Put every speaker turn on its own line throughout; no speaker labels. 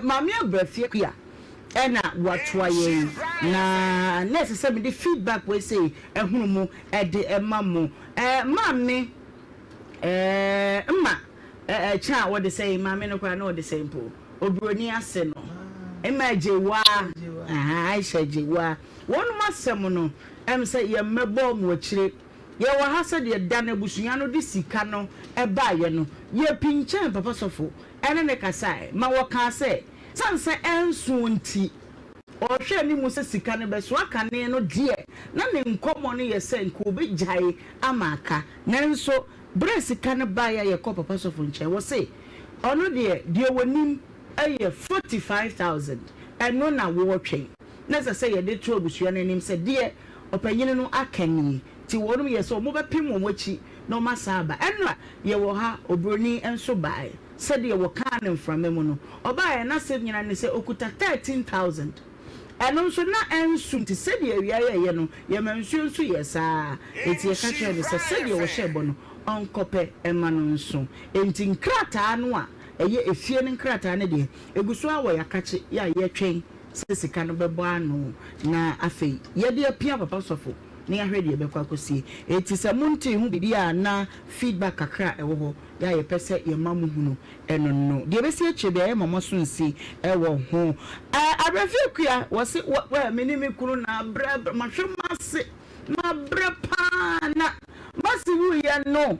Maame Abrafie Akua ɛna watoa yɛn na na ɛsɛ sɛ mede feedback wei sei ɛhono mu ɛde ɛma mo. Maame mma ɛkyɛ a wɔde sɛn maame no koraa na ɔde sɛn mpo oburoni ase no mma Agyewaa Aisha Agyewaa wɔnom asɛm no ɛm sɛ yɛmmɛbɔ mo akyire. Yɛwɔ ha sɛdeɛ da no abusua no de sika no baeɛ no, yɛpinkyɛn Papa Sɔfo ne no kasaeɛ ma wɔkaa sɛ, sane sɛ ɛnso nti, ɔrehwɛ anim sɛ sika no bɛso. Akane no deɛ, na ne nkɔmmɔ no yɛ sɛ nka ɔbɛgyae ama aka. Nanso berɛ a sika no baeɛ a yɛkɔɔ Papa Sɔfo nkyɛn, ɔse ɔno deɛ, deɛ ɔnim yɛ 45,000, ɛno na wɔretwɛn. Na ɛsɛ sɛ yɛde to abusua no anim sɛ deɛ ɔpanyin no aka nie, nti wɔnom yɛ sɛ wɔbɛpem wɔn akyi na wɔn asan aba. Ɛnora yɛwɔ ha, obroni nso baeɛ, sɛdeɛ wɔkaa no mframa mu no, ɔbaeɛ, n'asɛm nyinaa ne sɛ ɔkuta 13,000, ɛno nso na ɛnso nti sɛdeɛ awia yɛeɛ no, yɛma nsuo nso yɛɛ saa ara, enti yɛka kyerɛɛ no sɛ sɛdeɛ wɔhyɛɛ bɔ no, ɔnkɔpɛ mma no nso. Enti nkrataa no a ɛyɛ efie no nkrataa no deɛ, ɛgu so ara wɔ yɛn akakye yɛ a yɛretwɛn sɛ sika no bɛbɔ ano na afei yɛde apia papa sɔfo na yɛahwɛ deɛ ɛbɛkɔ akɔsie. Enti sɛ montee ho biribi a na feedback kakra a ɛwɔ hɔ yɛ a yɛpɛ sɛ yɛma mo hunu ɛno no. Deɛ ɛbɛsi akyire biara yɛma mo aso nsi wɔ ho. Abrafie Akua, wɔse wɔ wɛ me ne me kunu na abrɛ abrɛ mahwɛ m'ase mabrɛ paa na m'ase wuiɛ no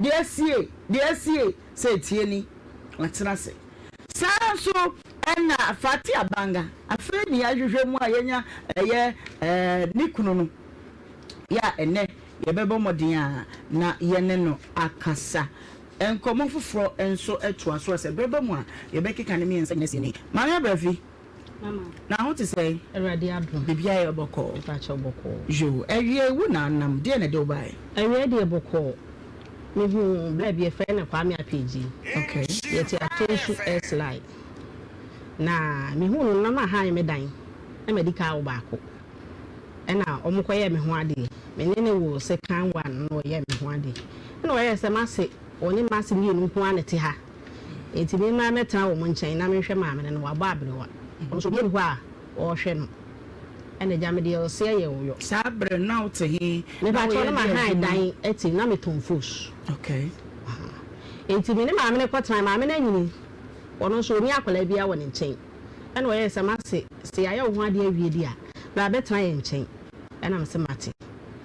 deɛ asie deɛ asie sɛ ɛtie ni watena ase. Saa ara nso na Fati Abanga, afei ne yɛahwehwɛ mu a yɛanya ɛyɛ ne kunu no, yɛ a ɛnnɛ yɛbɛbɔ mmɔden a na yɛne no akasa. Nkɔmmɔ foforɔ nso toa so a sɛ berɛ ba mu a yɛbɛkeka ne mmiɛnsa nyinaa asi ani. Maame Abrafi, na ho te sɛn?
Awurade adom.
Biribiara yɛ bɔkɔɔ?
Mepakyɛw bɔkɔɔ.
Yoo, awiei wo na anam, deɛn na ɛde wo baeɛ?
Awiei deɛ bɔkɔɔ. Mehuu bra bi yɛfrɛ no Kwame Appiagyei.
Okay.
Yɛte Atonsu S line. Na mehuu no na mahan me dan na madi ka awo baako. Ɛna wɔn kɔyɛɛ me ho adeɛ. Me ne no woo second one na ɔyɛɛ me ho adeɛ. Ɛna ɔyɛɛ sɛ m'ase ɔne m'ase mmienu nko ara na ɛte ha. Enti me mmra mmɛtena wɔn nkyɛn na menhwɛ maame no na wabɔ aberewa. Ɔno nso obiara nni hɔ a ɔrehwɛ no. Ɛna agya me deɛ ɔseɛ yɛ ɔyɔ.
Saa berɛ no na wote he? Na
Mepakyɛw
woyɛ
na
deɛ
mahan
adwuma?
dan ati na metɔn fos.
Okay.
Enti me ne maame no kɔtenae. Maame no anyini, ɔno nso ɔnni akwadaa biara wɔ ne nkyɛn. Ɛna ɔyɛɛ sɛ mase sɛ yɛayɛ wo ho adeɛ awie deɛ a, bra bɛtena yɛn nkyɛn. Ɛna mese mate.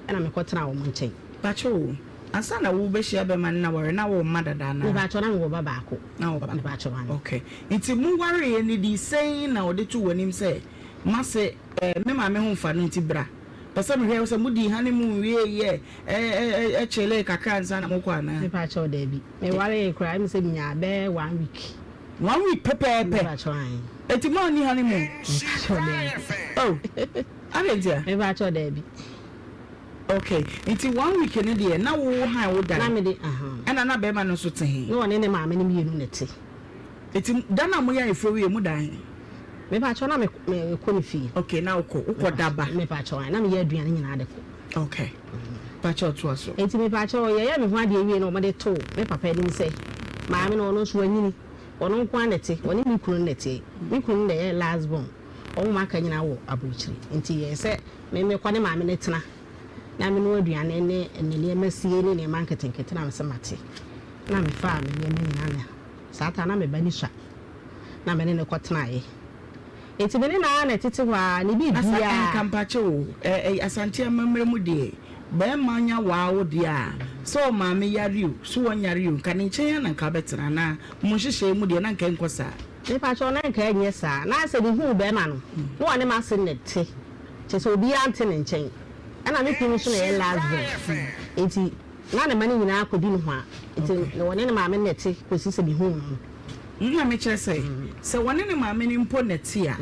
Ɛna mekɔtenaa wɔn nkyɛn.
Pakyɛ o, ansa na wobɛhyia bɛma no na ware na wowɔ mma dada anaa?
Mepakyɛw na mewɔ ba baako.
Na wowɔ ba baako.
Mepakyɛw aane.
Okay. Nti mo wareeɛ no di sɛn na ɔde too w'anim sɛ mase eh, me maame ho mfa no nti bra. Pɛ sɛ mehwɛ sɛ modii honeymoon wieeɛ ɛ ɛ chillee kakra ansa na mokɔ anaa?
Mepakyɛw daabi. Mewaree koraa ɛmi sɛ menyaa bɛyɛ one week.
One week pɛpɛɛpɛ?
Mepakyɛw aane.
Enti moanni honeymoon?
Mepakyɛw daabi.
Oh, adɛn ntia?
Mepakyɛw daabi.
Okay, nti one week no deɛ na wo han wo dan?
Na mede, ahaa.
Ɛna na bɛrima no nso te he?
Na ɔne ne maame no mmienu na ɛte.
Eti da no a moyɛ ayeforo wie mo dan he?
Mepakyɛw na me me kɔ ne fie.
Okay, na wokɔ, wokɔ da ba?
Mepakyɛw ae, na meyɛ aduane nyinaa de kɔ.
Okay, pakyɛw toa so.
Enti mepakyɛw, yɛyɛɛ me ho adeɛ wie na wɔde too me papa anim sɛ, maame no ɔno nso wanyini, ɔno nko ara na ɛte, ɔne me kunu no na ɛte, me kunu no na ɛyɛ last born, wɔn a aka nyinaa wɔ aburokyire, nti yɛyɛ sɛ me mekɔ ne maame no tena na menoa aduane ne ne nneɛma sie ne nneɛma nketenkete na mese mate, na mefaa me nneɛma nyinaa na. Saa ta na me ba no sua na me ne no kɔtenaeɛ. Enti me ne no ara na ɛtete hɔ ara, ne
Na sa
biribiara.
nka mpakyɛ o, ɛ ɛ Asante amammerɛ mu deɛ, barima nya waa wo deɛ a, sɛ ɔmaame yare o, so ɔnyare o, nka ne nkyɛn ara na nka wobɛtena anaa? Mo nhyehyɛeɛ mu deɛ na nka ɛnkɔ saa.
Mepakyɛ na nka ɛnyɛ saa. Na sɛ mehuu barima no, na ɔne m'ase na ɛte, kyerɛ sɛ obiara nte ne nkyɛn. Ɛna me kunu nso na ɛyɛ last born, enti. Na ne mma no nyinaa kɔdi ne hɔ a, nti na wɔne ne maame no na ɛte kɔsi sɛ mehuu no no.
Nna mekyerɛ sɛ, sɛ wɔne ne maame no mpo na ɛte a,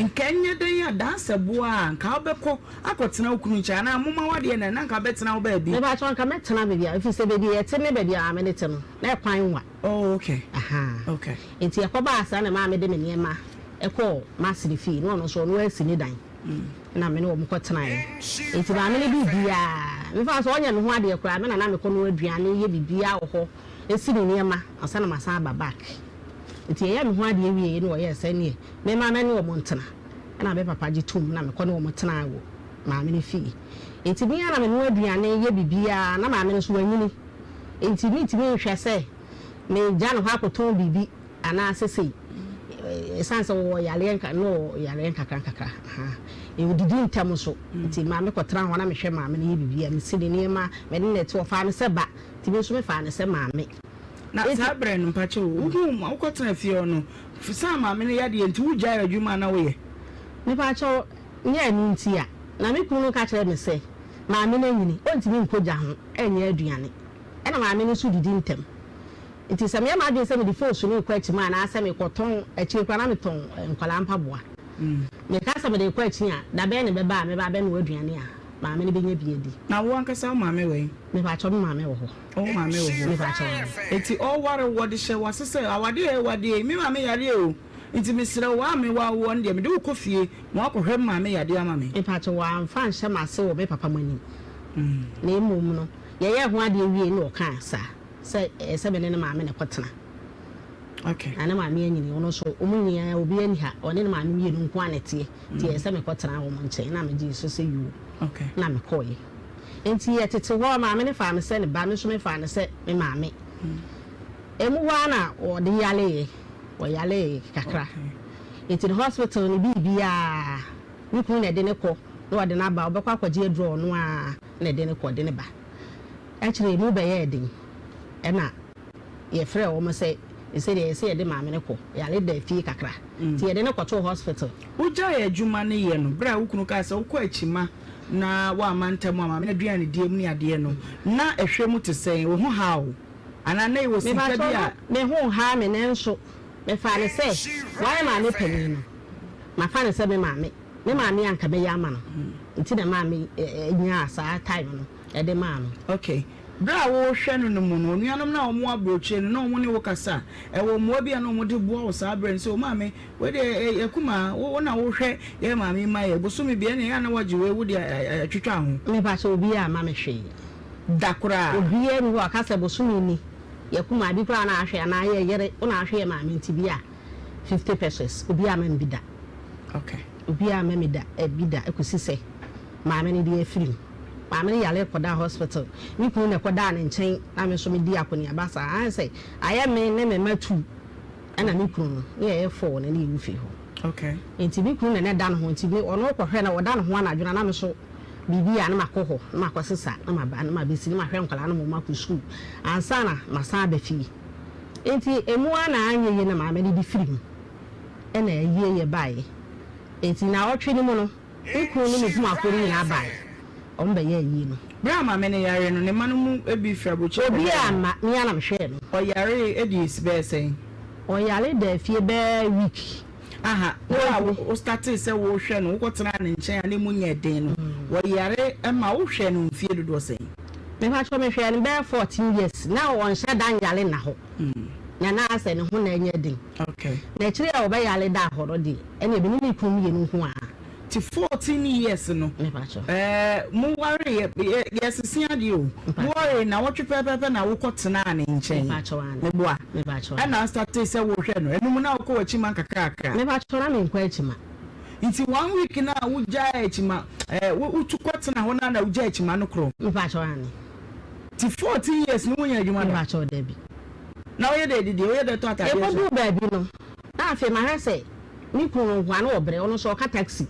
nka ɛnyɛ dɛn a dansɛboa a nka wobɛkɔ akɔtena wo kunu nkyɛn anaa moma w'adeɛ na na nka wobɛtena wo baabi.
Mepakyɛw, nka mɛtena baabi a, ɛfiri sɛ baabi a yɛte ne baabi a maame no te no, na ɛkwan nwa.
Oh, okay.
Ahaa.
Okay.
Nti ɛkɔbaa saa na maame de me nneɛma kɔɔ m'asene fie, na ɔno nso ɔno asi ne dan. na me ne wɔn kɔtenaeɛ. Enti maame no biribiara, mefa no sɛ ɔnyɛ me ho adeɛ koraa, me na na mekɔnoa aduane, yɛ biribiara wɔ hɔ, si ne nneɛma ansa na masan aba back. Nti yɛyɛɛ me ho adeɛ wieeɛ na wɔyɛɛ sɛ neɛ memma me ne wɔn ntena. Ɛna me papa gye toom na mekɔ ne wɔn tenaa wɔ maame no fie. Nti me ara na menoa aduane, yɛ biribiara, na maame no nso wanyini nti mentumi nhwɛ sɛ megya ne hɔ akɔtɔn biribi anaasɛ sei. Ɛsiane sɛ wɔwɔ yareɛ nka na ɔwɔ yareɛ nkakra nkakra ahaa. Ɔdidi ntɛm nso nti maame kɔtena hɔ na mehwɛ maame no yɛ biribiara, mesi ne nneɛma, me ne no te, ɔfaa no sɛ ba nti me nso mefaa no sɛ maame.
Na saa berɛ no, mpakyɛw o, wohuu ma wokɔtenaa fie hɔ no, saa maame no yadeɛ nti wogyaee adwuma a na woyɛ?
Mepakyɛw, nyɛ ɛno nti a. Na me kunu no ka kyerɛɛ me sɛ, Maame no anyini, ɔntumi nkɔ gya ho nyɛ aduane, ɛna maame no nso didi ntɛm. Nti sɛ meyɛ m'adwene sɛ mede foosu no rekɔ akyima anaasɛ merekɔtɔn, akyire koraa na metɔn nkwadaa mpaboa. Meka sɛ mede rekɔ akyi a, da bɛn na ɛbɛba a mɛba abɛnoa aduane a maame no bɛnya bi adi?
Na wo ankasa wo maame wɔ he?
Mepakyɛw, me maame wɔ hɔ.
Wo maame wɔ hɔ.
Mepakyɛw aane.
Enti ɔware wo, wɔde hyɛ w'ase sɛ, awadeɛ a ɛwadeɛ yi, me maame yareɛ o, nti mesrɛ wo, a me wa woɔ no deɛ, mede wo kɔ fie ma woakɔhwɛ me maame yadeɛ ama me.
Mepakyɛw, wamfa anhyɛ m'ase wɔ me papa mo anim, na mmom no, yɛyɛɛ ho adeɛ wiei na ɔkaa saa, sɛ ɛyɛ sɛ me ne ne maame na ɛkɔtena.
Okay.
Na ne maame anyini, ɔno nso, wɔn nyinaa, obiara nni ha, ɔne ne maame mmienu nko ara na ɛteɛ, nti ɛyɛ sɛ mekɔtena wɔn nkyɛn, na megyee so sɛ yoo,
Okay.
na mekɔeɛ. Enti yɛtete hɔ, maame no faa me sɛ ne ba, me nso mefaa no sɛ me maame. Emu hɔ ara na ɔde yareeɛ, ɔyaree kakra. Enti no hospital no biribiara, me kunu na ɛde no kɔ na ɔde no aba, ɔbɛkɔ akɔgye aduro a ɔno ara na ɛde no kɔ, ɔde no ba. Akyire yi emu bɛyɛɛ den, ɛna yɛfrɛɛ wɔn sɛ seesei deɛ ɛsɛ sɛ yɛde maame no kɔ, yare da fie kakra, nti yɛde no kɔtoo hospital.
Wogyaee adwuma no yɛ no, berɛ a wo kunu kaa sɛ wokɔ akyima na woamma ntɛm amma aduanedie mu ne adeɛ no, na ɛhwɛ mu te sɛn? Wo ho haa wo? Anaa na ɛwɔ sika bi
Mepakyɛw,
a.
na me ho nhaa me nanso mefaa no sɛ wayɛ maame panin no, mafa no sɛ me maame. Me maame a anka mɛyɛ ama no nti na ɛmaa me nyaa saa time no de maa no.
Okay. Berɛ a worehwɛ no no mu no, onuanom no a wɔwɔ aburokyire no, na wɔne wo kasa? Ɛwɔ mmoa bi a na wɔde boa wo saa berɛ no sɛ, O maame, wei deɛ ɛyɛ akumaa, wo na wohwɛ yɛn maame yi ma yɛn, bosome biara ɛnna ɛyɛ a na woagye wei wode atwitwa ho?
Mepakyɛ, obiara amma me hwee.
Da koraa.
Obiara nni hɔ a ɔka sɛ bosome ni, yɛ kumaa bi koraa na ahwɛ anaa yɛ yere, wo na ahwɛ yɛn maame nti bi a 50 pesos, obiara amma me bi da.
Okay.
Obiara amma me da, bi da kɔsi sɛ maame no de afiri mu. Maame no yare kɔdaa hospital. Me kunu na ɛkɔdaa ne nkyɛn na me nso medii akɔneaba saa. Ayɛ sɛ ayɛ me ne me mma two ɛna me kunu no ne yɛyɛ four na ne yɛwɔ fie hɔ.
Okay.
Nti me kunu na na ɛda ne ho nti me ɔno kɔhwɛ na ɔda ne ho anadwo no na me nso biribi a na makɔ hɔ na makɔsesa na maba na mabɛsi na mahwɛ nkwadaa no ma wɔakɔ sukuu ansa na masan aba fie. Nti emu ara na anyɛ yie na maame no de firi mu ɛna ayie yɛ baeɛ. Nti naawɔtwe no mu no Me kunu ne me kumafoɔ no nyinaa baeɛ. Wɔbɛyɛɛ ayie no.
Berɛ a maame no yare no, ne mma no mu bi firi aburokyire bɛhwɛɛ no.
Obiara amma, me ara na mehwɛɛ no.
Ɔyaree dii bɛyɛ sɛn?
Ɔyare daa fie bɛyɛ week.
Aha, berɛ a wo startee sɛ worehwɛ no, wokɔtenaa ne nkyɛn a na emu nyɛ den no, ɔyare ma wohwɛɛ no mfeɛ dodoɔ sɛn?
Mepakyɛw, mehwɛɛ no bɛyɛ 14 years. Na ɔnhyɛ da nyare nna hɔ. Na na asɛ ne ho na ɛnyɛ den.
Okay.
Na akyire a ɔbɛyare daa hɔ no deɛ, ɛnneɛ me ne me kunu mmienu nko ara.
Nti 14 years no,
Mepakyɛw.
ɛɛ mo wareeɛ, yɛ yɛsese adeɛ o, mo waree nnawɔtwe pɛpɛɛpɛ na wokɔ tenaa ne nkyɛn,
Mepakyɛw aane.
meboa?
Mepakyɛw aane.
Ɛna astartee sɛ wohwɛ no, ɛno mu na wokɔ w'akyima nkakrakra?
Mepakyɛw, na menkɔ akyima.
Nti one week no a wogyae akyima, ɛɛ wo wotu kɔ tena hɔ no ara na wogyae akyima no korɔ?
Mepakyɛw aane.
Nti 14 years no wonnya adwuma da?
Mepakyɛw, dabi.
Na woyɛ dɛ didi, woyɛ dɛ tɔ ataadeɛ hyɛ.
Ɛkɔduu baabi no, na afei mahwɛ sɛ me kunu no nkoa na ɔbrɛ, ɔno nso ɔka taxi.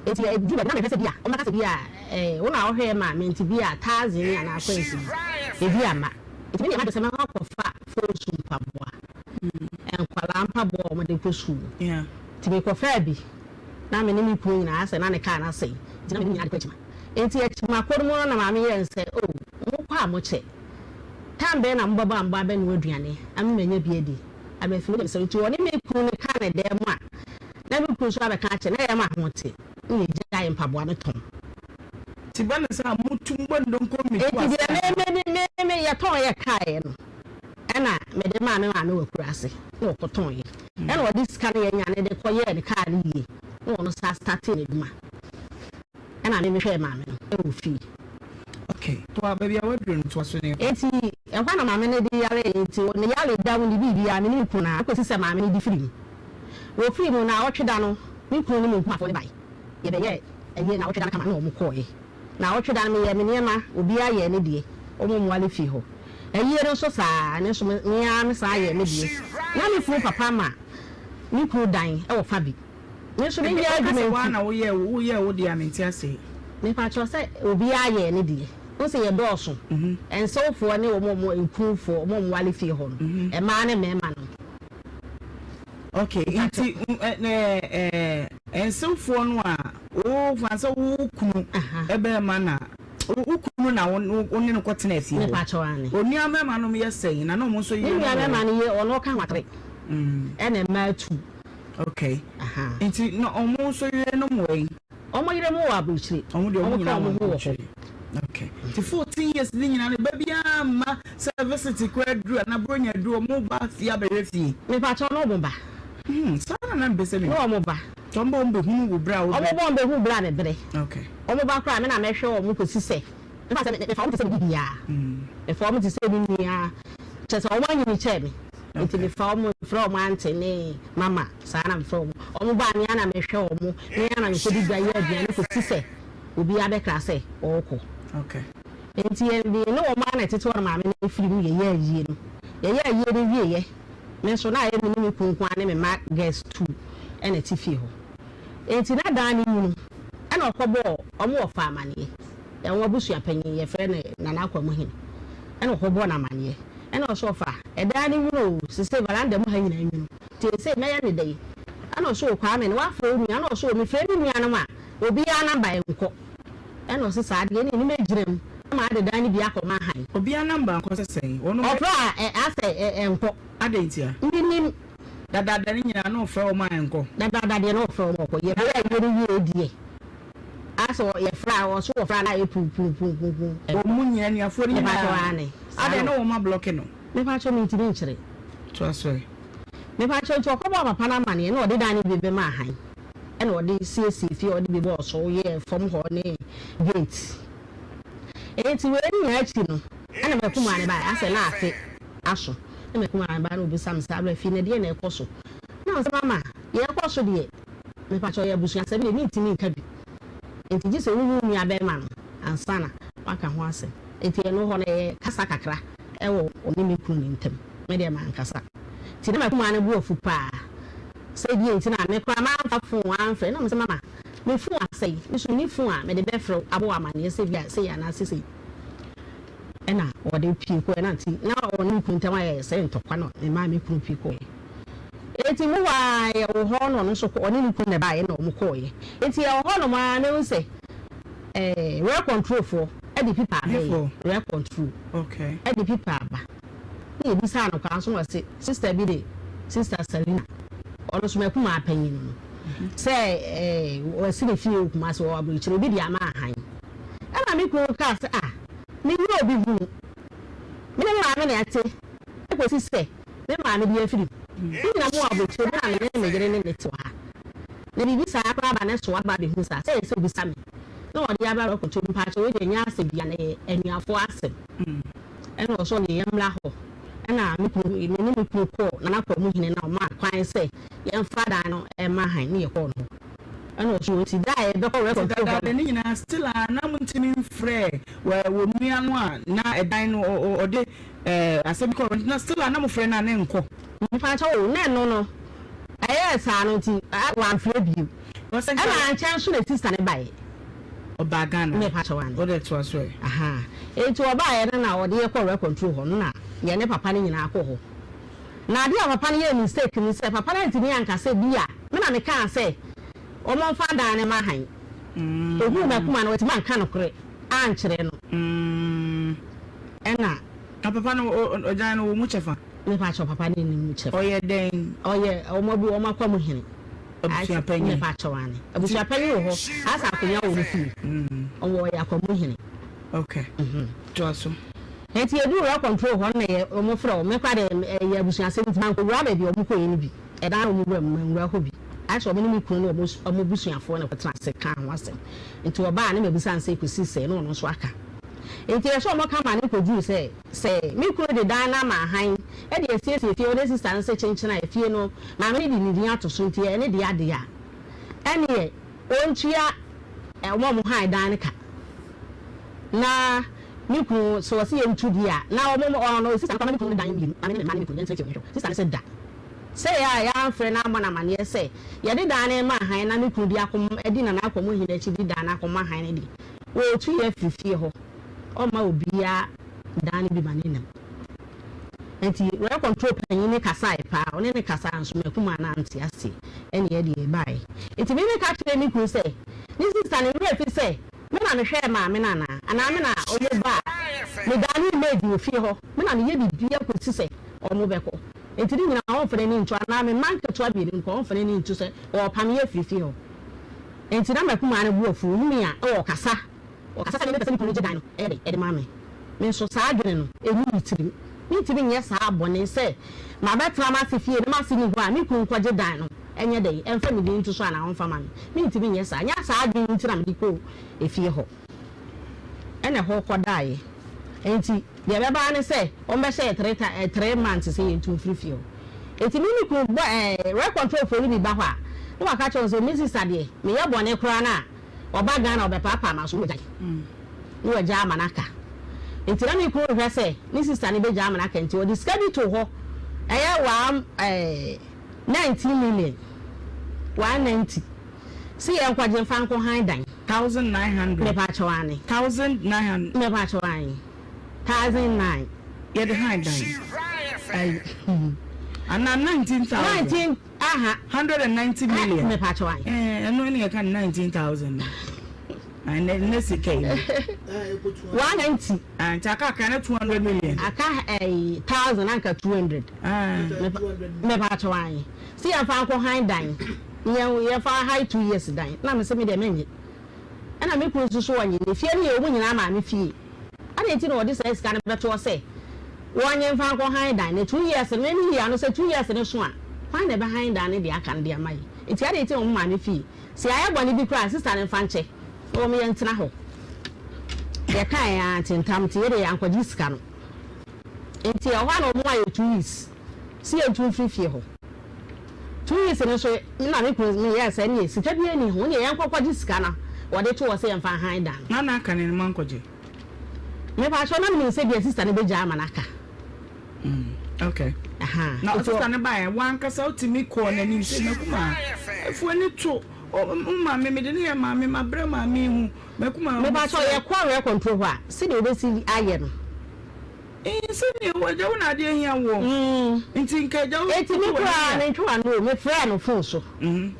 Enti ɛduu baabi na mehwɛ sɛ bi a ɔmmɛka sɛ bi a eh, wo na wohwɛɛ maa me nti bi a taxi ne anaa kwansi bi, ebi amma. Enti me deɛ m'adwene sɛ mɛkɔ akɔfa phone so mpaboa, nkwadaa mpaboa a wɔde kɔ sukuu. Nti mekɔfaa bi, na me ne me kunu nyinaa asɛ na ne kaa no asɛe, nti na me ne nyinaa de kɔ akyima. Enti akyima kɔ no mu no na maame yɛɛ no sɛ, oh, mokɔ a mokyɛ. Time bɛn na mobɛbɔ a mobɔ abɛnoa aduane ama manya bi adi? Abɛfi me sɛ nti ɔne me kunu no ka ne dan mu a na me kunu nso abɛka akyerɛ na yɛma ho te na yɛgyae mpaboa no tɔn.
Nti ba no saa motu mobɔ ndonko mmitu
Enti
ase
deɛ
anaa?
me me me me yɛtɔn yɛ kaeɛ no ɛna mede maa me maame wɔ akuraase na ɔkɔtɔn yɛ ɛna ɔde sika no yɛnya no de kɔyɛɛ ne kaa no yie na ɔno saa startee n'adwuma ɛna me mehwɛɛ maame no ɛwɔ fie.
Okay, toa baabi a woaduru no, toa so ne yɛnkɔ.
Enti ɛhɔ na maame no de yaree, enti ne yare da mu ne biribiara, me ne me kunu na kɔsi sɛ maame no de firii mu. Wɔfirii mu naawɔtwe da no, me kunu ne me nkumafoɔ no bae. Yɛbɛyɛɛ ayie naawɔtwe da no kama na wɔkɔeɛ. Naawɔtwe da no, meyɛɛ me nneɛma, obiara yɛɛ ne deɛ, wɔn wɔware fii hɔ. Ayie no nso saa ara, me nso me ara mesan yɛɛ me deɛ. Na me kunu papa ma me kunu dan wɔ fa bi. Me nso menyɛ
Woka
adwuma
sɛ woa
nti.
na woyɛɛ wo woyɛɛ wo deɛ a mente aseɛ.
Mepakyɛw sɛ obiara yɛɛ ne deɛ. Wohu sɛ yɛdɔɔso. Nsewfoɔ ne wɔn a wɔn nkunfoɔ, wɔn a wɔware fie hɔ no, mmaa ne mmarima no.
Okay,
Mepakyɛw.
nti ɛɛ nsewfoɔ no a wo fa sɛ wo kunu bɛrima na wo kunu na wo ne no kɔtena fie hɔ.
Mepakyɛw aane.
Onua mmarima nom yɛ sɛn na na wɔn nso
Me
yere
nua
no wɔ
mmarima no yɛ ɔno ɔka ho atere ɛna mmaa tu.
Okay. Nti na ɔmo nso yerenom wɔ he?
Ɔmo yerenom wɔ aburokyire.
Ɔmo deɛ ɔmo
Ɔmo ka
nyinaa wɔ
ɔmo ho wɔ hɔ.
aburokyire. Okay. Nti 14 years ne nyinaa no ba biara mma sɛ visit koraa duru anaa bronya duru ɔmo ba fie abɛhwɛ fie?
Mepakyɛw na ɔmo ba.
Hmm, saa na na mepɛ sɛ mehu.
Na ɔmo ba.
Nti ɔmo ba ɔmo bɛhunu wo berɛ a wo
Ɔmo
brɛ?
ba ɔmo bɛhu berɛ a mebrɛ.
Okay.
Ɔmo ba koraa me na mɛhwɛ ɔmo kɔsi sɛ Mefa sɛ mefa wɔn te sɛ me biribiara. Mefa wɔn te sɛ me nua. Kyerɛ sɛ wɔn anyini kyɛn me. Nti mefa wɔn, mefrɛ wɔn aunty ne mama. Saa na mefrɛ wɔn. Wɔn ba a, me ara na mehwɛ wɔn. Me ara na mekɔdi dwa, yɛ aduane kɔsi sɛ obiara bɛkra sɛ ɔrekɔ. Nti yɛn me ne wɔn ara na ɛtete hɔ na maame no firi mu yɛyɛɛ ayie no. Yɛyɛɛ ayie no wieeɛ, me nso na ayɛ me ne me kunu nko ara ne me mma girls two na ɛte fie hɔ. Nti na dan no nwunu ɛna ɔkɔbɔɔ wɔn wɔfa amaneɛ. Wɔn abusua panyin, yɛfrɛ no Nana Akwamuhene, ɛna ɔkɔbɔɔ no amaneɛ. Ɛna ɔse ɔfa, ɛdan no nwunu oo, sesei varanda mu ha nyinaa nwunu, nti sesei mɛyɛ no dɛn? Ɛna ɔse oo Kwame, na woafrɛ wo nua? Ɛna ɔse oo mefrɛ me nuanom a, obiara namba nkɔ. Ɛna ɔse saa deɛ ɛneɛ mɛgyina mu na made dan no bi akɔma han.
Obiara namba nkɔ sɛ sɛn? Wɔnom
Ɔfrɛ a, ɛ, asɛ ɛ, ɛnkɔ.
Adɛn ntia?
Mennim.
Dadaada no nyinaa na ɔfrɛ wɔn a ɛnkɔ?
Dadaada deɛ na ɔfrɛ wɔn a ɔkɔ. Yɛbɛyɛ ayie no wiee deɛ, Asɛ wɔ yɛfrɛ a wɔ so wɔfrɛ a na ayɛ puupuupuupuu.
Wɔn mu nyinaa anuafoɔ no
Mepakyɛw
nyinaa
aane saa
adɛn
na
na wɔn ablɔke no?
Mepakyɛw mentumi nkyere.
Toa so ɛ.
Mepakyɛw nti ɔkɔbɔɔ papa no amaneɛ na ɔde dan no bi bɛmaa han ɛna ɔde siesie fie ɔde bi bɔɔ so yɛɛ fam hɔ ne gate nti wei ne nyinaa akyi no ɛna makumaa no baeɛ asɛ na afe aso na makumaa no baeɛ na ɔbisa me sɛ Abra fie na ɛdeɛn na ɛkɔ so na ɔsɛ mama deɛ ɛkɔ so deɛ Mepakyɛw yɛ abusuasɛm deɛ mentumi nka bi nti gye sɛ wohu wo nua bɛɛma no ansa na waka ho asɛm nti ɛno hɔ no ɛyɛ kasa kakra ɛwɔ ɔne me kunu no ntam me deɛ mankasa nti na makumaa no bo afu paa sɛ deɛ nti na me koraa mamfa phone amfrɛ na mesɛ mama me phone asɛe me so menni phone a mede bɛfrɛ wo abɔ wo amaneɛ sɛ bia sei anaa sɛ sei ɛna ɔde pie kɔɛ na nti na ɔne me kunu ntam ayɛ sɛ ntɔkwa na memaa me kunu pie kɔɛ. Enti mu hɔ ara yɛwɔ hɔ na ɔno nso kɔ, ɔne ne kunu na ɛbaeɛ na wɔn kɔeɛ. Enti yɛwɔ hɔ nom ara mehu sɛ ɛɛ rent control foɔ ɛde pipa aba yi, rent control ɛde pipa aba. Na yɛbisaa no kwan so na ɔse sister bi de sister Selina, ɔno nso m'akumaa panyin no sɛ ɛɛ wasi ne fie wɔ Kumasi wɔ aburokyire obi de ama ahan. Ɛna me kunu kaa sɛ ah menyɛ obi hunu, me ne me maame na ɛte kɔsi sɛ me maame de afiri mu. Ne nyina mu wɔ abrokyire me na me ne me yere ne ne te wɔ ha. Na biribi saa koraa ba ne so aba abɛhu saa sɛ ɛyɛ sɛ obisa me na ɔde aba abɛkoto mpakyɛ wei deɛ ɛnyɛ asɛm bia na ɛyɛ anuafoɔ asɛm. Ɛna ɔsɛ ɔne yɛn mmra hɔ ɛna me kunu me ne me kunu kɔɔ Nana Kwamu hene na ɔmaa kwan sɛ yɛmfa dan no mma han ne yɛkɔɔ no hɔ ɛna ɔsɛ nti da a yɛbɛkɔ
Nti
record hɔ
dadaada
no.
ne nyinaa still a na montumi mfrɛɛ wɔ nua no a na ɛdan no ɔde Eh asɛm bi kɔ na still a na mo frɛ no a na ɛnkɔ.
Mepakyɛw o na ɛno no ɛyɛɛ saa no nti wamfrɛ bio ɛna ankyɛ nso na sister no baeɛ.
Ɔbaa Ghana?
Mepakyɛw ane.
Wo deɛ toa so ɛ.
Ahaa nti ɔbaeɛ no na ɔde yɛ kɔɔ rent control hɔ no na yɛne papa no nyinaa kɔɔ hɔ na adeɛ a papa no yɛɛ mistake ne sɛ papa no antumi anka sɛ bi a me na mekaa sɛ wɔn mfa dan no ma han ohuu m'akuma no watumi anka nokorɛ ankyerɛ no. Ɛna.
Na papa no ɔgyan no wɔ mu kyɛfa?
Me pa kyɛw papa no nni mu kyɛfa.
Ɔyɛ dɛn?
Ɔyɛ wɔn abu wɔn akwa mu hene.
Abusua panyin.
Me pa kyɛw ane. Abusua panyin wɔ hɔ. Asa akonya wɔ ne fie. Ɔwɔ ɔyɛ akwa mu hene.
Okay. Toa so.
Enti yɛduru rent control hɔ no na yɛ wɔn frɛ wɔn. Me koraa deɛ ɛyɛ abusua asɛm nti mankɔ wura baabi a wɔn kɔeɛ no bi. Ɛdan a wɔn wura mu manwura hɔ bi. Ayɛ sɛ wɔn ne me kunu ne wɔn wɔn abusuafoɔ na ɛkɔtena ase kaa ho asɛm. Nti ɔbaa a na mabisa no sɛ ɛkɔsi sɛn na ɔno nso aka. Nti ɛsɛ wɔka ma no kɔduru sɛ, sɛ me kunu de dan no ama hann de asiesie fie hɔ na sista no se kyenkyen a efie no maame no de ne din ato so nti ɛyɛ ne dea deɛ a, ɛneɛ ɔntua wɔn a wɔhan dan no ka. Na me kunu sɛ ɔse yɛntu deɛ a, na wɔn ɔno sista no kɔ ama me kunu no dan mmienu, maame ne me mma ne me kunu yɛntena fie hɔ nhwɛ hɔ. Sista no se da. Sɛ yɛ a yɛamfrɛ no ammɔ no amanneɛ sɛ yɛde dan no rema hann na me kunu de akɔma adi Nana Akwamuhene akyi de dan no akɔma hann no deɛ, wɔretu yɛn afiri fie hɔ. Ɔmma obiara dan no bi ma ne nam. Enti rent control panyin no kasae paa, ɔne no kasaa nso m'akumaa no ante aseɛ, ɛnna yɛde yɛbaeɛ. Enti me meka kyerɛɛ me kunu sɛ, ne sista no werɛ afi sɛ me na mehwɛɛ maame no anaa? Anaa me na wɔba a medanee maid wɔ fie hɔ, me na meyɛ biribiara kɔsi sɛ wɔbɛkɔ. Enti ne nyinaa ɔmfa n'ani nto, anaa me mma nketewa mmienu mpo, ɔmfa n'ani nto sɛ wɔrepam yɛn afiri fie hɔ. Enti na m'akumaa no bo afuw, ohuu a, ɔkasa. Ɔkasa sɛ mepɛ sɛ me kunu gye dan no ɛyɛ dɛn de ma me. Me nso saa adwene no ɛnni me tirim. Mentumi nyɛ saa bɔne sɛ mabɛtena m'ase fie na m'ase nni hɔ a me kunu nkɔgye dan no nyɛ dɛn ɛmfa me din nto so anaa ɔmfa ma me. Mentumi nyɛ saa. Nyɛ saa adwene no nti na mede kɔɔ efie hɔ. Ɛna ɛhɔ kɔdaeɛ. Enti deɛ ɛbɛba ara ne sɛ wɔbɛhyɛ yɛ 3 months sɛ yɛntu mfiri fie hɔ. Enti me ne kunu bɔ ɛɛ rent control foɔ no bi ba hɔ a, na waka akyerɛ wɔn sɛ me sista deɛ meyɛ bɔne koraa no a, ɔba Ghana ɔbɛpaapaa m'aso na wagyae na wagyaa ama no aka. Nti na me kunu rehwɛ sɛ ne sista no bɛgyaa ama no aka nti ɔde sika bi too hɔ ɛyɛ one ɛɛ 19 million 190 sɛ yɛnkɔgye mfa nkɔ han dan.
1,900.
Mepaakyɛw aane.
1,900.
Mepaakyɛw aane. 1,009.
Yɛde han dan.
Ayi.
Anaa 19,000.
19 aha.
190 million.
Mepaakyɛw aane.
Ɛɛ ɛno ne yɛka no 19,000. Ɛnɛ ne sika yi.
190.
Ah, nti aka aka ne 200 million.
Aka ɛyi thousand anka 200. Mepaakyɛw aane. Si yɛmfa nkɔ han dan. Yɛn yɛmfa han 2 years dan. Na me sɛ me deɛ menyɛ. Ɛna me kunu nso so ɔnye ne fie no yɛ wɔn nyinaa maame fie. Ɛna nti na ɔde saa sika no bɛtoɔ sɛ wɔnye mfa nkɔ han dan na 2 years no mɛmi yia no sɛ 2 years no so a kwan na ɛbɛ han dan no deɛ aka no de ama yi. Nti ɛna nti na wɔn maame fie. Sɛ yɛayɛ bɔne bi koraa, sista no mfa nkyɛ na wɔn yɛn ntena hɔ. Yɛka yɛn ara nti ntam nti yɛde yɛn ankɔgye sika no. Nti ɛhɔ a na wɔn ayɛ 2 weeks si yɛn tu mfiri fie hɔ. 2 weeks no nso na me kunu meyɛɛ sɛ ne sika bi ani ho ne yɛn nkɔkɔgye sika no wɔde to hɔ sɛ yɛmfa han dan.
Na na aka ne no mankɔgye.
Mepa kyɛw, na menim sɛ bia sista no bɛgya ama no aka.
Okay. Na sista no baeɛ, wankasa wotumi kɔɔ n'anim sɛ makuma afuo ne to wo maame, mede ne yɛ maame, mabrɛ maame hu makuma.
Mepa kyɛw, yɛkɔ rent control hɔ a, sɛdeɛ wobɛsi ayɛ no.
Sɛdeɛ wo agya wo na adeɛ hia woɔ nti nka agya wo.
Enti me koraa mentwe w'ano o, mefrɛɛ no phone so ɛna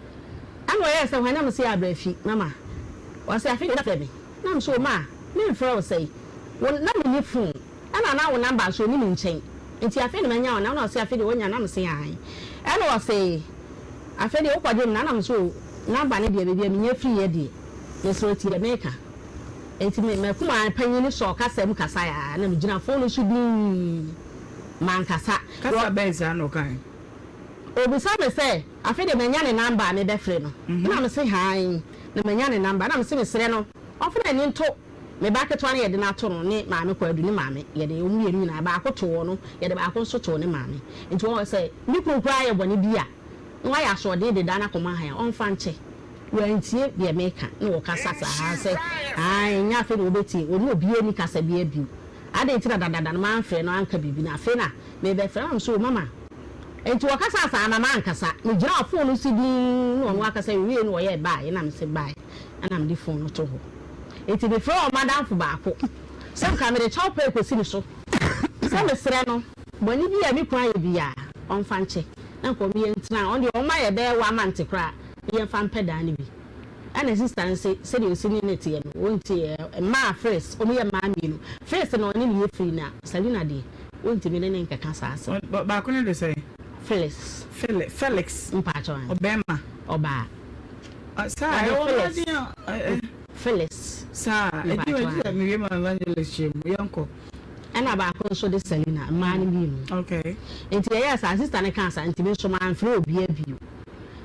ɔyɛɛ sɛ hwan na mese abrɛ fi mama ɔse afei deɛ wofrɛ me na mese o ma memfrɛ wo sɛe wo na menni phone ɛna na wo number nso ɔni me nkyɛn nti afei na manya wo na ɔse afei deɛ wanya na mese aane ɛna ɔse afei deɛ wokɔgye me na na mese o number no deɛ baabi a menya firiiɛ deɛ mesrɛ wo tie deɛ meka. Enti me m'akumaa panyin no sɔɔ kasa mu kasae ara na migyina fon no so dinn. Mankasa.
Kasa bɛn saa na ɔkae?
Obisa me sɛ, afei deɛ manya ne number a mebɛfrɛ no? Ɛna mese hae, na manya ne number. Ɛna mese mesrɛ no ɔmfa n'ani nto me ba ketewa no yɛde no ato no ne maame Kwadu ne maame. Yɛde wɔn mmienu nyinaa, baako too ɔno, yɛde baako nso too ne maame. Nti wɔn sɛ me kunu koraa yɛ bɔne bi a, na wayɛ asoɔden de da no akɔma han a, ɔmfa nkyɛ. Wantie deɛ meka na ɔkasa saa sɛ ae nyɛ afei na ɔbɛtie, ɔne obiara nni kasa biara bio. Adɛn nti na dadada no mamfrɛ no anka biribi na afei na merebɛfrɛ no? Na mese o mama. Enti ɔkasaa saa na mankasa. Megyinaa phone no so dinn na ɔno akasa wiei na ɔyɛɛ bye na mese bye ɛna mede phone no too hɔ. Enti mefrɛɛ wɔn adamfo baako sɛ nka mede kyɛw pa rekɔsi ne so sɛ mesrɛ no bɔne bi a me kunu ayɛ biara ɔmfa nkyɛ na nka ɔme yɛntena. Ɔno deɛ ɔma yɛ bɛyɛ one month koraa na yɛmfa mpɛ dan no bi. Ɛna sister no se sɛdeɛ ɔsi ne no teɛ no ɔnti mmaa Fris ɔmo yɛ mmaa mmienu Fris na ɔne no yɛ firi na Salina deɛ ɔntumi ne no nkɛka saa asɛm.
Baako no de sɛn?
Phyllis.
Felix.
Mpakyɛw.
Ɔbɛɛma.
Ɔbaa.
Saa ɛwɔ mmɔden a.
Phyllis.
Saa ɛdi wɔ ɛdi sɛ mewie ma evangelist kyerɛ mu yɛnkɔ.
Ɛna baako nso de Selina, mmaa no mmienu. Nti yɛyɛɛ saa, sister no kaa saa nti me nso mamfrɛ obiara bio.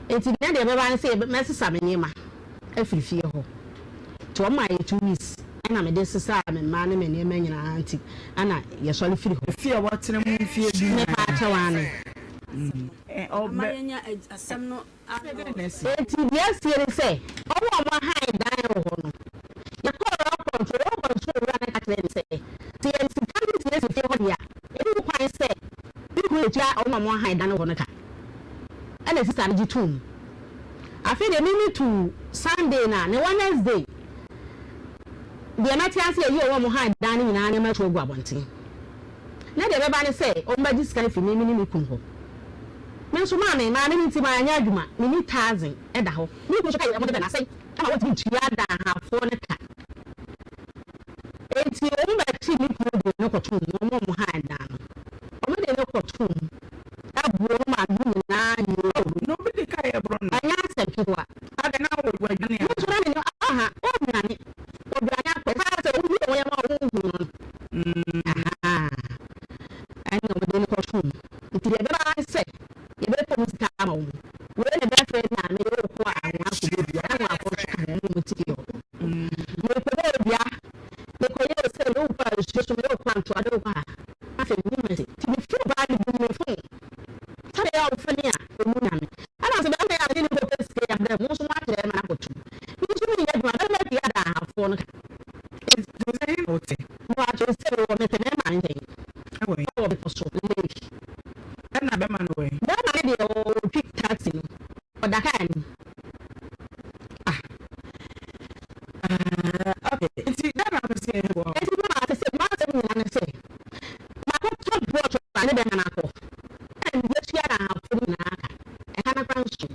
Nti nea deɛ ɛbɛba ne sɛ mɛsesa me nneɛma afiri fie hɔ. Nti wɔn maa yɛ 2 weeks. Ɛna mede sesaa me mma ne me nneɛma nyinaa nti ɛna yɛsɔre firi hɔ.
Efie a woatena mu mfeɛ du
nan. Mepaakyɛw aane.
Ama yɛanya asɛm no ano.
Enti deɛ asie ne sɛ, wɔn a wɔahan dan wɔ hɔ no, yɛkɔɔ Royal Control, Royal Control wura no ka kyerɛɛ me sɛ, sɛ yɛde sika no siesie fie hɔ deɛ a, ɛnni ho kwan sɛ me kunu tua wɔn a wɔahan dan wɔ hɔ no ka. Ɛnna sista no gye toom. Afei deɛ me metuu Sunday no a, ne Wednesday deɛ mɛte ase ayi wɔn a wɔhan dan no nyinaa nneɛma atu agu abɔnten. Na deɛ ɛbɛba ne sɛ wɔbɛgye sika no afiri me ne me kunu hɔ. Me nso maame, maame no nti manyɛ adwuma, menni thousand da hɔ. Me kunu nso ka yɛ wɔde bɛ no asɛe ama wɔntumi ntua danhafoɔ no ka. Enti wɔbɛkyee me kunu de no kɔtoo mu, wɔn a wɔhan dan no, wɔde no kɔtoo mu, ɛboro no maa ne ho nyinaa nyoo.
Na obi de ka yɛ boro no.
Ɛnyɛ asɛm ketewa.
Adɛn na wadwane a?
Me nso na mennim, aha, ɔnnwane. Ɔdwane akɔ, ɛfa sɛ wohu wɔn yam a wonhu no no. Ahaa, ɛnna wɔde no kɔtoo mu. Nti deɛ ɛbɛba ara ne sɛ yɛbɛpɛ wɔn sika ama wɔn. Wei na ɛbɛfrɛ me a mede wo kɔ a wɔn akɔbɔ dua, na wɔn akɔ nso ka ho, wɔn a wɔte fie hɔ. Mekɔbɔɔ dua, mekɔyɛɛ sei, mede wo kɔ a nsuo so, mede wo kɔ a ntoa, mede wo kɔ a, afei mennim ase. Nti mefiri ɔbaa no bu me fon sɛdeɛ ɛyɛ a ɔfrɛ me a ɔmu nya me. Ɛna ɔse bɛrima yi a mede no kɔpɛ sika yi abrɛ mo, mo nso moakyerɛ ma no akɔto mu. Me nso menyɛ adwuma, bɛrima pii ada ahafoɔ no ka.
Enti sɛ he na wote?
Mepakyɛw sɛ mewɔ mepɛ mɛma nkyɛn.
Ɛwɔ he?
Ɛwɔ bepɔ so, lake.
Ɛna bɛma no wɔ he?
Bɛma no deɛ ɔtwi taxi no, ɔda kaa no mu.
Ah ah okay, nti dɛn na wopɛ sɛ yɛyɛ wɔ hɔ?
Enti mama sɛ sɛ m'asɛm nyinaa ne sɛ makɔtɔ plot a ne bɛma no akɔ ɛna mebɛtua n'ahafo no nyinaa ka, ɛka no koraa nso.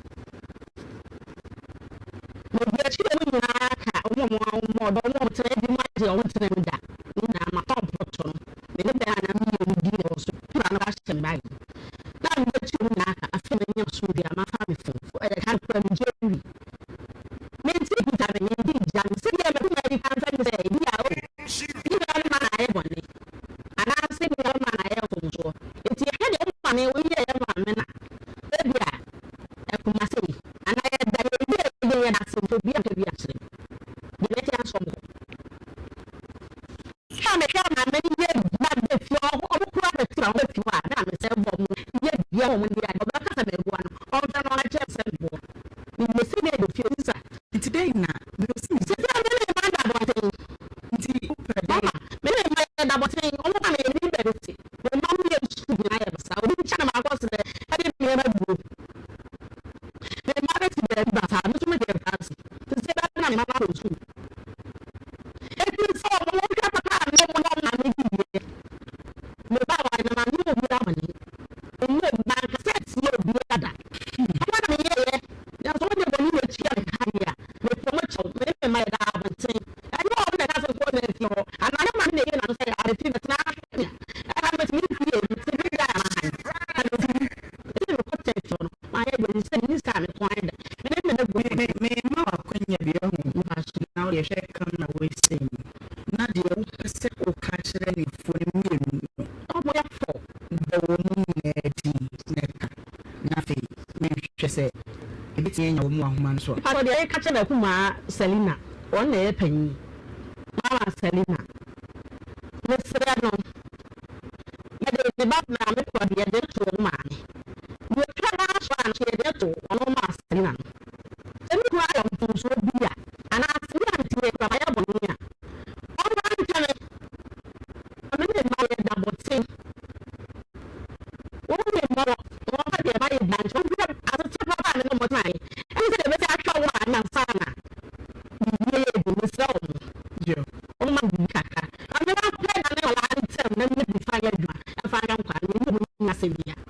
Mede akyire no nyinaa ka wɔn a wɔn ɔdɔ wɔn a wɔtena ebi mu agye wɔn ntena mu da no nyinaa matɔn plot no me ne bɛrima na mmienu di na wɔ so pira no ahyɛ me bag mu na mede akyire no nyinaa ka afei manya asomdwoe a mafa me fon ɛka no kura me jewelry mente kuta me mente gya me sɛ deɛ mɛkoma yi ka mfɛ me sɛ ebi a o ne bɛrima na ayɛ bɔne anaasɛ ne bɛrima na ayɛ mfomsoɔ nti ɛhwɛ deɛ wo maame woyɛ yɛ maame na ebi a ɛkoma sei Anaa yɛda yɛn bi a yɛyɛ yɛda ase mpo bi a nka bi akyerɛ me deɛ mɛte asɔ mo. Sɛ a mehwɛ maame no yɛ bia bɛ fie hɔ ɔmo kura bɛ fie ɔmo fie hɔ a na me sɛ bɔ ɔmo yɛ bia ɔmo de ade ɔbɛka sɛ mɛboa no ɔmfrɛ no ɔnka kyerɛ me sɛ meboa me yɛ sɛ mɛ fie sisa.
Nti dɛn na mepɛ sɛ me.
Sisi a me ne mma da abɔnten.
Nti wo pɛ dɛn.
Mama me ne mma yɛ da abɔnten ɔmo ba me yɛ ni baabi te me mma mo yɛ sukuu nyinaa yɛ basaa obi nkyɛn na makɔ srɛ ɛde nneɛma guo. Me mma no te baabi basaa, me nso mete akuraase. Te sɛ bɛn na me mma no akɔ sukuu? Enti sɛ wɔn hwɛ papa a me ne wɔn maame di wie. Me ba aware na manyɛ obiara bɔne. Menyɛ obi, mankasa antia obiara da. Papa na meyɛeɛ, nanso wode bɔne na atua me ka deɛ a, mepɛ mo kyɛw. Me ne me mma yɛda abɔnten. Ɛnyɛ wɔn na ɛka sɛ nkɔ na fie hɔ, anaa ne maame na ɛyɛ n'ano sɛ ade bɛtena ha hwɛ me a, ɛha metumi fie, mete me dan a mahan, na metumi. Ɛsɛ mekɔ church hɔ no mayɛ deɛ ɛsɛ sɛ minista a me ko ayɛ dɛ me ne me bɛbɔ
Me me ma wo akwanya bi ɔho na wo deɛ hwɛ camera wei sei mu na deɛ wo pɛ sɛ wo ka kyerɛ ne foɔ no mmienu no
Ɔmo yɛ fɔ.
Bɔ wɔn nyinaa din na ka na afei me nhwɛ sɛ yɛbɛtumi anya wɔn wɔ ahoma no so a.
Mpakyɛw deɛ yɛka kyerɛ m'akumaa Selina ɔno na ɛyɛ panyin mama Selina mesrɛ no Yɛde ne ba maame kɔ de yɛde no to wɔn maame. Deɛ ɔtwa n'aso a nso yɛde no to ɔno maa Selina no. Sɛ me kunu ayɛ mfomsoɔ bi a, anaa sɛ me a mete yɛ kura mayɛ bɔne a, ɔmfa nkyɛ me. Na me ne mma yɛda abɔnten. Wɔn ne mma wɔ, wɔmfa deɛ mayɛ biara nkyɛ. Wɔnhwɛ asetena papa a me ne wɔn tenaeɛ, ɛne sɛdeɛ mɛsi ahwɛ wɔn maame ansa na biribi ayɛ bi. Mesrɛ wɔn. Wɔma me biribi kakra na me ara pɛ na me nkwadaa ntam na menya bi fa yɛ adwuma fa hwɛ nkwadaa no, menni wɔn nni asɛm biara.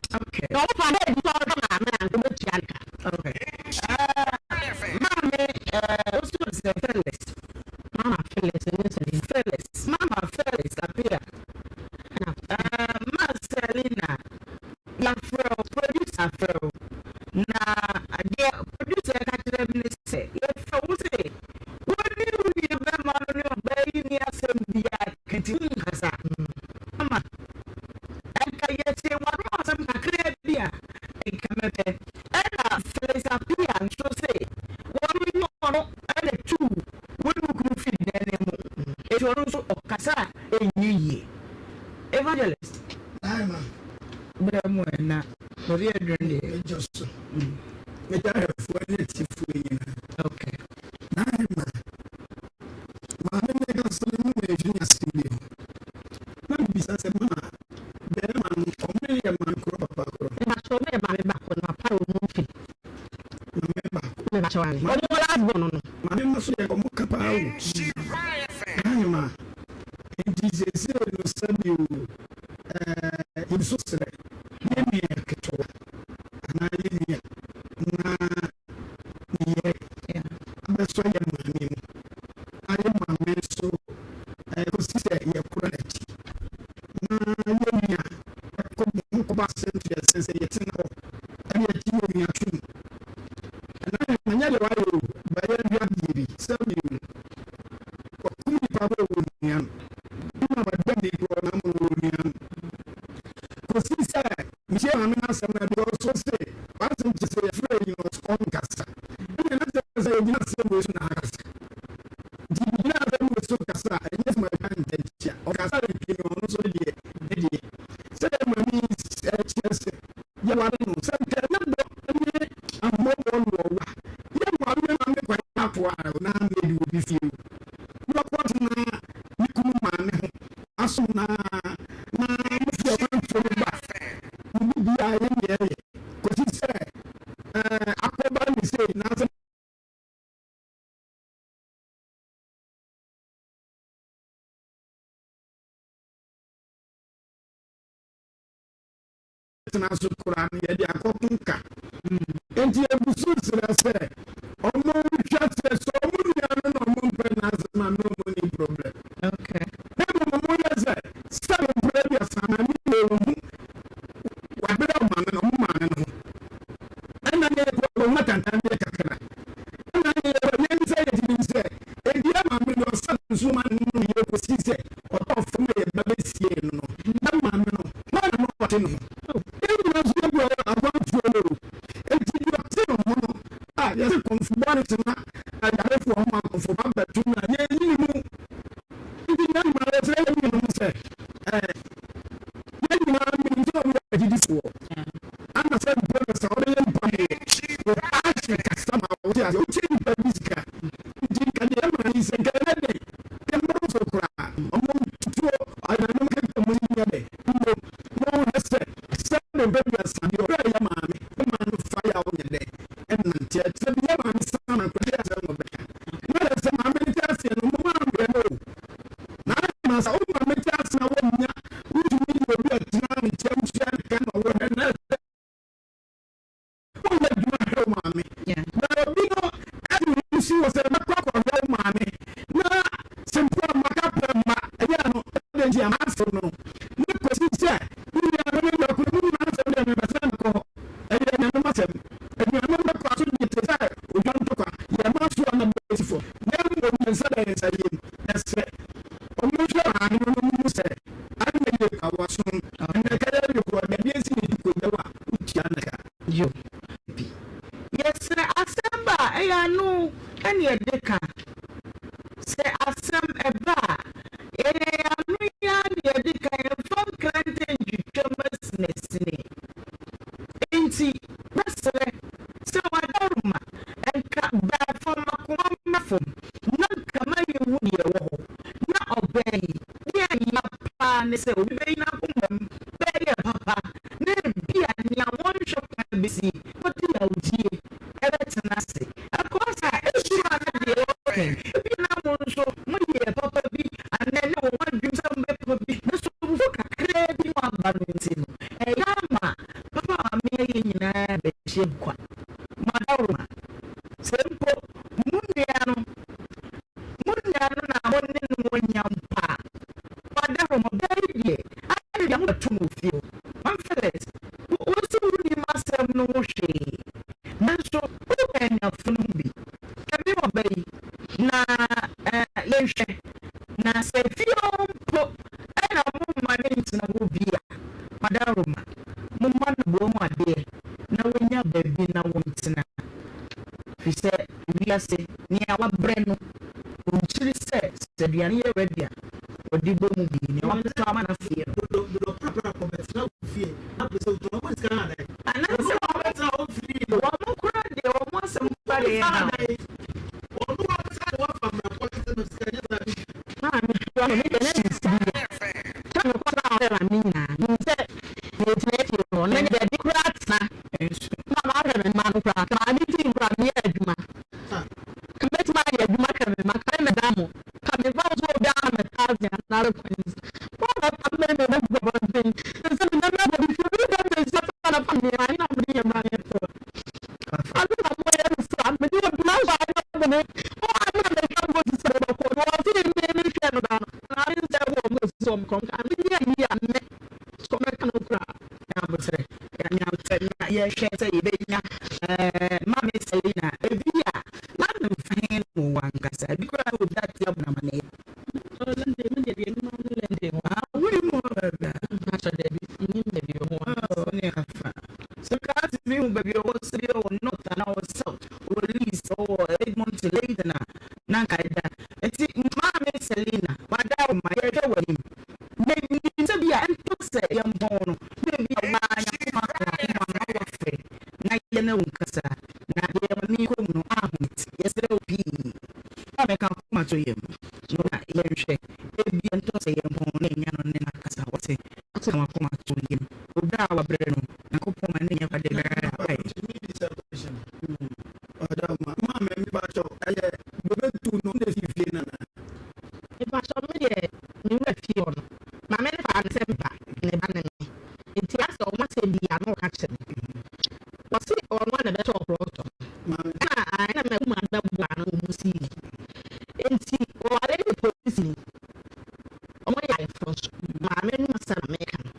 Na wɔfa dɛ bi sɛ ɔhwɛ maame a anka ɔbɛtua no ka.
Okay. Maame, wosi wɔn sɛ Phyllis.
Mama Phyllis ne Selina.
Phyllis, Mama Phyllis Appiah. Ma Selina, yɛafrɛ wo, producer frɛ wo. Na deɛ producer ka kyerɛ me ne sɛ, yɛfrɛ wo se Wo ne wo nuabarima no ne ɔbaa yi nni asɛm biara ka nti wonkasa. Mama, nka yɛtee w'ano asɛm kakraa bi a, nka mɛpɛ. Ɛna Felix Appiah nso se wɔn nyɛ ɔno na tuu. Yɛkasa a ɛnyɛ yie. Evangelist.
Aye ma.
Berɛ mu ɛ na baabi a aduru deɛ.
Megye so. Megye ahwɛfoɔ ne atiefoɔ nyinaa.
Okay.
Aye ma. Maame ne kasa no mu ɛdwene asɛm bi ho. Na mebisa sɛ mama bɛrima no ɔmo yɛ maame korɔ papa korɔ.
Mebakyɛw ɔmo yɛ maame baako na papa wɔ mu mfe.
Maame baako.
Mebakyɛw ane. Ɔno wɔ last born no.
Maame ma so yɛ ɔmo ka paa o. Aye ma. Enti seesei no sɛbi o ɛɛ yɛn so srɛ yɛn nua ketewa anaa yɛn nua na ne yere abɛsɔ yɛn maame mu na yɛn maame nso kɔsi sɛ yɛkora n'akyi na yɛn nua ɛkɔ ho kɔba asɛm to yɛn sɛ yɛtena hɔ ɛne yɛkyi yɛn nua tom ɛna manyɛ deɛ wayɛ o bɛyɛ hwɛ adeɛ bi sɛbi o ɔkum nipa bɔ wɔ nua no bi ma bɛda ne korɔ na mo wɔ nua no kɔsi sɛ mehyia maame no asɛm no bi ɔso se wasɛm kyɛ sɛ yɛfrɛ yi no ɔnkasa ɛne na kyerɛ sɛ yɛgyina asɛm wei so na akasa nti gyina asɛm wei so kasa a ɛnyɛ sɛ maka ntɛnkyia ɔkasa ntwi no ɔno nso ne deɛ ne deɛ sɛ maame yi kyerɛ sɛ yɛware no sɛ nka ɛnyɛ dɔ ne ahoɔbɔ no ɔwa yɛware no maame kwan akoa na mɛdi obi fie o na ɔkɔtena ne kunu maame ho asom na na ne fie ɔkwantuo no ba ne bibiara yɛ ne yɛyɛ kɔsi sɛ akɔba ne sei na sɛ tena so koraa no yɛde akɔko nka nti ebusu srɛ sɛ ɔmo hwɛ sɛ sɛ ɔmo nua no na ɔmo mpɛ n'asɛm a na ɔmo ni problem.
Okay.
Na mmom ɔmo yɛ sɛ sɛ mpere aduasa na ne yɛ ohu wabere ɔmaame no ɔmo maame no ho ɛna ne yɛ kɔ ɔmo atantan deɛ kakra ɛna ne yɛ yɛn sɛ yɛ ti sɛ edi maame no ɔsa nsuo ma no no yɛ kɔsi sɛ ɔtɔ fam a yɛ ba bɛsie no no na maame no wɔn na ɔte no ho yɛn nyinaa nso yɛ bi akwantuo no o eti deɛ ɔte no ho no a yɛsɛ kɔnfobɔ no tena ayarefoɔ ho akɔnfobɔ abɛto no a yɛn yi mu nti yɛn nyinaa yɛsrɛ yɛn nuanom sɛ ɛɛ yɛn nyinaa minim sɛ ɔmo yɛ agyidifoɔ ana sɛ mpo no sɛ ɔbɛyɛ mpa deɛ wɔ ahyɛ kasa ma wɔte ase wokyɛ nipa bi sika nti nka deɛ ɛma yi sɛ nka ɛyɛ dɛ kɛmbɛrɛ so koraa ɔmo tutuo ananom kɛkɛ mo nyɛ dɛ mmo na wɔhwɛ sɛ sɛ ne mpɛ bi asa deɛ ɔbɛ yɛ maame ne maame fa yɛ a ɔnyɛ dɛ ɛnante sɛ bi yɛ maame sa na nkɔgye asɛm na ɔbɛka na yɛ sɛ maame ne te aseɛ no mo maa hwɛ no o na ma sa wo maame te ase na wɔnya wotumi de obi atena ne nkyɛn tua ne ka na ɔwɔ hɛ na sɛ wɔnyɛ adwuma hwɛ wo maame na obi no ɛde wo si wɔ sɛ mɛkɔ akɔhwɛ wo maame na sɛ mpo a maka pɛ ma ɛyɛ no ɛde nti ama afo no ne kɔsi sɛ wo nua no ne dɔko no nyinaa sɛ deɛ mepɛ sɛ mekɔ hɔ ɛyɛ anuanom asɛm anuanom bɛkɔ aso deɛ te sɛ odwa ntɔkwa yɛma so a na bɛsi fam na mmom yɛn nsa da yɛn nsa yam yɛsrɛ ɔmo hwɛ maame no no mu sɛ ana yɛ awaso ɛnɛ kɛyɛ de kɔ dadeɛ si ne di kɔgya wa wotua ne ka.
Yo. Bi. Yɛsrɛ asɛm ba a ɛyɛ ano ɛne yɛde ka. Sɛ asɛm ɛba a ɛyɛ ano yi ara ne yɛde ka yɛmfa nkrantɛ ntwitwa mu asinasini. Nti mɛsrɛ sɛ wadaroma nka baa fam akoma mma fam na nka ma yɛhu deɛ ɛwɔ hɔ na ɔbaa yi deɛ ɛyɛ paa ne sɛ obi bɛyi n'akoma mu bɛyɛ papa na ebi a nea wɔnhwɛ kwan bɛsi wɔde yawdie ɛbɛtena ase ɛkɔ sa esu a na deɛ ɔkɛ ebi na mo nso moyɛ papa bi anaa ne wɔn adwene sɛ mobɛ papa bi nso fufuo kakraa bi mu aba no nti no ɛyɛ ama papa maame yɛ nyinaa bɛhyɛ nkwa madawoma sɛ mpo mo nua no na mo ne no nya mpa madawoma bɛyɛ deɛ ayɛ deɛ mo bɛto mo fie o Felix wosi wo nim asɛm no ho hwee nanso wopɛ anuafo no bi kɛbi ɔba yi na yɛnhwɛ na sɛ fie mpo ɛna mo mma ne ntena hɔ bi a madaroma mo mma no boɔ mu adeɛ na wonya baabi na wɔntena firi sɛ wiase nea wabrɛ no ɔnkyiri sɛ sɛ aduane yɛ ready a. Wɔde bɔ mu bi nea watɔ ama no afie no. Anaasɛ wɔn koraa deɛ wɔn asɛm koraa deɛ yɛ ha.
Maame kura no, me deɛ na mensi bi da. Sɛ mekɔsraa hɔ ma me nyinaa, menim sɛ meretena fie hɔ na manya baabi koraa atena ma mahwɛ me mma no koraa. Ka maame nti koraa meyɛ adwuma. Ka mɛtumi ayɛ adwuma ahwɛ me mma, ka me mɛda mo. Ka memfa wo sɛ obi ama me thousand anaasɛ coins. Woabɛpam me ma magu abɔnten. Sɛ menam abɔ bi fi obi dɛm na nsuo atɔ na fa nneɛma na mede yɛ mma no to. Ade na moyɛ no saa, mede obi asɔ ayɛ bɔne. Mo a na mehwɛ mo sɛ mobɛkɔ no, wɔse me mehwɛ no da no, na me nsɛ wɔ mo sɛ ɔmkɔ nka menyɛ yie a me so mɛka no koraa.
Nyabotrɛ, nyabotrɛ na yɛhwɛ sɛ yɛbɛnya ɛɛ Maame Selina, ebi a na mfa he na ɔwɔ ankasa, ebi koraa na obi ate abɔ no amaneɛ.
London, me deɛ deɛ menim ara ne London hɔ.
Ah, wonim hɔ baabi a?
Mpakyɛ dabi, mennim baabi ɔwɔ ankasa.
Oh, ne afa. Sɛ kaa tumi hu baabi ɔwɔ sɛ bi ɔwɔ north anaa ɔwɔ south, ɔwɔ Leeds, ɔwɔ Edmonton, Leyden a, na anka ɛda. Nti Maame Selina, wada wo ma yɛhwɛ w'anim. Menim sɛ bi a ɛntɔ sɛ yɛmpɔn no, na ebi a waa Nyankopɔn aka w'akoma ma woafrɛ na yɛne wo nkasa, na deɛ Maame yi kɔ mu no ahomete. Yɛsrɛ wo pii. Maame ka akoma to yam na yɛnhwɛ. Ebia ɛntɔ sɛ yɛmpɔn na yɛnya no ne no akasa. Wate? Ka w'akoma to yam. Obrɛ a wabrɛ no, Nyankopɔn ma no nyɛ kwa da biara. Wai?
Mepakyɛw me deɛ me wura fie hɔ no maame no faa no sɛ me ba ne ba ne me nti asɛ ɔmo asɛm bi a na ɔka kyerɛ me ɔse ɔno a na ɛbɛtɔɔ plɔt no ɛna ɛna makuma bɛboa no ɔmo sii nti ɔware ne polisini ɔmo yɛ ayeforo nso maame no asɛm na meka no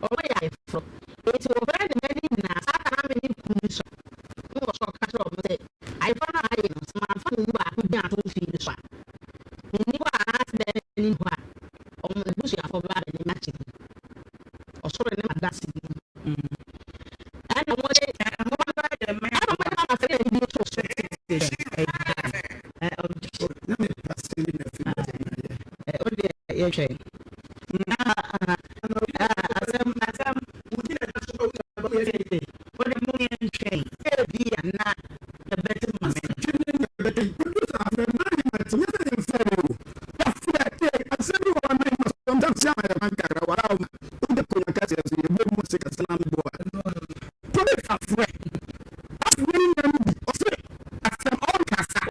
ɔmo yɛ ayeforo nti ɔfrɛ ne mma no nyinaa saa ta na me ne kunu no sua na ɔsɛ ɔka kyerɛ ɔmo sɛ ayeforo no a ayɛ no sɛ mamfa mo mu baako din anto mfii no so a menni hɔ a anaasɛ bɛrima no nni hɔ a ɔmo n'abusuafoɔ bɛba abɛne me akyɛ mu ɔsoro ne m'adase mu ɛna ɔmo de ɛna ɔmo de ma sɛ ɛna bi to so.
Yɛhwɛ asɛm asɛm wode mo yɛntwɛn ebi a na yɛbɛte ma me.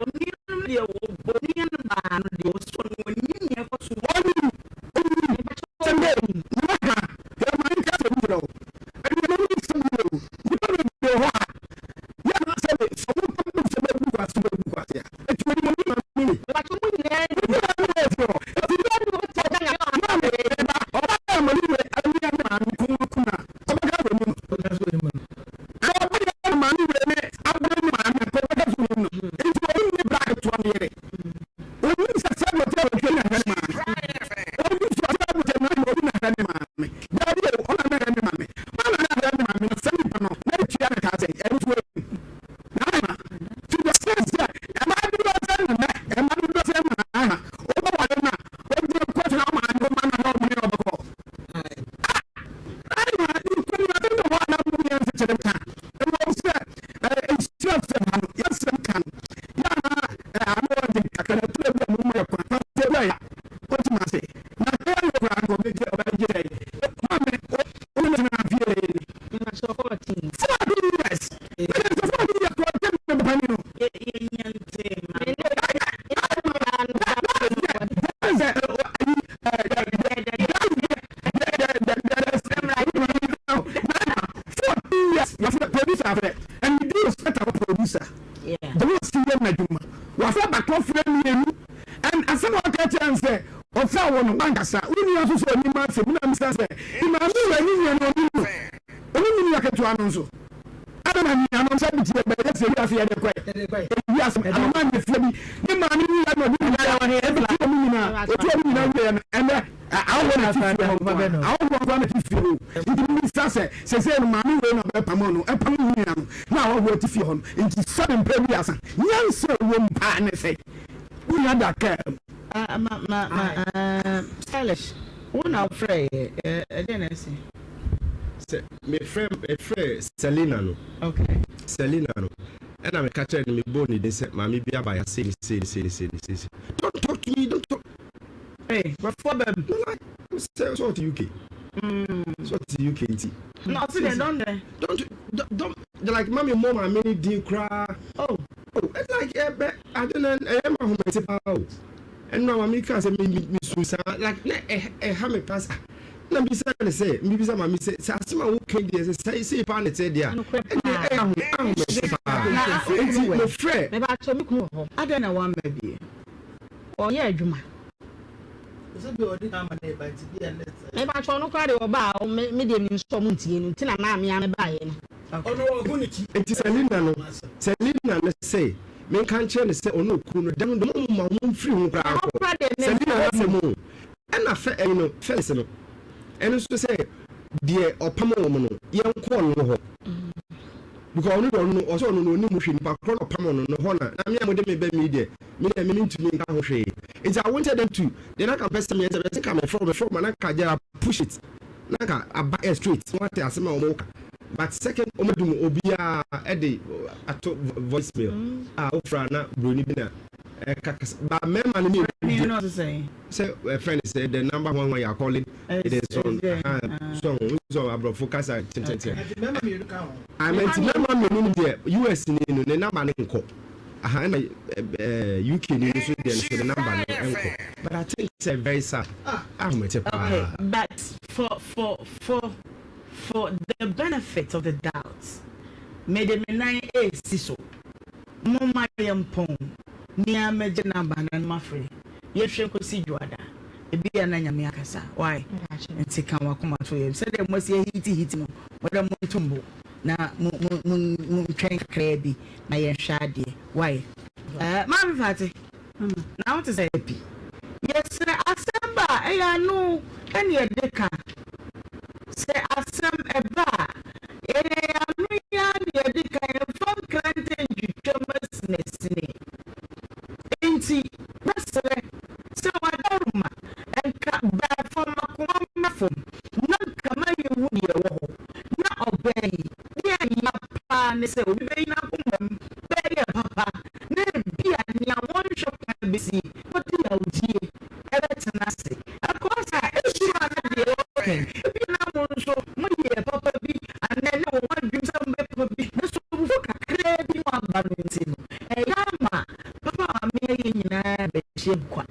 Onuanom deɛ wɔbɔ nua no baa no deɛ ɔsɔ no wɔnim nea ɛkɔ so wɔ.
Mepakyɛw mo nyinaa ni. Mepakyɛw 14.
Yɛnya nte ma
Me ne ɔbaa no ba no.
Wafa baako frɛ mmienu asɛm a ɔka kyerɛ n sɛ ɔfrɛ wo no wankasa wo nua nso sɛ ɔnim asɛm na misa sɛ maame wɔ ani nua no ɔnim no ɔne ne nua ketewa no nso ada na nua no sɛ bi bɛyɛ sɛ wiase yɛde kɔɛ wiase anoma ne fie bi ne maame ne nua no ɔde nyinaa ɛbɛtu ɔmo nyinaa ɔtu ɔmo nyinaa wieɛ no ɛnɛ ahɔhoɔ na ti fie hɔ ahɔhoɔ nkoa na ti fie hɔ nti misa sɛ sɛsɛ no maame wei na ɔbɛpam no ɛpam wo nua no na ahɔhoɔ ti fie hɔ no nti sɛbe mpɛ bi asa nyansa wɔ mu paa ne sɛ wonya da kaa mu.
Ma ma ma. Stylish, wo na wofrɛɛ yɛ, ɛdeɛn na asi?
Sɛ mefrɛ mefrɛ Selina no.
Okay.
Selina no, ɛna meka kyerɛ no mebɔɔ ne din sɛ maame bi aba ya sei ne sei ne sei ne sei ne sei. Don't talk to me, don't talk.
Hey, brɔfoɔ bɛm.
No like sɛ sɛ ɔte UK. Sɛ ɔte UK nti.
Na ɔte deɛ don't dɛ.
Don't don't don't like mami mmɔ maame ne din koraa.
Oh.
Oh, it's like ɛbɛ ade na ɛyɛ ma ahomete paa o. Ɛno a maame kaa sɛ me me me su saa like na ɛha me paa sɛ ah na mbisa ne sɛ mbisa maame sɛ sɛ asɛm a woka deɛ sɛ sɛ sei paa na ɛteɛ deɛ a
Nokorɛ
ɛndeɛ
paa.
ɛyɛ ahome ahomete paa nti mefrɛ
Mepakyɛw me kunu wɔ hɔ.
Adɛn na wamma bie?
Ɔyɛ adwuma. Mepakyɛw ɔno koraa deɛ ɔba a me deɛ menim sɛ ɔmo ntie no nti na maa me ara mebaeɛ no.
Nti Selina no Selina no se menka nkyerɛ no sɛ ɔne okunu no da no de mo mma ɔmo mfiri ho koraa
Ɛhɔ
nkɔ
koraa deɛ me
Selina no asɛm o ɛna fɛ ɛyi no Felix no ɛno nso sɛ deɛ ɔpam wɔn no yɛnkɔ ɔno hɔ because ɔno deɛ ɔno no ɔsɛ ɔno no ɔnim hwee nipa korɔ na ɔpam ɔno no hɔ na na me a mode me bɛ mi deɛ me deɛ me mentumi nka ho hwee nti I wanted them to deɛ na ka mpɛ sɛ meyɛ sɛ bɛsɛ ka mefrɛ mefrɛ ma na ka gyara push it na nka aba air straight na wate asɛm a wɔn ka but second wɔn adum obiara ɛde ato voice mail a wofra na broni bi na ɛka kasa ba mmarima no mmienu deɛ sɛ ɛfrɛ no sɛ the number one one you are calling it is on so so aborɔfo kasa tententen nti mmarima mmienu no deɛ US ni no ne number no nkɔ aha ɛna UK ni no nso deɛ no so ne number no nkɔ but I think it's very sad ahomete paa.
Okay, but for for for for the benefit of the doubt, mede me nan resi so. Momma yɛmpɔn. Me ara mɛgye number no na mafrɛ. Yɛnhwɛ nkɔsi Dwoada. Ebia na Nyame akasa. Why? Nti ka w'akoma to yam. Sɛdeɛ moasi ahitihiti no, mo deɛ monto mbo na mo mo mo montwɛn kakraa bi na yɛnhwɛ adeɛ. Why? Eh, Maame Fati, na wo te sɛ pi. Yɛsrɛ asɛm ba a, ɛyɛ ano ɛne yɛde ka. Sɛ asɛm ɛba a, ɛyɛ ano yi ara na yɛde ka, yɛmfa nkrantɛ ntwitwa mu asinasini. Enti mɛsrɛ sɛ w'adaworoma nka bra fam akoma mmra fam na nka ma yɛnhu deɛ ɛwɔ hɔ. Na ɔbaa yi, deɛ ɛya paa ne sɛ obi bɛyi n'akoma mu bɛyɛ papa na ebia nea wɔnhwɛ kwan bɛsi, ɔde yawdie bɛtena ase. Ɛkɔɔ saa a, ebia na deɛ ɔreka yi, ebia na mo nso moyɛɛ papa bi anaa ɛnnɛ wɔ mo adwenem sɛ mobɛyɛ papa bi, nanso abufuo kakraa bi mu aba no nti no, ɛyɛ ama papa a maame ayɛ nyinaa bɛhyɛ mu kwa.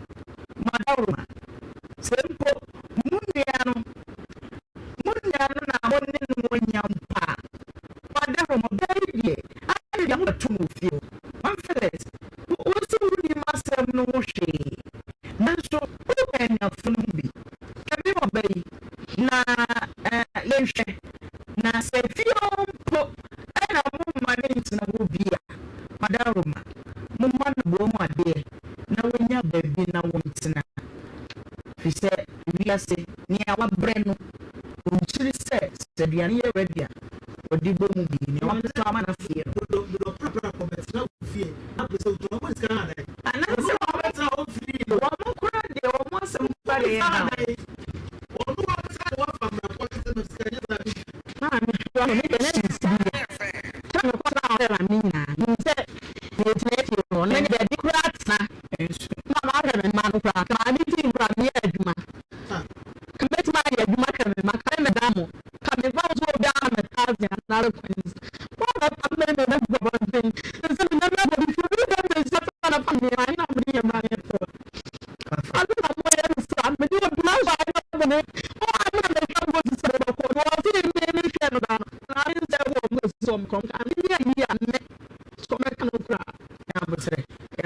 Mo adaworoma, sɛ mpo mo nua no, mo nua no na mo ne no anya mpo a, mo adaworoma, ɔbaa yi deɛ, adɛn deɛ mobɛto no wɔ fie hɔ? Maame Phyllis, wo nso wonnim asɛm no ho hwee, nanso wobɛn anuafo no ho bi. Hwɛ me ɔba yi, na yɛnhwɛ, na sɛ fie hɔ mpo na momma no ntena hɔ bi a, madaworoma, momma no boa mu adeɛ na wɔnya baabi na wɔntena, ɛfiri sɛ wiase, nea wabrɛ no, ɔnkyiri sɛ sɛ aduane yɛ ready a, wɔde bɔ mu bi, nea watɔ ama no afie no. Anaasɛ wɔn koraa deɛ wɔn asɛm koraa deɛ yɛ ha
Maame hwɛ me deɛ na mesi bi yɛ sɛ mekɔ sra ɔhwɛ ma me nyinaa menim sɛ mɛtena fie hɔ na manya baabi koraa atena na mahwɛ me mma no koraa ka maame nti koraa meyɛ adwuma ka mɛtumi ayɛ adwuma hwɛ me mma ka me mɛda mo ka memfa wo sɛ obi ama me thousand anaasɛ coins wɔbɛpa me na mɛgu abɔnten sɛ me nana bɔ bi fi obi dɛ me nsa fa na fa nneɛma ne na mede yɛ mma ne fo Ade na moyɛ no saa, mede obi aso ayɛ bɔne, mo a na mehwɛ mo sɛ mobɛkɔ no, wɔse me mehwɛ no da no, na me nsa wɔ mo so mekɔ, nka menyɛ yie a nnɛ, so mɛka no koraa.
Nyaboterɛ,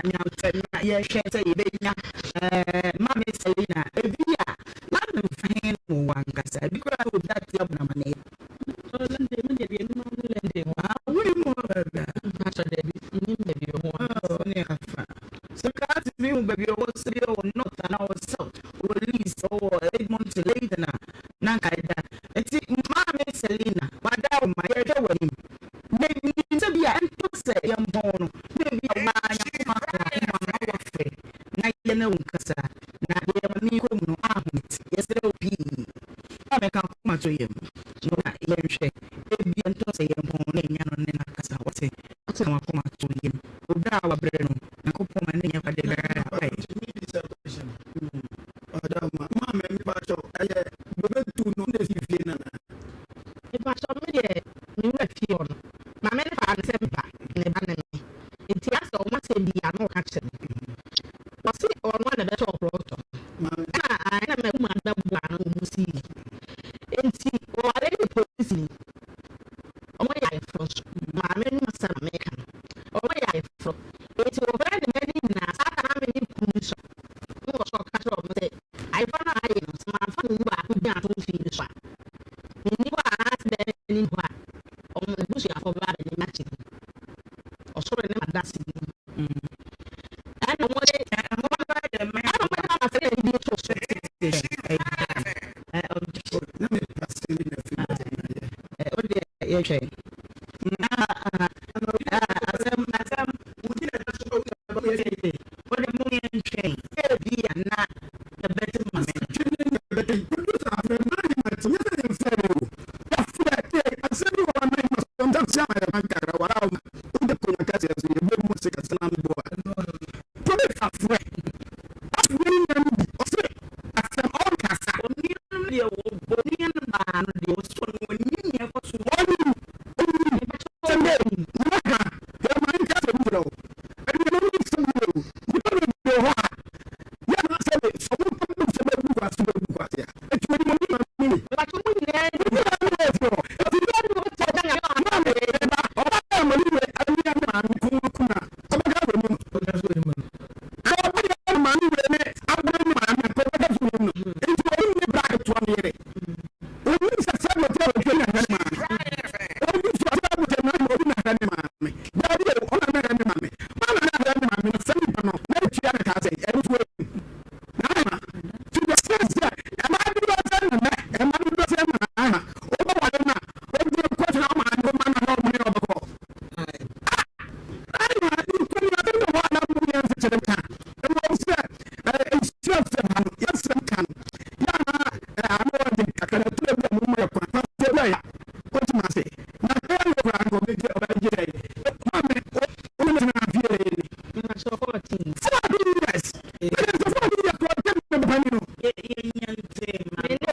nyaboterɛ na yɛhwɛ sɛ yɛbɛnya ɛɛ Maame Selina, ebi a na memfa he na mowɔ ankasa, ebi koraa na obi ate abɔ no amaneɛ.
London, me deɛ deɛ menim ara ne London hɔ.
Ah, wonim hɔ baabi a?
Mpakyɛ dabi, mennim baabi ɔwɔ ankasa.
Oh, ne afa. Sɛ nka tumi hu baabi ɔwɔ sɛ bi ɔwɔ north anaa ɔwɔ south, ɔwɔ Leeds, ɔwɔ Edmonton, Leyden a, na nka ɛda. Nti Maame Selina, w'adaworoma, yɛhwɛ w'anim. Na nim sɛ bi a ɛntɔ sɛ yɛmpɔn no, na ebi a waa Nyankopɔn aka w'akoma ma wafrɛ na yɛne wo nkasa. Na deɛ Maame yi kɔ mu no ahomete. to yam na yɛnhwɛ. Ebia ntɔ sɛ yɛmpɔn na yɛnya no ne no akasa. Wate? Ka w'akoma to yam. Obrɛ a wabrɛ no, Nyankopɔn ma no nyɛ kwa da biara. Wai?
Mepakyɛw me deɛ me wura fie hɔ no maame no faa no sɛ me ba ne ba ne me nti asɛ ɔmo asɛm biaa na ɔka kyerɛ me ɔse ɔno a na ɛbɛtɔɔ plɔt no ɛna ɛna m'akumaa bɛboa no ɔmo sii nti ɔware ne polisini ɔmo yɛ ayeforɔ nso maame no asɛm na meka no ɔmo yɛ ayeforɔ nti ɔfrɛ ne mma no nyinaa saa ta na me ne kunu no sua na ɔsɛ ɔka kyerɛ ɔmo sɛ ayeforɔ no a ayɛ no sɛ mamfa mo mu baako din anto mfii no so a menni hɔ a anaasɛ bɛrima no nni hɔ a ɔmo n'abusuafoɔ bɛba abɛne me akyɛ mu ɔsoro ne m'adaseni ɛna ɔmo de ɛna ɔmo de ma sɛ ɛna bi to so.
Yɛhwɛ asɛm asɛm wode mo yɛntwɛn ebi a na yɛbɛte ma me. Onua no deɛ wɔbɔ onua no baa no deɛ ɔsɔ no onim nea ɛkɔ so.
Mepakyɛw mo nyinaa nim. Mepakyɛw 14.
Yɛnya nte ma
Me ne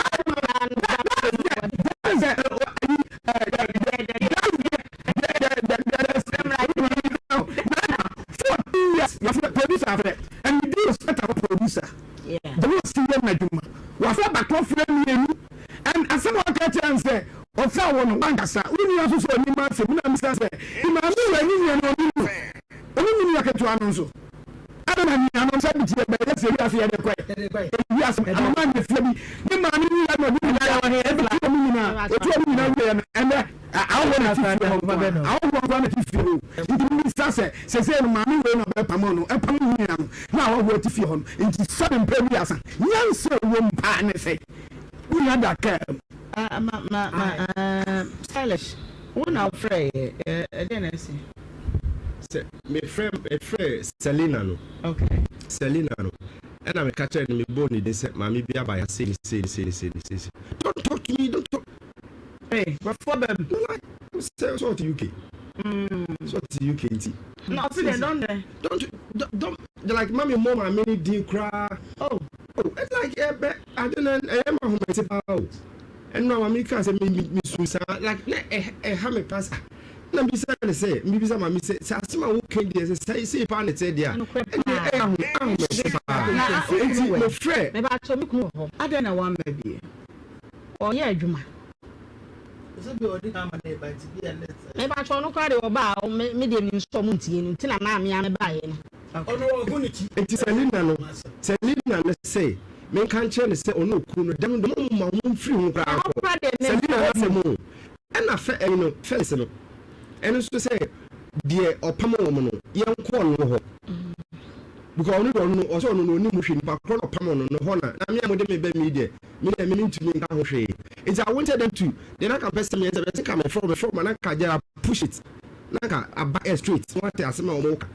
akumaa no ba no. Yeah.
Wafa baako frɛ mmienu ɛn asɛm a ɔka kyerɛ n sɛ ɔfrɛ wɔ no wankasa wo nua nso sɛ ɔnim asɛm na misa sɛ maame wɔ ani nua no ɔnim no ɔne ne nua ketewa no nso ɛna na nua no sɛ bi bɛyɛ sɛ wiase yɛde kɔɛ wiase anoma ne fie bi ne maame ne nua no ɔde nyinaa ɛbɛtu ɔmo nyinaa ɔtu ɔmo nyinaa wie no ɛnɛ ahɔhoɔ na ti fie hɔ ahɔhoɔ nkoa na ti fie hɔ nti misa sɛ sɛsɛ no maame wei na ɔbɛpam no ɛpam ne nua no na ahɔhoɔ ti fie hɔ no nti sɛbe mpɛ bi asa nyansa wɔ mu paa ne sɛ wonya da kaa mu.
Ah, ma ma ma ah, stylish wo na wofrɛ yɛ ɛdeɛ na asi.
Sɛ mefrɛ Selina no.
Okay.
Selina no ɛna meka kyerɛ no, mebɔɔ ne din sɛ maame bi aba ya sei ne sei ne sei ne sei ne sei sei, don't talk to me, don't talk.
Hey, bɛfoɔ bɛm.
No, like sɛ ɔte UK, sɛ ɔte UK nti.
Na ɔte deɛ dɔn dɛ.
Don't like mami mmɔ maame ne din koraa.
Oh.
Oh, it's like ɛbɛ ade na ɛyɛ ma ahomete paa o. Ɛno a maame ka sɛ me su saa like na ɛha me pa sa na mbisa ne sɛ mbisa maame sɛ sɛ asɛm a woka deɛ sɛ sɛ sei paa ne teɛ deɛ a
Nokorɛ
ɛdeɛ
paa.
ɛyɛ ahomete paa nti mefrɛ.
Mepakyɛw me kunu wɔ hɔ.
Adɛn na wamma bie?
Ɔyɛ adwuma. Mepakyɛw ɔno koraa deɛ ɔba a me deɛ mensɔ ɔmo ntie no nti na maa me ara mebaeɛ no.
Nti Selina no sɛ menka nkyerɛ no sɛ ɔne okunu no dɛm de mo ma ɔmo mfiri ho koraa
Ɛhɔ
nkɔ.
koraa deɛ
Selina
mempɛ
no asɛm o. Ɛna fɛ ɛyi no Felix no ɛno nso sɛ deɛ ɔpam wɔn no yɛnkɔ ɔno hɔ because ɔno deɛ ɔno no ɔsɛ ɔno no ɔnim hwee nipa korɔ na ɔpam ɔno no hɔ na na me a mode me bɛ mi deɛ me deɛ me mentumi nka ho hwee nti I wanted them to deɛ na nka mpɛ sɛ meyɛ sɛ bɛte ka mefrɛ ma na nka gyara push it na nka aba air straight na wate asɛm a wɔn ka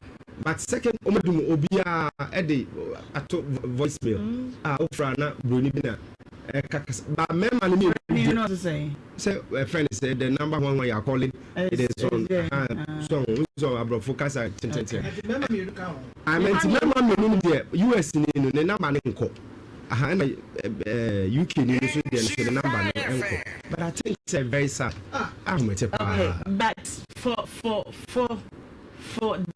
but second wɔn dum obiara ɛde ato voice mail a wofra na broni bi na Ɛka kasa ba mmarima no mmienu deɛ sɛ ɛfrɛ no sɛ the number one one you are calling it is on so so aborɔfo kasa tententen. Nti mmarima mmienu no deɛ, US ni no ne number ne nkɔ aha, ɛna UK ni no nso deɛ no so ne number no nkɔ, but I think it's very sad, ahomete paa.
Okay, but for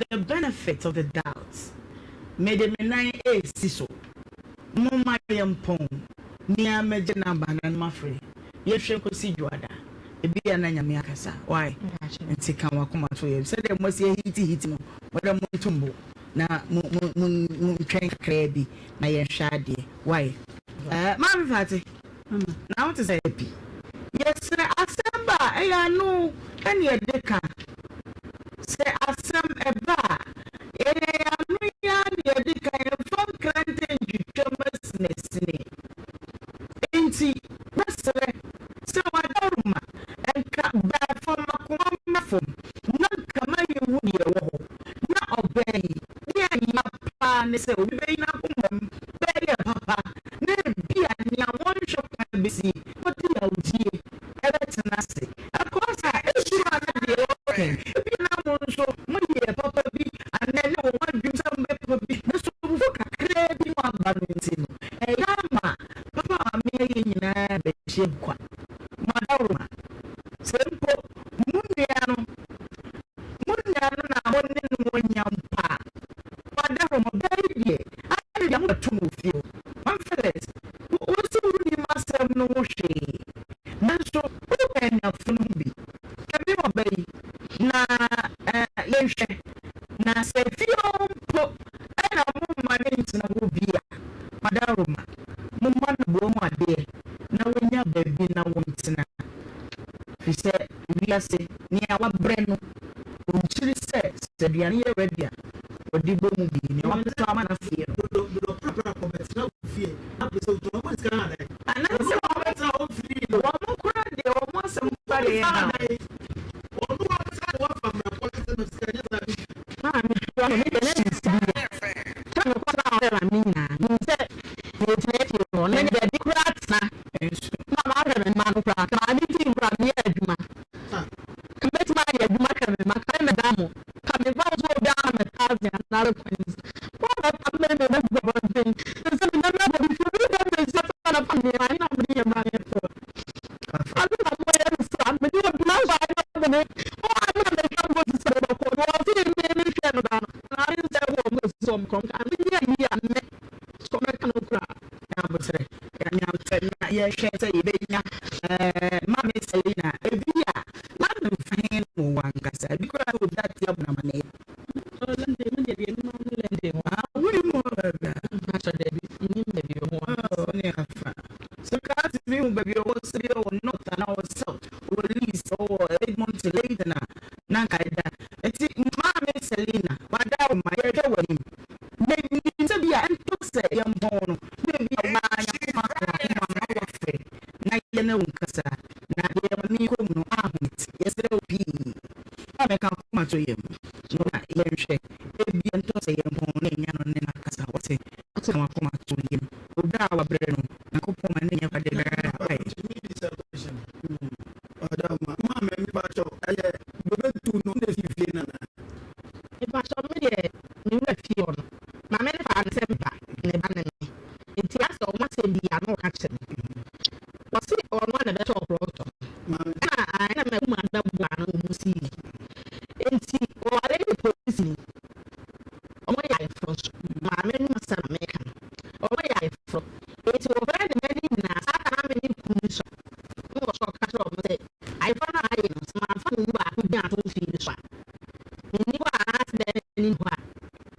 the benefit of the doubt, mede me nan esi so, momma yɛn pɔn nea mɛgye number na no mafrɛ, yɛhwɛ nkosi Dwoada, ebi a na Nyame akasa why. Nti ka wakoma to yɛ sɛdeɛ mo asi ahiti hiti no, wɔde mo ntombo na mo mo mo mo ntwɛn kakraa bi na yɛnhwɛ adeɛ why. Maame Fati, na wote sɛ bi yɛsrɛ asɛm ba a, ɛyɛ ano ɛne yɛde ka sɛ asɛm ɛba a, ɛyɛ ano yi ara ne yɛde ka, yɛmfa nkrantɛ ntwitwam asinasini. Nti mɛsrɛ sɛ wadaroma nka baa fam, akoma ma fam na nka ma yɛhu deɛ ɛwɔ hɔ na ɔbaa yi deɛ ɛyɛ paa ne sɛ obi bɛyi n'akoma mu bɛyɛ papa na ebi a nea wɔnhwɛ kwan bɛsi wɔde yawdie ɛbɛtena ase ɛkɔ sa esuru a na deɛ ɔkɛn ebi na mo nso moyɛ papa bi anaa ne wɔn adwuma sɛ mobɛ papa bi na so bufu kakraa bi mu aba no, nti no ɛyɛ ama papa maame yɛ nyinaa bɛhyɛ nkwa. Mo adaworoma sɛ mpo mo nua no na mo ne no anya mpa a, mo adaworoma bɛyɛ deɛ ayɛ deɛ mobɛto no fie o. Pamphlet wosi wo nim asɛm no ho hwee, nanso wopɛ anuafo no ho bi kɛbi ɔba yi na yɛnhwɛ na sɛ fie hɔ mpo ɛna momma ne ntena hɔ bi a, madaroma momma no boɔ mu adeɛ na wonya baabi na wɔntena, firi sɛ wiase nea wabrɛ no ɔnkyiri sɛ aduane yɛ ready a, wɔde bɔ mu bi nea wapɛtɔ ama no afie no. Anaasɛ wɔn kora deɛ, wɔn asɛm kora deɛ yɛ ha.
Maame hwɛ no, me deɛ na nsi bi yɛ sɛ mekɔ sɛ ɔyɛ maame nyinaa nim sɛ mɛtena fie hɔ na baabi koraa tena na mahwɛ me mma no koraa ka maame ti nkora meyɛ adwuma ka mɛtumi ayɛ adwuma hwɛ me mma ka mɛda mo ka mefa wo so obi ama me thousand anaasɛ coins wɔn bɛ pa me me bɛ gu abɔnten sɛ me nana bɔ bi fi obi bɛ me nsa fa na fa nneɛma ne na mo de yɛ mma ne fo ase na mo yɛ no sa me de obi na so ayɛ bɔ ne wɔn a na mehwɛ mo sisi sɛ bɔkɔ no wɔn si me me hwɛ no da no na me nsɛ wɔ mo sisi wɔn kɔn ka me nyɛ yi a mɛ sɔ mɛka no kura.
Nyabotrɛ, nyabotrɛ na yɛhwɛ sɛ yɛbɛnya maame Selina ebi a na mfa he no wɔ ankasa ebi koraa sɛ obi ate abɔ n'amanneɛ.
London, me deɛ menim ano London hɔ.
Wonim hɔ baabi a?
Mpakyɛ, daabi, menim baabi wɔ hɔ.
Ɔne afa sɛ kaa tumi hu baabi ɔwɔ sɛ bi ɔwɔ north anaa ɔwɔ south, ɔwɔ Leeds, ɔwɔ Edmonton, Leyden a na nka ɛda. Nti maame Selina, wada wo ma yɛhwɛ w'anim na nim sɛ bi a ɛntɔ sɛ yɛmpɔn no na ebi a waa Nyankopɔn aka wakoma ma wafrɛ na yɛne wo nkasa na deɛ ma mi kɔ mu no ahomete. Yɛsrɛ wo pii a mɛka akoma to yam na yɛnhwɛ ebi ɛntɔ sɛ yɛmpɔn na ɛnya no ne nakasa wɔte ka wakoma to yam obi a wabrɛ no Nyankopɔn ma ne nyɛ kwade biara ayɛ.
Maame, mepakyɛw, ɛyɛ bɛbɛtu no na ɛsi fie nana?
Mpakyɛ, me deɛ mewura fie hɔ no, maame ne faa ne sɛ meba ne ba ne me, nti asɛ ɔmo asɛm bi a na ɔka kyerɛ me, wɔse ɔno a na ɛbɛtɔ ɔkorɔtɔ ɛna ɛna mɛkum abɛboa no ɔmo sii, nti ɔware ne polisi ni, ɔmo yɛ ayeforo nso. Maame no asɛm a meka no, ɔmo yɛ ayeforo, nti wɔfrɛ ne mma no nyinaa saa ka na me ne kunu so na wɔ so ɔka kyerɛ ɔmo sɛ ayeforo no a ayɛ no sɛ mamfa mo mu baako gyina ato fie no so a, menni hɔ a anaasɛ bɛrɛ ni hɔ a,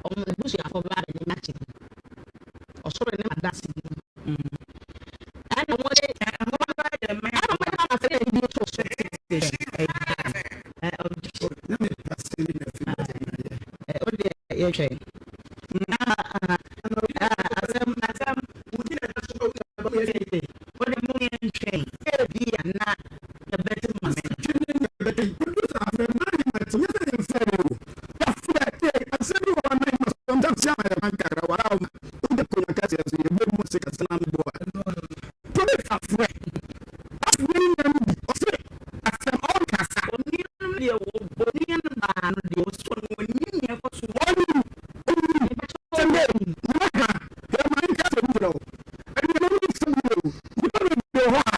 ɔmo n'abusuafoɔ bɛba abɛne me akyɛ mu ɔsoro ne madase mu ɛna ɔmo de ɛna ɔmo de mama sɛ ɛna bi to so.
Na mepa Selina fi
Wode yɛhwɛ asɛm asɛm wode mo yɛntwɛn ebi a na yɛbɛte ma me.
Producer afrɛ nine months nyɛ sɛ yɛmfrɛ no o, yɛafrɛ asɛm bi wɔ hɔ 9 months sometimes yɛ ama yɛkwan kakra wara wo ma wode konya kɛseɛ so yɛbɛ mu se kasa na meboa producer. Nana ka, hwɛ ma menka asɛm bi nkyerɛ wo. Anuanom no nsɛm yie o. Nnipa bebree wɔ hɔ a,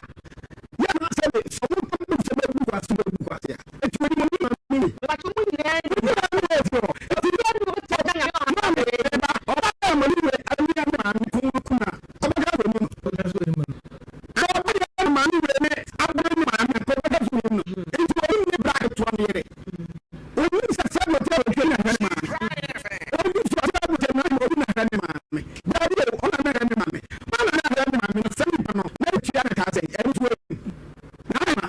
yɛ a na sɛbe sɛ wɔka bom sɛ bɛbu kwase bɛbu kwase a, enti wɔnim ɔne maame wei.
Mepakyɛw mo nyinaa
nim. Ɔne maame wei firi hɔ. Enti
Obiara nim sɛ ɔda Nyame ase.
Maame, me ba, ɔbaa a ɔne wei awia ne maame kun no kun a, ɔbɛka sɛ ɔnim no.
Ɔbɛka sɛ ɔnim no.
Sɛ ɔba yɛ ne maame wei ne abere ne maame a, ɔbɛka sɛ ɔnim no. Enti ɔnim ne bra ketewa no yere. Ɔnim sɛ sɛ wɔte a wɔtwa na hwɛ ne maame. Ɔnim sɛ ɔte a wɔtwa na obi na hwɛ ne maame. Daabi o, ɔna na hwɛ ne maame. Hwan na na hwɛ ne maame no? Sɛ nipa no na ɔtua ne ka sɛn? Ɛno nso ɔnim. Naama,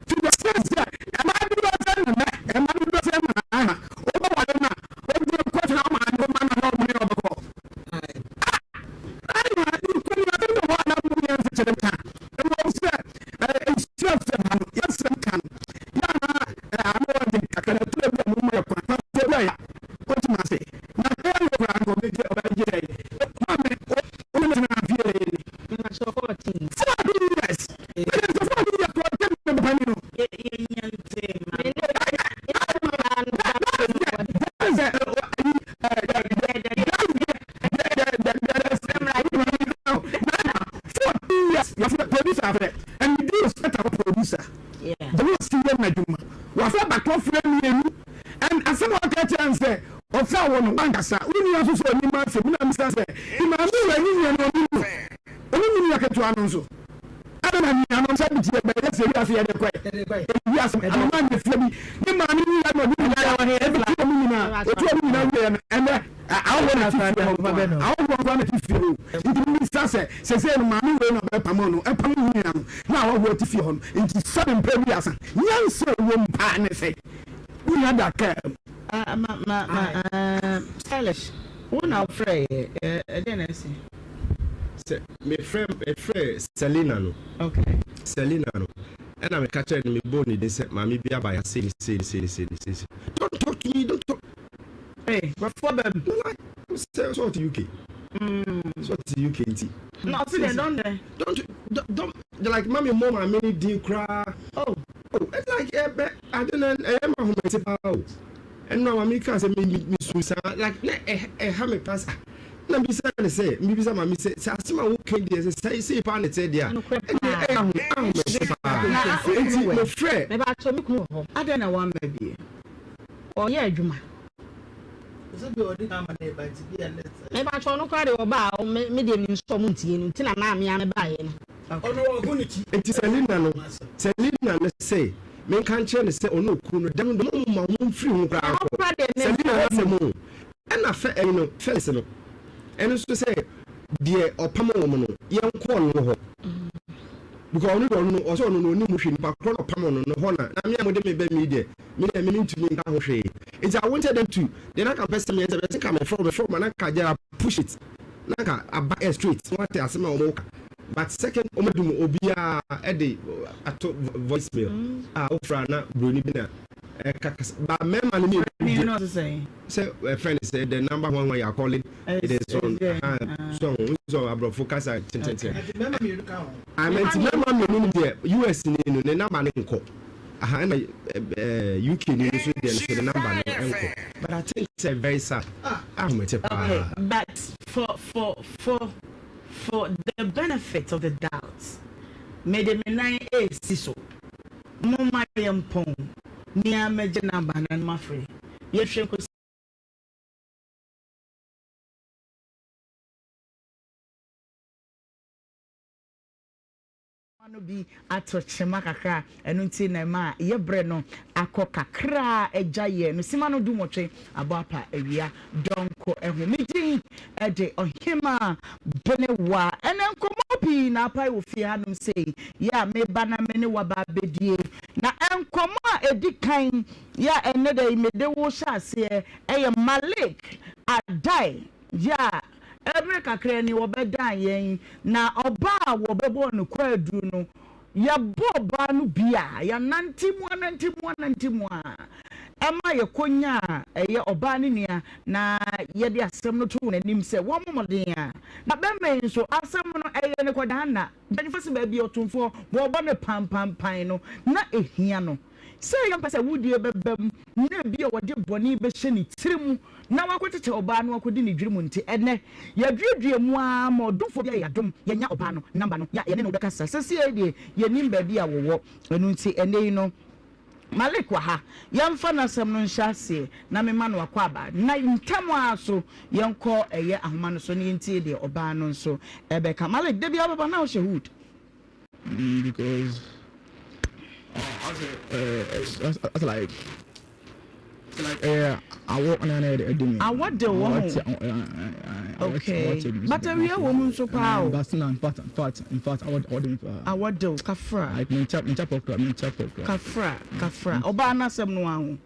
to the extent sɛ mmaa dodoɔ sɛ nnɛ, mmaa dodoɔ sɛ nnɛ naama, wobɛware no a, wode kɔtena wo maame hɔ ma no na ɔmo ne ɔbɛkɔ. Ah, naama, nkonimase wɔ hɔ a na mo yɛ nsekyerɛ ka. Ɛwɔ sɛ nhyira sɛm ha no, yɛsɛm ka no. Yɛ a na ano yɛ den kakra na ɛtɔ da bi a momma yɛ kwan. Pastor bi a ya ɔte m'ase na hwɛ yɛ koraa nka ɔbɛgye ɔbɛgye dɛ maame wo ne me tena fie yɛ ni.
Mepakyɛ 14.
14 years ɛyɛ sɛ 14 years kɔ ɔgye me papa ni no.
Yɛ yɛ nya nte ma.
Me ne wo nyinaa no da
That is the that is the ayi 14 years yɛfrɛ producer afrɛ and we do respect our producer. The way ɔsi yɛ n'adwuma wafrɛ batɔfrɛ mmienu and asɛm a ɔka kyerɛ n sɛ ɔfrɛ wo no wankasa wo nua nso sɛ ɔnim asɛm na misa sɛ maame wɔ ne nua no ɔnim no ɔne ne nua ketewa no nso ɛna na nua no sɛ bi bɛyɛ sɛ wiase yɛde kɔɛ wiase anoma nyɛ fie bi ne maame ne nua no ɔde nyinaa ɛbɛtu ɔmo nyinaa ɔtu ɔmo nyinaa wieɛ no ɛnɛ Ahɔhoɔ na ɛte fie hɔ nko ara. Ahɔhoɔ nko ara na ɛte fie hɔ o. Nti mebisa sɛ, seesei no maame wei na ɔbɛpamo no, ɛpamo wo nua no, na ahɔhoɔ te fie hɔ no, nti sɛbe mpɛ wiasa, nyansa a ɛwɔ mu paa ne sɛ, wo nua da kaa mu.
Ah, ma, ma, ma, ah, Stylish, wo na wofrɛ yɛ, eh, ɛdeɛn na asi?
Sɛ mefrɛ mefrɛ Selina no.
Okay.
Selina no, ɛna meka kyerɛ no mebɔɔ ne din sɛ maame bi aba ya sei ne sei ne sei ne sei ne sei. Don't talk to me, don't talk.
Hey, brɔfo aba mu.
No like sɛ sɛ ɔte UK. Sɛ ɔte UK nti.
Na ɔte dɛ dɔn dɛ.
Don't don't don't like mami mo maame ni din koraa.
Oh.
Oh, it's like ɛbɛ ade na ɛyɛ ma ahomete paa o. Ɛnu a maame ka sɛ mi mi mi su saa like na ɛha mi paa sa. Na mi bisa ne sɛ mi bisa maame sɛ sɛ asɛm a woka deɛ sɛ sɛ sɛ paa ne tɛ deɛ a ɛdeɛ ɛyɛ ahomete paa. Nti mo frɛ.
Mɛba atɔ mi kunu wɔ hɔ.
Adɛn na wamma bie?
Ɔyɛ adwuma. Mepakyɛw ɔno koraa deɛ ɔba a me deɛ menim sɛ ɔmo ntie no nti na maa me ara mebaeɛ no.
Nti Selina no Selina no se menka nkyerɛ no sɛ ɔne okunu no da no deɛ ɔmo ma ɔmo mfiri ho koraa
Ɛhɔ
nkɔ
koraa deɛ me
Selina no asɛm o ɛna fɛ ɛyi no Felix no ɛno nso sɛ deɛ ɔpam wɔn no yɛnkɔ ɔno hɔ because ɔno deɛ ɔno no ɔsɛ ɔno no ɔnim hwee nipa korɔ na ɔpam ɔno no hɔ na na me a mode me bɛ mi deɛ Me deɛ me mentumi nka ho hwee nti I wanted them to deɛ na nka mpɛ sɛ meyɛ sɛ bɛte nka mefrɛ wo mefrɛ wo ma na nka gyara push it na nka aba air straight na wate asɛm a wɔn ka but second wɔn adum obiara ɛde ato voice mail a wofra na broni bi na ɛka kasa ba mmarima no mmienu deɛ sɛ ɛfrɛ no sɛ the number one one you are calling it is on so so aborɔfo kasa tententen nti mmarima mmienu no deɛ US ni no ne number no nkɔ. Aha ɛna eh, UK ni nso deɛ no so ne number no ɛnkɔ but I think sɛ very sad ahomete paa.
Okay, but for for for for the benefit of the doubt, mede me nan esi so. Momma yɛmpɔn. Me ara mɛgye number no na mafrɛ. Yɛhwɛ nkosi. No bi ato kyema kakra, ɛno nti na ɛma yɛ berɛ no akɔ kakra agya yɛ no sima no dunwɔtwe abɔ apa awia dɔnko ho. Me din de Ɔhemaa Benewa. Ɛnɛ nkɔmmɔ pii na apae wɔ fie hanom sei yɛ a meba na me ne wo aba abɛdie. Na nkɔmmɔ a ɛdi kan yɛ a ɛnnɛ da yi mede wo hyɛ aseɛ ɛyɛ Malik Adai yɛ a Bere kakra ni wɔbɛdan yɛn, na ɔbaa a wɔbɛbɔɔ no kwaadu no, yɛbɔɔ ɔbaa no bi a yɛanante mu anante mu anante mu a ɛma yɛkɔnyaa ɛyɛ ɔbaa no nua na yɛde asɛm no too n'anim sɛ wɔmmɔ mmɔden a na bɛrima yi nso asɛm no ɛyɛ no kɔdaa na mpanyinfoɔ sɛ baabi ɔtomfoɔ wɔbɔ no pampampan no na ɛhia no. Sɛ yɛmpɛ sɛ awudie bɛba mu na ebia wɔde bɔne bɛhyɛ ne tiri mu. na wakɔtetɛ ɔbaa no akɔdi ne dwiri mu nti ɛnnɛ yɛaduadua mu ara ma ɔdomfoɔ bi ayɛ yɛn adom yɛanya ɔbaa no number no yɛ a yɛne no bɛkasa. Seesei deɛ yɛnnim baabi a wɔwɔ ɛno nti ɛnnɛ yi no Malik wɔ ha, yɛmfa n'asɛm no nhyɛ aseɛ na mema no akwaaba, na ntɛm ara so yɛnkɔ ɛyɛ ahoma no so na yɛntie deɛ ɔbaa no nso bɛka. Malik, da biara wobɛba na wohyɛ hood.
Because uh, uh, like like eh, awɔ na na ɛde mi.
Awɔ de wɔ ho. Okay. But awia wɔ mu nso paa o.
But na in fact in fact in fact awɔ awɔ de mi paa.
Awɔ de o kafra.
Like mi nkyɛ mi nkyɛ pɔ kura mi nkyɛ pɔ kura.
Kafra kafra ɔbaa n'asɛm no aho.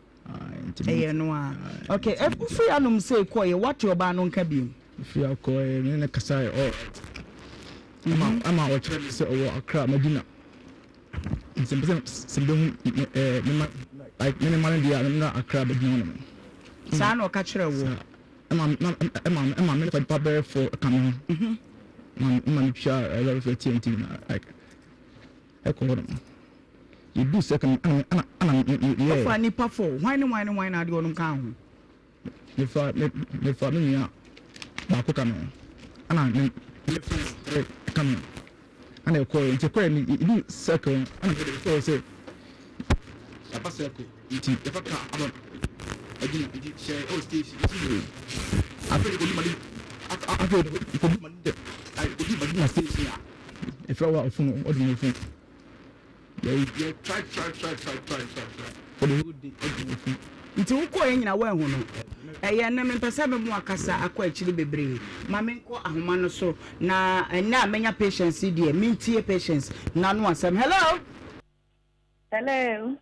Ɛyɛ no a. Okay. Efiri anom sɛ kɔ yɛ wate ɔbaa no nka bi.
Efiri akɔ yɛ mi ne kasa yɛ ɔ. Ɛma ɛma ɔkyerɛ mi sɛ ɔwɔ Accra Madina. Nti mpɛ sɛ sɛ mebehu me ɛɛ me ma like me ne ma no deɛ a memmra Accra bɛgyina hɔ nom.
Saa na ɔka kyerɛ wo?
Saa. Ɛma ma ɛma ɛma me nipa bɛyɛ fo ka me ho. Ma ɛma me twa ɛlɔre fɛ TNT nyinaa like ɛkɔ hɔ nom. Yɛdu sɛ ɛna ɛna ɛna me me yɛ.
Wofa nipa fo hwan ne hwan ne hwan na ade wɔnom kaa ho?
Mefa me mefa me nua baako ka me ho ɛna me me friends ka me ho ɛna ɛkɔɛ nti ɛkɔɛ no edu circle no ɛna mede ɛkɔɛ sɛ yaba circle nti yɛfa kaa aba agyina nti hyɛ ɛwɔ station nti yɛ afei de kɔdu madi afei de kɔdu madi kɔdu madina station a ɛfrɛ wɔ ɔfon ɔde ne fon. Yɛ yɛ try try try try try try try for the whole day ɛdi ne fi.
Nti wo kɔɔɛ nyina woanhu no? Ɛyɛ nnɛ mempɛ sɛ memo akasa akɔ akyiri bebree ma menkɔ ahoma no so na ɛnnɛ a manya patience yi deɛ mentie patience nano asɛm hello.
Hello.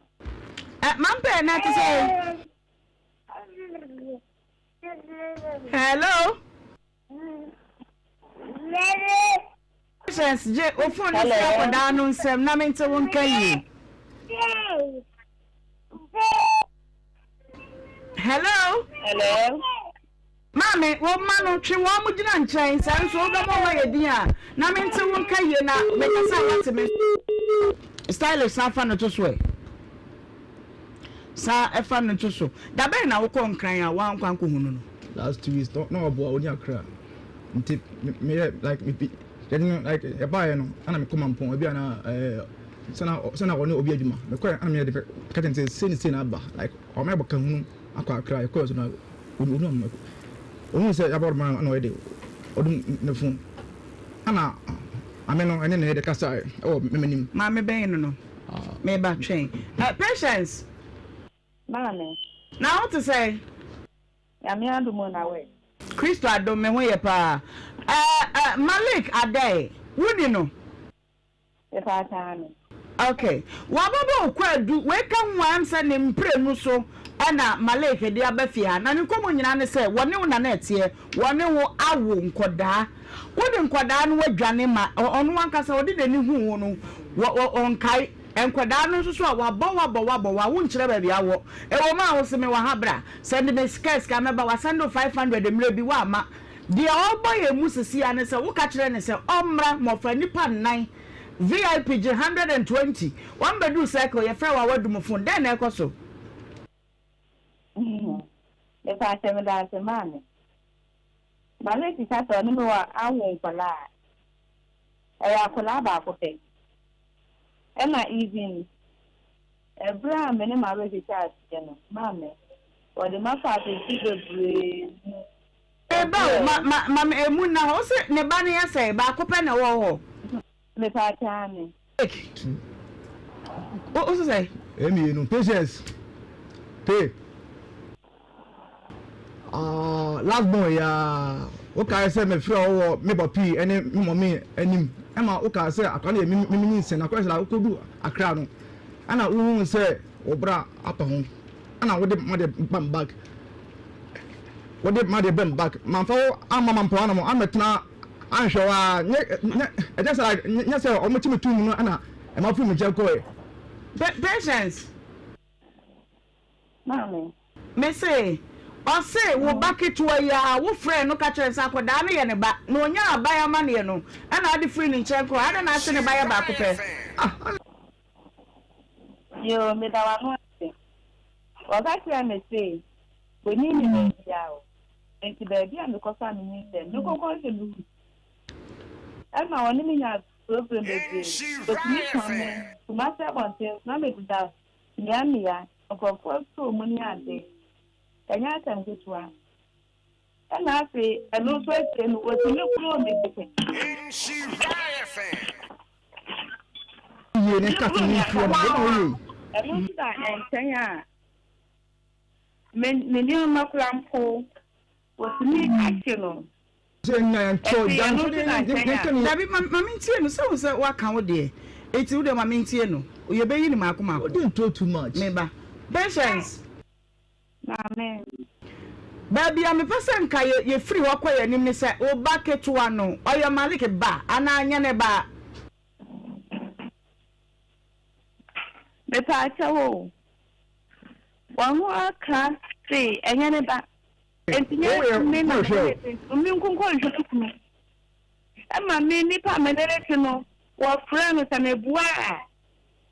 Ɛ mampɛ na ɛte sɛ. Hello. Patience gye wo phone no fi akwadaa no nsam na mente wo nka yie. Hello.
Hello.
Maame, wo mma no twe wɔn mo gyina nkyɛn sɛ nso wobɛma wɔn ayɛ din a na mente wo nka yie na mekasa a woate me. Stylish san fa no to so ɛ. San fa no to so. Da bɛn na wokɔ Nkran a woankɔ ankɔhu no no?
Last 2 weeks na ɔboa ɔni Accra nti meyɛ like me yɛde no like ɛbaeɛ no ɛna mekɔ Mampɔn ebi ana ɛɛ sɛna sɛna ɔne obi adwuma mekɔ ɛna meyɛ de ka kyɛn sɛ sei ne sei na aba like ɔmo ɛbɔ ka hunu akɔ Accra ɛkɔɛ so na onu ɔmo ohun sɛ yabɔ ɔmo ɛna ɔyɛ de ɔdum ne fon ɛna ame no ɛne ne yɛ de kasa ɛwɔ mɛmɛnim.
Maame bɛn no no meba twɛn ɛ Patience.
Maame.
Na wo te sɛn?
Nyame adom o, na wɛ?
Kristo adom, me ho yɛ paa. Ɛɛ ɛ Malik Adai, wo ni no?
Mepaakyɛw aane.
Ok, wabɛbɔ wo kwaadu, wei ka ho a ɛm sɛ ne mprenu so ɛna Malik de aba fie ha, na ne nkɔmmɔ nyinaa ne sɛ wɔne wo na na ɛteɛ, wɔne wo awo nkɔdaa, wode nkɔdaa no adwane ma ɔno ankasa ɔde n'ani huu wo no, wɔ wɔ ɔnkae. Nkwadaa no nso so a wabɔ wo abɔ wo abɔ wo a wonkyerɛ baabi a wɔ. Ɛwɔ mu a wose mewɔ ha bra sɛnde me sika sika mɛba wasɛnde wo 500 mmerɛ bi woamma. Deɛ ɔrebɔ yɛn mu sisi ara ne sɛ woka kyerɛ no sɛ ɔmmra ma ɔfa nnipa nnan VIP gye 120 wɔn bɛduru circle yɛfrɛ wo a woadum phone dɛn na ɛrekɔ so?
Mepaakyɛ medaase maame. Maame sika sɛ ɔne me wɔ awo nkwadaa a ɛyɛ akwadaa baako pɛ. Ɛna even ɛberɛ a me ne m'awɛgye hyɛɛ aseɛ no, maame, wɔde m'afa afefe bebree mu.
Me ba o, ma, ma, ma me emu nna hɔ. Wose ne ba no yɛ sɛn? Baako pɛ na ɛwɔ hɔ?
Mepaakyɛ aane.
Two. Wo, wose sɛn?
Mmienu. Patience. Pay. Ah, last born yi ara, wokae sɛ mefrɛ wo wɔ me pɔpii ne me mɔmi anim ɛma wokaa sɛ akora no yɛ me me nyinsɛn na akɔyɛ sɛ wokɔdu Accra no ɛna wohuu sɛ wo bra apa ho ɛna wode ma de bam back wode ma de bam back mamfa wo amma mampɔn anam amɛtena anhwɛ wo a nyɛ nyɛ ɛnyɛ sɛ nyɛ sɛ wɔn kyi me tum no ɛna ɛma firi me nkyɛn kɔɛ.
Patience.
Maame.
Mese, ɔse wo ba ketewa yi ara wo frɛɛ no ka kyerɛɛ no sɛ akwadaa no yɛ ne ba na ɔnyaa aban amaneɛ no ɛna ade firii ne nkyɛn kɔɔ adɛn na ase ne ba yɛ baako pɛ?
Yoo, meda w'ano ase. Wɔka kyerɛɛ me se, W'ani nni baabiara o. Enti baabi a mekɔfaa me nyinsɛn no, menkɔnkɔ nhwɛ me kunu. Ɛma ɔne me nyaa problem bebree. Otumi pam me Kumasi abɔnten so na mededa mmeammea, nkurɔfoɔ store mu ne ade. Ɛnyɛ asɛm ketewa. Ɛna afei ɛno nso akyire no, otumi boroo me kɛkɛ.
Yie ne nkate ne nsuo no, wei na woyɛ yi.
Ɛno nso da nkyɛn a, me me nneɛma koraa mpo, wɔtumi akye no.
Sɛ nya yɛn tɔ gya nso ne ne ne ne ne.
Dabi ma ma mentie no sɛ wo sɛ woaka wo deɛ eti wo deɛ ma mentie no yɛbɛyi no maako maako.
Wodi ntorɔ too much.
Meba. Patience.
Maame.
Baabi a mepɛ sɛ nka yɛ yɛfiri hɔ kɔ yɛn anim ne sɛ wo ba ketewa no ɔyɛ Malik ba anaa nyɛ ne ba?
Mepaakyɛw o, wɔn ho aka se ɛnyɛ ne ba. Enti nyɛ me na mene ne te, nti me nko nkɔ nhwɛ me kunu. Ɛma me nipa a mene ne te no, wɔfrɛ no sɛ meboa a,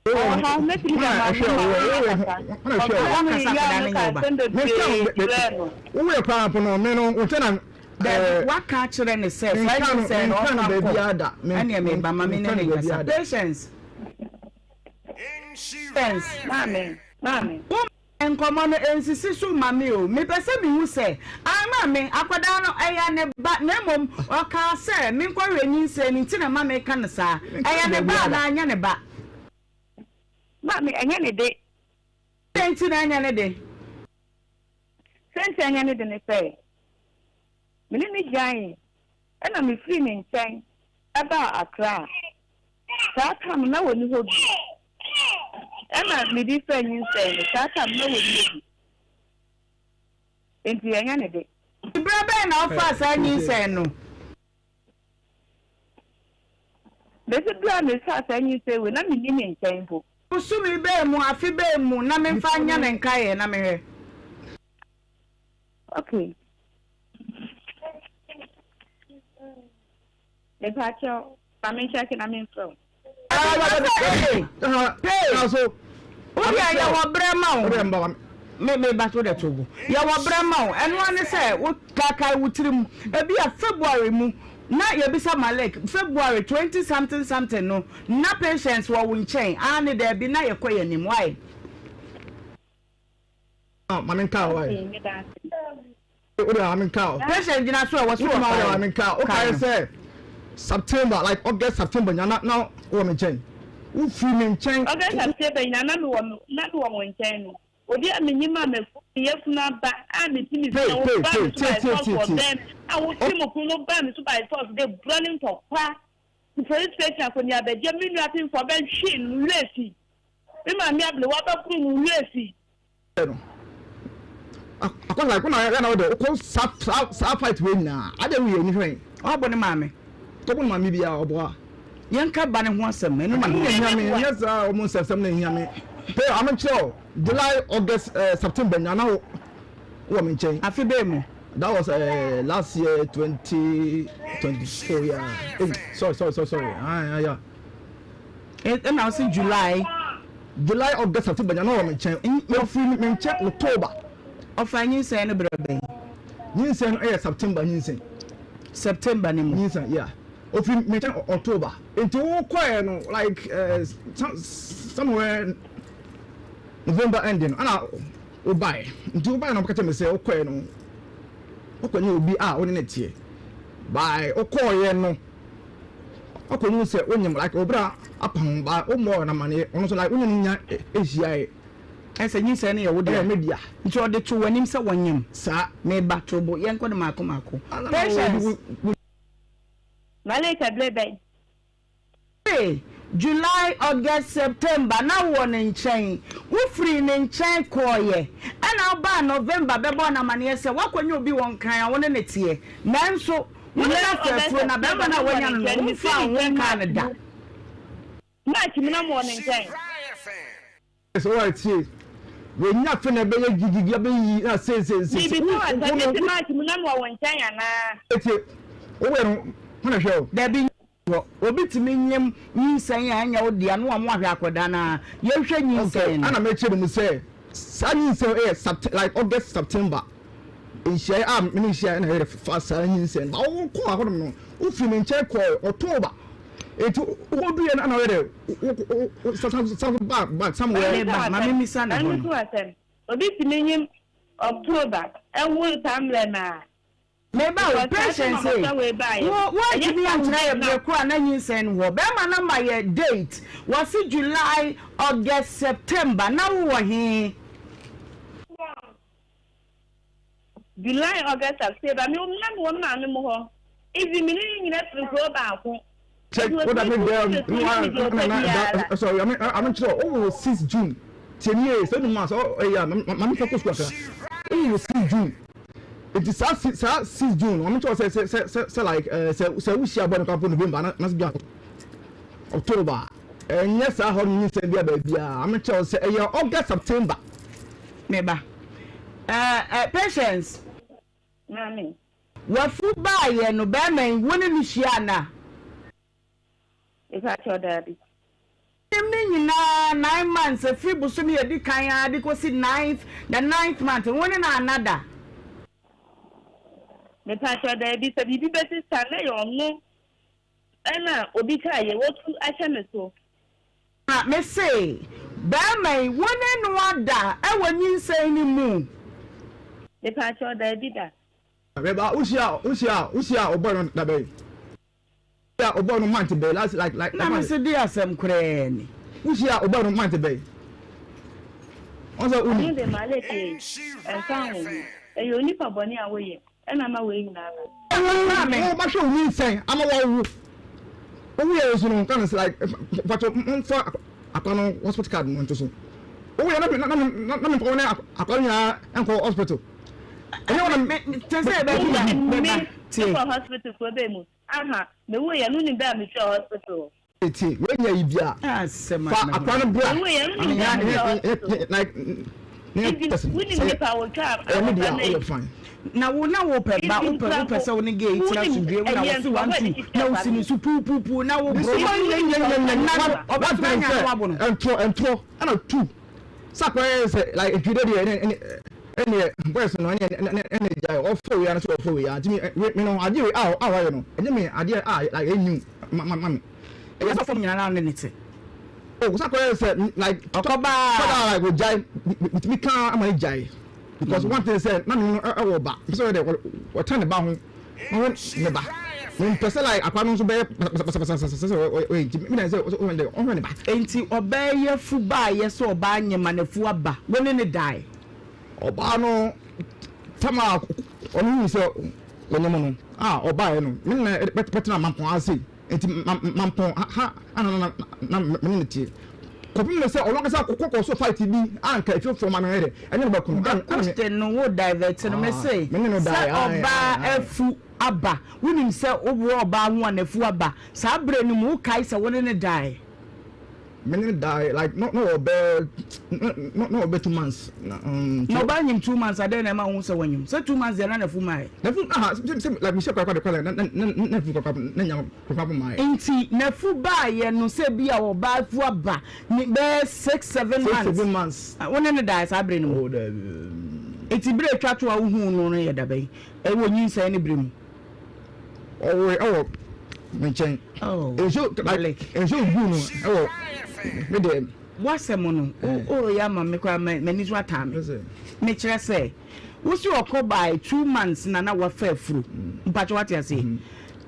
ɔwɔ ha, mɛtumi de ama no ma ɔne no akasa. Ɔfrɛ no yɛ a meka asɛm bebree kyerɛɛ no.
Woyɛ paa mpo no, me no, wo nkyɛn na.
Dabi, waka akyerɛ no sɛ saa nyinsɛn no ɔmfa nkɔ. Ɛneɛ meba ma me ne no nkasa. Patience. Patience.
Maame, maame.
Wo nkɔmmɔ no ɛnsisi so mma me o. Mepɛ sɛ mehu sɛ, ae maame, akwadaa no ɛyɛ ne ba na mmom ɔkaa sɛ menkɔhwɛ nyinsɛn no nti na ɛma meka no saa. Ɛyɛ ne ba anaa ɛnyɛ ne ba?
Maame, ɛnyɛ ne de.
Adɛn nti na ɛnyɛ ne de?
Sɛ nti a ɛnyɛ ne de ne sɛ, me ne no gyaee ɛna me firii ne nkyɛn baa Accra. Saa tam no na wɔnni hɔ bi. Ɛna me de faa nyinsɛn no, saa tam no na wɔnni hɔ bi. Enti ɛnyɛ ne de.
Berɛ bɛn na wofaa saa nyinsɛn no?
Bɛsi berɛ a mefaa saa nyinsɛn wei, na menni ne nkyɛn mpo.
Bosome bɛn mu, afe bɛn mu na memfa nyɛ no nkaeɛ na mehwɛ?
Okay. Mepakyɛw, ma me nkyɛke na memfrɛ wo.
Wo deɛ yɛwɔ berɛ ma wo. Me me ba to de to bo. Yɛwɔ berɛ ma wo. Ɛno ara ne sɛ wo kaakae wo tirim. Ebi a February mu na yɛbisa Malik February 20 something something no na patients wɔ wo nkyɛn aane daabi na yɛkɔ yɛn anim why?
Ma me nka why? O de maame nka o.
Patient gyina so a wɔsi wɔ
kae. Maame nka o kae sɛ September like August September nyina na na wɔ me nkyɛn. Wo firi me nkyɛn.
August September nyina na me wɔ na me wɔ mo nkyɛn no. Obi a menyim a mafu me yafunu aba a mete me fie wo ba me so by force wɔ bɛn me a wo twe mo pono no ba me so by force de brɔ ne ntɔkwa to police station akɔneabɛgye me nua pemfoɔ bɛhwe no werɛ fi me maame ablewa bɛboro no werɛ fi.
no akɔ like wona yɛ na wode wokɔ saa saa saa fight wei nyinaa adeɛ woyɛ ni hwɛn
ɔbɔ ne maame
tɔbɔ ne maame biara ɔboa
yɛnka ba ne ho asɛm ɛno na
hia me nyɛ saa ɔmo nsɛmsɛm na hia me pɛ ame kyerɛ o July August uh, September nyinaa na wɔ me nkyɛn
afe bɛɛ mu
that was uh, last year 2024 yeah hey, sorry sorry sorry sorry ah, yeah, yeah.
Ɛna ɔsi July.
July August September nyina na ɔwɔ me nkyɛn. Ɔfiri me nkyɛn October.
Ɔfa nyinsɛn no berɛ bɛn?
Nyinsɛn no yɛ September nyinsɛn.
September ne mu.
Nyinsɛn yeah. Ɔfiri me nkyɛn October. Nti wo kɔɛ no like uh, somewhere November ending no ɛna wo baɛ. Nti wo baɛ na ɔbɛka kyerɛ me sɛ wo kɔɛ no wokɔ nye obi a wo ne ne teɛ. By wo kɔɔyɛ no. Ɔkɔ hu sɛ wonyim like wo bra apa ho ba wo mmɔɔ no amaneɛ ɔno nso like wonye no nya nhyiaeɛ.
Ɛsɛ nyinsɛn no yɛ wo dea.
Ɛyɛ me dea.
Nti ɔde to w'anim sɛ wɔnyem.
Saa.
Me ba to bo yɛnkɔ no maako maako. Patience.
Malaika berɛ bɛn?
May, July, August, September na wowɔ ne nkyɛn. Wofirii ne nkyɛn kɔeɛ. Ɛna wobaa November bɛbɔɔ no amaneɛ sɛ woakɔnya obi wɔ Nkran a wo ne no teɛ. Nanso Wo ne no afa afuro, na barima no a woanya no no, womfaa wo ho nkaa no da.
March mu na mowɔ ne nkyɛn.
Sɛ wo tie, w'anya afe na ɛbɛyɛ gigigi abɛyiyi na seeseesei.
Mebisa wo asɛm, mese March mu na mewɔ wo nkyɛn anaa?
Tie, wowɛ no, hwan na ɛhwɛ wo?
Dabi, hɔ. Obi tumi nyem nyinsɛn a ɛnyɛ wo dea na wama wahwɛ akwadaa no ara. Yɛnhwɛ nyinsɛn no.
Okay, ɛna mekyerɛ no mu sɛ saa nyinsɛn yɛ like August, September. Nhyiae a me ne wo hyiae na yɛde fa saa nyinsɛn no. Ba wokɔɔ hɔnom no, wofii me nkyɛn kɔɔ October. Enti wokoduiɛ no na woyɛ dɛ wo san san ba back somewhere.
Me ba, ma memmisa no hɔ no.
Obi tumi nyim October ɛwo saa mmerɛ no a.
Me ba o, Patience ei, wo woantumi ankyerɛ yɛ berɛ ko a na nyinsɛn no wɔ. Bɛrima no ama yɛ date, wɔse July, August, September, na wowɔ he?
July, August, September, me na mewɔ me maame mo hɔ. Even me ne no nyina firi kuro baako.
Check
Nti
wo da
ɔtumi
me
tu
dɛm
firi so na me deɛ ɔpɛ biara.
Sorry, ame ame kyerɛ wo wo 6 June. Tie nie sɛ no ma sɛ ɛyɛ a ma me fa kɔ sukuu akra. Wo wo 6 June. Nti saa saa 6 June no ame kyerɛ sɛ sɛ sɛ sɛ like sɛ sɛ wo hyia bɔ no kwa November na na sɛ October. Ɛnyɛ saa hɔ no nyinsɛn bi a baabi a ame kyerɛ sɛ ɛyɛ August September.
Me ba. Eh, eh, Patience.
Maame.
W'afu baeɛ no, barima yi, wo ne no hyia anaa?
Mepakyɛw, daabi.
Nim ne nyinaa, 9 months, ɛfiri bosome a ɛdi kan ara de kɔsi ninth, the ninth month no, wo ne no anna da?
Mepakyɛw, daabi. Sɛ biribi bɛsi saa na ɛyɛ ɔno Ɛna obi kaa yɛ watu ahyɛ me so.
Na me se, Barima yi, wo ne no ada wɔ nyinsɛn no mu?
Mepaakyɛw, daabi da.
Me ba, wo hyia, wo hyia, wo hyia ɔbɔy no da bɛn? Wo hyia ɔbɔy no month bɛn? Last like like.
Na me se, de asɛm koraa ni.
Wo hyia ɔbɔy no month bɛn? Wɔn sɛ wo ni.
Ɛno de, Malek ei, ɛmfa wo ho. Ɛyɛ onipa bɔne a woyɛ. Ɛna ama wei nyinaa aba.
Wo ba hwɛ wo nyinsɛn ama wawo. Wo yɛ nso no nka no sɛ like mpatsɔ mfa akwa no hospital card no nto so. Wo yɛ na na na na mfa wo ne akwa no nyinaa nkɔ hospital. Ɛnyɛ wɔn na
te sɛ ɛbɛ bi
ba tie. Mekɔ hospital kuro bɛn mu? Aha, me wo yɛ no nim bɛ a metwa hospital.
Tie, wei nyɛ yi bia. Fa akwa no bra. Like ne yɛ test sɛ ɛyɛ me deɛ a woyɛ fine.
Na wo na wo pɛ ba wo pɛ wo pɛ sɛ wo ne gay tena asomdwie wo na wo se 1 2 na wo si ne so puu puu puu na wo bro na no ɔbɛtumi anya no wabo no.
Ɛntorɔ ɛntorɔ ɛna tu sɛ akwa yɛ sɛ like ntwi dɛ deɛ ɛne ɛne boys no ɛne ɛne ɛne gyae ɔfɔ wei ano sɛ ɔfɔ wei a ntumi me no adeɛ wei a a wayɛ no ɛnyɛ me adeɛ a like ɛnyiw ma ma ma me.
Ɛyɛ sɛ fam nyinaa na ne ne te.
Oh, sɛ akɔyɛ sɛ like
ɔkɔbaa
kɔdaa like ogyae metumi ka ama ne gyae because one thing sɛ na me no ɛwɔ ba mpɛ sɛ ɔyɛ dɛ ɔtɛn ne ba ho na ɔhwɛ ne ba mempɛ sɛ like akwa no nso bɛyɛ basabasabasa sɛ ɔyɛ nti me na sɛ ɔhwɛ dɛ ɔhwɛ ne ba.
Enti ɔbaa yi afu baayɛ sɛ ɔbaa nyɛ ma n'afu aba wo ne no dae.
Ɔbaa no tam a ɔno hui sɛ ɔnyem no a ɔbaeɛ no me ne no bɛtena Mampɔn ase. Enti mampɔn ha a na na na me ne no te kɔpem no sɛ ɔno ankasa kɔ kɔ so fight bi a nka efiefoɔ ma no yɛ dɛ ɛne no bɛko no.
The question no wo divert no me se sɛ ɔbaa afu aba wonim sɛ wowɔ ɔbaa ho a n'afu aba saa berɛ no mu wokae sɛ wo ne no dae?
Me ne no dae like na na ɔbɛ na na ɔbɛ 2 months na.
Na ɔbaa nyim 2 months adɛn na ɛma wohu sɛ wanyim sɛ 2 months deɛ na n'afu mmaeɛ.
N'afu aha sɛ sɛ like mehyɛ kwakwa de kwala na na na n'afu kwakwa na nya kwakwa mmaeɛ.
Nti n'afu baeɛ no sɛ bi a ɔbaa afu aba ne bɛyɛ 6 7
6
months
7 months.
Wo ne no dae saa berɛ no mu?
Oh daabi.
Nti berɛ atwa to a wohuu no no yɛ da bɛn ɛwɔ nyinsɛn no berɛ mu?
Ɔwoe ɛwɔ me nkyɛn.
Oh,
Nsuo like nsuo gu no ɛwɔ me dɛm.
W'asɛm no o yɛ ama me koraa m'ani so ataa me. Mekyerɛ sɛ wosi ɔkɔ by 2 months na na wafa afuro. Mpakyɛ wate aseɛ.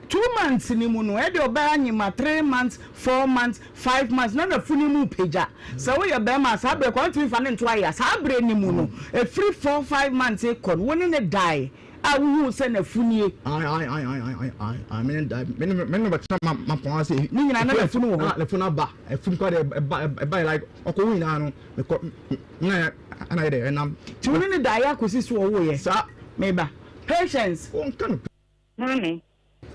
2 months ni mu no ɛde ɔbaa anyima 3 months 4 months 5 months na n'afunu mu pagya. Sɛ woyɛ bɛrima saa berɛ kɔ ntumi fa ne nto ayɛ saa berɛ ni mu no efiri 4 5 months kɔ no wo ne ne dae a wohuu sɛ n'afu nie.
Ae ae ae ae ae ae ae me ne da me ne me ne bɛtena ma ma pɔn ase.
Ne nyinaa na n'afu no wɔ hɔ.
N'afu no aba afu no kora deɛ ɛba ɛba yɛ like ɔkɔ wo nyinaa no mekɔ na ɛna yɛ dɛ ɛnam.
Ti wo ne ne da yɛ akɔsi so ɔwo yɛ.
Saa.
Meba Patience.
Wɔnka no.
Maame.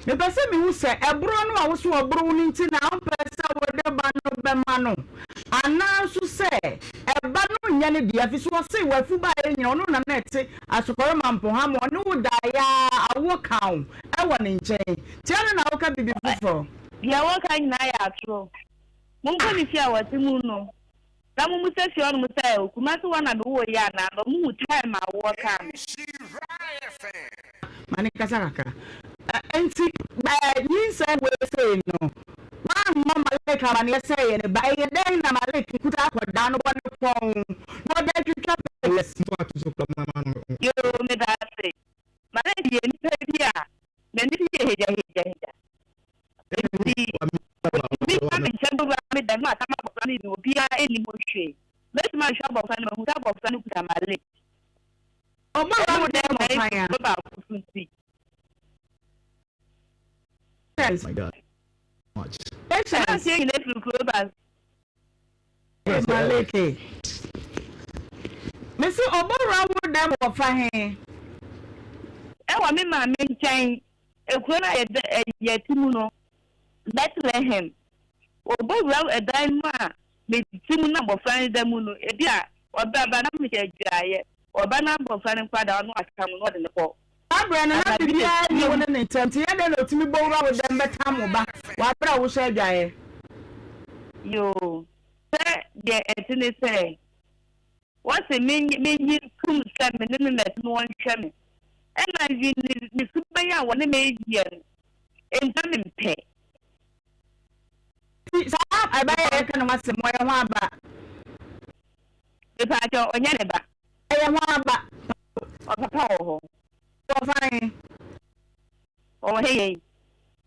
Mepɛ sɛ mehu sɛ ɛborɔ no a wo so ɔboro wo no nti na wompɛ sɛ wode ba no bɛma no anaa nso sɛ ɛba no nyɛ ne dea ɛfiri sɛ ɔse w'afu baeɛ nyina ɔno na na ɛte asokɔre mampɔha ma ɔne wo daeɛ ara awoɔ ka wo wɔ ne nkyɛn nti adɛn na woka biribi foforɔ?
Deɛ wɔka nyinaa yɛ atorɔ. Monkɔ ne fie a wɔte mu no. Na mommisa fie hɔnom sɛ, 'Kumasi hɔ na mewoo yi anaa? Na wɔhu time a wɔkaa me.
Ma ne nkasa kakra. Enti nyinsɛn wei sei no, wammɔ Malik amaneɛ sɛ ɛyɛ ne ba. Ɛyɛ dɛn na Malik kuta akwadaa no bɔ ne kɔn na ɔde atwitwa pictures?
Yoo, meda ase. Malik yɛ nipa bi a n'ani so yɛ hagyahagyahagya. Enti otumi ba me nkyɛn bɛwura me dan mu atam abɔfra no bi, obiara nnim ho hwee. Mɛtumi ahwɛ abɔfra no mahu sɛ abɔfra no kuta Malik.
Ɔbɛwura wo dan mu kwan a.
Baako so nti.
Patience.
Mmeranteɛ nyinaa firi kuro ba.
Maleke. Mese ɔbɛwura wo dan mu wɔ fa he?
Ɛwɔ me maame nkyɛn, ekuro no a yɛda yɛte mu no, Bethlehem. Ɔbɛwura ɛdan mu a mete mu na abɔfra no da mu no, ebi a ɔbɛba na mehyɛ adwaeɛ, ɔba na abɔfra no nkwadaa no aka mu na ɔde no kɔ.
Saa berɛ no, na biribiara nni wo ne ne ntam, nti ɛyɛ dɛn na ɔtumi bɔ wura wo dɛm bɛtam wo ba wɔ aberɛ a wohyɛ adwaeɛ?
Yoo, sɛ deɛ ɛte ne sɛ, wɔse menye menye ntom sɛ me ne no na ɛte na ɔnhwɛ me, ɛna even ne ne suban a wɔne me yɛ no, ɛnti na mempɛ.
Nti saa ɛba yi a yɛka ne ho asɛm, ɔyɛ hwan ba?
Mepaakyɛw, ɔnyɛ ne ba.
Ɛyɛ hwan ba?
Ɔpapa wɔ hɔ.
Wɔfa he?
Ɔwɔ he yɛn?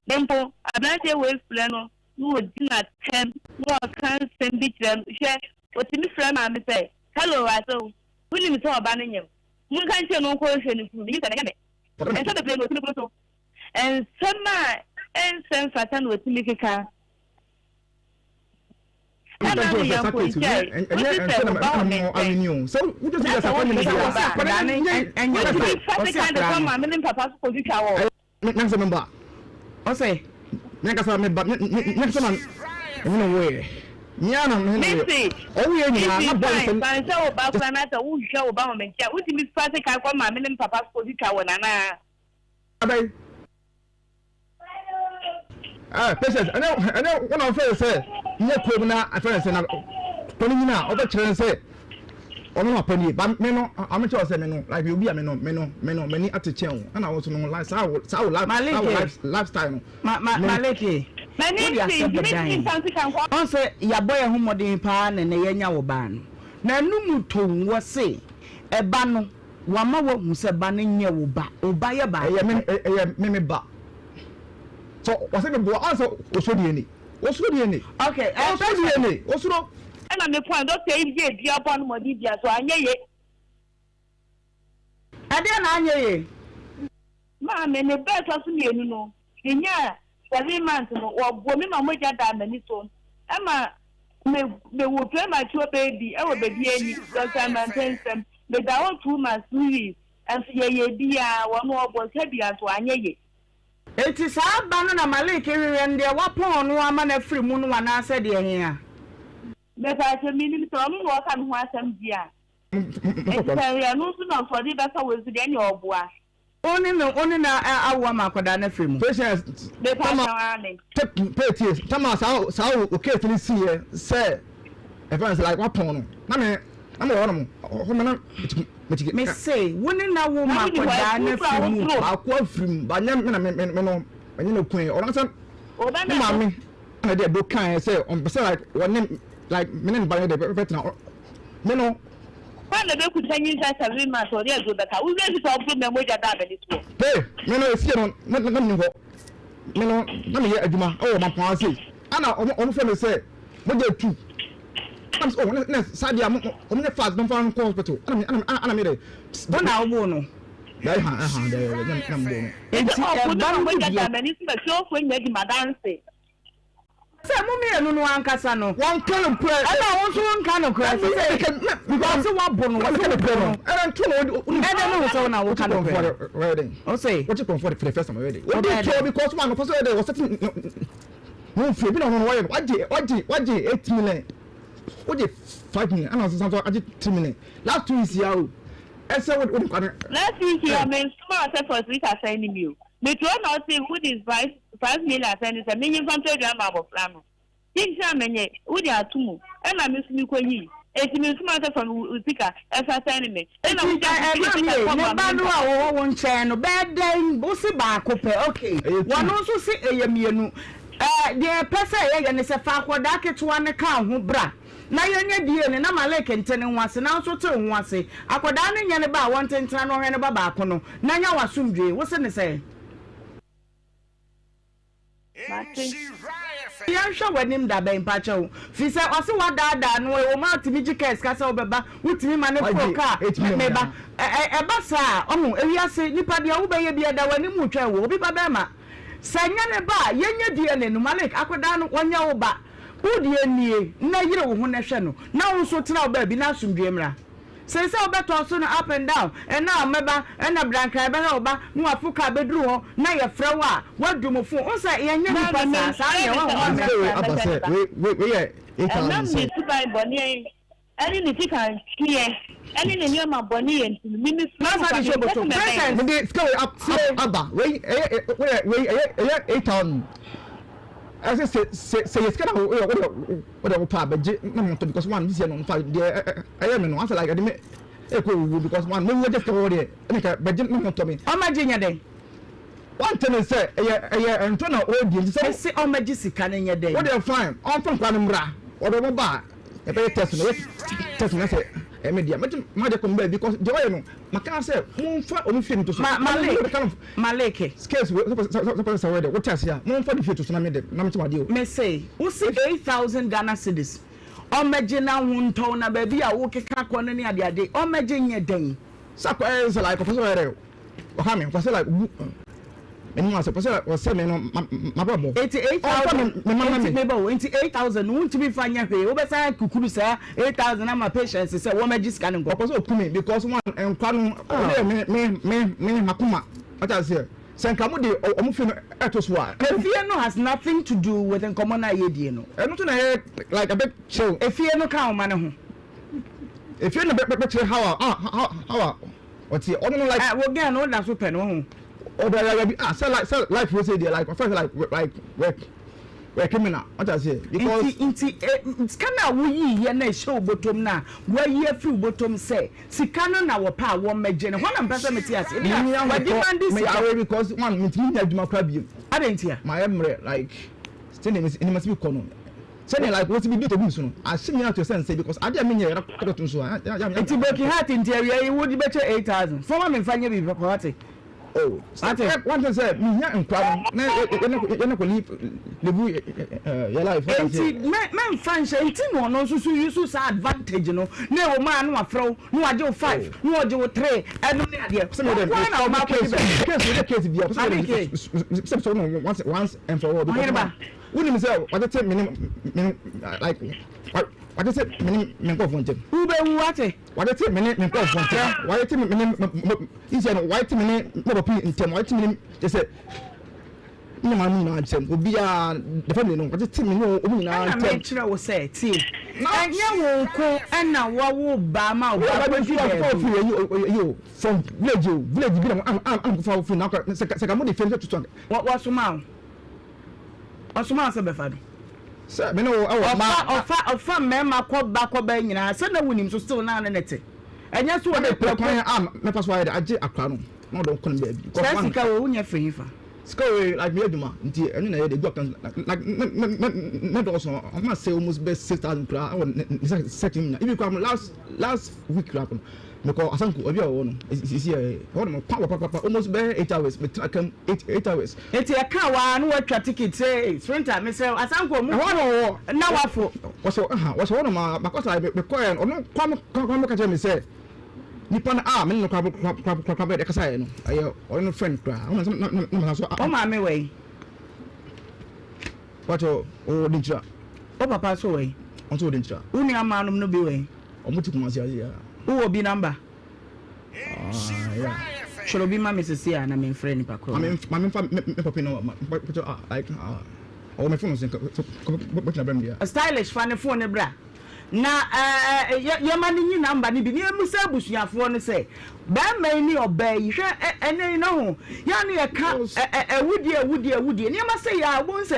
Na mpo aberanteɛ wei frɛ no na ɔdi no atɛm na ɔka nsɛm bi kyerɛ no. Hwɛ, ɔtumi frɛ maame sɛ, Hello, Asew, wonim sɛ ɔba no nyem? Monka nkyerɛ no ɔnkɔ nhwɛ ne kunu. Menim sɛ ɛnyɛ me. Nsɛm bebree na ɔtumi gu so. Nsɛm a ɛnsɛ mfata na ɔtumi keka. Ɛna no yɛ nkɔnhyɛ, wosi sɛ wo ba wɔ me nkyɛn, na sɛ wohwehwɛ wo ba a, wotumi fa sekan de kɔ maame ne papa so kɔtwitwa wɔ. Mese, even fine, fine sɛ wo ba koraa na sɛ wohwehwɛ wo ba wɔ me nkyɛn a, wotumi fa sekan kɔ maame ne papa so kɔtwitwa wɔn anaa?
Ah, patience. Ɛnɛ ɛnɛ wɔn na wɔfrɛ sɛ nyɛ kurom na afɛn sɛ na tɔne nyina a ɔbɛkyerɛ no sɛ ɔno na ɔpɛ nie ba me no amekyerɛ sɛ me no like obi a me no me no me no m'ani ate kyɛn o ɛna wɔn so no like saa wo saa wo life saa wo life lifestyle no.
Ma ma Maleke wode asɛm bɛdan ɔn sɛ yɛabɔ yɛn ho mmɔden paa na ɛnɛ yɛanya wo baa no na ɛno mu tow wɔ se ɛba no Wama woahu sɛ ba no nyɛ wo ba. Wo ba yɛ baako
Ɛyɛ me
pɛ.
ɛyɛ me me ba. So wɔsɛ me boa ɔn sɛ osuro DNA. Osuro DNA.
Okay, eh,
Osuro DNA. Osuro.
Ɛna me kɔn dɔkta yi yɛ dua bɔ no mɔden bia so anyɛ ye.
Ɛdeɛn na anyɛ ye?
Maame, ne ba a ɛtɔ so mienu no, menyaa 7 months no, wɔbɔɔ me ma mogya daa m'ani so ma me mewoo premature baby wɔ baabi ani, Dɔkta Amanten nsɛm. Meda hɔ 2 months, 2 weeks, nso yɛyɛ biara, wɔn wɔbɔ nsa biara nso anyɛ ye.
Enti saa ba no na Malek hwehwɛ no, deɛ wapɔn no ama no afiri mu no anaasɛ deɛ hea?
Mepaakyɛw, minnim sɛ ɔno na ɔka ne ho asɛm deɛ a. Enti sɛ ɛyɛ ɔno nso na ɔde bɛfa wei nso deɛ, ɛnneɛ ɔboa.
Wo ne no wo ne no awo ama akwadaa no afiri mu.
Patience
tama Mepaakyɛw, aane.
pay tie tama saa saa o case ni si yɛ sɛ ɛfɛn sɛ like wapɔn no na me na me wɔ hɔ nom hɔ me na metiki
Me se wo ne no awo
Na
ma
wonni hɔ,
akwadaa no
afuo koraa
afiri mu.
woduro.
Baako afiri mu ba nyɛ me na me me me no menye no koe ɔno sɛ
Wo ba
ne
na
maame na ɛde ɛdo kaeɛ sɛ ɔmpɛ sɛ like wɔne like me ne ne ba no de bɛtena me no.
Hwan na obekuta nyinsɛn 7 months a ɔde aduro bɛka? Wo werɛ fi sɛ ɔboro mɛ mogya da abɛne soɔ?
Hey, me no efie no na na menni hɔ. Me no na meyɛ adwuma wɔ Mampong ase. Ɛna wɔn wɔn frɛ me sɛ mogya etu. Ɛna me sɛ oh ne saa deɛ mo wɔn nyɛ fast na wɔmfa nkɔ hospital. Ɛna me ɛna ɛna me de.
Wo na woboo no?
Dɛ ha ɛha dɛ dɛ na na meboo no.
Enti
Enti
ɔko
ɛba
no ma
no
mogya
deɛ.
da m'ani so ma fiefoɔ nyinaa di m'adanse.
Sɛ mo mmienu no ankasa no.
Wɔnka nokorɛ.
Ɛna wo nso wonka nokorɛ. Sɛ wɔse woabo no, wɔse wobo no.
Ɛna nto na wodi.
Ɛdɛ ne wo sɛ wo na woka nokorɛ. Ɔse.
Wokye kɔnfoɔ for the first time ɔyɛ dɛ. Wodi toɔ because wɔn anɔpa sɛ ɔyɛ dɛ wɔsɛte ne ho fie bi na ɔno wɔyɛ no wagye wagye wagye 8 million, wogye 5 million, ɛna ɔsan so agye 3 million last 2 weeks ya o ɛsɛ wode wode nkwa no.
Last week ya me nsoma sɛ first week asɛn ne mi o. Metuo na ɔse wode 5 5 million asɛn ne sɛ menye mfa ntɔ aduane ma abɔfra no. Kyinkyini a menye wode ato mu ɛna me nso mekɔyii. Enti mensoma sɛ fa wo sika fa sɛne me. Ɛna
Enti
wogya
ɛ
wo
maame
sika
ei,
kɔ
ne
ma
ba
me
no a
papa.
ɔwɔ wo nkyɛn no, bɛyɛ dɛn? Wo se baako pɛ, okay.
Ɛyɛ
Wɔno
two.
nso se ɛyɛ mmienu. Ɛ deɛ yɛpɛ sɛ yɛyɛ ne sɛ, fa akwadaa ketewa no ka wo ho bra na yɛnyɛ DNA na Malik nte ne ho ase na wo nso te wo ho ase. Akwadaa no nyɛ ne ba a wɔnte ntena na ɔhwɛ ne ba baako no na nya w'asomdwoe. Wo se ne sɛn?
Mate.
Yɛnhwɛ w'anim da bɛn mpakyɛw fi sɛ ɔse wadaadaa no ɛwɔ mu a tumi gye kaa sika sɛ wobɛba wotumi ma no foro kaa meba ɛba saa a ɔho ewiase nipa deɛ wobɛyɛ bi ɛda w'anim retwɛn wo obi ba bɛrima sɛ nyɛ ne ba a yɛnyɛ DNA no Malik akɔdaa no ɔnyɛ wo ba wo deɛ nie na yere wo ho na hwɛ no na wo nso tena wo baabi na asomdwoe mmra. Sen sɛ wobɛtɔ so no up and down, ɛna a mɛba, ɛna brankran bɛhwɛ wo ba, na wafo car bɛduru hɔ, na yɛfrɛ wo a, woadum wo phone. Wohu sɛ yɛnyɛ nnipa
Maame,
saa, saa
mensrɛ
deɛ
no sɛ
woahu maame.
Sika wei
ɔmmɛsra
aba
mɛhwɛ
sɛ
ne ba.
wei wei wei yɛ 8000
Ɛnam
sɛ.
ne suban bɔne ne ne sika ntweɛ ne ne nneɛma bɔne yɛ nti no, me mesuro
Na
no
sa
kwa,
de hyɛ
mempɛ sɛ
botom.
mɛbɛn no.
Princess,
Mede sika wei ab
tie.
ab aba wei ɛyɛ wei wei ɛyɛ ɛyɛ 8000 ɛsɛ sɛ sɛ sɛ yɛ sika na wo yɛ wo deɛ Wo deɛ wo pɛ a bɛgye na mo tɔ because one this year no nfa deɛ ɛyɛ me no asɛ like ɛde me ɛkɔ owuo because one me wɔ gye sika wɔ deɛ ɛna ka bɛgye na mo tɔ me.
Ɔmɛgye nyɛ dɛn?
Wante ne sɛ ɛyɛ ɛyɛ ntɔ na ɔredi nti sɛ.
Mese ɔmɛgye sika no nyɛ dɛn?
Wo deɛ fine ɔnfa nkwadaa no mmra ɔde ɔmo ba a yɛbɛyɛ test no yɛ test no na sɛ ɛyɛ me dea mɛgye m'adeɛ kɔ me baabi because deɛ ɔyɛ no maka sɛ momfa ɔmo fie no to so.
Ma Malik Malik.
Case wei sɛ sɛ sɛ sɛ de wote ase a momfa ne fie to so na me de na me kyɛ adeɛ o.
Me se wo se 8000 Ghana cedis ɔmmɛgye na ho ntɔ wo na baabi a wo keka kɔ no ne ade ade ɔmmɛgye nyɛ dɛn.
Sɛ akɔ ɛyɛ sɛ like ɔpɛ sɛ ɔyɛ dɛ ɔha me ɔpɛ sɛ like obu m'anim ase ɔpɛ sɛ ɔsɛ me no m'abrabɔ.
Enti 8000 enti meba o enti 8000 no wontumi nfa nyɛ hwee wobɛsan akukuru saa 8000 ama patients sɛ wɔmmɛgye sika no nkɔ.
Ɔpɛ sɛ oku me because one nkwa no ɔno yɛ me me me me m'akoma wate aseɛ sɛ nka mo de ɔmo fie no ɛto so a.
Efie no has nothing to do with nkɔmɔ no a yɛdie no.
Ɛno nso na ɛyɛ like ɛbɛ kyerɛ o.
Efie no ka ɔma no ho.
Efie no bɛ bɛ kyerɛ how a how how a ɔteɛ ɔno no like.
Ɛ wo girl no woda so pɛ no woho.
Ɔdɔ ayaya bi ah sɛ like sɛ life wo sɛ deɛ like ɔfɛ sɛ like like work work criminal wate aseɛ because.
Nti nti eh sika no a woyii yɛ na ɛhyɛ wo bɔtɔm no a woayi afiri wo bɔtɔm sɛ sika no na wɔpɛ a wɔmmɛgye no hɔ na mepɛ sɛ mete aseɛ ebi a
Menni
wɔde
ahotɔ
mande
meyɛ
sika.
aware because one mentumi nyɛ adwuma koraa bio.
Adɛn ntia?
Mayɛ mmerɛ like sɛdeɛ mesi nneɛma si bi kɔ no sɛdeɛ like wɔsi bi di tobi so no ahyɛ me ato sɛ nsɛ because adeɛ a menyɛ yɛrɛ kɔtɔ to so a ya ya
Nti breaking heart nti awia yi wode bɛkyɛ 8000 fama me mfa nyɛ biribi papa wate.
Oh,
Wate.
One thing sɛ mehia nkwa no na yɛne kɔ live live yɛ life.
Nti mɛmfa nhyɛ nti na ɔno nso so use saa advantage no na ɛwɔ mu a na wafrɛ wo na wagye wo five na ɔgye wo three ɛno ne adeɛ.
Sɛ mo dɛ
Wɔn na wɔn akɔdi bɛ.
case wo de case bia sɛ
Ade ke.
sɛ sɛ no once once and for all because
Ɔhene ba.
wonim sɛ watete me ne me like watete me ne me nkurɔfoɔ ntam.
Wobɛwu wate.
Watete me ne me nkurɔfoɔ ntam. Watete me ne me Nhyɛ no wayɛ te me ne me papa ntɛm wayɛ te me ne kyɛ sɛ ne maame nyinaa ntɛm obiara the family no wayɛ te me ne wɔn nyinaa
Ɛna
ntɛm.
mekyerɛ wo sɛ tie ɛnyɛ wo nko ɛna wawo ba ma wo ba
Wo
kɔdi
ba
baabi.
firi ayi ayi o from village o village bi na am am am kofa firi na akɔ sɛ sɛ ka mo de fɛn sɛ tutu anka.
Wɔ wɔsoma wo wɔsoma wo sɛ bɛfa no.
Sɛ me ne wo ɛwɔ ma.
Ɔfa ɔfa ɔfa mmarima kɔ ba kɔ ba nyinaa sɛ na wonim so still na ne ne te. Ɛnyɛ so
Na
ɔde
mepɛ
prɛko.
kwan a mɛfa so ayɛ dɛ agye akora no na ɔde ɔkɔ ne baabi.
Saa sika wei wonya firi he fa?
Sika wei like meyɛ adwuma nti ɛno na ɛyɛ dɛ egu account like ne ne ne ne dɔɔso ɔma sɛ almost bɛ 6,000 koraa ɛwɔ ne ne section mu nyinaa even koraa last last week koraa no mekɔ Asanko baabi a ɔwɔ no sisi ɛ ɛhɔ nom kwan wɔ papapa almost bɛyɛ 8 hours metena kam 8 8 hours.
Nti ɛka waa na watwa ticket sɛ sprinter mesrɛ wo Asanko mu
Ɛhɔ na ɔwɔ
na wafo.
Wɔhyɛ ɛha wɔhyɛ hɔ nom a makɔ saa mekɔɛ no ɔno kwame kwame ka kyerɛ me sɛ nipa no a me ne no kora kora kora kora kora bɛyɛ kasaeɛ no ɛyɛ ɔno no friend koraa ɔno na na na na so
Wo maame wɔ yi?
Wakyɛ ɔwɔ Denkyira.
Wo papa nso wɔ yi?
Ɔno nso wɔ Denkyira.
Wo nua mmaanom no bi wɔ yi?
Ɔmo te Kumasi ase ya.
Wowɔ bi number?
Ah, yeah.
Twerɛ bi ma me sisi a na memfrɛ nipa korɔ.
Maame maame nfa me me papa no ma papa ah like ah ɔwɔ me phone so bɛtena brɛ me deɛ.
Stylish fa ne phone no bra. Na yɛma no nyi number no bi na yɛmmisa abusuafoɔ no sɛ barima yi ne ɔbaa yi hwɛ ɛnɛ yi no ho yɛ a na yɛka awudie awudie awudie nneɛma sɛ yɛ a wobɛhu sɛ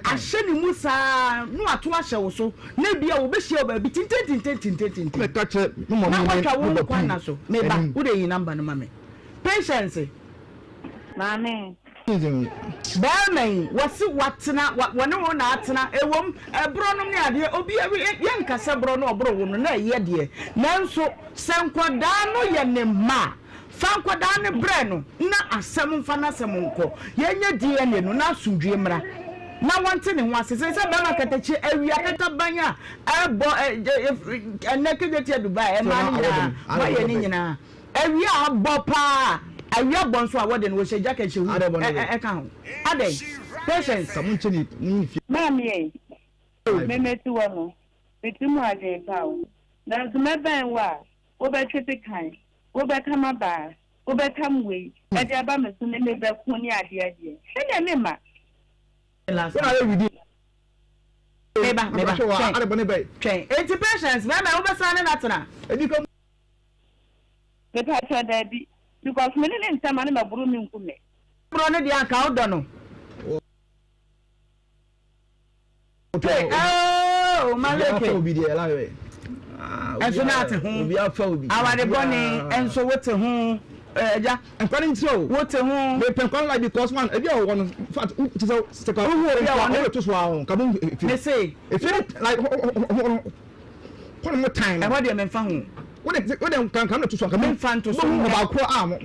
ahyɛ ne mu saa na wato ahyɛ wo so na ebia wɔbɛhyia wo baabi tententententententen na watwa wo nkwa nna so meba wode yi number no ma me Patience.
Maame.
Barima yi, wɔse watena, wɔne wo na atena, ɛwom, ɛborɔ nom ne adeɛ, obi, yɛnka sɛ borɔ no ɔboro wo no na ɛyɛ deɛ, nanso sɛ nkwadaa no yɛ ne mma a, fa nkwadaa no brɛ no na asɛm mfa n'asɛm nkɔ, yɛnyɛ DNA no na asomdwie mmra, na wɔnte ne ho ase, sen sɛ barima katakyi awia kataban a ɛbɔ, ɛnɛ kegyetia Dubai, ɛmaa no nyinaa, moayɛ ne nyinaa. Awia abɔ paa awia bɔ nso a wɔde no wɔhyɛ jacket hyɛ hood ɛka ho adɛn patience.
Maame ei, me mete hɔ no, me ti mu adwene pa o. Nanso mɛbɛn wo a, wobɛtwe sekan, wobɛka m'abaa, wobɛtam wei de aba me so ne me bɛko ne adeɛ adeɛ. Ɛnneɛ memma.
Meba, meba, twɛn, twɛn. Enti patience, bɛrima yi wobɛsan ne no atena?
Mepakyɛw daabi because me ne ne ntɛm a na mɛboro me nku me.
Borɔ no deɛ anka wodɔ no. Oh, Maleke. Ɛnso na ate ho. Aware bɔne ɛnso wote ho. Ɛgya.
Nkwa ne nkyerɛ o.
Wote ho.
Mepɛ nkwa no like because one ebi a wɔwɔ no in fact ti sɛ sɛ ka
wohu obi a wɔne
to so a wɔn ka mo efi.
Me se.
Efi like hɔ hɔ mo tan no.
Ɛhɔ deɛ memfa ho.
Wode wode nka nka to so nka
memfa nto so
nnɛ. Ɔbaako a mo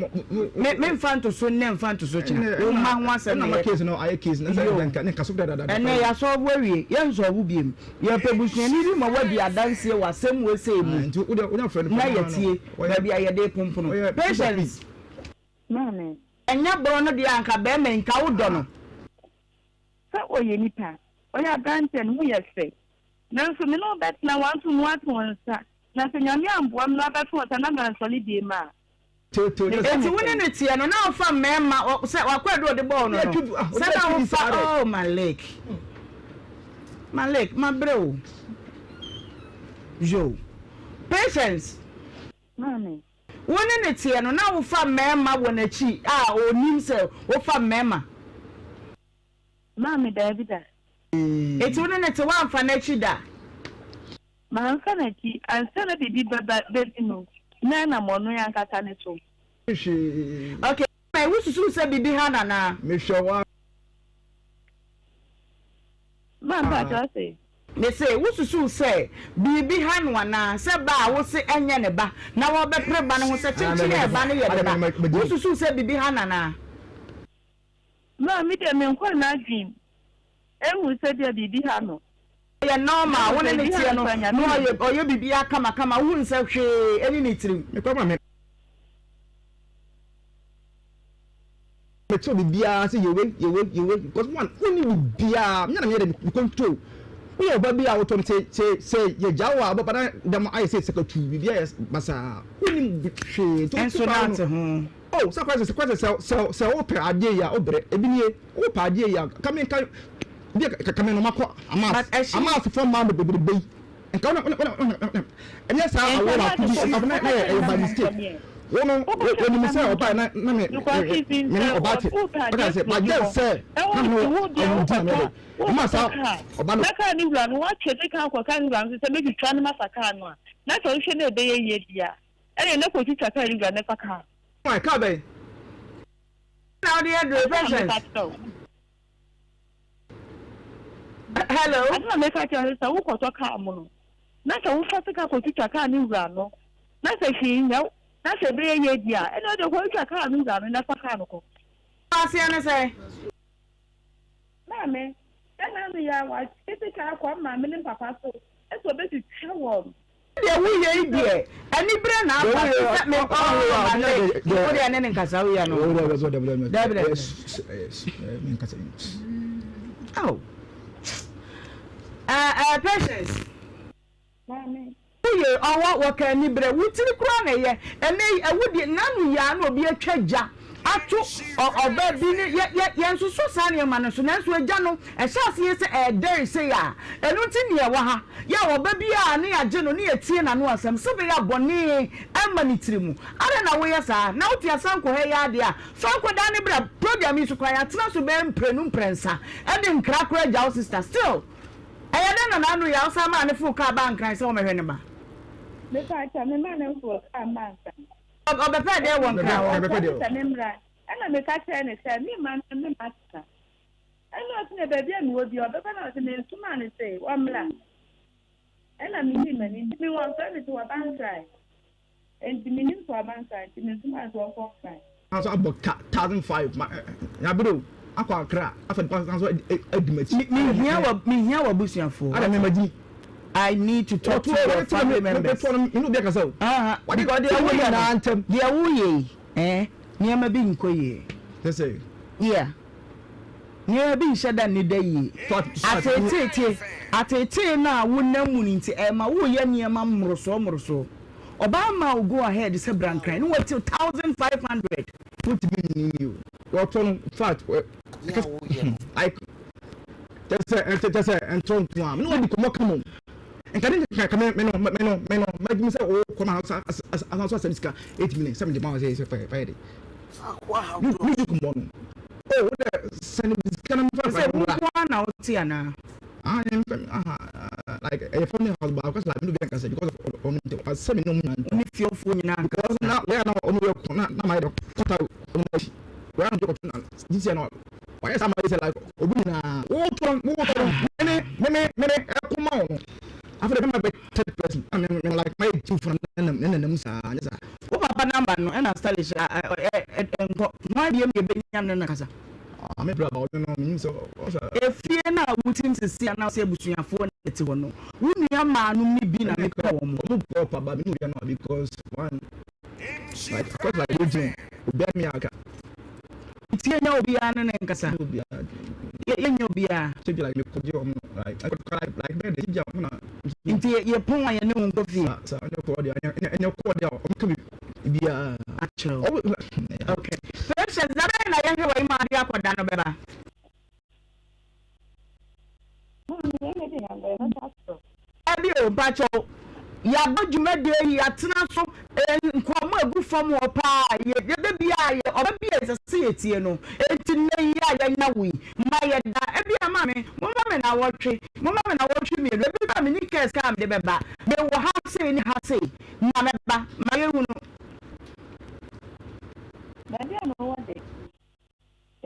me memfa nto so nnɛ mfa nto so kyena. Wo mma ho asɛm na
yɛ. Case no ayɛ case no sɛ nka ne nka so dada dada.
Ɛnɛ yɛasɔlvo awie yɛnsɔlvo biem. Yɛpɛ busuani bi ma wadi adanseɛ wɔ asɛm wei sei mu.
Nti wode wode afrɛ no
na yɛtie baabi a yɛde pompono. Patience.
Maame.
Ɛnyɛ borɔ no deɛ anka bɛrima yi nka wodɔ no.
Sɛ ɔyɛ nipa, ɔyɛ aberanteɛ, ne ho yɛ fɛ. Nanso me ne wo bɛtena wanto mu ato wo nsa, na sɛ Nyame amboa me na wabɛto wo nsa na mansɔre biem a,
Enti wo ne no teɛ no na wofa mmarima sɛ w'akwaadu a ɔde bɔɔ no no sɛ na wofa oh Malik Malik mabrɛ o yo Patience.
Maame.
Wo ne no teɛ no na wofa mmarima wɔ n'akyi a ɔnim sɛ wofa mmarima.
Maame daabi da.
Enti wo ne no te woamfa n'akyi da?
Mamfa n'akyi. Ansa na biribi bɛba bɛsi no, na ɛnam ɔno ankasa ne so.
Okay, Maame, wosusuw sɛ biribi ha no anaa?
Mehwɛ wo a.
Maame, mpakyɛ ɔse?
Mese, wosusuw sɛ biribi ha no anaa? Sɛ ba a wose ɛnyɛ ne ba na wɔbɛpere ba no ho sɛ kyenkyen a ɛba no yɛ ne ba, wosusuw sɛ biribi ha no anaa?
Maa me deɛ menkɔɔ n'adwenem nhu sɛ bia biribi ha no.
Ɔyɛ normal, wo ne no teɛ no na ɔyɛ ɔyɛ biribiara kamakama, wohu no sɛ hwee ɛni ne tirim.
Mekɔ ma me mekyerɛ biribiara sɛ yɛ wei yɛ wei yɛ wei because one wonni biribiara me na meyɛ dɛ me control woyɛ ɔba bi a wotɔ no sɛ sɛ sɛ yɛgya wo a wobɛba na dɛm ayɛ sɛ sakatu biribiara yɛ basaa wonnim hwee nti
Nso na ate ho.
Oh sɛ kwasɛ sɛ kwasɛ sɛ sɛ sɛ wopɛ adeɛ yi a wobrɛ ebi nie wopɛ adeɛ yi a kame nka bi a kame no makɔ amas
But ɛhye.
amas fɔ mmaa bebrebe yi nka wona wona wona wona ɛnyɛ saa awo baako bi nka na na yɛ ɛyɛ by mistake wo no wɔnim sɛ ɔbaa na na me me ne ɔbaa te ɔka sɛ but gye sɛ na me ne awo di na me de ɛma saa ɔba no.
Na kaa ne wura no watwe de kaa kɔ kaa ne wura no sɛ mɛtwitwa no masa kaa no a na sɛ wohwɛ na ɛbɛyɛ yie deɛ a Ɛnneɛ na kɔtwitwa kaa no wura no fa kaa.
Why, kaa bɛn?
Na wode yɛ dure
Ade na
patience.
meka kyerɛ wo.
Hello.
Ade na meka kyerɛ wo sɛ wokɔtɔ kaa mono na sɛ wofa sika kɔtwitwa kaa no wura no na sɛ hwee nyɛ wo na sɛ ɛbɛyɛ yie deɛ a, ɛnneɛ wode kɔtwitwa kaa no wura no na fa kaa no kɔ.
Aseɛ ne sɛn?
Maame, sɛ n'ano yɛ a, watwe sika akɔ ama me ne me papa so sɛ ɔbɛtwitwa wɔn.
Deɛ woyɛ yi deɛ aniberɛ na aba te sɛ me oh male wo deɛ ne ne nkasa woyɛ no dabi dabi oh eh eh patience.
Maame.
Woyɛ ɔwɔ wɔka aniberɛ wo tiri koraa na ɛyɛ ɛnɛ yi ɛwo deɛ n'ano yɛ a na obi atwa gya ato ɔbaa bi ne yɛ yɛ yɛnsoso saa nneɛma no so nanso agya no ɛhyɛ aseɛ sɛ ɛɛdɛre sei a ɛno nti ne yɛwɔ ha yɛ a ɔba bi a ne yɛagye no ne yɛtie n'ano asɛm sɛ bɛyɛ a bɔne ɛmma ne tiri mu. Adɛn na woyɛ saa? Na wote asan kɔ ha yi ara deɛ a, fa nkwadaa no bra program yi so koraa yɛatena so bɛyɛ mprenu mprɛnsa de nkra koraa agya wo sister still ɛyɛ dɛn na n'ano yɛ a wosan maa no foro kaa baa Nkran sɛ ɔmmɛhwɛ ne ba?
Mepakyɛw, memaa no foro kaa maa Nkran.
Ɔbɛpɛɛ dɛn wɔ Nkran hɔ?
Ɔsrɛɛ me sɛ memmra, ɛnna meka kyerɛɛ no sɛ memma no mma sika. Ɛnna ɔse na baabi a mewɔ biara ɔbɛba na ɔse mensomaa no sɛ ɔmmra. Ɛnna miyii m'ani, nti me wɔmfrɛ me sɛ waba Nkran. Enti mennim sɛ waba Nkran nti mensomaa no sɛ ɔnkɔ Nkran.
San so abɔ ka 1005 ma nyabere o akɔ Accra afa nipa san so adi m'akyi.
Me hia wa me hia w'abusuafoɔ.
Ada me magye.
I need to talk to your family members.
Wɔtoɔ no me ne obi akasa o.
Aha because deɛ woyɛ no deɛ woyɛ yi eh nneɛma bi nkɔ yie.
Sɛ sɛ.
Yeah nneɛma bi nhyɛ da nni da yie. Ateetee tie ateetee no a wonam mu no nti ɛma woyɛ nneɛma mmorosoɔ mmorosoɔ. Ɔbaa maa wo go ahead sɛ bra Nkran ne watew 1500.
Wontumi nni ni o. Wɔtɔ no fact like kyɛ sɛ kyɛ sɛ ɛntɔ nko a me ne wadi kɔmmɔ ka mo nka ne nka ka me me no me no me no mɛgye sɛ o kɔ ma asan so asɛm sika 8 million sɛ mede ma wo sɛ sɛ fɛ fɛ de ne di kɔmmɔ no o wo dɛ sɛne sika no mfa
sɛ wo nko ara na wote anaa?
Ah, ah, like ɛyɛ family house but akɔsɛ like mi no bi ankasa because of ɔno nti ɔsɛ mi ne ɔmo nyinaa
ne fiɔfoɔ nyinaa
because na wɔyɛ na ɔno yɛ kɔ na na ma yɛ dɛ kɔta ɔno akyi wɔyɛ na ɔkɔtɔ na sisi yɛ na wɔyɛ saa ma yɛ sɛ like obi nyinaa wɔtɔ wɔtɔ mene mene mene ɛko ma wɔn afei de bɛma bɛ third person na mene mene like ma yɛ gyi funa ne ne nenam saa ne saa.
Wo papa number no ɛna stylish ɛ ɛ ɛ nkɔ hwan biem yɛ bɛnya no na kasa.
Ah me bra ba ɔno no menim sɛ ɔsɛ.
Efie no a wotim sisi a na ɔsɛ abusuafoɔ na ɛte hɔ no wo nua maa nom no bi na mepɛ wɔn.
Ɔmo bɔ pa ba me ne obia no because one like because like wogye obia me aka.
Nti yɛnyɛ obiara ne ne nkasa. Yɛnyɛ obiara.
Sɛ bi like mekɔgye wɔn like like like bɛyɛ de gye wɔn na.
Nti yɛpɔn a yɛne wɔn nkɔ fie.
Sa ɛnyɛ kɔɔ deɛ ɛnyɛ kɔɔ deɛ ɔmo ka bi biara.
Akyerɛw. Okay. Patience, da bɛn na yɛhwɛ wɔ yi ma ade akɔda no bɛba? Dabi o, mpakyɛw. Yɛabɔ dwumadie yi, yɛatena so, nkɔmmɔ egu fam hɔ paa. Yɛ yɛda biara yɛ ɔba bi a ɛsɛ sɛ yɛtie no. Enti nnɛ yi a yɛanya wo yi, ma yɛda. Ebi a maame, momma me nnawɔtwe, momma me nnawɔtwe mmienu. Ebi koraa menni kaa sika a mede bɛba. Mewɔ ha sei ne ha sei, ma mɛba. Ma yɛnhunu.
Baabi a mewɔ de,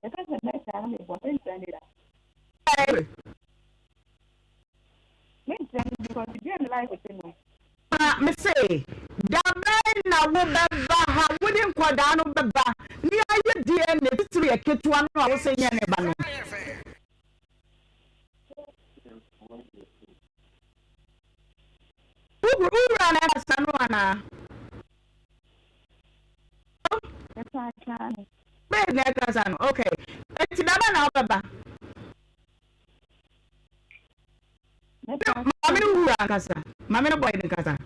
yɛka sɛ mɛtra na meboa, mentra ne da. Mentra no because biribi a me life te no.
Na mese, Da bɛn na wobɛba ha? Wode nkwadaa no bɛba na yɛayɛ DNA, titiriw yɛ ketewa no a wose nyɛ ne ba no. Wo wura na ɛkasa no anaa? Bɛn na ɛkasa no? Okay. Eti da bɛn na wobɛba? Maame no wura nkasa. Maame no bɔyɛ no nkasa.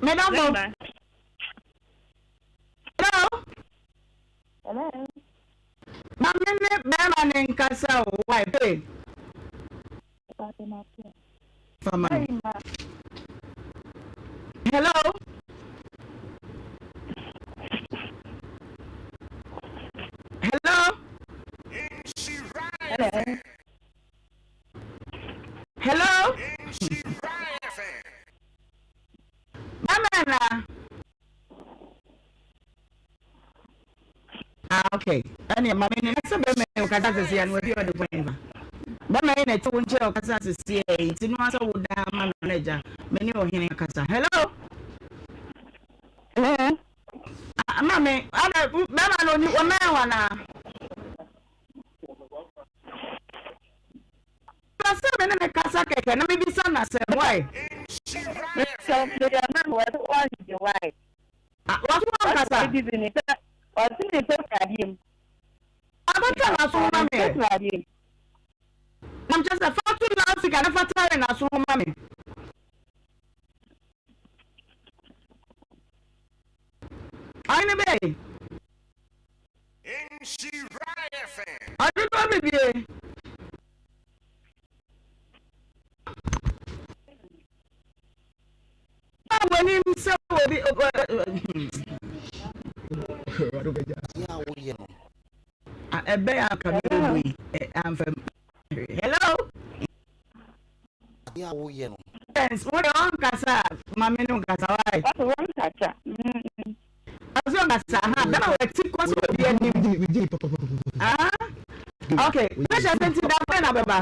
Medafo. Hello.
Hello.
Maame ne bɛrima ne nkasa o. Why? Hey. Fama no. Hello. Hello.
Hello.
Hello. Bɛrima na. Ah okay. Ɛne maame ne sɛ bɛrima yi ɔkasa sisi ano ebi ɔde kwan fa. Bɛrima yi na ɛte wo nkyɛn ɔkasa sisi yi nti no asɛ wo dan ama no na agya me ne ɔhene akasa. Hello.
Hello.
Ah, maame ada bɛrima no oni ɔmɛn wa na. Sɛ me ne ne kasa kɛkɛ na mebisa no asɛm why.
Mesɛ meyɛ ma no wɔse ɔngye why.
Ah, waso wankasa.
Ɔse ne tɔ sradeɛ mu.
Abɛtwa n'aso ma me.
Tɔ sradeɛ mu.
Nam kyerɛ sɛ fa to loudspeaker na fa tare n'aso ho ma me. Ɔhene bɛɛ. Ɔdodoɔ bebie. A wɔnim sɛ obi. Ɛbɛyɛ anka mebɛbu yi amfa mu. Hello.
Adeɛ a woyɛ no.
Yes, wo deɛ ɔnkasa a ma me no nkasa why?
Ɔsɛ wɔnkasa.
Ɔsɛ ɔnkasa ha bɛma wati kɔ so obi anim. Ah, okay. Precious nti da bɛn na bɛba?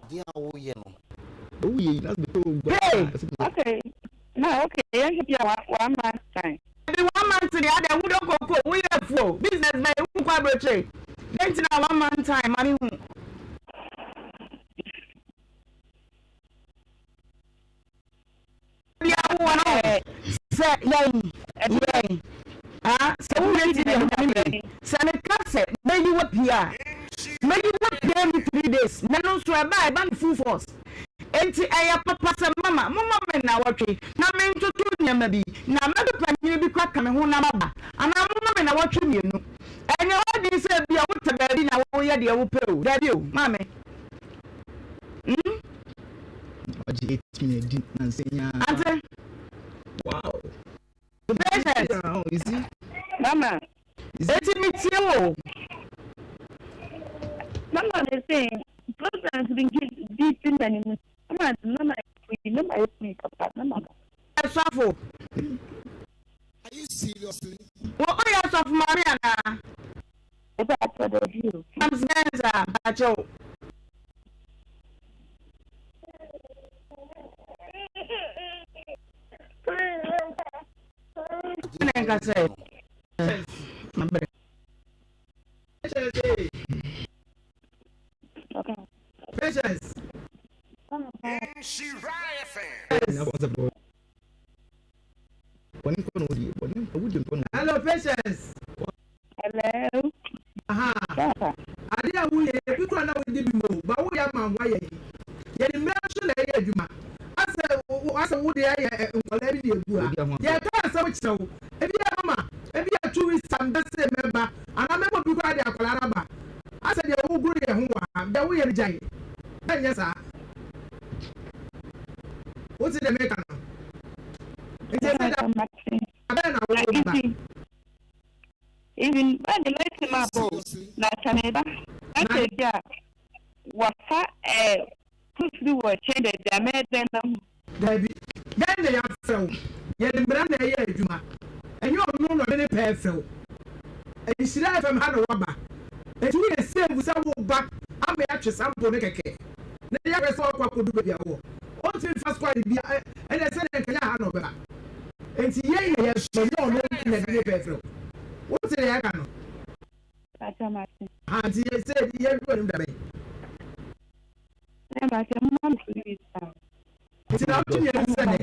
Adeɛ a woyɛ no.
Hey.
Okay. Na okay, yɛn hwɛ bi a one month time.
Dabi one month deɛ adɛn wo dɔ koko wo yɛ afuo business bɛn wo nkɔ abrokyire dɛn nti na one month time ma me hu. Bia wo wɔ no sɛ yɛn yɛn ah sɛ wo wie ti deɛ ma me wie sɛ me ka sɛ mɛyi wo pie a mɛyi wo pie ne 3 days na no nso ɛba ɛba no full force. Enti ɛyɛ papa sɛ mama momma me nnawɔtwe na mentoto nneɛma bi, na mɛpɛ panyin bi koraa ka me ho na maba, anaa momma me nnawɔtwe mmienu. Ɛnyɛ w'adwene sɛ ebia wote baabi na woreyɛ deɛ wopɛ o. Dabi o, maame. Hmm? Ante?
Wow.
Patience.
Mama.
Enti metie wo o.
Mama me se programs bi bi ti m'anim. Mama mama free mama yɛ free papa mama.
Sɔfo.
Are you seriously?
Wo oyɛ sɔfo maame anaa?
Ebe atɔ dɛ bi o.
Mams Benza mpakyɛw. Na nka sɛ mabrɛ.
Patience. Hello, Patience.
Hello.
Aha. Ade a woyɛ ebi kura na wodi bi wo ba woyɛ ama ho ayɛ yi. Yɛde mmerɛ nso na ɛyɛ adwuma. Asɛ asɛ wo de ayɛ nkwadaa bi de egu ha. Yɛka asɛm kyerɛ wo. Ebi yɛ mama, ebi yɛ 2 weeks time bɛsɛ mɛba. Anaa mɛbɔ bi koraa de akwadaa no aba. Asɛ deɛ wogoro yɛ ho wɔ ha. Deɛ woyɛ no gyae. Ɛnyɛ saa. Wote deɛ meka no. Nti ɛsɛ da bɛn na wo ba.
Even ba de mɛtumi aba o na sɛ meba na sɛ bi a wɔfa ɛɛ fofiri wɔ kyɛn baabi a mɛyɛ dɛn mahu.
Dabi, dɛn na yɛafrɛ wo? Yɛde mmara na ɛyɛ adwuma. Ɛnyɛ ɔno na ɔde ne pɛ frɛ wo. Nhyira FM ha na woaba. Enti woyɛ safe sɛ woreba ama yɛatwe sample no kɛkɛ na yɛahwɛ sɛ woakɔ akɔdu baabi a wowɔ. Ɔntumi mfa squad bi a ɛnɛ sɛdeɛ nka nyɛ ha na ɔbɛba. Enti yɛn na yɛsɔ, ɛnyɛ ɔno na ɛde ne pɛ frɛ wo. Wote deɛ yɛka no?
Pakyɛ mate.
Ha nti yɛ sɛ yɛhwɛ anim da bɛn?
Ɛ pakyɛ moma me 3 weeks time.
Nti na wotwe mmienu sɛ dɛ?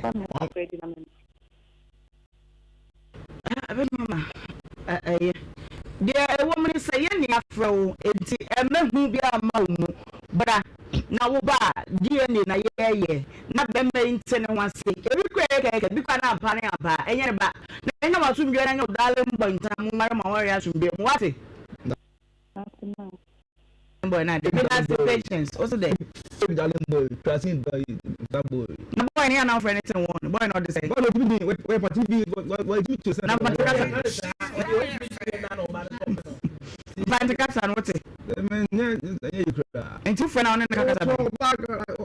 Ɛbɛ mama ɛyɛ deɛ ɛwɔ mu ne sɛ yɛn ni afrɛ wo nti ɛmɛ hu bi ama wo mu bra na wo ba DNA na yɛyɛ na bɛrima yi nte ne ho ase ebi kura yɛ kɛkɛ bi kura na ampa ne ampa ɛnyɛ ne ba na ɛnyɛ wasomdwe na ɛnyɛ wo darling boy ntena mo nware ma wɔre asomdwe mu wate. Boy na de me that's the patience also there.
Darling boy, tracing boy, that boy.
Na boy ni ana friend thing one. Boy no de say.
Boy no bi we we party bi we we to say.
Na party kasa. Party kasa no te.
Me nye nye yikra.
Nti friend na one na kasa.
Oba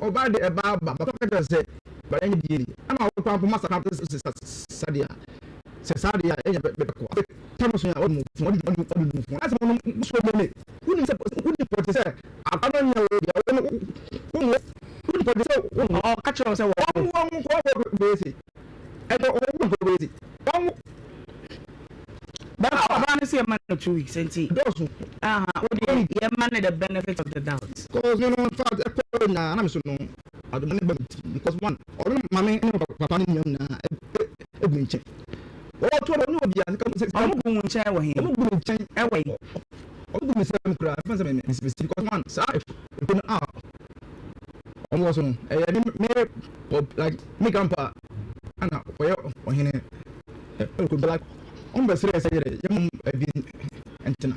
oba de eba ba ba ka say ba nye die ni. Ama wo kwa masa ka sadia. Se sadia enye be ko. Tamo so ya o mu fun o di o di fun. Asa mo so mo me. Wuni sɛ wuni pɔte sɛ akwa no nyɛ wo deɛ wo wo wo wuni pɔte sɛ wo
wo ɔka kyerɛ wo sɛ wɔ
wɔn wɔn kɔ wɔ bɛsi ɛdɔ wɔn wɔn kɔ bɛsi wɔn.
Bɛn ɔbaa no sɛ yɛ ma no 2 weeks nti.
Dɔɔso.
Aha o de yɛ ma no the benefit of the doubt.
Cause me no in fact ɛkɔ na anam so no adoma ne ba mi ti because one ɔno maame ne papa ne nua nyinaa egu ne nkyɛn ɔwɔ to ɔno obi a.
Ɔmo gu nkyɛn wɔ he.
Ɔmo gu ne nkyɛn
ɛwɔ yi.
Ɔmo gu me nsam koraa mfa sɛ me me me because one saa ekuro no a wɔn wɔ so no ɛyɛ me me like me grandpa ɛna ɔyɛ ɔhene ɛwɔ kuro like wɔn bɛ srɛ sɛ yɛrɛ yɛ mo ɛbi ntena.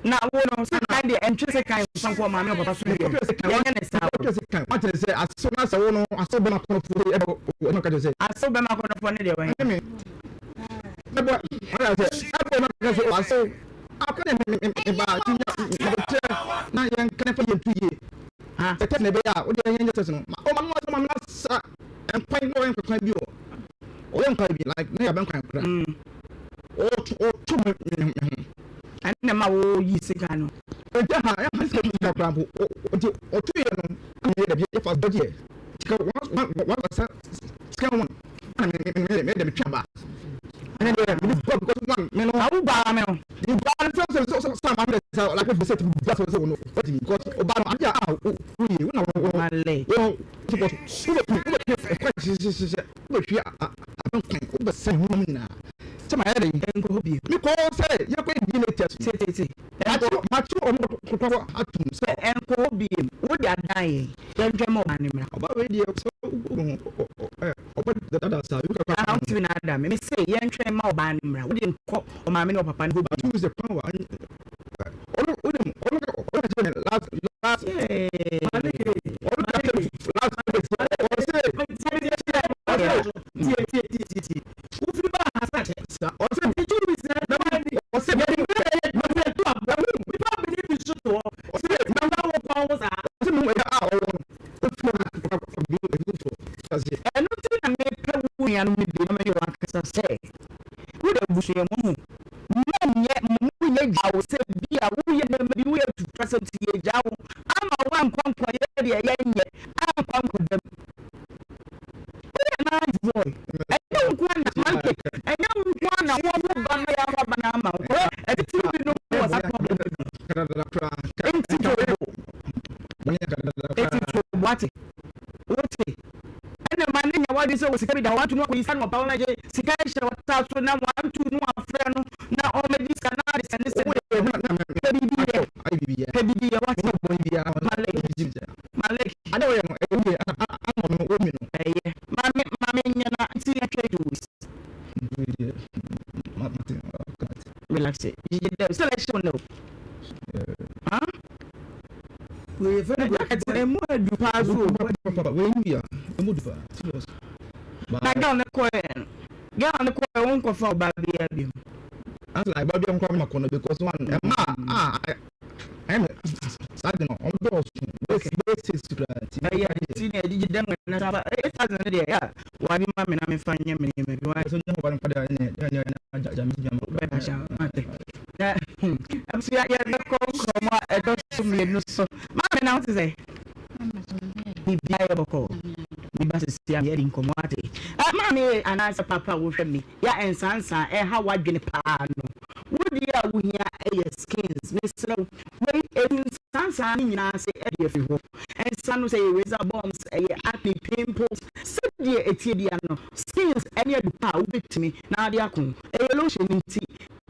Na wo no sekan deɛ ɛntwe sekan nfa nkɔ ɔmaame ɔpapa so deɛ yɛnyɛ ne saa o.
Ɛntwe sekan wakyerɛ sɛ asew na sɛ wo no asew bɛma akɔnɔfoɔ de ɛbɛ ɛna ɔka kyerɛ sɛ.
Asew bɛma akɔnɔfoɔ ne deɛ wɔn.
Ɛne me ɛbɔ ɔyɛ sɛ ɛbɔ ɔma ka sɛ asew akɔ ne me me ba ti nya mabɛkyerɛ na yɛn kan fa yɛn tu yie sɛ tɛs na ɛbɛyɛ a wode yɛn nyɛ tɛs no ma ɔma no ɔma no sa nkwan na ɔyɛ nkwan bi o ɔyɛ nkwan bi like na yɛ abɛn kwan kora ɔto ɔto me me ho.
Ɛna ɛma wo yi sika no.
Nti ha ɛha sika yi sika koraa mpo nti ɔto yɛ no ɛna yɛ dɛbi yɛ fa dɔgye yɛ sika wɔn wɔn wɔn sɛ sika wɔn ɛna me me me me dɛbi twa ba ɛna deɛ me de bɔ because one me no.
Awo baa me no.
Me ba no sɛ sɛ sɛ sɛ maame dɛ sɛ like sɛ ti ba sɛ sɛ wɔn wɔti mi because ɔba no adi a a wo yie wo na wɔn wɔn wɔn support wo bɛ wo bɛ hwɛ ɛkwan hyehyɛhyehyɛ wo bɛ hwɛ abɛn kwan wo bɛ sɛn ho nyinaa. Sɛ mayɛ dɛn?
Nkɔ hɔ bio.
Mekɔ hɔ sɛ yɛkɔyɛ DNA test.
Tietietie.
Makye makye wɔn kɔkɔ atum sɛ.
Nkɔ hɔ bio. Wo de adan yɛn. Yɛntwɛn ma ɔbaa no mmra.
Ɔbaa wei deɛ sɛ wo ho ɔbɛ dada saa. Ebi kakra.
Ah wotumi na ada me. Mese yɛntwɛn ma ɔbaa no mmra. Wo de nkɔ ɔmaame ne ɔpapa no hɔ bio.
Atum sɛ kwan wa ɔno wonim ɔno ɔno ka kyerɛ me last last. Ɔno ka kyerɛ me last ɔse.
Tie tie tie tie. Wofiri baa ha sɛ akyɛ.
Sa ɔsɛ
Nti 2 weeks na ɛbɛba ni.
Ɔsɛ
Yɛde mmerɛ na yɛ adwuma sɛ yɛtu aboa. Nipa bɛni bi nso te hɔ.
Ɔsɛ
Na na wo kwan ho saa.
Ɔsɛ mu ɛyɛ a ɔwɔ no. Ofiri hɔ na ɔkɔ bi ebi foforɔ. Ɔsɛ.
Ɛno nti na mepɛ wo nuanom no bi na mene wɔn akasa sɛ, Wode abusua mu ho monyɛ mo mu nyɛ gyaa wo sɛ bi a woyɛ nneɛma bi woyɛ atuturasɛm nti yɛgyaa wo ama woankɔ ankɔyɛ deɛ yɛnyɛ ankɔ ankɔda mu. Woyɛ nice boy. Ɛnyɛ wo nko ara na monkey, ɛnyɛ wo nko ara na wɔwo ba na yɛawo aba no ama wo. Atitiriw binom wɔ saa problem no bi. Enti to bo. Enti to bo ate. Wote? Ɛna ma ne nya w'adwene sɛ wɔ sika bi da hɔ, wanto no akɔyi sika na ɔba ɔmɛgye sika hyɛ w'ataa so na wanto no afrɛ no na ɔmɛgye sika na ade sɛ ne sɛ pɛ biribi yɛ. Pɛ biribi yɛ wate. Malik. Malik.
Ade ɔyɛ no ɛyɛ yie ana ɔno ɔmi no.
Ɛyɛ maame maame nyɛ na nti yɛtwɛ 2 weeks. Relax yɛ dɛ sɛ ɛhyɛ wo no. Huh? Jacket emu edu paa so o.
Wei mu ya emu du paa serious.
Na girl ne kɔɛ no girl ne kɔɛ wo nkɔfa ɔbaa biara biom.
That's like ɔbaa biara nkɔ ma kɔ no because one ɛma a ɛyɛ me saa de no ɔmo dɔɔso bɛyɛ six koraa nti.
Ɛyɛ ti na ɛgyigyi dɛm na saa 8,000 no deɛ yɛ a wɔade ma me na mefa nyɛ me nneɛma bi.
Sɛ ɔnyɛ ɔba no kɔda ɛnɛ ɛnɛ ɛnɛ agya agya mi ti bi ama.
Bɛda hyɛ ate. Na abusua yɛbɛkɔ nkɔmmɔ a ɛtɔ so mmienu so. Maame na wote sɛ? Biribiara yɛ bɔkɔɔ. Meba sisi a yɛdi nkɔmmɔ ate. Maame anaasɛ papa wohwɛ me ya nsansa ɛha w'adwene paa no. Wo deɛ a wohia yɛ skins. Mesrɛ wo, wei ɛtu nsansa no nyinaa ase de afiri hɔ. Nsa no sɛ ɛyɛ razor bumps, ɛyɛ acne, pimples, sɛdeɛ ɛteɛ biara no, skins ne adu pa a wobɛtumi na ade ako. Ɛyɛ lotion nti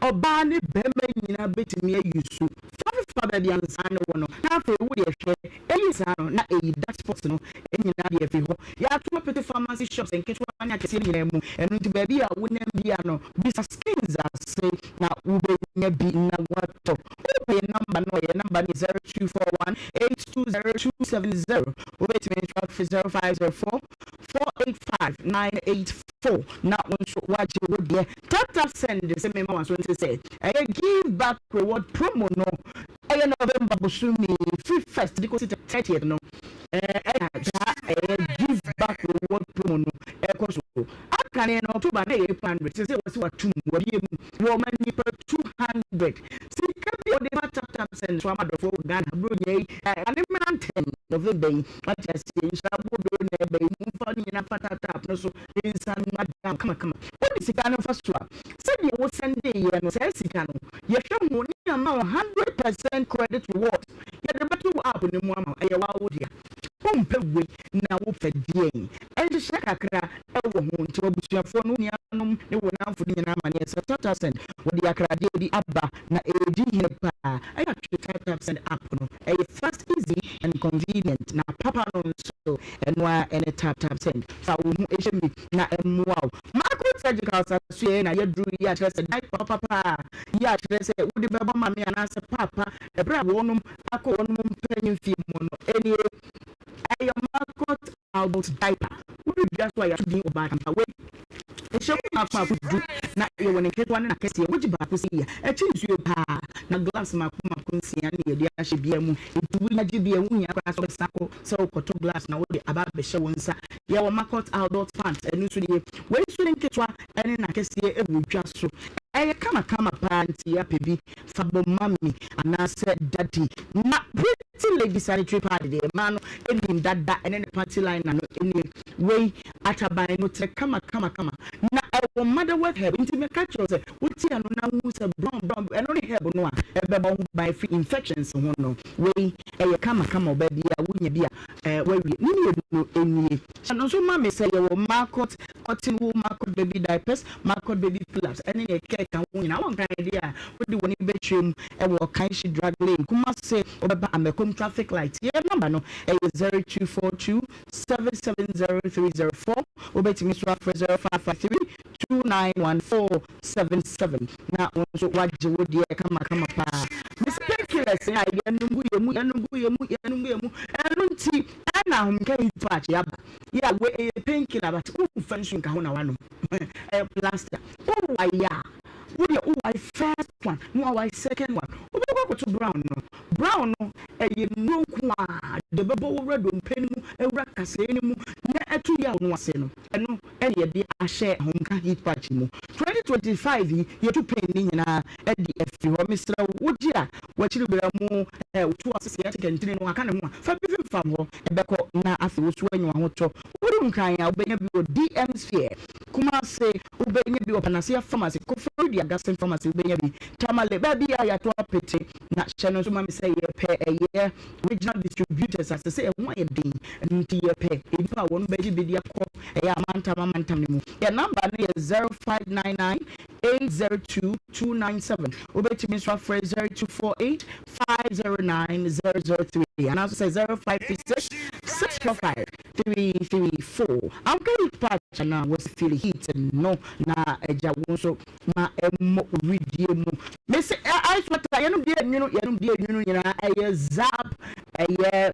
ɔbaa ne barima nyinaa bɛtumi ayi su. Fa fefa baabi a nsa no wɔ no na afei wo deɛ hwɛ, ɛyi nsa no na ɛyi dark spots no nyinaa de afiri hɔ. Yɛato apete pharmacy shops nketewa ne akɛseɛ no nyinaa mu, ɛno nti baabi a wonam biara no bisa Skins ase na wobɛnya bi na woatɔ. Wopɛ yɛn number no a, yɛn number no yɛ 0241 820 270. Wobɛtumi nso afrɛ 0504 485 984 na wo nso woagye wo deɛ. Tap Tap Send sɛ mema w'aso nte sɛ ɛyɛ Give Back Reward promo no ɛyɛ November bosome firi first de kɔsi 30th no ɛna saa ɛyɛ Give Back Reward promo no ɛkɔ so. Akane no October na ɛyɛ 800 sese wɔsi watum wɔbie mu wɔma nipa 200 sika bi a wɔde ma Tap Tap Send so ama adɔfoɔ wɔ Ghana buronya yi ane mmra ntɛm November yi wate aseɛ nhyira abodo na ɛbɛ yi mu mfa ne nyinaa fa tap tap no so ne nsa no ada kamakama. Wode sika no fa so a, sɛdeɛ wo sɛndeeɛ no, saa sika no, yɛhwɛ ho ne ama wo 100% credit reward. Yɛde bɛto wo app no mu ama wo, ɛyɛ wo ara wo dea. Wompɛ wei na wopɛ deɛn? Nhyehyɛe kakra wɔ ho nti w'abusuafoɔ ne wo nuanom ne wo nnamfo no nyinaa amaneɛ sɛ TapTapSend wɔde akradeɛ bi aba na ɛredi hene paa. Ɛyɛ a twe TapTapSend app no, ɛyɛ fast, easy and convenient na papa no nso ɛno ara ne TapTapSend. Fa wo ho hyɛ mu na ɛmmoa wo. Marco Surgical Asoɛeɛ na yɛaduru yi akyerɛ sɛ diaper papa yi akyerɛ sɛ wode bɛbɔ maame anaasɛ paapa ɛberɛ a wɔnom akɔ wɔnom mpanyin mfie mu no nie. Ɛyɛ Margot Albert diaper. Wodu dwa so a yɛato din Ɔbaatampa. Wei ɛhyɛ mu mmaako mmaako du na yɛwɔ ne nketewa ne n'akɛseɛ. Wogye baako sei a, ɛkye nsuo paa. Na glass mmaako mmaako nsia na yɛde ahyɛ biara mu. Nti wonya gye bi a, wonhia koraa sɛ wobɛsan akɔ sɛ wokɔtɔ glass na wode aba abɛhyɛ wo nsa. Yɛwɔ Margot Albert pant, ɛno nso nie. Wei nso ne nketewa ne n'akɛseɛ wɔ dwa so. Ɛyɛ kamakama paa nti yɛapɛ bi fa bɔ mummy anaasɛ daddy. Na pretty lady sanitary pad deɛ mmaa no nim dada ɛne ne panty liner no nie. Wei ataban no trɛ kama kama kama na ɛwɔ motherwort herb nti meka kyerɛ wo sɛ wote ano na wohu sɛ brown brown ɛno ne herb no a ɛbɛbɔ wo ho ban firi infections ho no. Wei ɛyɛ kama kama ɔbaa biara wonya bi a wawie. Ne mmienu no nie. Hyɛ no nso ma me sɛ yɛwɔ Marcot cotton wool, Marcot baby diapers, Marcot baby pull-ups ɛne nea ɛkeka ho nyinaa. Wɔ Nkran deɛ a, wode w'ani bɛkyerɛ mu wɔ Kanshi Drug Lane, Kumasi, wobɛba Amakom traffic light. Yɛn nɔmba no yɛ 0242 770304. Wobɛtumi nso afrɛ 0553 291477 na wo nso woagye wo deɛ kamakama paa. Mese painkillers a yɛnom gu yɛn mu, yɛnom gu yɛn mu, yɛnom gu yɛn mu, ɛno nti ɛna ahomka heat patch aba. Yeah, wei ɛyɛ painkiller but womfa nsu nka ho na woanom. Ɛyɛ plaster. Wowae a, wo deɛ wowae first one na woawae second one. Wobɛkɔ akɔto brown no. Brown no, ɛyɛ nnuro nko ara deɛ ɛbɛbɔ wo wura dompe no mu, awura kasɛɛ no mu na ɛto yaw no ase no, ɛno ɛna yɛde ahyɛ ahomka heat patch mu. 2025 yi, yɛtu pain no nyinaa de afiri hɔ. Mesrɛ wo, wogye a, w'akyiri bra mu, wotu ase sciatic ntini no aka ne ho a, fa bi femfam hɔ. Ɛbɛkɔ na afei wo so anya w'ahotɔ. Wodu Nkran a, wobɛnya bi wɔ DM Sphere. Kumase, wobɛnya bi wɔ Panacea Pharmacy. Koforidua Gasen Pharmacy, wobɛnya bi. Tamale, baabi a yɛato apete. Na hyɛ no nso ma me sɛ yɛpɛ ɛyɛ regional distributors a sɛsɛ ɛho ayɛ den. Ɛno nti yɛpɛ nnipa a wɔn bɛgye bi de akɔ ɛyɛ amantam amantam no mu. Yɛn namba no yɛ 0599 802 297. Wobɛtumi nso afrɛ 0248 509 003 anaasɛ sɛ 0536 645 334. Anka heat patch anaa wɔsi feel heat no na agya wo nso ma ɛmmɔ wedeɛ mu. Mese ice water yɛnom deɛ nwunu yɛnom deɛ nwunu nyinaa ɛyɛ zap ɛyɛ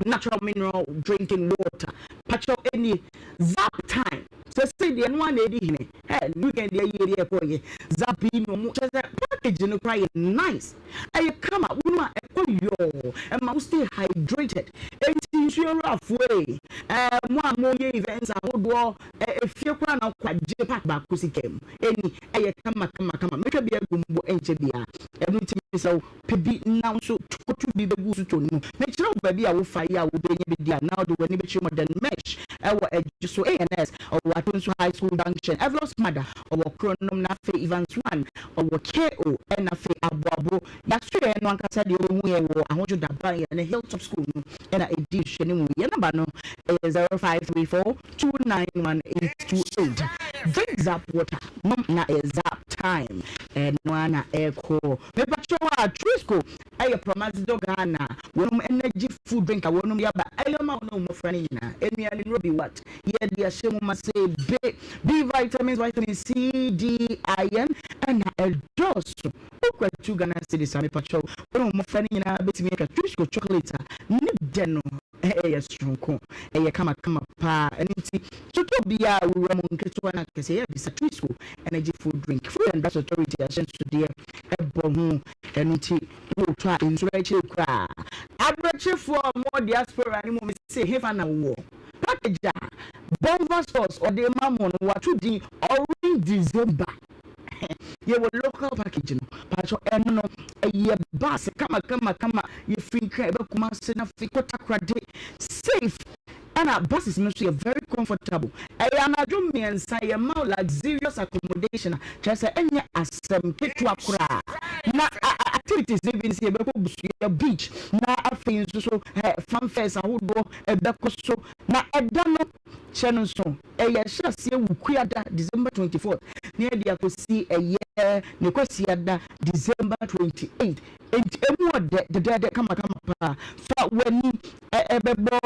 natural mineral drinking water pakyɛw ɛnie zap time sɛsɛ deɛ ɛno ara na ɛdi hene ɛ weekend deɛ yie deɛ ɛkɔ yɛ zap yi na ɔmo kyerɛ sɛ package no koraa yɛ nice ɛyɛ kama wonom a ɛkɔ yɔɔ ɛma wo stay hydrated enti nsuo awurafoɔ ɛɛ mo a mo yɛ events ahodoɔ ɛ efie koraa na wokɔ agye pack baako sika mu ɛni ɛyɛ kama kama kama mɛtwa bi agu mbo ɛnkyɛ biara ɛno nti mesrɛ wo Pɛ bi na wo nso kɔto bi bɛgu wo sotɔɔ no mu. Mekyerɛ wo baabi a wofa yi a wobɛnya bi di a na wode w'ani bɛkyerɛ mu Den Mesh wɔ Adwo ANS ɔwɔ Atonsu High School Junction, Evlos Mada ɔwɔ Kronom na afei Evans One ɔwɔ KO ɛna afei Aboabo Yɛasoɛɛ no ankasa deɛ wobɛhu yɛn wɔ Ahodwo Daban yɛne Hilltop School no na ɛdi nhwɛanimu. Yɛn nɔmba no yɛ 0534 291 828. Drink Zap water nom na ɛyɛ Zap time ɛno ara na ɛrekɔ. Mepakyɛw a Trisco yɛ Promazidol Ghana wɔnom energy food drink a wɔnom de aba ɛyɛ ma wɔn mmɔfra no nyinaa nnuane nnuro bi what yɛde ahyɛ mu ma sɛ be B vitamins vitamin C D iron ɛna ɛdɔɔso wokura 2 Ghana cedis a mepakyɛw wɔn mmɔfra no nyinaa bɛtumi atwa Trisco chocolate a ne dɛ no ɛyɛ soronko ɛyɛ kama kama paa ɛno nti totɔ biara wura mu nketewa no akɛseɛ yɛ bisa Trisco energy food drink Food and Drugs Authority ahyɛnsodeɛ bɔ ho, ɛno nti wotɔ a nsuro akyire koraa. Abrɛkyefoɔ a wɔwɔ diaspora no mu mese hefa na wowɔ? Package a Bonva Stores ɔde rema mo no wato din Orange December. Yɛwɔ local package no, pakyɛ ɛno no ɛyɛ bus kama kama kama, yɛfiri Nkran ɛbɛ Kumasi na afei kɔ Takoradi safe. Ɛna buses no nso yɛ very comfortable. Ɛyɛ anadwo mmiɛnsa yɛma wo luxurious accommodation a kyerɛ sɛ ɛnyɛ asɛm ketewa koraa. Na. Activities no bi ne sɛ yɛbɛkɔ Busua Beach na afei nso so funfairs ahodoɔ bɛkɔ so. Na ɛda no, hyɛ no nso, ɛyɛ ahyɛaseɛ Wukuada, December 24th, na yɛde akɔsi ɛyɛ ne Kwasiada, December 28th. Enti emu ɔdɛ dɛdɛɛdɛ kamakama paa. Fa w'ani bɛbɔ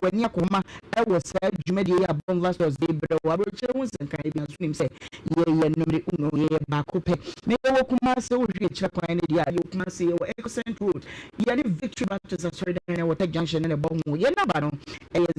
w'ani akɔma wɔ saa dwumadie yi a Bonva Stores de rebrɛ wo. Aburokyire ho nsɛnkaeɛ biara nso nim sɛ yɛyɛ numere uno, yɛyɛ baako pɛ. Na yɛwɔ Kumasi, wohwɛ akyire kwan no deɛ a, yɛwɔ Kumasi, yɛwɔ Ecocent Road, yɛne Victory Baptist Asɔredan no wɔ Tech Junction no na ɛbɔ ho. Yɛn namba no ɛyɛ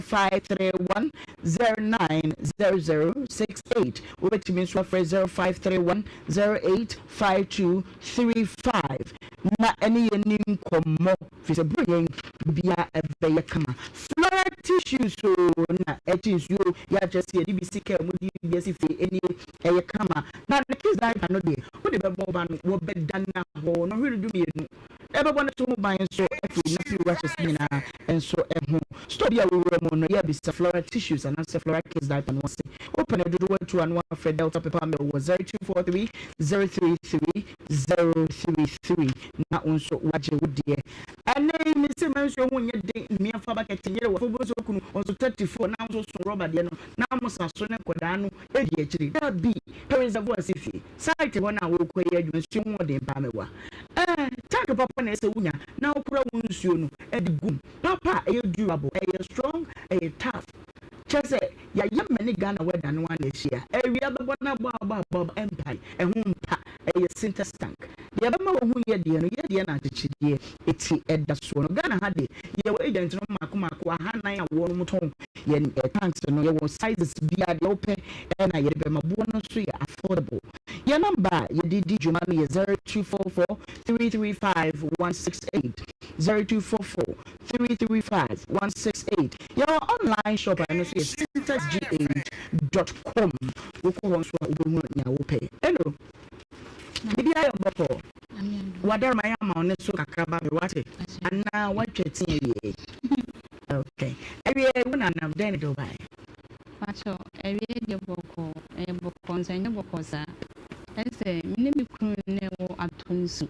0531 090068. Wobɛtumi nso afrɛ 0531 0852 35 na ɛne yɛn nni nkɔmmɔ firi sɛ bro yɛn biribiara ɛbɛyɛ kama. Flora tissues oo na ɛkye nsuo yɛ akyerɛ sɛ yɛde bi si kaa mu de bi asi fie ɛnie ɛyɛ kama. Na ne kiss diaper no deɛ wode bɛbɔ wo ba no wɔbɛda no ahɔ nnɔnhwere dumienu ɛbɛbɔ ne to ho ban nso afiri nappy rashes nyinaa nso ho. Store bi a wowura mu no yɛ bisa Flora tissues anaasɛ Flora kiss diaper no ase. Wopɛ no dodoɔ a tu ano afrɛ Delta Paper Mill wɔ 0243 033 033 na wo nso woagye wo deɛ. Ɛnnɛ yi mese ma nsuo ho nyɛ den mmea fa bucket nyere wɔ wobɛhu sɛ okunu ɔnso 34 na wo nso so rɔba deɛ no na mo sa so ne nkwadaa no di akyire. Dabi, pɛ reservoir si fie site hɔ no a worekɔ yɛ adwuma nsuo ho ɔden paa mɛwa. Ɛɛ tank papa na ɛsɛ wonya na wokora wo nsuo no de gu mu papa a ɛyɛ durable, ɛyɛ strong, ɛyɛ tough. Kyerɛ sɛ yɛayɛ ma ne Ghana weather no ara na ahyia. Awia bɛbɔ na abɔ abɔ abɔ abɔ ɛmpae, ɛho mpa, ɛyɛ sintex tank. Deɛ ɛbɛma wahu yɛ deɛ no, yɛ deɛ na akyekyedeɛ ti da soɔ no. Ghana ha deɛ, yɛwɔ agent no mmaako mmaako ahanan a wɔnom tɔn yɛn tanks no. Yɛwɔ sizes biara, deɛ wopɛ na yɛde bɛma. Boɔ no nso yɛ affordable. Yɛn number a yɛde di dwuma no yɛ 0244 335 168, 0244 335 168. Yɛwɔ online shop a ɛno nso yɛ syntexgh dot com. Wokɔ hɔ nso a wobɛhunu nea wopɛ. Hello, biribiara yɛ bɔkɔɔ? Wadaroma yɛ ama wo ne so kakra ba me wate? Anaa woatwa ti awie? Okay. Awie wo nanam dɛn ne de wo baeɛ?
Pakyɛ awie deɛ bɔkɔɔ, ɛyɛ bɔkɔɔ nso ɛnyɛ bɔkɔɔ saa. Ɛsɛ me ne me kunu na ɛwɔ atɔ nsu.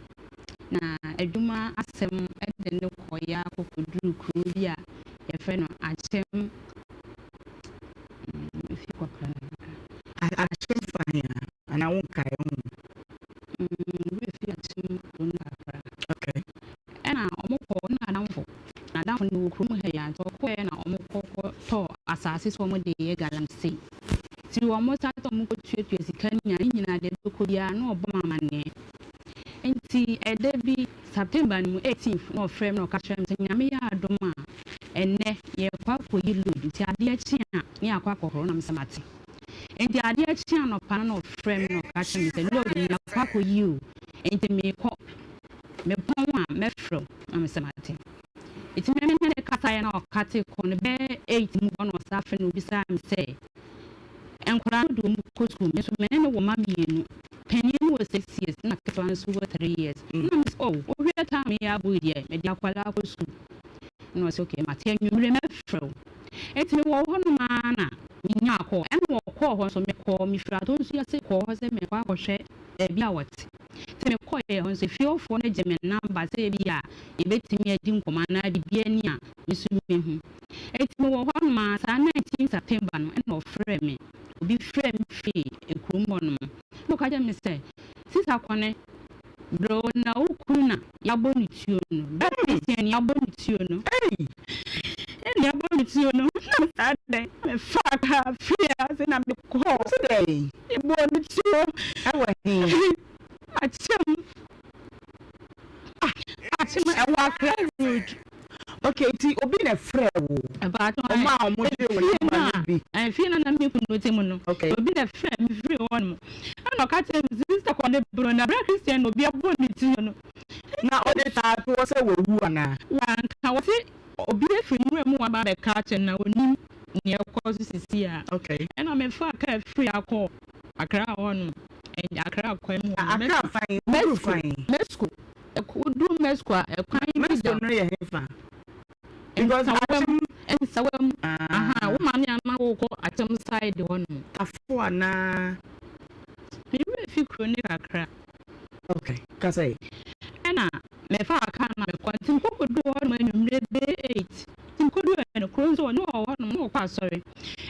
Na adwuma asɛm de no kɔeɛ ara kɔkɔduruu kuro bi a yɛfrɛ no Akyem Efi kɔkra no kakra.
Akyem fa he a? Anaa wonkae ho?
Werɛ fi Akyem kuro no kakra.
Okay.
Ɛna wɔn kɔ na adamfo na adamfo no wɔ kurom ha yi a nti ɔkɔɛ na wɔn kɔ kɔ tɔɔ asaase sɛ wɔn de yɛ galamsey. Nti wɔn start wɔn kɔ tuatua sika no nyinaa ne nyinaa deɛ ɛbɛkɔ biara na ɔbɔ me amaneɛ. Ntsi da bi, September no mu eighteenth na ɔfrɛɛ me na ɔka kyerɛɛ me sɛ Nyame yɛ adom a ɛnnɛ yɛrekɔ akɔyi load ntsi adeɛ kye a ne yɛakɔ akɔhoro na mesɛ mate. Ntsi adeɛ kye anɔpa no na ɔfrɛɛ me na ɔka kyerɛɛ me sɛ load no yɛakɔ akɔyi o ntsi meekɔ, mepɔn a mɛfrɛ wo na mesɛ mate. Ntsi me ne no kasaeɛ na ɔkate kɔɔ no bɛyɛ eight mu hɔ na ɔsan frɛɛ me na obisaa me sɛ Nkwadaa no de wɔn kɔ sukuu, me nso me ne no wɔ mma mmienu. Panin no wɔ 6 years na ketewa no nso wɔ 3 years. Ɛna me sɛ oh wohwɛ time yi abɔ yi deɛ mede akwadaa kɔ sukuu. Ɛna ɔsɛ okay mate anwummere mɛfrɛ wo. Enti mewɔ hɔnom ara na menyaa call. Ɛna wɔkɔɔ hɔ nso mekɔɔ mefiri Atonsu ase kɔɔ hɔ sɛ merekɔ akɔhwɛ baabi a wɔte. Nti mekɔeɛ hɔ nso efie hɔfoɔ no gye me number sɛ ebia yɛbɛtumi adi nkɔmmɔ anaa biribi ani a me nso mɛhu. Enti mewɔ hɔ nom ara, saa 19 September no na ɔfrɛɛ me, obi frɛɛ me firi kurom hɔ nom, na ɔka kyerɛɛ me sɛ, Sista Kɔne, brɛ o na wo kunu na yɛabɔ no tuo no, bra Christian yɛabɔ no tuo no, ei, ɛna yɛabɔ no tuo no, na me saa dɛn, na mefaa kaa firi ase na mekɔɔ.
Wo se dɛn?
Yɛbɔɔ no tuo.
Ɛwɔ he?
Akyem.
Ah,
Akyem ɛwɔ Accra road.
Okay, nti obi na ɛfrɛ wo? Ɔmo a ɔmo gye wo namba no bi.
Efie no a na me kunu te mu no,
Okay.
obi na ɛfrɛ me firi hɔ nom. Ɛna ɔka kyerɛɛ me sɛ, Sister kɔ ne bro na bra Christian na obi abɔ ne ti no.
Na ɔde taa toɔ sɛ wawu anaa?
Wanka, ɔse obi afiri nwura mu aba abɛka akyerɛ no na ɔnim nea ɛkɔ so sisi a.
Okay.
Ɛna mefaa kaa firi ha kɔɔ Accra hɔ nom, Accra kwan mu hɔ nom.
Accra fan, woduru fan?
Mexico. Woduru Mexico a, ɛkwan bi da.
Mexico no yɛ hefa? Because
Akyem. Nsawam. Aha, wo maame a na wokɔ Akyem side hɔ nom.
Tafo anaa?
Me werɛ fi kuro no kakra.
Okay, kasa yi.
Ɛna mefaa kaa na mekɔ nti mekɔ kɔduu hɔ nom anwummerɛ bɛyɛ 8 nti mekɔduu hɔ no kuro nso ɔne ɔwɔ hɔ nom na ɔkɔ asɔre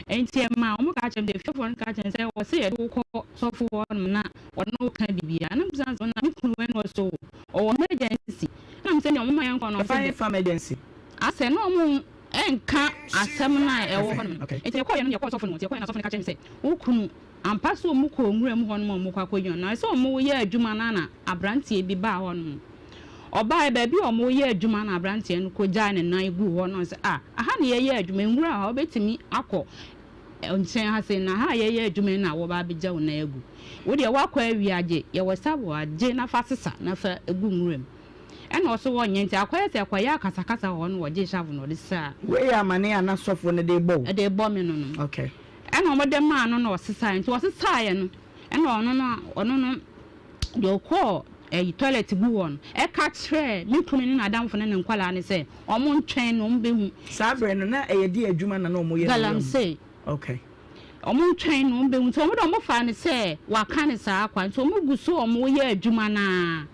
nti ɛmaa wɔn kaa kyerɛ me sɛ efiefoɔ no kaa kyerɛ me sɛ wɔ sɛ yɛde wo kɔ sɔfo hɔ nom na ɔne wo ka biribiara na mebisa no sɛ na me kunu wɛn wɔ so ɔwɔ emergency ɛna mesɛ nea wɔn ma yɛnkɔ no
Ɛfa hefa emergency?
Asɛ na wɔn nka asɛm no a ɛwɔ hɔ nom nti yɛkɔɔyɛ no yɛkɔɔ sɔfo no hɔ nti yɛkɔɔyɛ na sɔfo no ka kyerɛ me sɛ wo kunu Ampa sɛ wɔkɔɔ nwura mu hɔnom a wɔkɔ akɔyi wɔn. Na sɛ wɔreyɛ adwuma no ara na aberanteɛ bi baa hɔnom. Ɔbaeɛ, baabi a wɔreyɛ adwuma no aberanteɛ no kɔgyaa ne nan guu hɔ na ɔsɛ, Ah, aha na yɛyɛ adwuma, nwura ha, wobɛtumi akɔ nkyɛn ha sei, na ha a yɛyɛ adwuma yi na wɔba abɛgya wo nan agu. Wo deɛ woakɔ awie a, gye, yɛwɔ shovel a, gye na fa sesa na fa gu nwura mu. Ɛna ɔse ɔnyɛ, nti akɔyɛ sɛ ɛkɔyɛ akasakasa wɔ hɔ na ɔgyee shovel na ɔde sesaa.
Wei yɛ amane a na sɔfoɔ no de rebɔ wo?
De rebɔ me no no.
Okay.
Ɛna wɔde maa no na ɔsesaeɛ. Nti ɔsesaeɛ no, ɛna ɔno no ɔno no deɛ ɔkɔɔ ɛyi toilet gu hɔ no ɛka kyerɛɛ me kunu ne n'adamfo ne ne nkwadaa no sɛ wɔn ntwɛn na wɔn bɛhu.
Saa berɛ no na ɛyɛ deɛ adwuma na na wɔyɛ no wura mu?
Galamsey.
Okay.
Wɔn ntwɛn na wɔn bɛhu. Nti wɔn deɛ wɔn faa no sɛ waka no saa kwa. Nti wɔn gu so wɔn yɛ adwuma no ara.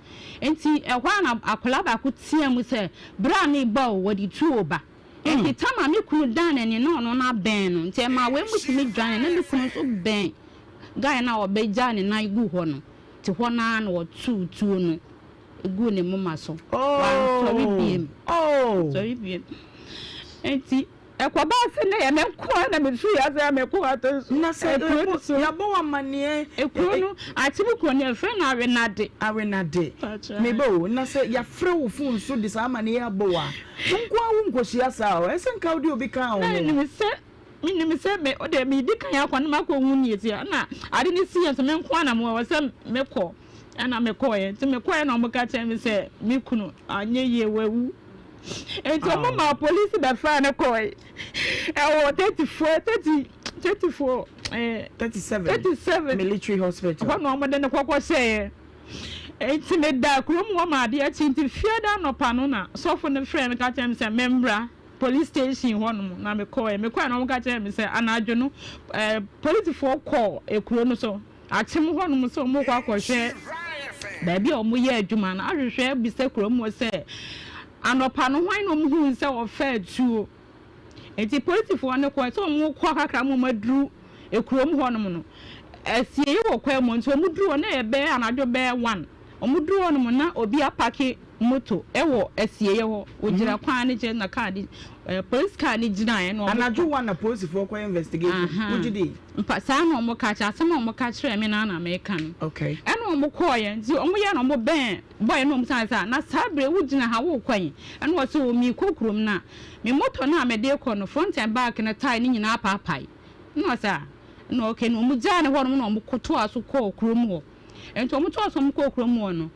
Nti ɛhɔ ara na akwadaa baako teaa mu sɛ bra no reba o, wɔde tuo reba. Enti Tamar me kunu dan n'ani na ɔno no abɛn no, nti ɛmaa wei mu tumi dwanee, na me kunu nso bɛn guy no a ɔbɛgyaa ne nan guu hɔ no, nti hɔ no ara na ɔtoo tuo no guu ne moma so. Wansɔre biem. Wansɔre biem. Enti ɛkɔbaa sɛ na ɛyɛ me nko ara na mefiri ase a mekɔ ato so.
Na sɛ
Ekuro no so.
yɛabɔ wo amanneɛ.
Ekuro no, Akyem kuro no, yɛfrɛ no Awenade.
Awenade. Me ba o, na sɛ yɛafrɛ wo fon so de saa amanneɛ yi abɔ wo a, wo nko ara wonkɔhyia saa o. Ɛsɛ nka wode obi ka wo ho.
Na menim sɛ, menim sɛ me, wo deɛ medi kan akɔ na makɔhu nea ɛsi. Ɛna ade no siiɛ nso, me nko ara na mewɔ hɔ sɛ mekɔ. Ɛna mekɔeɛ. Nti mekɔeɛ na wɔka kyerɛɛ me sɛ me kunu anyɛ yie, wawu. Nti wɔn maa polisi bɛfaa no kɔe. Ɛwɔ 34, 30, 34, eh,
37,
37
military hospital.
Hɔ na wɔde no kɔkɔ hyɛeɛ. Enti medaa kurom hɔ ma adeɛ kyee nti Fiada anɔpa no na sɔfo no frɛɛ me ka kyerɛɛ me sɛ memmra police station hɔnom na mekɔeɛ. Mekɔeɛ na wɔka kyerɛɛ me sɛ anadwo no eh, polisifoɔ kɔɔ kuro no so Akyem hɔnom sɛ wɔrekɔ akɔhwɛ baabi a wɔyɛ adwuma no ahwehwɛ abisa kurom hɔ sɛ anɔpa no hwan na wɔhuu sɛ ɔfaa tuo. Enti polisifoɔ no kɔe sɛ wɔrekɔ kakra ma wɔaduru kurom hɔnom no, asieeɛ wɔ kwan mu nti wɔduru hɔ na ɛyɛ bɛyɛ anadwo bɛyɛ one. Wɔduru hɔnom na obi apake moto wɔ asieeɛ hɔ. Wɔgyina kwan no nkyɛn na kaa no polisi kaa no gyinaeɛ na wɔkɔ.
Anadwo one na polisifoɔ kɔyɛ investigation. Wogye di?
Mpa saa na wɔka kyerɛ asɛm a wɔka kyerɛɛ me no ara na meka no.
Okay.
Ɛna wɔkɔeɛ nti wɔyɛ na wɔbɛn bɔe no na wɔbisaa no sɛ, Na saa berɛ yi wogyina ha worekɔ he? Ɛna ɔse, O merekɔ kurom na me motor no a mede rekɔ no front and back no tyre no nyinaa apaapae. Ɛna ɔse, Ah, ɛna okay. Na wɔgyaa no hɔnom na wɔtoaa so kɔɔ kurom hɔ. Nti wɔtoaa so wɔkɔɔ kurom hɔ no,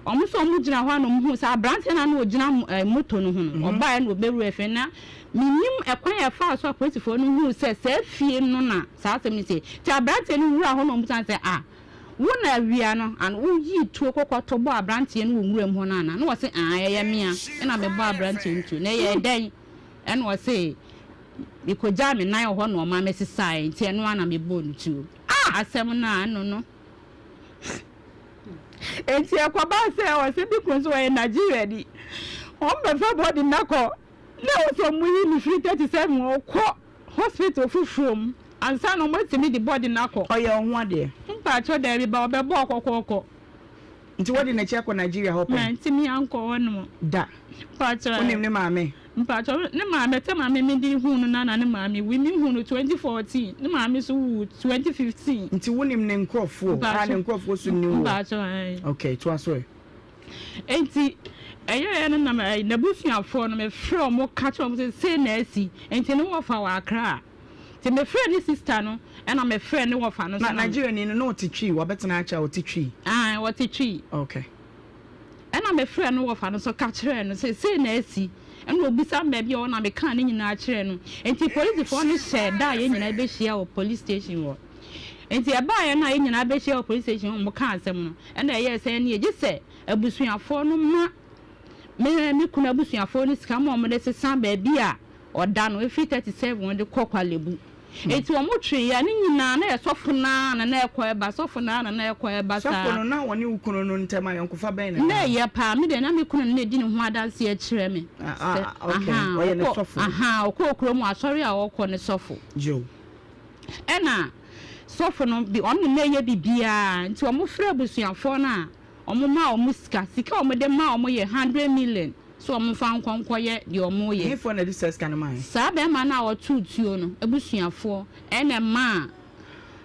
wɔn nso wɔgyina hɔ a na wɔhuu sɛ aberanteɛ no a na ɔgyina motor no ho no, ɔbaeɛ na ɔbɛwuraa fie. Na mennim ɛkwan a ɛfaa so a apolisifoɔ no huu sɛ saa fie no na saa asɛm no sie. Nti aberanteɛ no wuraa hɔ na wɔbisaa no sɛ, Ah, Wo na awia no an woyii tuo kɔkɔ to bɔɔ abranteɛ no wɔ nwura mu hɔ no anaa? Na ɔse aah ɛyɛ mea ɛna me bɔɔ abranteɛ no tuo. Na ɛyɛɛ dɛn? Ɛna ɔse me kɔgyaa me nan wɔ hɔ na ɔma me sesaeɛ nti ɛno ara na me bɔɔ no tuo. Ah! Asɛm no a ɛno no. Nti ɛkɔbaa sɛ ɔse me kunu nso ɔyɛ Nigeriani. Wɔn bɛfa body no akɔ na ɛwɔ sɛ wɔyi no firi 37 ɔkɔ Hospital foforɔ mu ansa na wɔatumi de body no akɔ.
Ɔyɛ wo ho adeɛ?
Mpakyɛw daabi ba ɔbɛbɔɔ kɔkɔɔkɔ.
Nti wadi n'akyi akɔ Nigeria hɔ pɛn?
Mantumi ankɔ hɔ nom.
Da.
Mpakyɛw.
Wonim ne maame?
Mpakyɛw ne maame tɛm a me mede huu no na na ne maame wui. Me huu no 2014 ne maame nso wuu 2015.
Nti wonim ne nkorɔfoɔ a ne nkorɔfoɔ so nni woɔ?
Mpakyɛw ae.
Okay toa so ɛ.
Enti ɛyɛeɛ no na n'abusuafoɔ no mefrɛɛ wɔn ka kyerɛɛ wɔn sɛ sei na asi, enti ne wɔfa wɔ Accra. Nti mefrɛɛ ne sista no ɛna mefrɛɛ ne wɔfa no nso.
Na Nigeriani no na ɔte Twi, wabɛtena akyɛ a ɔte Twi?
Aane, ɔte Twi.
Okay.
Ɛna mefrɛɛ ne wɔfa no nso ka kyerɛɛ no sɛ sei na asi, ɛna ɔbisa me baabi a ɔwɔ na mekaa ne nyinaa kyerɛɛ no. Enti polisifoɔ no hyɛɛ da a yɛn nyinaa bɛhyia wɔ police station hɔ. Enti ɛbaeɛ no a yɛn nyinaa bɛhyia wɔ police station hɔ a wɔkaa asɛm no, ɛna ɛyɛɛ sɛ ɛneɛ gye sɛ abusuafoɔ no ma me me kunu abusuafoɔ no sika ma wɔde sesa baabi a ɔda no, ɛfiri 37 de kɔ Kwalebu. Enti wɔn twee a, ne nyinaa na yɛ sɔfo no ara na na ɛkɔ ɛba, sɔfo no ara na na ɛkɔ ɛba saa.
Sɔfo no, na ɔne wo kunu no ntam ayɔnkofa bɛn na
Na ɛyɛ paa. Me deɛ, na me kunu no na ɛdi ne ho adanseɛ kyerɛ me sɛ, ahaa,
Ɔyɛ ne
ɔkɔ,
sɔfo.
ahaa, ɔkɔɔ kurom asɔre a ɔkɔ ne sɔfo.
Yo.
Ɛna sɔfo no, bi, ɔno na na ɛyɛ biribiara. Nti wɔfrɛ abusuafoɔ no a, wɔmaa wɔn sika. Sika a wɔde maa wɔn yɛ hundred million. Sɛ wɔmfa nkɔ nkɔyɛ deɛ wɔreyɛ.
Hefoɔ na ɛde saa sika no maeɛ?
Saa barima no a ɔtoo tuo no abusuafoɔ na ɛmaa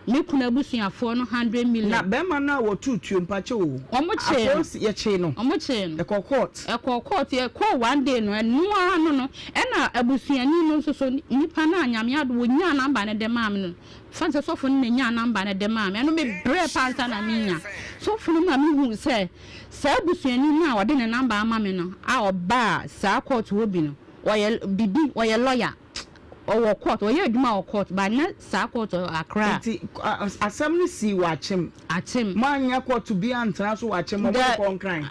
me kunu abusuafoɔ no hundred million.
Na barima no a wɔtoo tuo, mpakyɛ o,
Wɔkyee no.
apolisi, yɛkyee no?
Wɔkyee no.
Ɛkɔɔ court?
Ɛkɔɔ court, ɛkɔɔ one day no, ɛno ara no no, ɛna abusuani no nso so, nipa no a Nyame adom ɔnyaa number no de maa me no, fa no sɛ sɔfo no na ɛnyaa number no de maa me, ɛno mebrɛɛ paa ansa na menya. Sɔfo no ma mehuu sɛ Saa busuani no a ɔde ne number ama me no a ɔbaa saa court hɔ bi no, ɔyɛ bibi, ɔyɛ lawyer, ɔwɔ court, ɔyɛ adwuma wɔ court, but nyɛ saa court wɔ Accra.
Nti asɛm no sii wɔ Akyem?
Akyem.
Moannya court biara antena so wɔ Akyem, wɔde kɔɔ Nkran?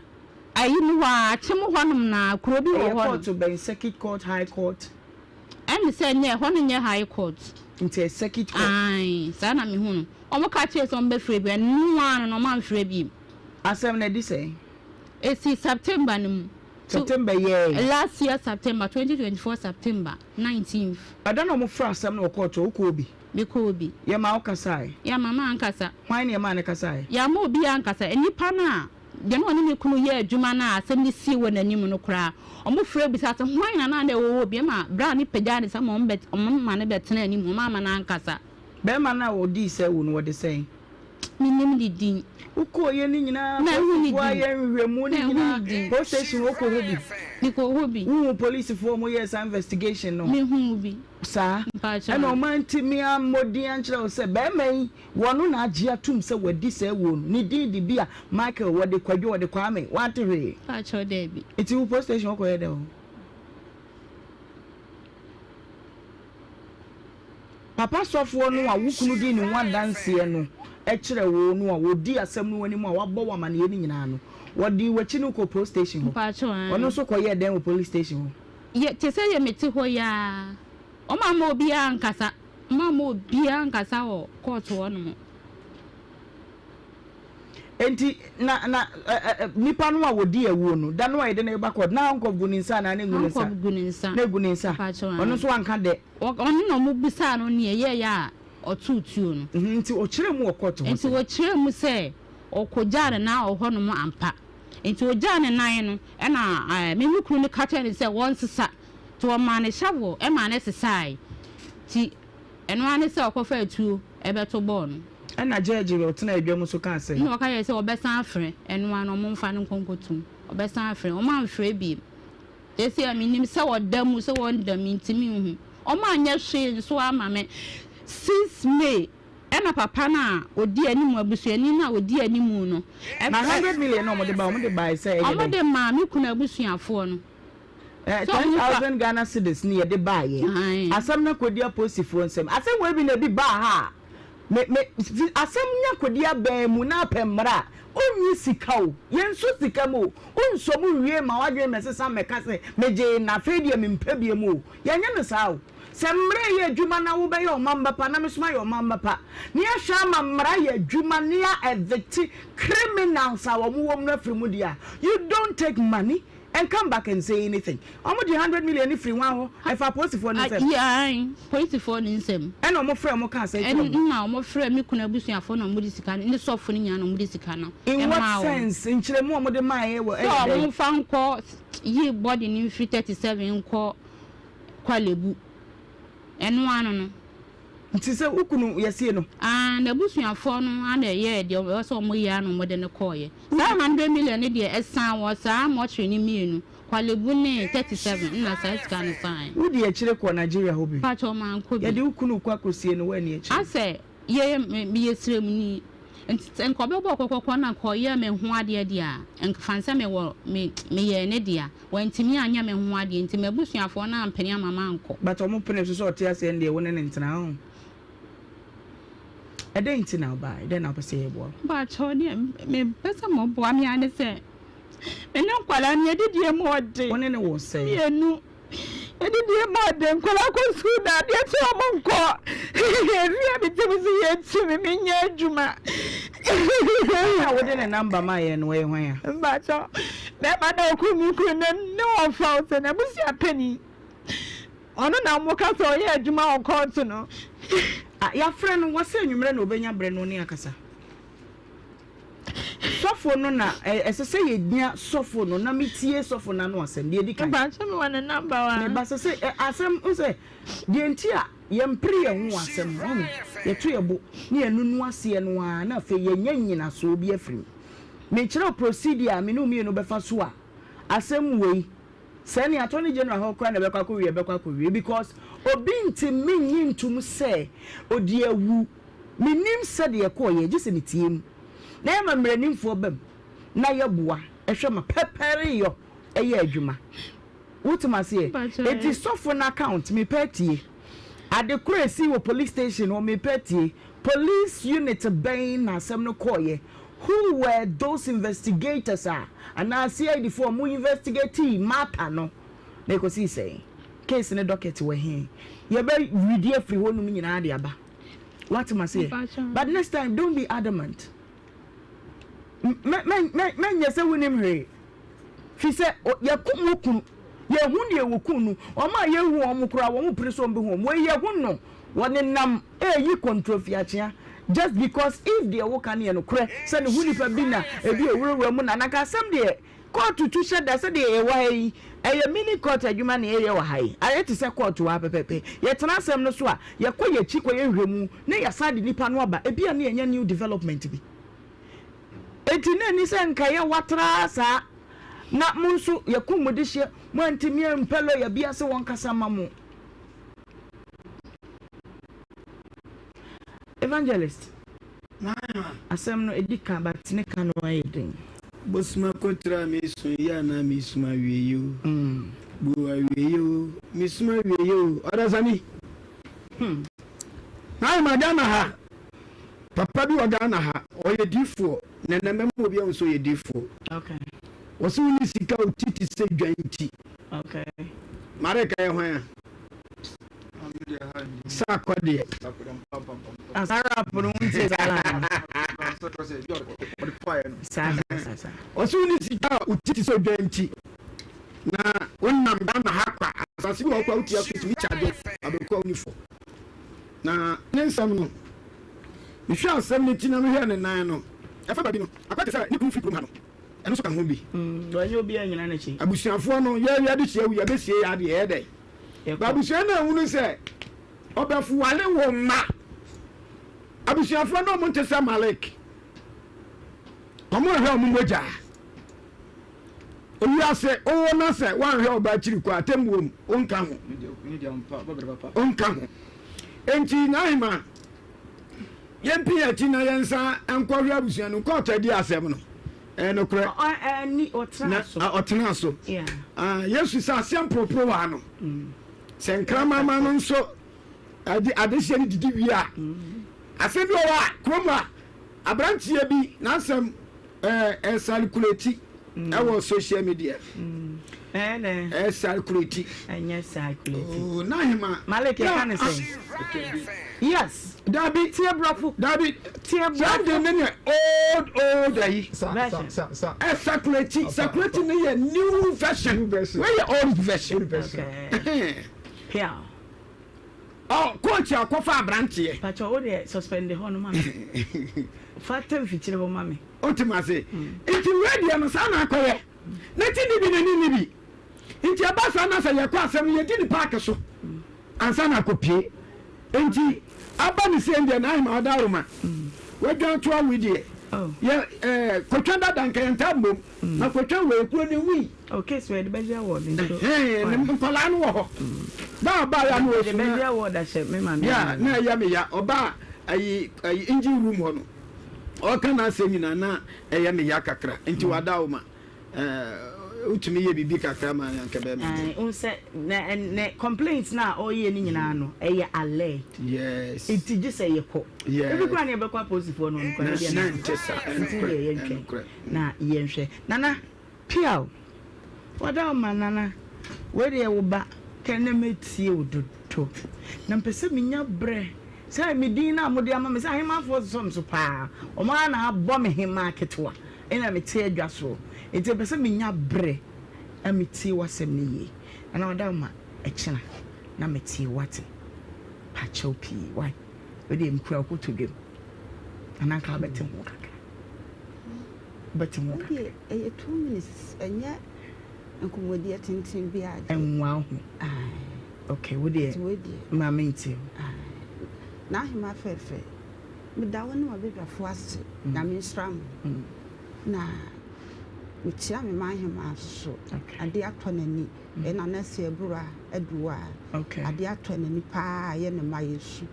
Ayi mu hɔ ara, Akyem hɔnom na kuro bi wɔ
Ɛyɛ
hɔ
court
nom.
bɛn, circuit court, high court?
Ɛne sɛ nyɛ, ɛhɔ no nyɛ high court.
Nti ɛyɛ circuit court?
Ae, saa na mehu no. Wɔka kyerɛɛ sɛ wɔbɛfrɛ bi, ɛno ara no na wɔamfrɛ bio.
Asɛm no adi sɛn?
Esi September no mu.
September yɛɛ.
Last year September, 2024 September 19th.
Ɛda na wɔfrɛ asɛm no wɔ kɔɔto hɔ, wokɔɔ bi?
Mekɔɔ bi.
Yɛmaa wo kasae?
Yɛamma mankasa.
Hwan na yɛmaa no kasae?
Yɛamma obiara ankasa. Nnipa no a deɛ na ɔne me kunu yɛ adwuma no a asɛm no sii wɔ n'anim no koraa, wɔfrɛ bisaa sɛ, Hwan na na ɛwɔ hɔ bi? Ɛma berɛ a ne pagyaa ne nsa ma wɔma no bɛtenaa anim, wɔamma no ankasa.
Barima no a ɔdii sɛ wo no, wɔde sɛn?
Mennim ne din.
Wokɔeɛ no nyinaa, polisifoɔ ayɛ nhwehwɛmu no nyinaa, police station wokɔ hɔ bi?
Mekɔɔ hɔ bi.
Wohuu polisifoɔ a wɔyɛɛ saa investigation no?
Mehuu bi.
Saa?
Mpakyɛw.
Ɛna wɔantumi ammɔ din ankyerɛ wo sɛ barima yi, wɔno na agye atum sɛ wadi saa wuo no, ne din de bi a Michael, wɔde Kwadwo, wɔde Kwame, woante hwee?
Mpakyɛw, daabi.
Nti wo police station wokɔyɛ dɛn wɔ hɔ? Papa sɔfoɔ no a wo kunu dii ne ho adanseɛ no kyerɛ wo no a wɔdii asɛm no anim a wabɔ wo amaneɛ no nyinaa no, wɔdii w'akyi no kɔɔ police station hɔ.
Mpakyɛw aane.
Ɔno nso kɔyɛɛ dɛn wɔ police station hɔ?
Yɛ, te sɛ deɛ mete hɔ yi ara, wɔn amma obiara ankasa, wɔn amma obiara ankasa wɔ court hɔ nom.
Enti na na ɛ ɛ nipa no a wɔdi awuo no, da no a yɛde no reba court, na handcuff gu ne nsa anaa na ɛngu ne nsa?
Handcuff gu ne nsa.
Na ɛgu ne nsa.
Mpakyɛw aane.
Ɔno nso anka dɛ.
Ɔno na wɔbisaa no nea ɛyɛeɛ a ɔtoo tuo no.
Nti ɔkyerɛɛ mu wɔ court hɔ sɛ.
Nti ɔkyerɛɛ mu sɛ ɔkɔgyaa ne nan wɔ hɔnom ampa. Nti ɔgyaa ne nan no, ɛna me me kunu no ka kyerɛɛ no sɛ ɔnsesa. Nti ɔmaa no shovel maa no sesaeɛ. Nti ɛno ara ne sɛ ɔkɔfaa tuo bɛto bɔɔ no.
Ɛna judge a ɔtenaa adwa mu nso kaa sɛ.
Ɛna ɔka kyerɛɛ sɛ ɔbɛsan afrɛ, ɛno ara no wɔmfa no nkɔ nkɔtom. Ɔbɛsan afrɛ. Wɔamfrɛ bio. Seesei a menim sɛ wɔda mu sɛ wɔnda mu mentumi nhu. Wɔanyɛ hwee nso amma me. Since May ɛna papa no a ɔdi anim, abusuani no a ɔdi anim no.
Na hundred million no a wɔde bae, wɔde bae sɛ ɛyɛ dɛn?
Wɔde maa me kunu abusuafoɔ no.
Eh, 10,000 Ghana cedis ne yɛde baeɛ. Asɛm no akɔdi apolisifoɔ nsam. Asɛm wei bi na ebi baa ha a, me, me, asɛm nya kɔdi abɛn mu na apɛ mmara a, ɔnyi sika o, yɛnsɔ sika mu o, wonsɔ mu nwie ma w'adwene mmɛsesa mmɛka sɛ megyee na afei deɛ mempɛ biom o. Yɛnyɛ no saa o. Sɛ mmara reyɛ adwuma na wobɛyɛ ɔmamba pa na me nso mayɛ ɔmamba pa na yɛahwɛ ama mmara ayɛ adwuma na yɛ evicte criminals a wɔn wɔ mu no afiri mu deɛ a, you don't take money and come back and say anything. Wɔn gye hundred million no firi hwan hɔ? Ɛfa apolisifoɔ no nsam.
Yeah, ae, polisifoɔ no nsam.
Ɛna wɔn frɛ wɔn kaa sɛ kyerɛ wɔn.
Ɛna wɔn frɛ me kunu abusuafoɔ na wɔn de sika no, ne sɔfo no nyinaa na wɔn de sika no
In what
maa wɔn.
sense? Nkyerɛmu a wɔn de maa yɛ wɔ ɛyɛ
Sɛ
dɛn?
wɔn fa nkɔ yi body no mfiri 37 nkɔ Korle Bu. Ɛno ano no.
Nti sɛ wo kunu yɛsie no.
Ah n'abusuafoɔ no ara na ɛyɛɛ deɛ ɛwɔ sɛ wɔyɛ ara na wɔde no kɔeɛ. Saa hundred million no deɛ ɛsan wɔ saa mortuary no mmienu, Korle Bu ne 37 nna saa sika no saeɛ.
Wodi akyire kɔɔ Nigeria hɔ bi?
Mpakyɛw mankɔ bi.
Yɛde wo kunu rekɔ akɔsie no woanni akyire?
Asɛ yɛ me meyɛ sremuni nti sɛ nka ɔbɛbɔ kɔkɔkɔ na nka ɔyɛɛ me ho adeɛ deɛ a nka fa nsɛ mewɔ me meyɛɛ ne dea. Wantumi anyɛ me ho adeɛ nti m'abusuafoɔ no ampene amma mankɔ.
But ɔmo pene so sɛ ɔte aseɛ no deɛ wo ne no ntena ho. Ɛdɛn nti na wobaeɛ? Dɛn na wopɛ sɛ yɛboa wo?
Mpakyɛw deɛ mepɛ sɛ moboa me ara ne sɛ me ne nkwadaa no yɛdidie mu ɔde.
Wo ne no wɔ sɛn?
Mmienu.
Adidie mu ɔden, nkwadaa kɔ sukuu na adeɛ kye a wɔn nkɔ. Efie a mete mu so yɛtu me, menyɛ adwuma.
Ɛna a wode ne number maa yɛn no ɔyɛ hwan a?
Mpakyɛw, bɛɛma no a ɔkum me kunu no ne wɔfa wo sɛ n'abusua panin. Ɔno na wɔka sɛ ɔyɛ adwuma wɔ kɔɔto no.
Ah, yɛafrɛ no, wɔse anwummerɛ na ɔbɛnya berɛ na ɔne akasa. Sɔfo no na ɛsɛ sɛ yɛnya sɔfo no na metie sɔfo no ano asɛm deɛ ɛdi kan.
Mpakyɛ me wɔ ne number wa.
Meba sɛ sɛ asɛm n sɛ deɛ nti a yɛmpere yɛn ho wɔ asɛm ho ɔho yɛto yɛ bo ne yɛnunu aseɛ no ara na afei yɛnya nnyinasoɔ bi afiri mu. Mekyerɛ wo procedure a me ne wo mmienu bɛfa so a asɛm wei Sɛ ne attorney general hɔ koraa na ɛbɛkɔ akɔwie a ɛbɛkɔ akɔwie because obi ntumi nnye ntom sɛ ɔdi awu. Mennim sɛdeɛ ɛkɔeɛ gye sɛ metie mu na yɛma mmaranimfoɔ ba mu na yɛboa hwɛ ma pɛpɛreyɔ yɛ adwuma. Wotem aseɛ? Enti sɔfo no account mepɛ atie. Ade korɔ a ɛsii wɔ police station hɔ mepɛ atie. Police unit bɛn na asɛm no kɔeɛ? Who were those investigators a anaa CID foɔ a wɔn investigatee matter no na ɛkɔsii sɛn? Case no docket wɔ he? Yɛbɛ readi afiri hɔ nom nyinaa de aba. Woate maseɛ? But next time don't be adamant. Mɛnyɛ sɛ wonim hwee. Fi sɛ yɛkum wo kunu, yɛhu deɛ wɔkum no, wɔn a yɛhu wɔn koraa wɔn pere sɛ wɔbɛhu wɔn. Wei yɛhu no, wɔnenam ɛreyi kɔntrofiakyea just because if deɛ woka no yɛ nokorɛ sɛ ne ho nipa bi na ebi owurawura mu na nanka asɛm deɛ kɔɔto tu hyɛ da sɛdeɛ yɛwɔ ha yi ɛyɛ mini court adwuma na yɛyɛ wɔ ha yi ayɛ te sɛ kɔɔto ha pɛpɛpɛ yɛtena asɛm no so a yɛkɔ yɛkyi kɔyɛ nhwɛmu na yɛasan de nipa no aba ebi a ne yɛnya new development bi. Enti na ɛnni sɛ nka yɛ watra saa na mo nso yɛkum mo dehyeɛ, moantumi ampɛ lɔya bi ase wɔnkasa ma mo. Evangelist, asɛm no ɛdi ka but ne ka no ayɛ den.
Bosoma kotra me sun yi anaa me sum awiei o Bu awiei o me sum awiei o Ɔdasani hmm Naima Ghana ha Papa bi wɔ Ghana ha, ɔyɛ difoɔ, na ɛnɛ mɛma obi ahu sɛ ɔyɛ difoɔ. Wɔse wo ne sika wo ti te sɛ dwan ti. Mareka yɛ hwan a? Sakɔ deɛ. Wɔse wo ne sika wo ti te sɛ dwan ti. Na wonam Ghana ha kwa, asase bi wɔ hɔ kwa wotia so tumi kyagye abɛkɔ wo nifɔ. Na ne nsɛm no, mehwɛɛ asɛm no ti na mehwɛɛ ne nan no, ɛfa baabi no, akɔyɛ te sɛ ne kunu firi kurom ha no, ɛno nso ka ho bi.
Wanyɛ obiara nnyina n'akyi.
Abusuafoɔ no, yɛ yɛde hyia wu, yɛbɛsie yɛ adeɛ, ɛyɛ dɛn? Ba abusua no anhunu sɛ ɔbɛfo wale wo mma. Abusuafoɔ no, wɔn nte sɛ Malik. Wɔn nhwɛ wɔn mogya. Ewiase, wowo na sɛ woanhwɛ wo ba akyiri kɔ a, atemmuo mu, wonka ho. Wonka ho. Enti, N'ahema, yɛmpi yɛn akyi na yɛnsan nkɔhwɛ abusua no. Kɔɔto adi asɛm no. Ɛyɛ nokorɛ. Na ɔtenaa so. Yesu sɛ aseɛ mporoporowa no, sɛ nkraman no nso ade adehyeɛ no didi wie a, asɛm bi wɔ hɔ a, kurom a, aberanteɛ bi n'asɛm ɛsalikuleti ɛwɔ social media. Ɛsalikuleti.
Ɛnyɛ salikuleti.
Oh, n'ahema.
Malik ɛka ne sɛn? Yes.
Dabi.
Tie brɔfo.
Dabi.
Tie brɔfo.
Saa de ne ne old old ayi.
Version.
Ɛsakuleti. Sakuleti ne yɛ new version.
New version.
Wei yɛ old version.
Old version.
Okay. Piaw.
Ɔ coach akɔfa abranteɛ.
Pakyɛ wo deɛ suspend hɔ no ma me. Fa tɛ mfikyire hɔ ma me.
Wote me ase? Nti wei deɛ no saa na akɔyɛ. Ne ti ni bi n'ani ni bi. Nti ɛba saa na sɛ yɛkɔ asɛm no yɛdi ne paake so ansa na akɔpie. Nti aba ne sei deɛ n'ahema ɔda Roma. Wadwan to awe deɛ. Yɛ ɛɛ kotwa dada nka yɛntaa mmom. Na kotwa wei kuro ne wui.
Oh case wei yɛde bɛgye award nso.
Ɛhɛn ne nkwadaa no wɔ hɔ. Baa ɔbaa ya no
Yɛde bɛgye award ahyɛ me maame.
Yeah na ɛyɛ me ya ɔbaa ayi ayi engine room hɔ no ɔka n'asɛm nyinaa na ɛyɛ me ya kakra nti wada wo ma ɛɛ wotumi yɛ biribi kakra ma anka bɛyɛ me
dɛ. Ɛɛ sɛ ne ne complaint na ɔyɛ ne nyinaa no ɛyɛ alleged.
Yes.
Nti gye sɛ yɛkɔ.
Yes.
Ebi koraa ne yɛbɛkɔ apolisifoɔ no nkora
ebi na nte saa
nti deɛ yɛntwɛn na yɛnhwɛ. Nana. Piaw! Wada wo ma Nana. Wei deɛ wo ba. Kɛ nnɛ mɛtie wo dodo. Na mepɛ sɛ menya berɛ sɛ me din no a mode ama me sɛ ahemmafoɔ sosɔ me so paa. Wɔn ara na abɔ me hemmaa ketewa ɛna mete adwa soɔ. Enti mepɛ sɛ menya berɛ na metie w'asɛm no yie. Nana Ɔdawoma, ɛkyena na metie wo ate. Pakyɛw pii wai. Wei deɛ mekura wo kotodwe mu. Nana nka wobɛte ho kakra. Wobɛte ho kakra.
Wei deɛ ɛyɛ 2 minutes ɛnyɛ nkɔmmɔdie tenten biara deɛ.
Ɛnwa wo ho.
Ae.
Okay, wo deɛ
Nti wei deɛ.
ma mentie wo.
Ae. N'ahemmaa fɛɛfɛ, meda wo ne w'abadwafoɔ ase. Nyame nhyira mo. Na mekyia me m'ahemmaa nso so. Adeɛ atɔ n'ani. Yɛn nana asi abura adu hɔ a, adeɛ atɔ n'ani paa a ɛyɛ ne mma yɛsu.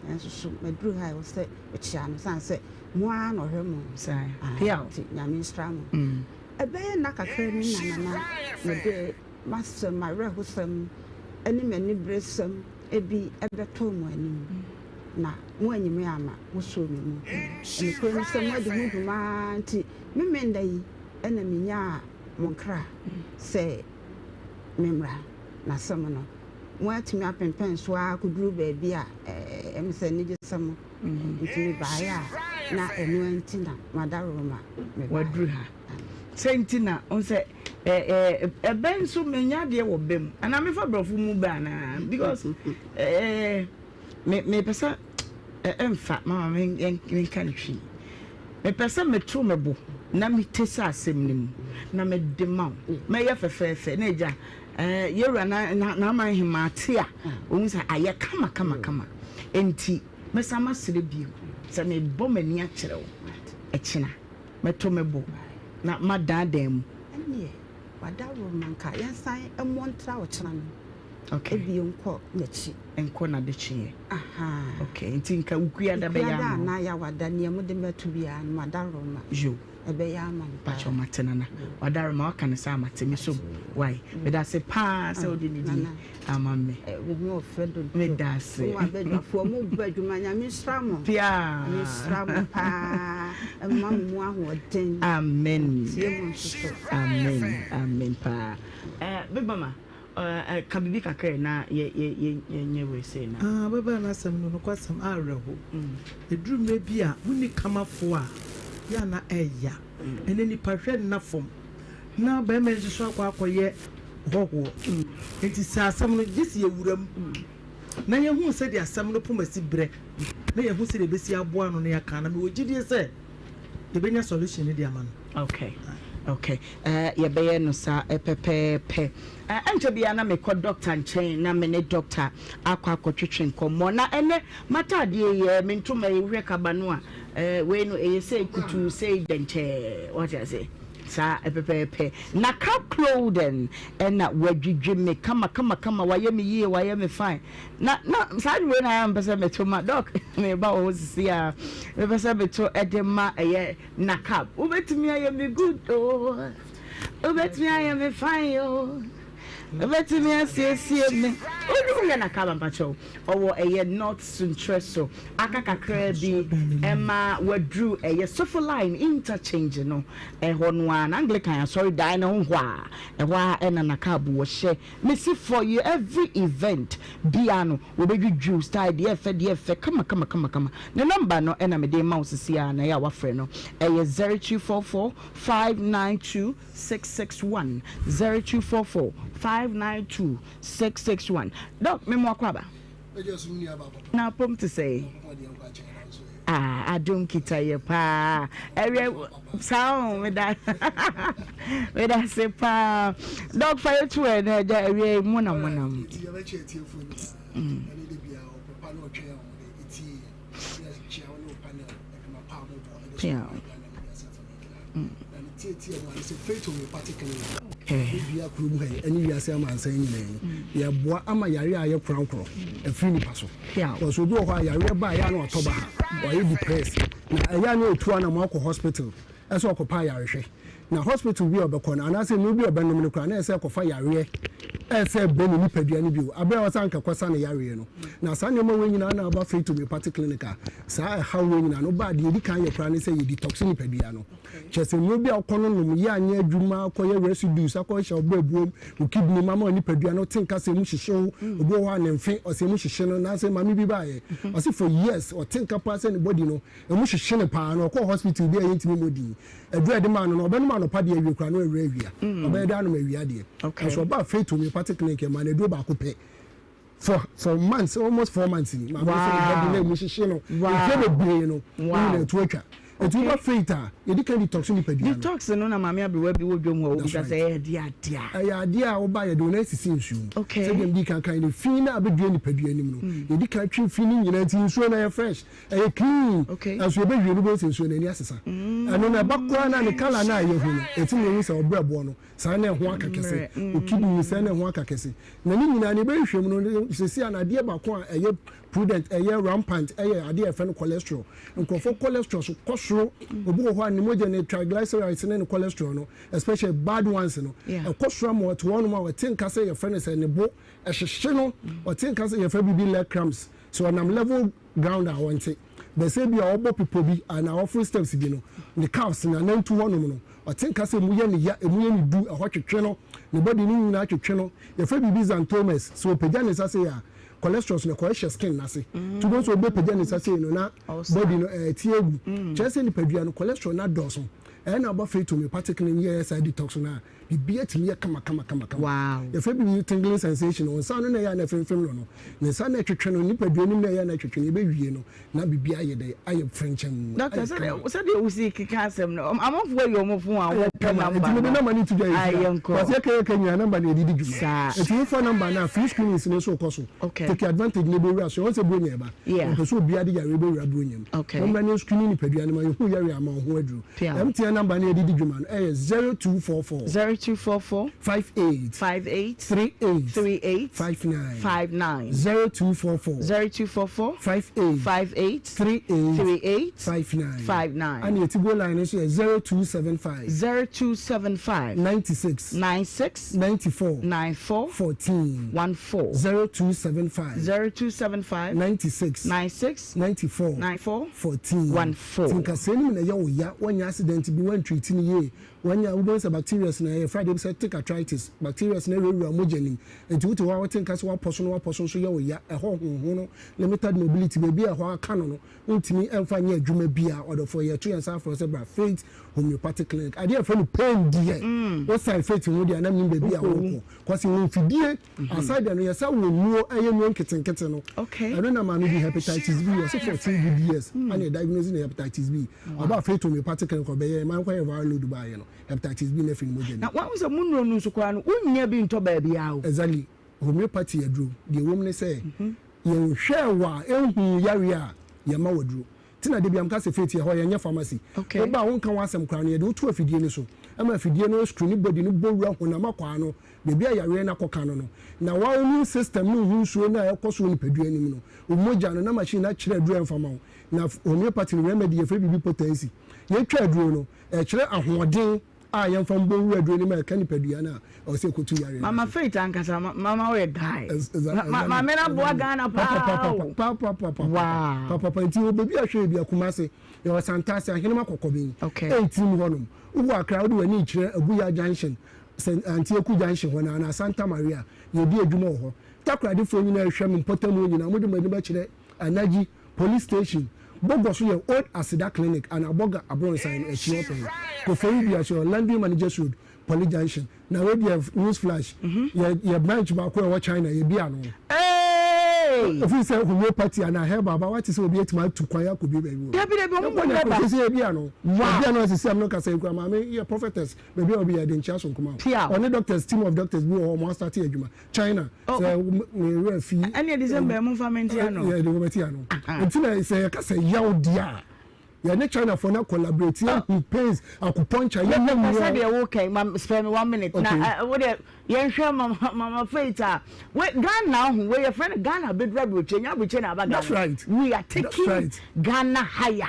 Nanso so maduru ha a ɛwɔ sɛ mekyia no sane sɛ mo ara na ɔhwɛ mo.
Ae,
nti Nyame nhyira mo. Ɛbɛyɛ nna kakra ni na Nana mede m'asɛm, m'awerɛhosɛm ne m'aniberesɛm bi bɛtoo mo anim, na moanyi me amma, mosoo me mu. Nokorɛ ne sɛ moadi ho dwuma ara nti, me menda yi na menyaa mo nkra sɛ memmra, na asɛm no, moatumi apempɛn so ara kɔduru baabi a ɛyɛ me sɛ anigyesɛm nti mebaeɛ a, na ɛno ara nti na m'adaworoma mebaeɛ.
Waduru ha. Sɛ nti na wohu sɛ ɛbɛ nso menya adeɛ wɔ bɛ mu anaa mefa borɔfo mu bɛ anaa because mepɛ sɛ ɛmfa mama menka no twi. Mepɛ sɛ meto me bo na mete sɛ asɛm no mu na mede ma wo. Mɛyɛ fɛfɛɛfɛ na agya yɛwura na ama te a ɔhu sɛ ayɛ kama kama kama. Enti mɛsan masrɛ bio sɛ mebɔ m'ani akyerɛ wo ɛkyena. Mɛto me bo na madaadaa mu.
Ɛnneɛ wadaworo ma nka yɛnsan mmɔ ntra ɔkyena no
Okay.
bio nkɔ n'akyi.
Nkɔ n'adekyeeɛ.
Ahaa.
Okay, nti nka Wukuada bɛyɛ
Wukuada
ama wo?
anaa Yawada, nea mode mɛto biara no, madaworo ma.
Yo.
Ɛbɛyɛ ama me paa.
Pakyɛw mate Nana. Wadaworo ma waka no saa mate me som. Wai. Medase paa sɛ wode ne din ama me.
Wo ho ɔfɛ dodo.
Medase.
Wo abadwafoɔ mo bɔ adwuma Nyame nhyira mo.
Piaa.
Nyame nhyira mo paa. Ɛma mo mu ahoɔden.
Amen.
Tie mo nso so.
Amen. Amen paa. Eh, me mama, eh, ka biribi kakra na yɛ yɛ yɛ yɛnyɛ wei sei na.
Ah, ababaa no asɛm no, nokwasɛm, awerɛho. Ɛduru mmerɛ bi a, wonni kamafoɔ a, yɛ a na ɛya. Ɛnnɛ nnipa hwɛ nna fam, na barima yi nso so akɔ akɔyɛ hɔhoɔ. Enti sɛ asɛm no, gye sɛ yɛwura mu na yɛhu sɛdeɛ asɛm no poma si berɛ, na yɛhu sɛdeɛ yɛbɛsi aboa ano na yɛaka. Na mewɔ gyidie sɛ yɛbɛnya solution no de ama no.
Okay, okay. Eh, yɛbɛyɛ no saa pɛpɛɛpɛ. Eh, ɛnkyɛ biara na mekɔ doctor nkyɛn na me ne doctor akɔ akɔtwetwe nkɔmmɔ. Na ɛnɛ m'ataadeɛ yi, eh, me ntoma yi, wohwɛ kaba no a, eh, wei no ɛyɛ sei kutuu, sei dɛnkyɛɛ. Wate ase? Saa pɛpɛɛpɛ. Na Cap Clothing ɛna wadwidwi me kama kama kama, wayɛ me yie, wayɛ me fine. Na na saa nnwom wei na ayɛ a mepɛ sɛ meto ma Doc, meba wɔ hɔ sisi a, mepɛ sɛ meto ɛde ma ɛyɛ Nakab. Wobɛtumi ayɛ me good o, wobɛtumi ayɛ me fine o, wobɛtumi asiesie me. Woyɛ Nakab ampakyɛw, ɔwɔ ɛyɛ North Sunkyerɛ so, aka kakraa bi ɛma waduru ɛyɛ Sofo Line interchange no, ɛhɔ no ara, na Anglican asɔredan no ho hɔ a, ɛhɔ ara ɛna Nakab wɔ hyɛ. Mese for your every event biara no wɔbɛdwidwi wo style deɛ ɛfɛ deɛ ɛfɛ kama kama kama kama. Ne number no ɛna mede rema wo sisi ara na ɛyɛ a wafrɛ no ɛyɛ 0244 592 661 0244 592 661. Doc me mo akwaaba. Na apom te sɛn? Ah, adom kita yɛ paa. Ɛwiɛ saa o, meda meda se paa. Dɔk fa yɛ tu ɛ na ɛgya ɛwiɛ mu na mu nam. Pia.
Dua kurom ha yi ne wiase amansan nyinaa yi, yɛboa ama yareɛ a ayɛ korankorɔ afiri nipa so. Because obi wɔ hɔ a yareɛ ba a ɛyɛ a na watɔ baha, wayɛ depressed, na ɛyɛ a na ɔtu anamɔ akɔ hospital sɛ ɔkɔpɛ ayarehwɛ. Na hospital bi a ɔbɛkɔ no anaasɛ nnuro bi a ɔbɛnom no koraa na ɛsɛ sɛ ɛkɔfa yareɛ
Ɛsɛ ɛbrɛ ne nipadua no bio bere a ɔsan anka kɔsa ne yareɛ no. Na saa nneɛma wei nyinaa na aba Faith Homeopathic Clinic a saa ɛhaw wei nyinaa no ba a, deɛ ɛdi kan yɛ koraa ne sɛ yɛ detox nipadua no. Kyerɛ sɛ nnuro bi a wokɔ no nom yɛ anyɛ adwuma akɔyɛ residues akɔhyɛ wo berɛboom, wo kidney mu ama wo nipadua no te nka sɛ ɛmu hyehye wo. Obi wɔ hɔ a ne mfe ɔsɛ ɛmu hyehye no. Nansɛ maame bi baeɛ ɔse for years ɔte nka paa sɛ ne body no Emu hyehye no paa na ɔkɔɔ hospital bi a yɛntumi mmɔ din. Aduru a yɛde maa no no, ɔbɛnom anɔpa deɛ awie koraa na wawura awia. Ɔbɛyɛ dɛ anom awia deɛ. Nanso ɔbaa Faith Homeopathic Clinic, yɛmaa no aduro baako pɛ for for months, almost 4 months ni. Maame no sɛ ne body na emu hyehye no mfeɛ bebree no, ne nyinaa atu atwa. Enti woba Faith a, yɛdi kan detox nipadua no.
Detox no na maame aberewa bi wɔ dwam hɔ a obisa sɛ ɛyɛ ɛdeɛ adeɛ a.
Ɛyɛ adeɛ a woba a yɛde wo nan sisi nsuo mu. Sɛdeɛ medii kan kaeɛ no, fi no a abɛdua nipadua no mu no, yɛdi kan twe fi no nyinaa nti nsuo no ɛyɛ fresh. Ɛyɛ clean nanso yɛbɛhwie no wobɛhu sɛ nsuo no ani asesa. Ɛno no ɛba koraa no a ne colour no a yɛhu no ɛtumi yɛhu sɛ ɔbrɛboɔ no saa na ɛho aka kɛse, wo kidney saa na ɛho aka kɛse. Na ne nyinaa no yɛbɛhwehwɛ mu no seesei a no adeɛ baako a ɛyɛ prudent ɛyɛ rampant ɛyɛ adeɛ a yɛfrɛ no cholesterol. Nkurɔfoɔ cholesterol so kɔ soro. Obi wɔ hɔ a ne mogya ne triglycerides ne ne cholesterol no especially bad ones no ɛkɔ soro ama ɔte hɔnom a ɔte nka sɛ yɛfrɛ no sɛ ne bo ɛhyehye no, ɔte nka sɛ yɛfrɛ biribi leg cramps. Sɛ ɔnam level ground a ɔnte. But sɛ ebia ɔbɔ bepɔ bi anaa ɔforo steps bi no, ne calves, n'anantu hɔnom no, ɔte nka sɛ emu yɛ no ya, emu yɛ no du, ɛhɔ twetwe no, ne body no nyinaa twetwe no. Yɛfrɛ biribi xanthomas. Sɛ ɔpagya ne nsa sei a, cholesterol no ɛkɔhyɛ skin no ase. Nti wobɛhu sɛ ɔbɛpagya ne nsa sei no na body no ɛrete agu. Kyerɛ sɛ nipadua no, cholesterol no adɔɔso. Ɛyɛ na aba Faith Homeopathic no yɛyɛ saa detox no a, Biribiara tumi yɛ kama kama kama kama.
Wow.
Yɛfrɛ biribi tingling sensation. Wo nsa ano na ɛyɛ a na ɛfemfem no no. Ne nsa na ɛtwetwe no, nipadua no mu na ɛyɛ a na ɛtwetwe no. Yɛbɛwie no na biribiara ayɛ dɛ, ayɛ frenkyemm.
Doctor,
Ayɛ kama.
sɛdeɛ wosi keka asɛm no, amanfoɔ ayi wɔn phone a
Ayɛ
wɔpɛ
kama.
number
Nti mede
no.
number no to dwa
Aye,
yɛsi a.
yɛnkɔ.
Because yɛka yɛka nyinaa number na yɛde di dwuma.
Saa.
Nti wofa number no a, free screenings no nso rekɔ so.
Okay.
Take advantage na ɛbɛwura so. Wɔn sɛ Buronya ɛba.
Yeah.
Yɛmpɛ sɛ obiara de yareɛ bɛwura Buronya mu.
Okay.
Mommra na yɛnscreeni nipadua no ma yɛhu yareɛ a ama wo ho aduru.
Pia.
MTN number no yɛde di dwuma no ɛyɛ 0244.
0244.
58.
58.
38.
38.
59.
59.
0244.
0244.
58.
58.
38.
38.
59.
59.
Ɛna yɛti go line no nso yɛ 0275.
0275.
96.
96.
94.
94.
14.
14.
0275.
0275.
96.
96.
94.
94.
14.
14.
Nti nka sɛɛ no mu na ɛyɛ wo ya, woanya accident bi, woantreat no yie, woanya, wobɛhu sɛ bacterias no, yɛfrɛ adeɛ bi septic arthritis, bacterias no awurawura mogya no mu, nti wote hɔ a wote nka sɛ woapɔ so na woapɔ so nso yɛ wo ya, ɛhɔ honhono, limited mobility, baabi a ɛhɔ aka no no, wontumi mfa nyɛ adwuma biara, ɔdɔfoɔ yɛto yɛn nsa afrɛ wo sɛ bra Faith Homeopathic Clinic, adeɛ a yɛfrɛ no pain deɛ, wosan Faith ho deɛ a na menim baabi a worekɔ, cause yɛwɔ mfidie Aside ɛno yɛsa wɔ nnuro ɛyɛ nnuro nketenkete no ɛno na maame bi hepatitis B ɔsɛ 14 good years mm. ana diagnose ne hepatitis B ɔba afei to homeopathic clinic ɔbɛyɛ ɛma nkɔyɛ viral load baayɛ no hepatitis B na afiri ne mogya mu.
Na wɔn sɛ mu nnuro no nso koraa no wonnya bi ntɔ baabi a o.
Exactly homeopathy aduro deɛ wɔm ne sɛ mhm. yɛnhwɛ wɔ a ɛnhu yareɛ a yɛma wɔ aduro Nti na dabiaa meka sɛ Faith yɛhɔ yɛnyɛ pharmacy. Woba a wonka w'asɛm koraa no yɛde wo to afidie no so ma afidie no screeni body no bɔ wura honam akwaa no baabi a yareɛ no akɔka no no na wo immune system no nhu nsuo no a ɛkɔ so wɔ nipadua no mu no wo mogya no na machine no akyerɛ aduro a ɛmfa ma wo na homeopathy no remedy yɛfrɛ biribi potency yɛtwa aduro no ɛkyerɛ ahoɔden a yɛmfa mbɔ nwura aduro no mu a ɛka nipadua no a ɛwɔ sɛ ɛkɔtu yareɛ no
Mama
so.
Faith ankasa mama woyɛ guy. Maame no aboa Ghana paa o.
Wow. Papapapa nti wɔ baabi a hwɛ bi a Kumasi yɛwɔ Santase Ahenema Kɔkɔben
Okay.
ɛntirim hɔnom wowɔ Accra wode w'ani kyerɛ Abuya junction St Antieku junction hɔ no anaa Santa Maria yɛdi adwuma wɔ hɔ Takoradefoɔ nyinaa ɛhwɛ me mpɔtamuo nyinaa mode mo ani bɛkyerɛ Anaji Police station, Bɔgɔ so yɛ Old Aseda Clinic anaa Bɔga Abrɔnsan no akyi hɔ pɛɛ. Koforidua so yɛ Landry Managers Road, Poly Junction. Na wei deɛ news flash, yɛ yɛ branch baako a ɛwɔ China yɛbi ano.
Eeii!
Ɛfiri sɛ homeopathy anaa herbal aba wate sɛ obi atumi atu kwan akɔ bi baabi wɔ.
Dabi dabi ɔmo
Yɛkɔ
bɔ
na
rɛba.
kɔ sɛ yɛbi ano.
Wow!
Yɛbi ano asisi am no kasa yi koraa maame yɛ prophetess baabi a obi yɛ de nkyia so nkoma.
Piaw.
Ɔne doctors team of doctors bi wɔ hɔ ɔmo asate adwuma. China sɛ me werɛ fi.
Ɛne December mu nfa me nti ano.
Yɛ de wɔbɛti ano. Nti na sɛ yɛka sɛ yaw deɛ a yɛne China fo na collaborate yɛ hu pains acupuncture yɛ yɛ mu.
Sɛ deɛ wo kɛn ma spare me 1 minute na wo deɛ yɛnhwɛ mama mama Faith a we Ghana ho we yɛ friend Ghana bedura aburokye nya aburokye na aba Ghana.
That's right.
We are taking
That's right.
Ghana higher.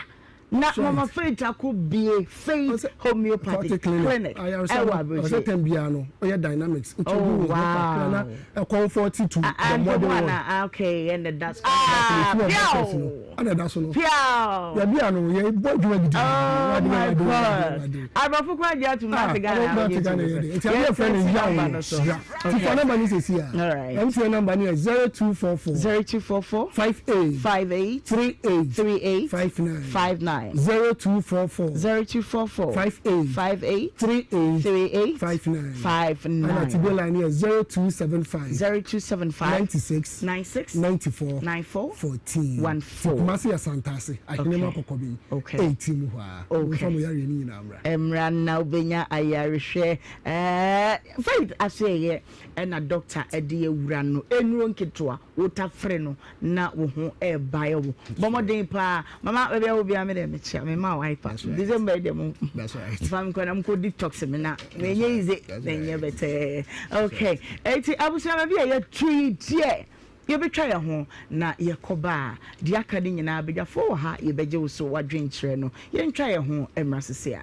Na Mama Faith akɔ bie Faith Homeopathic Clinic
Ayaresa
ɛwɔ
no, ɔsɛ
aburokyire.
tɛm biara no, ɔyɛ dynamics. Nti
Oh
obi wɔ hɔ kakra na
wow.
ɛkɔmfɔte to
Ah
the
ah
modern
ntoboa
world.
na ah okay ɛna da so.
But
Ah
efi wɔ market no,
piaw
ɛna ɛda so no.
piaw.
Yɛbi ano, yɛbɔ adwuma gidigidi.
Oh
Awurade,
my
Awurade, Awurade,
God.
Awurade.
Aborɔfo koraa gye atum na
Ah,
ate Ghana
ɔmo
a
ate
wogye
Ghana
tom
yɛ
so.
de. Nti adeɛ yɛfrɛ no
Yɛnsan si
yaw
number
no,
no so.
ya. Nti fa
Okay.
number no sɛsi a.
All right.
MTN number no yɛ 0244
0244
58
58
38
38
59
59
0244
0244
58
58
38
38
59
59.
Ɛna Tibe line no yɛ 0275
0275
96
96
94
94
14.
14.
Nti Kumasi yɛ Santase, Ahenema
Okay.
Kɔkɔbɛn,
Okay.
18 mu hɔ ara.
Okay.
Momfa mo yareɛ no nyinaa mmra.
Mmra na wobɛnya ayarehwɛ. Ɛɛ Faith Asoɛeɛ ɛna doctor ɛde awura no nnuro nketewa wotafere no na wo ho ɛɛbae wo. Bɔ mmɔden paa mama baabi a wɔ biara me deɛ mekyia me ma wo hyper. December yi deɛ mo mfa me nkɔ na mokɔ detox me na menyɛ easy menyɛ bɛtɛɛ. Okay eti abusua baabi a yɛtu yi deɛ yɛbɛtwa yɛn ho na yɛkɔba a deɛ aka no nyinaa badwafoɔ wɔ ha yɛbɛgye wo so w'adwenkyerɛ no yɛntwa yɛn ho mmra sese a.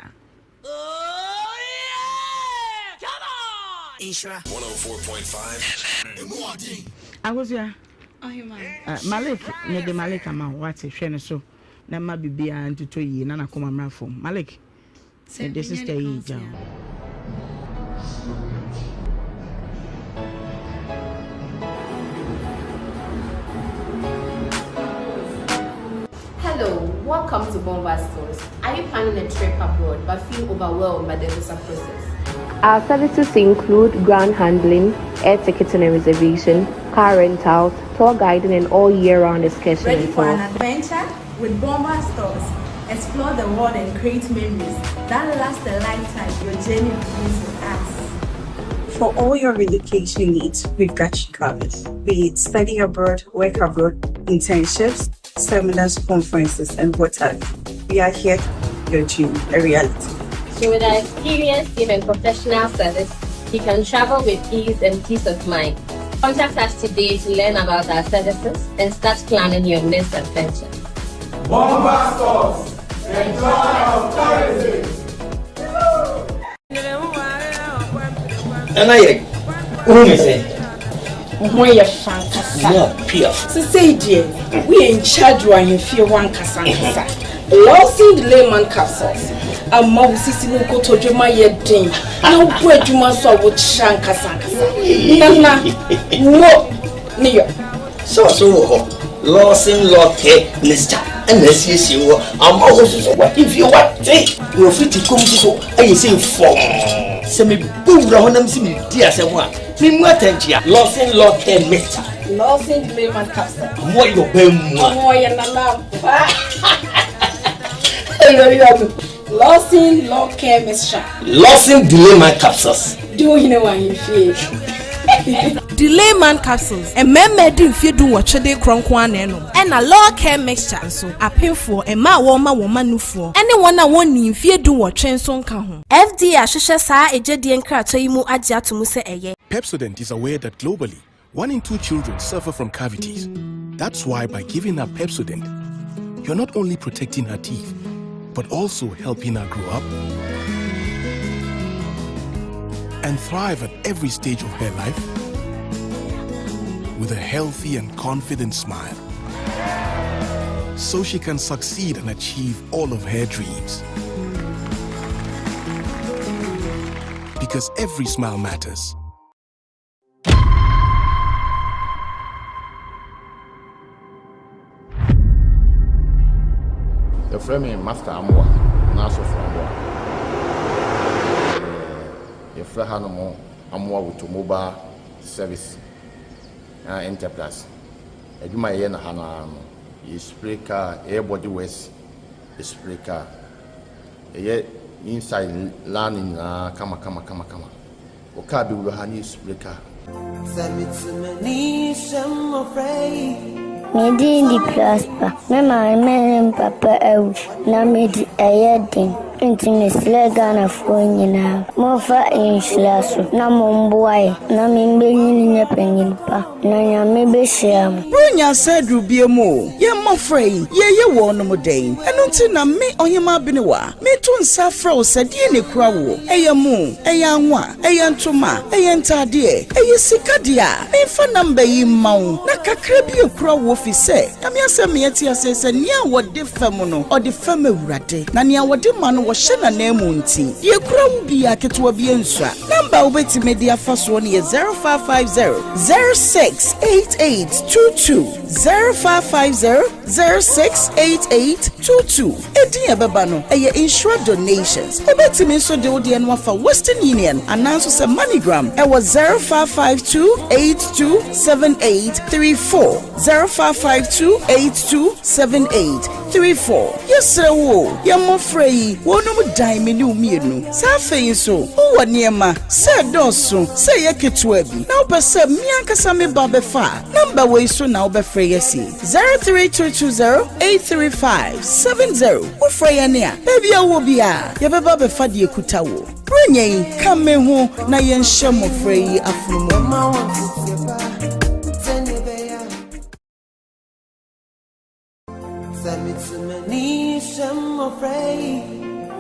Nhyira 104.5 FM.
Akosua, eh, Malik, mede Malik ama wo, wate, hwɛ no so na ma biribiara ntotɔ yie na n'akoma mmra fam. Malik, mede sister yi gya wo.
Hello, welcome to Bonva Stores. Are you planning a trip abroad but feel overwhelmed by the visa process?
Our services include ground handling, air ticketing and reservation, car rentals, tour guiding, and all year-round excursion
Ready
and
for an
tours.
adventure? With Bomba Stores, explore the world and create memories that last a lifetime. Your journey begins with us.
For all your relocation needs, we've got you covered. Be it study abroad, work abroad, internships, seminars, conferences, and what have you. We are here to make your dream a reality.
So with our experienced team and professional service, you can travel with ease and peace of mind. Contact us today to learn about our services and start planning your next adventure.
Bomba Stores, the joy of tourism.
Nana yɛ wohu me sɛ
Wo ho yɛ fɛ ankasa.
More piaf.
Sesei deɛ, woyɛ in charge wɔ ahemfie hɔ ankasa ankasa. Lawson Layman Capsules ama wo sisi ne wo kotodwe ma yɛ den na wobɔ adwuma nso a wokyerɛ ankasa ankasa. Nana, mo ne yɔ.
Sɛ ɔso wɔ hɔ, Lawson Law Care Mixture ɛna asiesie wɔ ama wo soso w'ahemfie wate na ofiti kom soso ayɛ sɛ fɔmm. Sɛ mebɔ wura hɔ na mesi medi asɛm a, memu atɛnkyea. Lawson Law Care Mixture.
Lawson Layman Capsule.
Mo yɛ ɔbɛn mu a.
Ɔmo yɛ nana ampa. Lawson Law Care Mixture.
Lawson Delayman Capsules.
Di wo hene wɔ ahemfie.
Delayman capsules, mmarima adi mfeɛ du-nwɔtwe de rekorɔ nko ara na ɛnom. Ɛna Law Care Mixture nso, apemfoɔ, mmaa a wɔrema wɔn mma nufoɔ, ne wɔn a wɔnnii mfeɛ du-nwɔtwe nso nka ho.
FDA ahwehwɛ saa egyedie nkratoɔ yi mu agye ato mu sɛ ɛyɛ.
Pepsodent is aware that globally, one in two children suffer from cavities. That's why by giving her Pepsodent, you're not only protecting her teeth, but also helping her grow up and thrive at every stage of her life with a healthy and confident smile. So she can succeed and achieve all of her dreams. Because every smile matters.
Yɛfrɛ me Master Amoah anaa Sɔfo Amoah. Yɛfrɛ hanom Amoah Automobile Service anaa Enterprise. Adwuma a yɛyɛ no ha no ara no, yɛ spray car, yɛyɛ body works, yɛ spray car. Yɛyɛ inside line nyinaa kama kama kama kama. Wo car bɛwura ha ne yɛ spray car.
Me din de Prosper. Me maame ne me papa awu na mede ɛyɛ den.
Nti mesrɛ Ghanafoɔ nyinaa, momfa nhyira so na momboa yɛn na membenyin nyɛ panyin pa na Nyame behyira mo.
Buronya asa aduru biom o, yɛn mmɔfra yi, yɛreyɛ wɔnom dɛn? Ɛno nti na me, Ɔhemaa Benewa, meto nsa afrɛ wo sɛ deɛn na ɛkura woɔ? Ɛyɛ mo, ɛyɛ anwa, ɛyɛ ntoma, ɛyɛ ntaadeɛ, ɛyɛ sika deɛ a, memfa number yi mma wo na kakra bi ɛkura woɔ fi sɛ, Nyame asɛm ma yɛte aseɛ sɛ nea wɔde fɛm no, ɔde fɛm Awurade, na nea wɔde ma no, wɔhyɛ n'ananmu nti, deɛ ɛkura wo biara, ketewa biara nsua. Namba a wobɛtumi de afa soɔ no yɛ 0550 068822, 0550 068822. Edin a ɛbɛba no, ɛyɛ Nhyira Donations. Wobɛtumi nso de wo deɛ no afa Western Union anaa nso sɛ MoneyGram ɛwɔ 0552 827834. 0552 82 78 34 Yɛsrɛ wo o, yɛn mmɔfra yi, wɔnom dan me ne wo mmienu. Saa afei nso, wowɔ nneɛma, sɛ ɛdɔɔso, sɛ ɛyɛ ketewa bi, na wopɛ sɛ me ankasa me ba bɛfa a, nɔmba wei so na wobɛfrɛ yɛn asi, 03220 835 70. Wofrɛ yɛn a, baabi a wowɔ biara, yɛbɛba abɛfa deɛ ɛkuta wo. Buronya yi, ka me ho na yɛnhyɛ mmɔfra yi afono mu.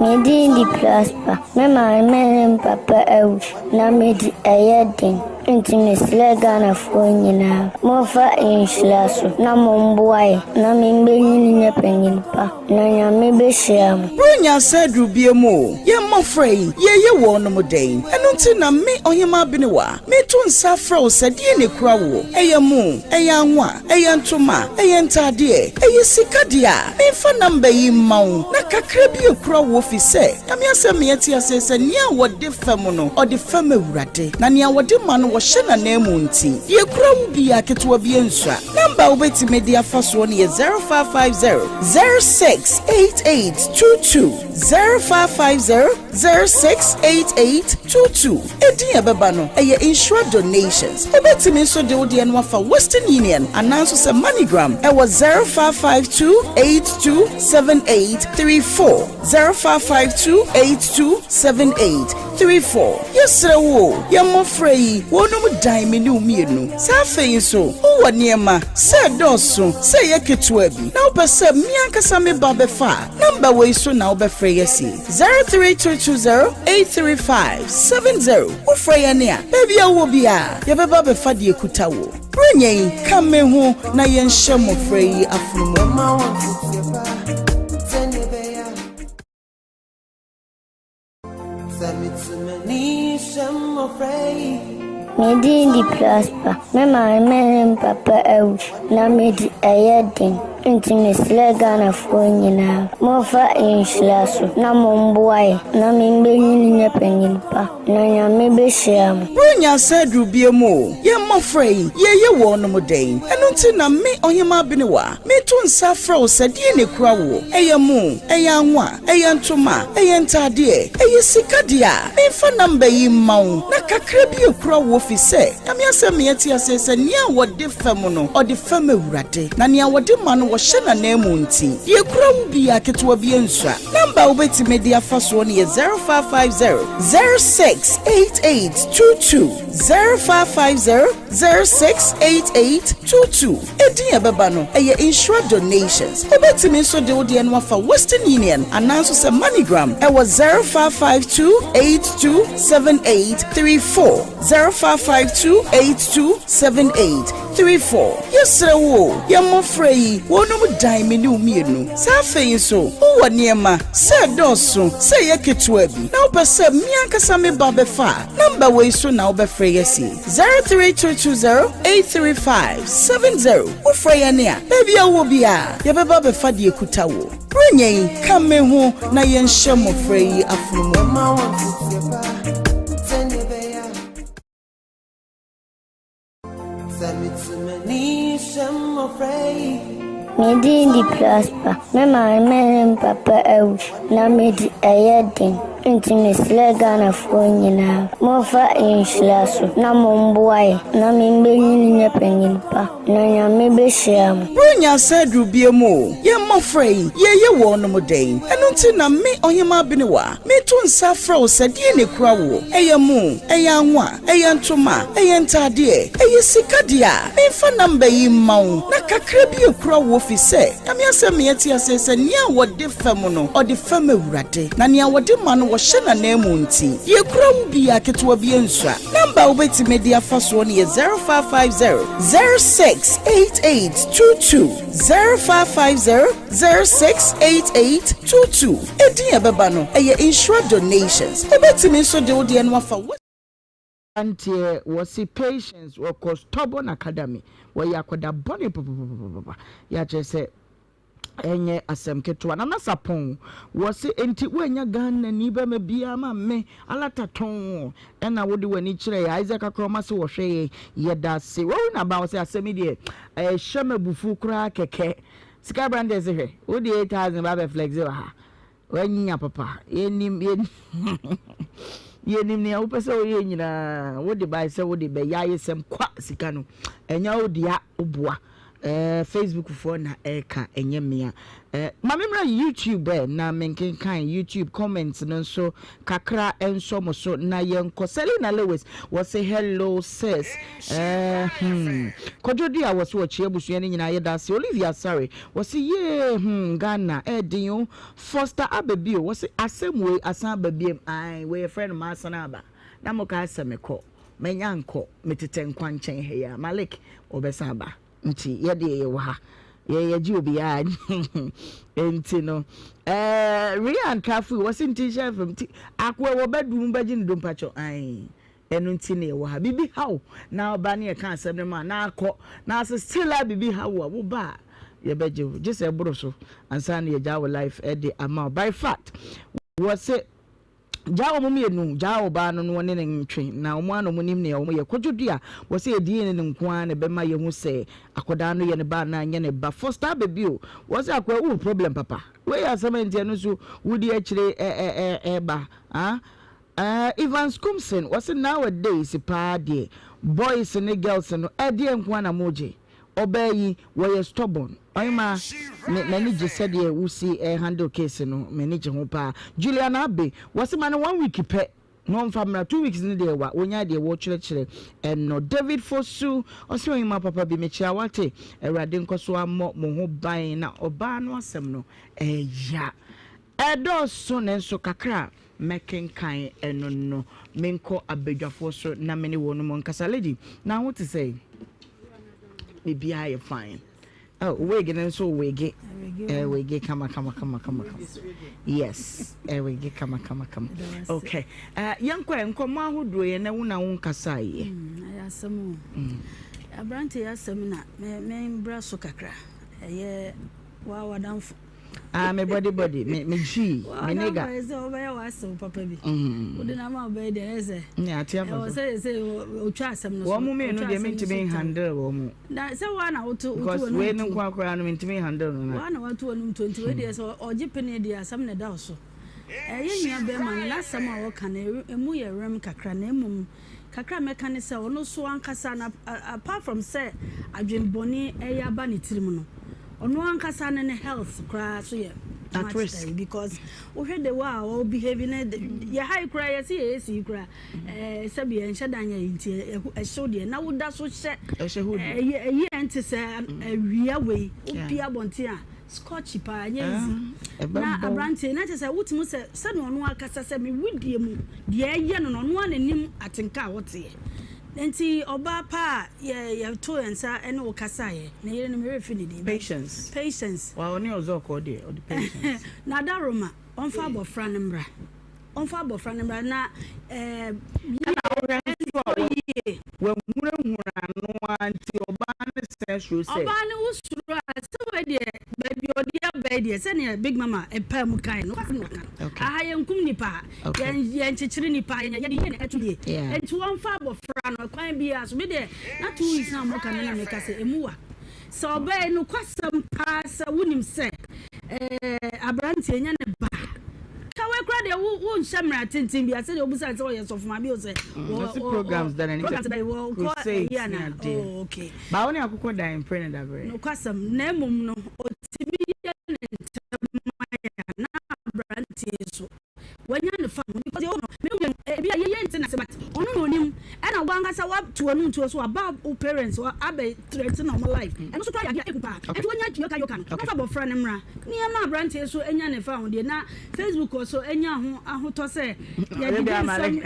Me din de Prosper. Me maame ne me papa awu na medi ɛyɛ den. Nti mesrɛ Ghanafoɔ nyinaa, momfa nhyira so na momboa yɛn na membenyin nyɛ panyin pa. Na Nyame behyira mo.
Buronya asa aduru biom o, yɛn mmɔfra yi, yɛreyɛ wɔnom dɛn? Ɛno nti na me, Ɔhemaa Benewa, meto nsa afrɛ wo sɛ deɛn na ɛkura woɔ? Ɛyɛ mo, ɛyɛ anwa, ɛyɛ ntoma, ɛyɛ ntaadeɛ, ɛyɛ sika deɛ a, memfa number yi mma wo na kakra bi ɛkura woɔ fi sɛ, Nyame asɛm ma yɛte aseɛ sɛ nea wɔde fɛm no, ɔde fɛm Awurade, na nea wɔde ma no, wɔhyɛ n'ananmu nti, deɛ ɛkura wo biara, ketewa biara nsua. Nɔmba a wobɛtumi de afa soɔ no yɛ 0550 068822, 0550 068822. Edin a ɛbɛba no, ɛyɛ Nhyira Donations. Wobɛtumi nso de wo deɛ no afa Western Union anaa nso sɛ MoneyGram ɛwɔ 0552 827834, 0552 8278. 34, Yɛsrɛ wo o, yɛn mmɔfra yi, wɔnom dan me ne wo mmienu. Saa afei nso, wowɔ nneɛma, sɛ ɛdɔɔso, sɛ ɛyɛ ketewa bi, na wopɛ sɛ me ankasa me ba bɛfa a, nɔmba wei so na wobɛfrɛ yɛn asi, 03220 835 70. Wofrɛ yɛn a, baabi a wowɔ biara, yɛbɛba abɛfa deɛ ɛkuta wo. Buronya yi, ka me ho na yɛnhyɛ mmɔfra yi afono mu.
Me din de Prosper. Me maame ne me papa awu na medi ɛyɛ den. Nti mesrɛ Ghanafoɔ nyinaa, momfa nhyira so na momboa yɛn na membenyin nyɛ panyin pa na Nyame behyira mo.
Buronya asa aduru biom o, yɛn mmɔfra yi, yɛreyɛ wɔnom dɛn? Ɛno nti na me, Ɔhemaa Benewa, meto nsa afrɛ wo sɛ deɛn na ɛkura woɔ? Ɛyɛ mo, ɛyɛ anwa, Ɛyɛ ntoma, ɛyɛ ntaadeɛ, ɛyɛ sika deɛ a, memfa number yi mma wo na kakra bi ɛkura woɔ fi sɛ, Nyame asɛm ma yɛte aseɛ sɛ nea wɔde fɛm no, ɔde fɛm Awurade, na nea wɔde ma no wɔhyɛ n'ananmu nti, deɛ ɛkura wo biara, ketewa biara nsua. Number a wobɛtumi de afa soɔ no yɛ 0550 068822, 0550 068822. Edin a ɛbɛba no, ɛyɛ Nhyira Donations. Wobɛtumi nso de wo deɛ no afa Western Union anaa nso sɛ MoneyGram ɛwɔ 0552 82 7834, 0552 82 7834. Yɛsrɛ wo o, yɛn mmɔfra yi, wɔnom dan me ne wo mmienu. Saa afei nso, wowɔ nneɛma, sɛ ɛdɔɔso, sɛ ɛyɛ ketewa bi, na wopɛ sɛ me ankasa me ba bɛfa a, nɔmba wei so na wobɛfrɛ yɛn asi. 03220 835 70 Wofrɛ yɛn a, baabi a wowɔ biara, yɛbɛba abɛfa deɛ ɛkuta wo. Buronya yi, ka me ho na yɛnhyɛ mmɔfra yi afono mu.
Me din de Prosper. Me maame ne me papa awu na medi ɛyɛ den. Nti mesrɛ Ghanafoɔ nyinaa, momfa nhyira so na momboa yɛn na membenyin nyɛ panyin pa na Nyame behyira mo.
Buronya asa aduru biam o, yɛn mmɔfra yi, yɛreyɛ wɔnom dɛn? Ɛno nti na me, Ɔhemmaa Benewa, meto nsa afrɛ wo sɛ deɛn na ɛkura woɔ? Ɛyɛ mo, ɛyɛ anwa, ɛyɛ ntoma, ɛyɛ ntaadeɛ, ɛyɛ sika deɛ a, memfa number yi mma wo na kakra bi ɛkura woɔ fi sɛ, Nyame asɛm ma yɛte aseɛ sɛ nea wɔde fɛm no, ɔde fɛm Awurade, na nea wɔde ma no, wɔhyɛ n'ananmu nti, deɛ ɛkura wo biara, ketewa bi nsua. Namba a wobɛtumi de afa soɔ no yɛ 0550 068822, 0550 068822. Edin a ɛbɛba no, ɛyɛ Nhyira Donations. Wobɛtumi nso de wo deɛ no afa.
Abranteɛ wɔse patience wɔkɔ stubborn academy wɔyɛ akwadaa bɔne papapapapa yɛ akyerɛ sɛ ɛnyɛ asɛm ketewa Nana Sapon wɔse enti woanya Ghana ni bɛma biara ma me alata tɔn ɛna wode w'ani kyerɛ yɛ Isaac Akoroma se wɔhwɛ yɛ yɛda ase wɔwe naba wɔse asɛm yi deɛ ɛhyɛ m'abufuo koraa kɛkɛ sika abranteɛ se hwɛ wode 8000 ba bɛ flexe wɔ ha W'anyinya papa. Yɛnim, yɛnim, yɛnim nea wopɛ sɛ woyɛ nyinaa. Wode bae sɛ wode bɛyɛ ayesɛm kwa sika no. Ɛnyɛ wo dea, woboa. Eh, Facebook foɔ na ɛreka, ɛnyɛ mmea. Eh, ma me mmra YouTube ɛ, na menkenkan YouTube comments no nso kakra nsɔ mo so na yɛnkɔ. Selina Lewis, wɔse hello sis. Eh, hmm. Kwadwo Dua, wɔse wɔkyea abusua no nyinaa, yɛda ase. Olivia Asare, Wɔse yee hmm Ghana ɛɛden o Foster aba bio wɔse asɛm wei asan aba biom ae wei yɛfrɛ no masan aba na mo kaa sɛ mekɔ manya nkɔ metetɛ nkwa nkyɛn ha yi a Malik wɔbɛsan aba nti yɛdeɛ yɛwɔ ha yɛ yɛgye obiara nti no ɛɛ Rian Kafui wɔse nti nhyɛ fam nti akoa wɔ bɛdu mu bɛgye ne dompakyɛ ae Ɛno nti na yɛwɔ ha. Biribi ha wo na woba ne yɛka asɛm no ma na akɔ na ase still a biribi ha wo a woba a yɛbɛgye wo gye sɛ ɛboro so ansa na yɛgyaa wo life de ama wo. By fact wɔse gyaa wɔn mmienu gyaa ɔbaa no na wɔne no ntwe na wɔn ara na wɔn nim nea wɔn yɛ. Kwadwo Dua wɔse yɛ DNA no nko ara na ɛbɛma yɛhu sɛ akwadaa no yɛ ne ba anaa ɛnyɛ ne ba. Foster Ababio wɔse akoa wowɔ problem papa wei yɛ asɛm a nti ɛno nso wodi akyire ɛɛba ah. Eh Evans Kumson wɔse nowadays paa deɛ boys ne girls no ɛdeɛn nkoaa na mogye? Ɔbaa yi wɔyɛ stubborn ɔhemaa me m'ani gye sɛdeɛ wosi handle case no m'ani gye ho paa Juliana Abbey wɔse ma no one week pɛ na ɔmfa mmra two weeks no deɛ wa wɔnyae deɛ wɔkyerɛkyerɛ ɛno David Fosu ɔse ɔhemaa papa bi mekyea wate Awurade nkɔso ammɔ mo ho ban na ɔbaa no asɛm no ɛya Ɛdɔɔso nanso kakra a mɛkenkan ɛno no, menkɔ abadwafoɔ so na me ne wɔnom nkasa. Lady, na ho te sɛn? Biribiara yɛ fine. Oh, wig no nso wigi. Eh, wigi kama kama kama kama kama. Yes, eh, wigi kama kama kama. Okay. Eh, yɛnkɔ ɛ nkɔmmɔ ahodoɔ yɛ na wo na wo nkasa yɛ.
Ɛyɛ asɛm o. Aberante yɛ asɛm na me membra so kakra. Ɛyɛ wa wadamfo.
Ah, me body body, me me G, me nigga.
Wọ́n sɛ wọ́bɛyɛ w'asew papa bi. Wode na ama wobɛyɛ deɛ ɛyɛ sɛ.
Ne ate afa
so. Ɛwɔ sɛ sɛ otwa asɛm no so.
Wɔn mu mmienu deɛ mentumi handle wɔn mu.
Na sɛ wɔn na woto woto wɔn mu.
Because wei no nko akora no mentumi handle no na.
Wɔn na wato wɔn mu to nti wei deɛ sɛ ɔgye pene deɛ asɛm na ɛda so. Ɛyɛ nua bɛrima no n'asɛm a ɔka no emu yɛ rɛm kakra na mmom Kakra a mɛka ne sɛ ɔno nso ankasa no apart from sɛ adwen bɔne ɛyɛ aba ne tirim no, ɔno ankasa no ne health koraa so yɛ
At risk.
much because wohwɛ the way a ɔ behave ne yɛ ha yi koraa yɛse yɛ AC yi koraa ɛɛ sɛbi ɛnhyɛ da nyɛ yi nti ɛhyew deɛ na woda so hyɛ
Ɛhyɛ hood.
ɛyɛ ɛyi ɛnte sɛ awia wei wopie abɔnten a Scotch paa ɛnyɛ easy. Na aberanteɛ na kyerɛ sɛ wotumi sɛ sɛdeɛ ɔno akasa sɛ me wedeɛ mu deɛ ɛyɛ no no ɔno ara n'anim atenka a ɔteɛ nti ɔbaa pa a yɛ yɛto yɛn nsa ɛne wo kasaeɛ ne yere no me werɛ fi ne din
Patience
Patience
wa ɔne ɔzɔkɔ deɛ ɔde Patience.
Na Adaroma ɔmfa abɔfra no mmra ɔmfa abɔfra no mmra na ɛɛ
Ɛna wohwɛ nso a
yie.
Wahunahuna no ara nti ɔbaa no san suro sɛ.
Ɔbaa no wo suro a sɛ wei deɛ baabi a ɔde aba yi deɛ sɛdeɛ Big Mama paa mu kaeɛ no nokwasɛm na ɔka no. Aha yɛnkum nipa, yɛnkyekyere nipa, yɛde yie na ɛto yie. Nti wɔmfa abɔfra no ɛkwan biara so. Me deɛ na 2 weeks na wɔka no na meka sɛ ɛmu wa. Sɛ ɔbaa yi nokwasɛm paa sɛ wonim sɛ ɛɛ aberanteɛ nyɛ ne ba a, ka wei. koraa deɛ wo wo nhyɛ mmara tenten bi asɛ deɛ obusa sɛ ɔyɛ sɔfo maame o sɛ
mm, wɔ wɔ programs da n'ani
programs da wɔ kɔ ɛyi ana oh okay.
Baawo ne akokɔ dan mpere ne dabrɛ.
Nokwasɛm na mmom no otumi yɛ ne ntɛm ayɛ na aberanteɛ so wanya ne fa ho because no me no ebi a yɛyɛ nte na se but ɔno na onim ɛna wankasa watu ɔno ntuo so aba wo parents abɛ threaten ɔmo life mm. ɛno so kora yɛ adeɛ eku paa ɛti wanya yoka yoka no ɔfa bɔfra ne mmra nneɛma aberanteɛ so anya ne fa ho deɛ na Facebook so anya ho ahotɔ sɛ yɛde nsɛm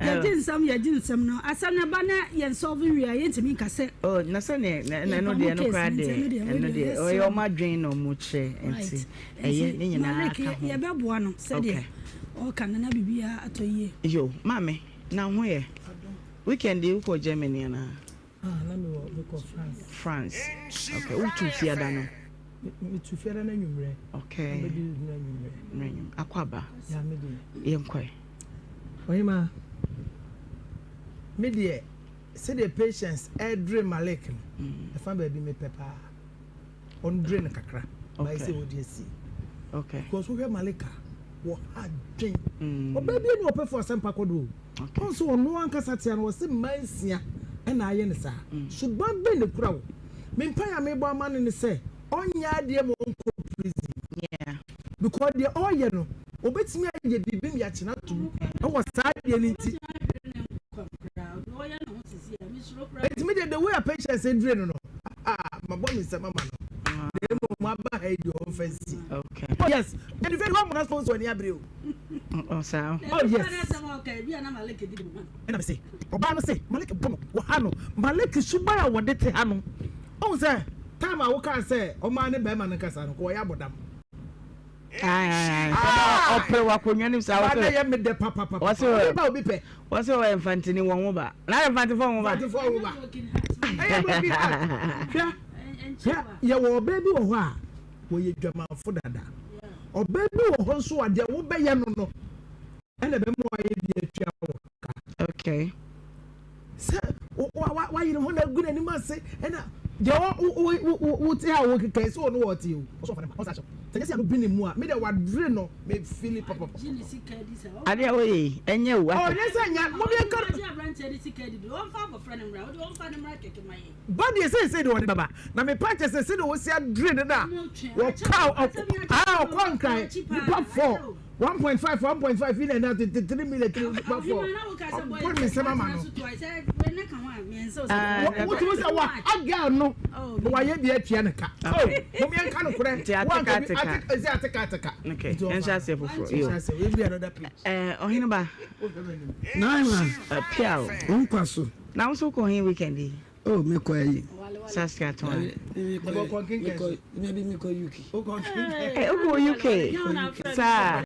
yɛgye nsɛm yɛgye nsɛm no asɛm no ba na yɛn solve wie a yɛntumi nka sɛ.
Oh na sɛ ne ɛno deɛ ɛno koraa deɛ ɛno deɛ ɔyɛ ɔmo adwene na ɔmo kyerɛ nti. Ɛyɛ, ne nyinaa ka ho.
Yɛbɛboa no sɛdeɛ ɔka no na biribiara atɔ yie.
Yo, maame, na ho yɛ? Weekend yi wokɔ Germany anaa?
Ah, na mewɔ mekɔ France.
France. Okay, wotu fiada no?
Metu fiada no anwummerɛ.
Okay.
Abɛdi no anwummerɛ.
Akɔ aba.
Ya, me deɛ.
Yɛnkɔe.
Ɔhema, me deɛ sɛdeɛ Patience ɛredere Malik no, ɛfa baabi mepɛ paa. ɔndre no kakra bayɛ sɛ wɔde asi because wohwɛ malika wɔ ha dwen mm. ɔbaa bi ne ɔpɛfo asɛmpa kɔ do ɔn sɛ ɔno ankasa tea no wɔse mmaa nsia ɛna ayɛ no saa mm. suban bɛn ne kura wo me mpaeɛ a mebɔ ama no ne sɛ ɔnyɛ adeɛ ma ɔnkɔ prison because deɛ ɔyɛ no obetumi ayɛ biribi mi akyena tom ɛwɔ saa adeɛ no nti Enti me deɛ the way a patience adure no no ah mabɔ me nsam ama no na mmom aba ha yi deɛ ɔmfa nsi.
Okay.
Oh yes, ɛdi fɛ wɔn na sponsor ni abere o.
Oh saa.
Oh yes. Ɛna me se ɔbaa no se Malik bɔ no wɔ ha no Malik suban a wɔde te ha no ɔn sɛ time a wokaa sɛ ɔmaa ne bɛrima no kasa no kɔ ɔyɛ abɔdam.
Ɔpere w'akonnwa no saa.
Ba yɛ me dɛ papapapa. Obi ba obi pɛ.
Wɔsɛ wɔyɛ mfantini wɔn wo ba. Na yɛ mfantefo wɔn wo ba.
Mfantefo wɔn wo ba. Ɛyɛ broken heart. Hwɛ hwɛ yɛwɔ ɔbaa bi wɔ hɔ a wɔyɛ dwamanfo dada. Ɔbaa bi wɔ hɔ nso a deɛ wobɛyɛ no no ɛna ɛbɛma wayɛ bi atua wɔ ka.
Okay.
Sɛ wayere ho na agu n'anim ase ɛna deɛ wote a wokeka sɛ ɔno wɔte o ɔsɛ ɔfa ne ma ɔsɛ ahyɛ sɛ nyɛ sɛ ano bi ne mu a me deɛ wadere no me fili pɔpɔpɔ.
Adeɛ a woyɛ yi ɛnyɛ o.
Ɔnyɛ sɛ nyɛ mo deɛ nka. Ba deɛ seesei deɛ ɔde bɛba na mepa kyɛ sɛ sɛdeɛ wɔsi adere no na wɔka ɔkɔ nkran nipa fɔ. 1.5 1.5 yi na ɛna tete 3 million 3 ba 4 ɔbɔ ne nsɛm ama no wotumi sɛ wa a girl no na wayɛ bi atua ne ka oh mo yɛn ka no korɛ
ateka ateka
ɛsɛ ateka ateka
okay ɛnhyɛ aseɛ foforɔ yo ɛɛ ɔhene ba
naima
pia o
nkwa so
na wo nso kɔ he weekend yi.
Oh, me kɔ ayi.
Saskatchewan.
Me kɔ maybe me kɔ UK.
Eh, wokɔ UK. Saa.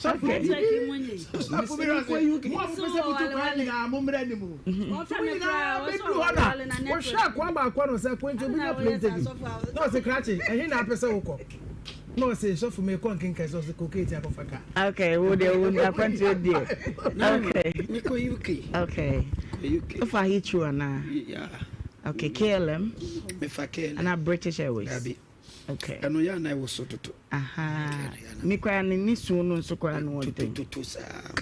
Okay. UK. Mo a mo pɛ sɛ mo tu kwan nyinaa mo mmerɛ ni mu. Mo nyinaa bɛduru hɔ na wɔhwɛ akoa baako no sɛ kwanti obi nya plane ticket. Na ɔse krakye ɛhe na apɛ sɛ wokɔ. Na ɔse sɔfo mekɔ nkenkan sɛ ɔse koketi akɔfa ka.
Okay, wo deɛ wo akwantuo deɛ. Okay.
Mekɔ UK.
Okay.
Kɔ UK.
Wofa Heathrow anaa?
Yeah.
Okay, KLM.
Mefa KLM.
Anaa British Airways.
Dabi.
Okay.
Ɛno yɛ anaa ɛwɔ so toto.
Aha. Me koraa ne ne suo no nso koraa no ɔden.
Toto saa.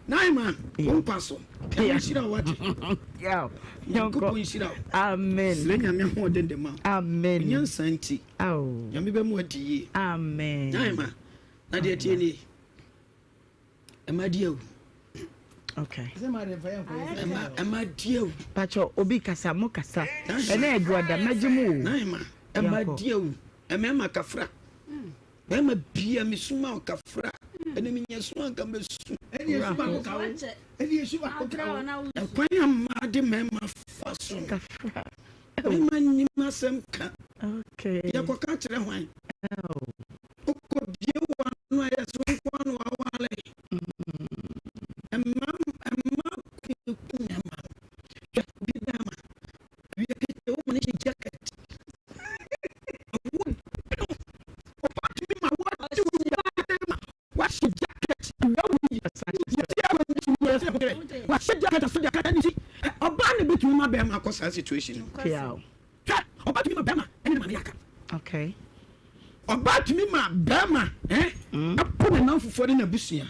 Naima, wo nkwa so. Nyame nhyira wo wate. Nyankopɔn nhyira wo.
Amen.
Srɛ Nyame ahoɔden de ma wo.
Amen.
Nyansa nti. Nyame bɛma wadi yie.
Amen.
Naima, na deɛ tie nie. Ɛma di awu.
Okay.
Ɛma ɛma di awu.
Pacho obi kasa mo kasa. Ɛnɛ aduada mɛgye mu o.
Naima, ɛma di awu. Ɛmɛɛma kafra. Bɛrima bia me suma wo kafra. Ɛnɛ menya su anka mɛsu. Ɛkwan a mmaa de mmarima fa so no. Mmarima nnim asɛm ka. Yɛkɔka kyerɛ hwan? Wokɔ bie w'ano a yɛ so nko ano awale. Mma mma kuku mmarima. Hwɛ obi bɛrima. Awia kete woma no hyɛ jacket. Wahyɛ jacket wahyɛ jacket aso de akata ne ti. Ɔbaa na ebetumi ma bɛrima akɔ saa situation no. Hwɛ ɔbaa tumi ma bɛrima ɛne ne maame yɛ aka.
Okay.
Ɔbaa tumi ma bɛrima ɛpo ne nam. n'adamfofoɔ ne n'abusua.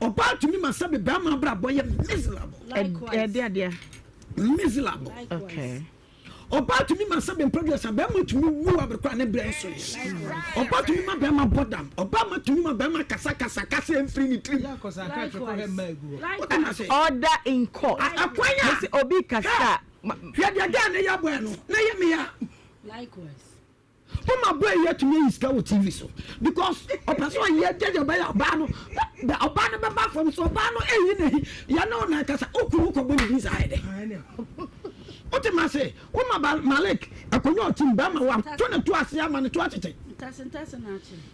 Ɔbaa tumi ma sɛbe bɛrima abrabɔ yɛ miserable.
Ɛde adeɛ.
Miserable.
Okay.
Ɔbaa tumi ma sɛbe mprɛduasa bɛrima tumi wu abere ne brɛ nso yɛ. Ɔbaa tumi ma bɛrima bɔ dam. Ɔbaa ma tumi ma bɛrima kasa kasa kasa mfiri ne tirim.
Order in court.
Akwan a.
Obi kasa.
Hwɛ deɛ gaa ne yɛ abɔɛ no na yɛ mea.
Likewise.
Woma boy yi atumi ayi sika wɔ TV so because ɔpɛ sɛ ɔyɛ gyɛgyɛ ɔbɛyɛ ɔbaa no ɔbaa no bɛba fam so ɔbaa no ɛyi na hi yɛne wo na ɛkasa wokunu wokɔbɔ ne din saa yɛ dɛ wote ma se woma Malik akonnwa ɔtim bɛrima wato ne to ase ama ne to atete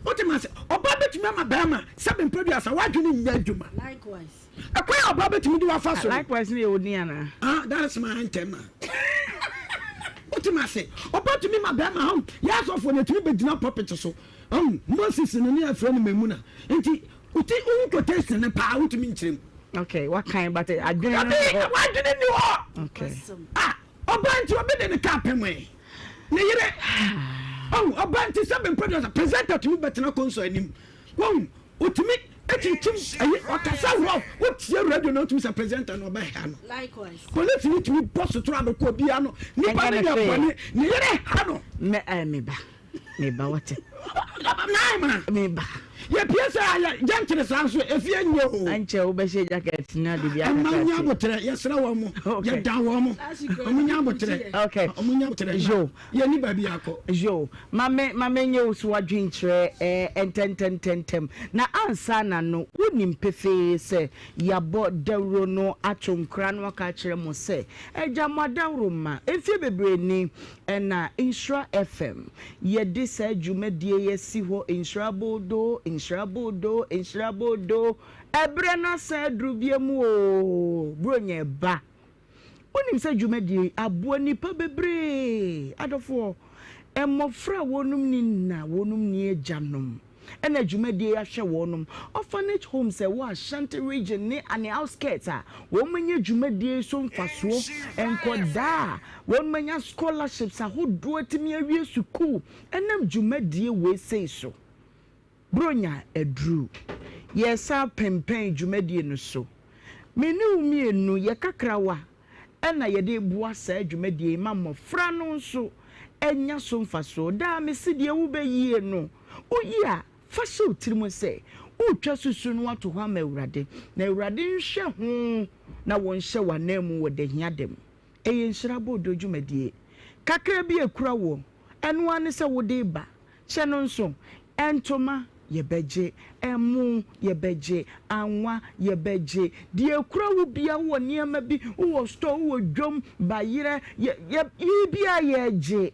wote ma se ɔbaa bɛtumi ama bɛrima sɛ bɛmpɛ duasa woadwene nyɛ adwuma Ɛkwan a ɔbaa bɛtumi de wafa so.
Likewise no yɛ odin anaa?
Ah, that is my anthem. Wote ma se, ɔbaa tumi ma bɛrima hɔn, yɛ asɔfoɔ no ɛtumi bɛgyina pulpit so. Ɔn, Moses no ne afrɛ no Memuna. Nti, wote wohu quotation no paa wotumi nkyerɛ mu.
Okay, wakan but adwene no
hɔ. Wadwene ni hɔ.
Okay.
Ah, ɔbaa nti obi de ne kaa pɛmɛ. Ne yere. Ɔn, ɔbaa nti sɛ bɛmpɛ dɔ presenter tumi bɛtena kɔnsɔ anim. Wɔn, otumi kyinkyim ɛyi ɔkasa rough wotie radio na otumi sɛ presenter na ɔbɛ ha no police ni tumi bɔ sotoro abɛkɔ obiara no nipa ne yɛ bɔne ne yere ha no.
Mɛ ɛɛ mi ba mi ba wɔte.
Nine ma.
Mi ba.
Yɛ pie sɛ ayɛ gentile saa nso efie nye o.
Ankyɛ wo bɛhyɛ jacket na de bi akata
ase. Ɛma nya abotrɛ yɛsrɛ wɔn mo yɛda wɔn mo wɔn nya abotrɛ.
Okay.
Wɔn nya abotrɛ.
Jo.
Yɛnni baabi akɔ.
Yo, ma me ma menyɛ wo so adwenkyerɛ eh, ntɛntɛntɛntɛm. Na ansa na no, wonim pefee sɛ yɛabɔ dawuro no ato nkra no aka akyerɛ mo sɛ agya mo adaworo mma. Mfeɛ bebree ni na Nhyira FM yɛde saa dwumadie yi asi hɔ, Nhyira Boodoo, Nhyira Boodoo, Nhyira Boodoo. Ɛberɛ no asan aduru biom oo, Buronya ɛba. Wonim sɛ dwumadie yi aboa nnipa bebree, adɔfoɔ, mmɔfra a wɔnom nni nna, wɔnom nni agyanom, ɛna dwumadie yi ahwɛ wɔnom. Orphanage homes a ɛwɔ Ashanti region ne ne outskirts a wɔn anya dwumadie yi so mfasoɔ, nkɔdaa a wɔnom anya scholarships ahodoɔ atumi awie sukuu ɛnam dwumadie wei sei so. Buronya aduru. Yɛresan apempɛn dwumadie no so. Me ne wo mmienu, yɛ kakrawa na yɛde reboa saa dwumadie yi ma mmɔfra no nso anya so mfasoɔ. Daa mese deɛ wobɛyie no, woyi a, fa hyɛ wo tirim sɛ woretwa susu no ato hɔ ama Awurade, na Awurade nhwɛ ho na wɔnhyɛ wo ananmu wɔ dahia da mu. Ɛyɛ nhyira aboodoo dwumadie. Kakra bi a ɛkura woɔ, ɛno ara ne sɛ wode reba. Hyɛ no nso, ntoma, yɛbɛgye, ɛmo, yɛbɛgye, anwa, yɛbɛgye. Deɛ ɛkura wo biara, wowɔ nneɛma bi, wowɔ store, wowɔ dwam, bayerɛ, yɛ, yɛ, biribiara yɛregye.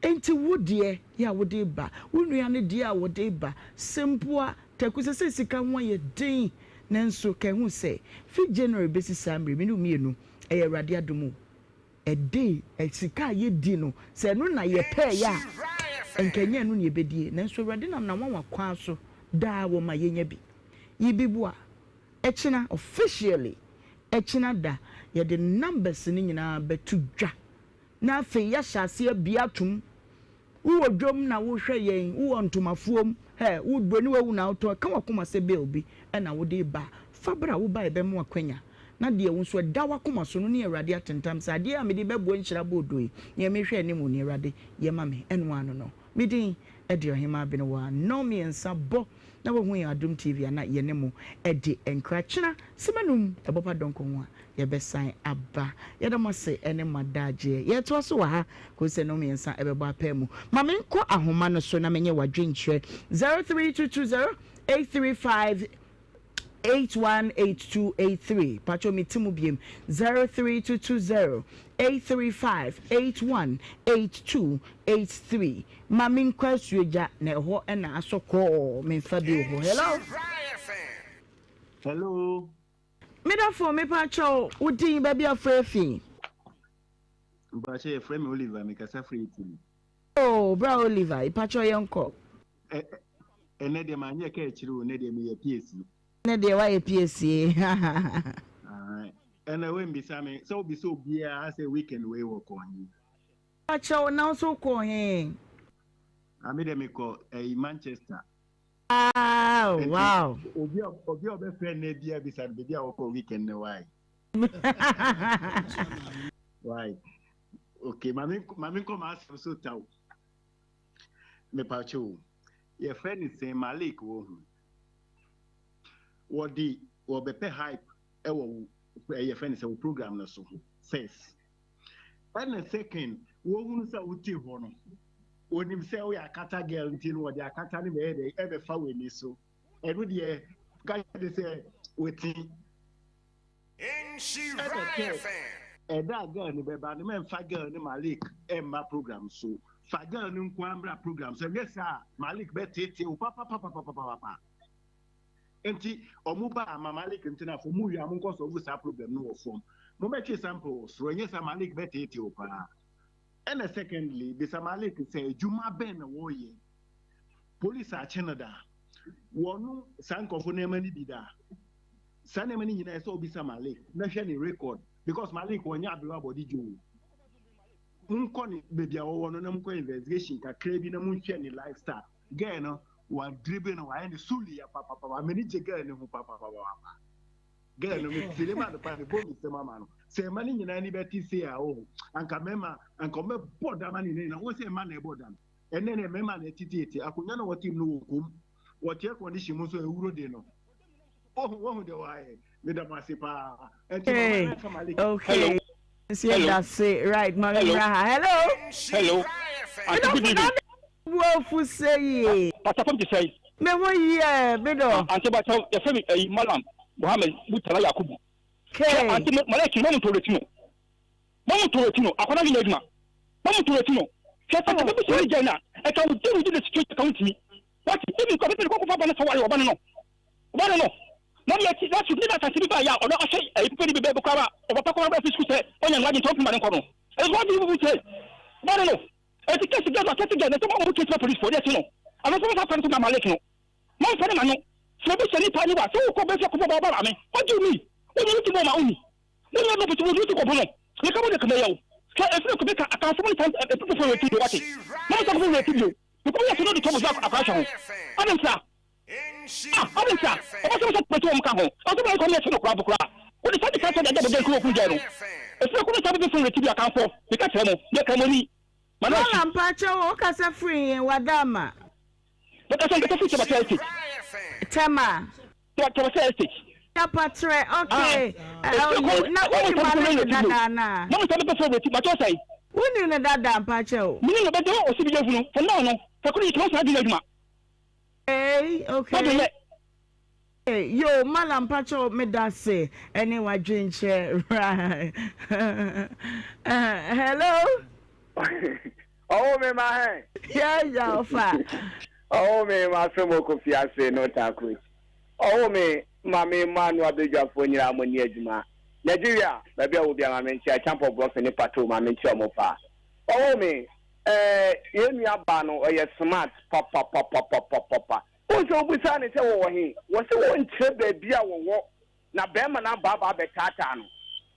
Enti wo deɛ yɛ a wode reba, wo nua no deɛ a ɔde reba, sempoa, taku, sɛsɛ sika ho ayɛ den, nanso ka hu sɛ, fi January bɛsi saa mmerɛ yi, me ne wo mmienu, ɛyɛ Awurade adom o. Ɛde, sika a yɛdi no, sɛ ɛno na yɛpɛeɛ a, nka ɛnyɛ ɛno na yɛbɛdie. Nanso Awurade nam n'anwanwa kwan so daa wɔma yɛnya bi. Yi bi boa. Ɛkyena, officially, ɛkyena da, yɛde numbers no nyinaa bɛto dwa. Na afei yɛahyɛ aseɛ abue atom. Wowɔ dwam na wohwɛ yɛn, wowɔ ntomafuom, hɛ, wo broni wawu na wotɔn, ka w'akoma sɛ bill bi na wode reba a, fa bra, woba a yɛbɛma wo akwanya. Na deɛ wo nso ɛda w'akoma so no ne Awurade atentam sɛ adeɛ a mede bɛboa nhyira boodoo yi, nea merehwɛ anim nie, Awurade, yɛ ma me, ɛno ara no no. Me din de Ɔhemaa Benewaa, nnɔnmiɛnsa bɔ na wahu yɛn Adom TV a na yɛne mo adi nkra. Kyena sima num ɛbɔ pa dɔnkɔ ho a yɛbɛsan aba. Yɛda mo ase ne mo adagyeɛ. Yɛtoa so wɔ ha kɔsi sɛ nnɔnmiɛnsa ɛbɛbɔ apaa mu. Ma menkɔ ahoma no so na menyɛ w'adwenkyerɛ. 03220 835 818283 pacho me ti mu biem 03220 835 818283 ma me nkɔ asuogya na ɛhɔ na asɔ kɔɔ me nfa bi wɔ hɔ hello.
Hello.
Medafo me pacho wo din baabi afrɛ fi.
Mpacho yɛfrɛ me Oliver mekasa firi Italy.
Oh bra Oliver pacho yɛnkɔ.
Ɛnɛ deɛ manyɛ ka akyire o, ɛnɛ deɛ meyɛ piesie.
Ɛnɛ deɛ woayɛ piesie.
Ɛnɛ woambisa me, sɛ wobisa obiara sɛ weekend wei wɔkɔ he?
Pakyɛw, na wo nso wokɔɔ he?
Ah, me deɛ mekɔ ɛyi Manchester.
Wow,
Nti
wow.
obi a obi a ɔbɛfrɛ nnɛ biara bisa no baabi a wɔkɔ weekend no why? Why? Okay, maame maame nkɔ m'asɛm so taw. Mepakyɛ o. Yɛfrɛ no sɛn Malik wɔ ho. Wɔde wɔbɛpɛ hype ɛwɔ wo yɛfrɛ no sɛ wo program no so first. Ɛna second, wɔhunu sɛ wote hɔ no, wɔnim sɛ woyɛ akata girl nti no wɔde akata no bɛyɛ dɛ ɛbɛfa w'ani so. Ɛno deɛ ka kyerɛ sɛ wɔti. Ɛna third, ɛda a girl no bɛba no mɛmfa girl no Malik ɛmma program so. Fa girl no nko ara mmra program so. Ɛnyɛ saa a Malik bɛteetee wo papapapapapapa. Nti ɔmo ba a ma Malik ntena fam, mo wie a monkɔ solve saa problem no wɔ fam. Mobɛtwe sample wɔ soro, ɛnyɛ saa Malik bɛteetee wo paa. Ɛna secondly, bisa Malik sɛ adwuma bɛn na wɔyɛ? Police akye no da? Wɔnom saa nkurɔfo nneɛma no bi da? Saa nneɛma no nyinaa ɛsɛ sɛ wobisa Malik na hwɛ ne record because Malik ɔnyɛ aberewa bɔde dwo o. Monkɔ ne baabi a wɔwɔ no na monkɔ investigation kakra bi na monhwɛ ne lifestyle. Girl no wa dribble no wayɛ no suliya papapapa m'ani gye girl no ho papapapa. Girl no me fili ma no pa me bɔ me nsam ama no. Sɛ ɛma ne nyinaa ni bɛte sei a oh anka mɛma anka ɔmɛbɔ dam ne nyinaa wo sɛ ɛma na ɛbɔ dam. Ɛnɛ ne mɛma na ɛtete akonnwa na wɔte mu no wɔ kom. Wɔte air condition mu nso ɛwuro de no. Wohu wohu deɛ wɔayɛ. Meda mo ase paa. Ɛnti mama na nka Malik.
Okay. Nsi yɛda se right ma me mmra ha. Hello.
Hello. Auntie good evening.
Buafu sɛ yie.
Pastor fam te sɛn?
Me ho yie me dɔ.
Auntie bakyɛw yɛfrɛ me ɛyi Malam Mohammed Murtala Yakubu.
Kay.
Hwɛ auntie mo Malek no mo tolerate no. Mo mo tolerate no akwadaa no nyɛ adwuma. Mo mo tolerate no. Hwɛ sɛ nka bɛbi sɛ ne gya na ɛka wo deal with the situation ka wo ntumi. Wate even kɔ bɛbi kɔ kɔfa ba no sɛ ware ɔba no no. Ɔba no no. Na deɛ ti last week ne na asase bi ba yɛ a ɔno ahyɛ ɛyi pepɛ ne bi bɛɛ koraa ɔpapa koraa bɛfi sukuu sɛ ɔnya no adwene sɛ ɔmpem ma ne nkɔ no. Ɛyɛ wɔn de bubu sɛ ɔba no no. Eti kɛse gɛs wa kɛse gɛs na sɛ mo mo kesi ma polisi fo deɛ ti no. Ano sɛ mo fa kwan so ma Malik no. Mo nfa ne ma no. Sɛ obi hyɛ nipa ni wa sɛ wokɔ bɛfi akɔbɔ ba ɔba maame. What do you mean? Wo nyɛ ti bɔ ma onni. Wo nyɛ no pɛsɛ wo ti kɔbɔ no. Ne ka mo de kama yɛ o. Hwɛ efiri kɔ bɛka akanfo mo ne san epipo fo wɔ ti bio wate. Mo mo san kɔ wɔ ti bio. Mekɔ yɛ sɛ no de tɔ mo so akɔ ahwɛ ho. Adɛn ntia? Ah, adɛn ntia? Ɔbɛ sɛ mo sɛ pɛsɛ wɔn ka ho. Ɔsɛ mo nkɔ ne ɛsɛ no koraa po koraa. Wode saa de ka sɛ de agya bɔgɛ nkuro okun gyae no. Efiri kɔ ne san bɛbɛ fo wɔ ti bio akanfo. Meka kyerɛ mo, yɛ kramoni. Ma no
Paula
akyi.
mpakyɛw wo kasa firi he w'adaama.
Mekasa nkasa firi Tɛbasɛ estate.
Tɛma.
Tɛbasɛ estate.
Apatrɛ okay
Ah, efiri
oh
kɔ
yo na
mo
wonim
nsa bɛfo
Malik
wɔ ti bio.
dada anaa.
Mo nsa bɛfo wɔ ti makyɛw sɛn.
Wonim no dada mpakyɛw.
Menim no bɛdɛ ɔsi bi yɛ funu for now no kakuru yi kama saa di adwuma.
Hey okay.
Wadwen yɛ.
Hey yo mala mpakyɛw medase ɛne wadwenkyerɛ right hello.
Ɔwɔ me ma hɛn.
Yes Alpha.
Ɔwɔ me ma fɛ mo kofi ase no taakroch. Ɔwɔ me ma me ma no abedwafoɔ nyinaa mo ni adwuma. Nigeria baabi a wɔ bia ma me nkyia Champɔ Brɔfe ne Pato ma me nkyia ɔmo paa. Ɔwɔ me eh yɛn nua baa no ɔyɛ smart papapapapapapa. Wohu sɛ wobisaa no sɛ wɔwɔ he? Wɔse wɔnkyerɛ baabi a wɔwɔ na bɛɛma no aba aba abɛtaataa no.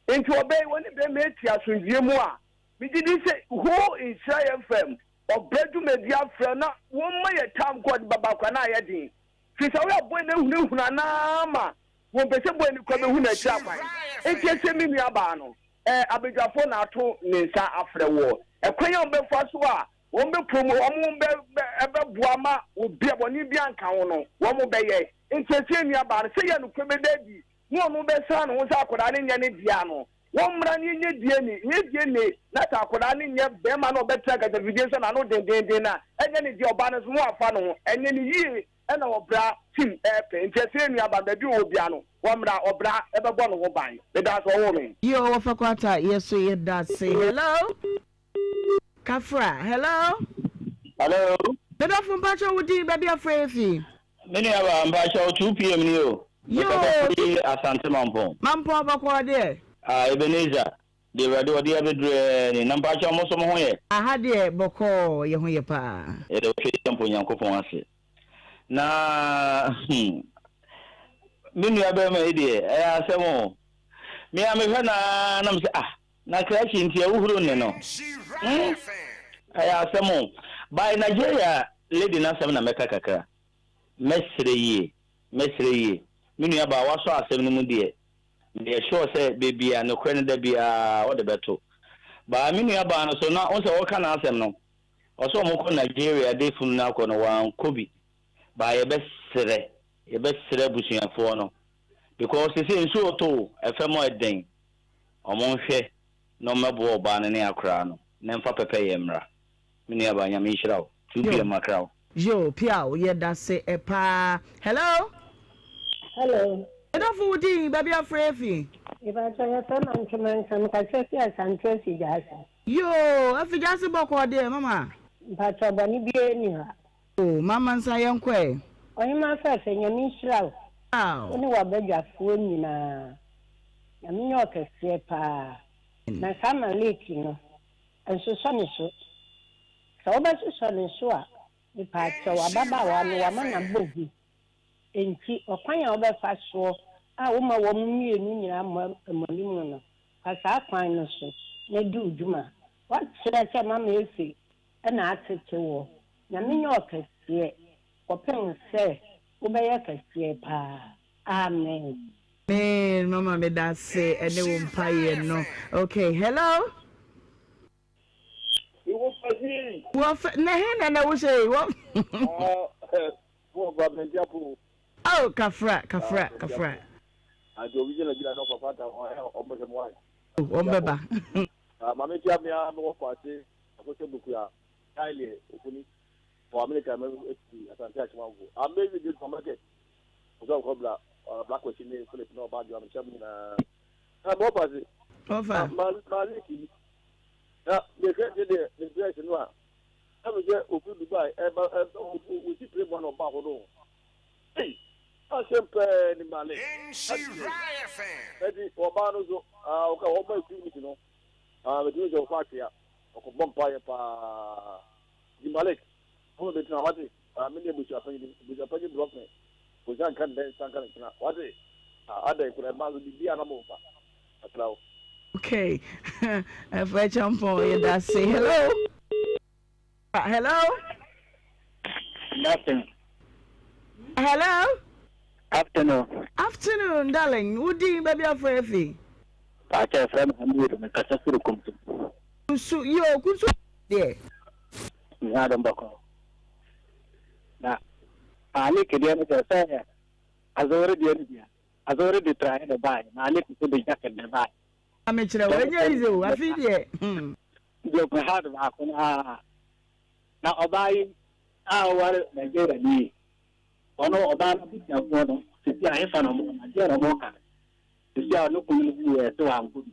Nti ɔbaa yi wɔne bɛɛma ati asomdwie mu a Megye di sɛ whole nhyira FM ɔbrɛ dwumadi afrɛ na wɔmma yɛ time kɔ de baba akora na ayɛ den. Firi sɛ woyɛ boy no ahunahuna no ara ma wɔmpɛ sɛ boy no kora bɛhu n'akyiri akwan. Enti ɛsɛ me nua baa no eh, abadwafoɔ na ato ne nsa afrɛ woɔ. Ɛkwan a wɔbɛfa so a wɔn bɛ promo wɔn bɛ bɛ ɛbɛboa ma obi a bɔne bi anka ho no wɔn bɛyɛ. Enti ɛsɛ nua baa no sɛ yɛ nokorɛ bɛda adi na ɔno bɛsan ne ho sɛ akwadaa no nyɛ ne dea no, wɔmmra na yɛnyɛ DNA, yɛnyɛ DNA na sɛ akwadaa no nyɛ barima na ɔbɛtena kasafidie so n'ano dendeenden no a, ɛnyɛ ne dea, ɔbaa no nso ho afa ne ho, ɛnyɛ ne yie ɛna ɔbra team ɛɛpɛ, nti ɛsɛ yɛn nuabaa no baabi ɔwɔ biara no, wɔmmra, ɔbra ɛbɛbɔ ne ho ban. Meda ase ɔwoo me.
Yoo wɔfa kwata yɛ so yɛ dase hello kafra hello.
Hello.
Medɔfo mpakyɛw wo din baabi afrɛ yɛ fi.
Me nua baa mpakyɛw 2 pm ni o.
Yoo.
Mekasa firi Asante Mampong.
Mampong bɔkɔɔ deɛ.
Ah Ebenezer deɛ Awurade ɔde abɛduru ɛɛ ni na mpakyɛw mo nso mo ho yɛ.
Aha deɛ bɔkɔɔ yɛ ho yɛ paa.
Yɛda Otwedeɛmpo Nyankopɔn ase na hmm me nua bɛrima yi deɛ ɛyɛ asɛm o. Me a mehwɛ no ara na mesɛ ah Na krakye nti ahuhuro nne no hmm ɛyɛ asɛm o. By Nigeria lady no asɛm na mɛka kakra. Mɛsrɛ yie, mɛsrɛ yie. Me nua baa wasɔ asɛm no mu deɛ, meyɛ sure sɛ baabi a nokorɛ no da biara wode bɛto. Baa me nua baa no so na wohu sɛ ɔreka n'asɛm no, ɔsɛ wɔkɔ Nigeria de funu no akɔ no wankɔ bi. Baa yɛbɛsrɛ, yɛbɛsrɛ abusuafoɔ no because sesei nsuo retɔ o, ɛfam hɔ ɛden. Wɔnhwɛ na wɔmmɛboa ɔbaa no ne akoraa no na ɛmfa pɛpɛyɛ mmra. Me nua baa Nyame nhyira wo. 2 pm makra wo.
Yoo piaw yɛdase paa. Hello.
Hello.
Medɔfo wo din baabi afrɛ afi.
Mepakyɛ yɛfrɛ me Antwi Mansa mekasa fi Asante Afigyaase.
Yoo Afigyaase bɔkɔɔ deɛ mama.
Mpakyɛ bɔne biara nni hɔ a.
Oo mama nsa yɛnkɔ ɛ.
Ɔhemaa fɛfɛ Nyame nhyira wo wo ne wabadwafoɔ nyinaa Nyame nyɛ ɔkɛseɛ paa na saa Maliki no Nsosɔ ne so. Sɛ wobɛsosɔ ne so a, mepaakyɛw, ababaawa no, wama no abɔ hu. Enti, ɔkwan a wobɛfa soɔ a woma wɔn mmienu nyinaa mmɔ mmɔne no, fa saa kwan no so na di wo dwuma. Woakyerɛ sɛ Mama Efe na atete woɔ. Nyame nyɛ ɔkɛseɛ kɔpem sɛ wobɛyɛ kɛseɛ paa. Amen.
Amen mama medase ɛne wo mpaeɛ no okay hello. Wɔfɛ na he na na wohyɛ yi wɔ.
Wɔ ba bɛnti apo.
Oh kafra kafra kafra.
Ati obi gyina gyina na ɔfafa ta hɔ ɔmo sɛ mo ayɛ.
Wɔn bɛba.
Maame tia mea mewɔ faase akosɛ bukura Kylie ofuni. For America me eti Asante Achimanfo. Amazing great supermarket. Ɔsɛ ɔkɔ bla Black Kwesi ne Philip na ɔba adwa me kyɛm nyinaa. Na mo pa se.
Ɔfa.
Ma Maliki. Na me hwɛ se de ne dress no a. Na me sɛ ofi Dubai ɛba osi plane mu na ɔba hɔ no. Ei! Asɛm pɛɛ ni Malik. Ɛti ɔbaa no so ah ɔka ɔma etu no. Ah metumi sɛ ɔkɔ atwea. Ɔkɔbɔ mpaeɛ paa. Nti Malik, wo na bɛtena, wate? Ah, me ne abusuapanyin, abusuapanyin brɔfɛ, kɔsi anka ndɛ nsa nka ne kyena, wate? Ah, adɛn koraa, mmaa nso biribiara na momfa, asra wo.
Okay, Ɛfɛ Champon, yɛda ase. Hello? Hello?
Good afternoon.
Hello?
Afternoon.
Afternoon, darling. Wo din baabi afrɛ afi?
Paakyɛ frɛ me Hamidu, mekasa firi Kumsu.
Kunsu, yoo, Kunsu deɛ.
Nyɛ adom bɔkɔɔ. Na Malik deɛ no sɛ sɛ Azore deɛ no bia. Azore de traeɛ na ɛbaeɛ, Malik nso de jacket na ɛbaeɛ.
Mekyerɛ wo, ɛnyɛ easy o, afei deɛ. Hmm.
Deɛ hard baako no ara. Na ɔbaa yi a ɔware Nigeria ni yi, ɔno ɔbaa no abusuafoɔ no, sisi a hefa na ɔmo wɔ, adeɛ na ɔmo ka. Sisi a ɔno kunu no wuiɛ sɛ wankɔ bi.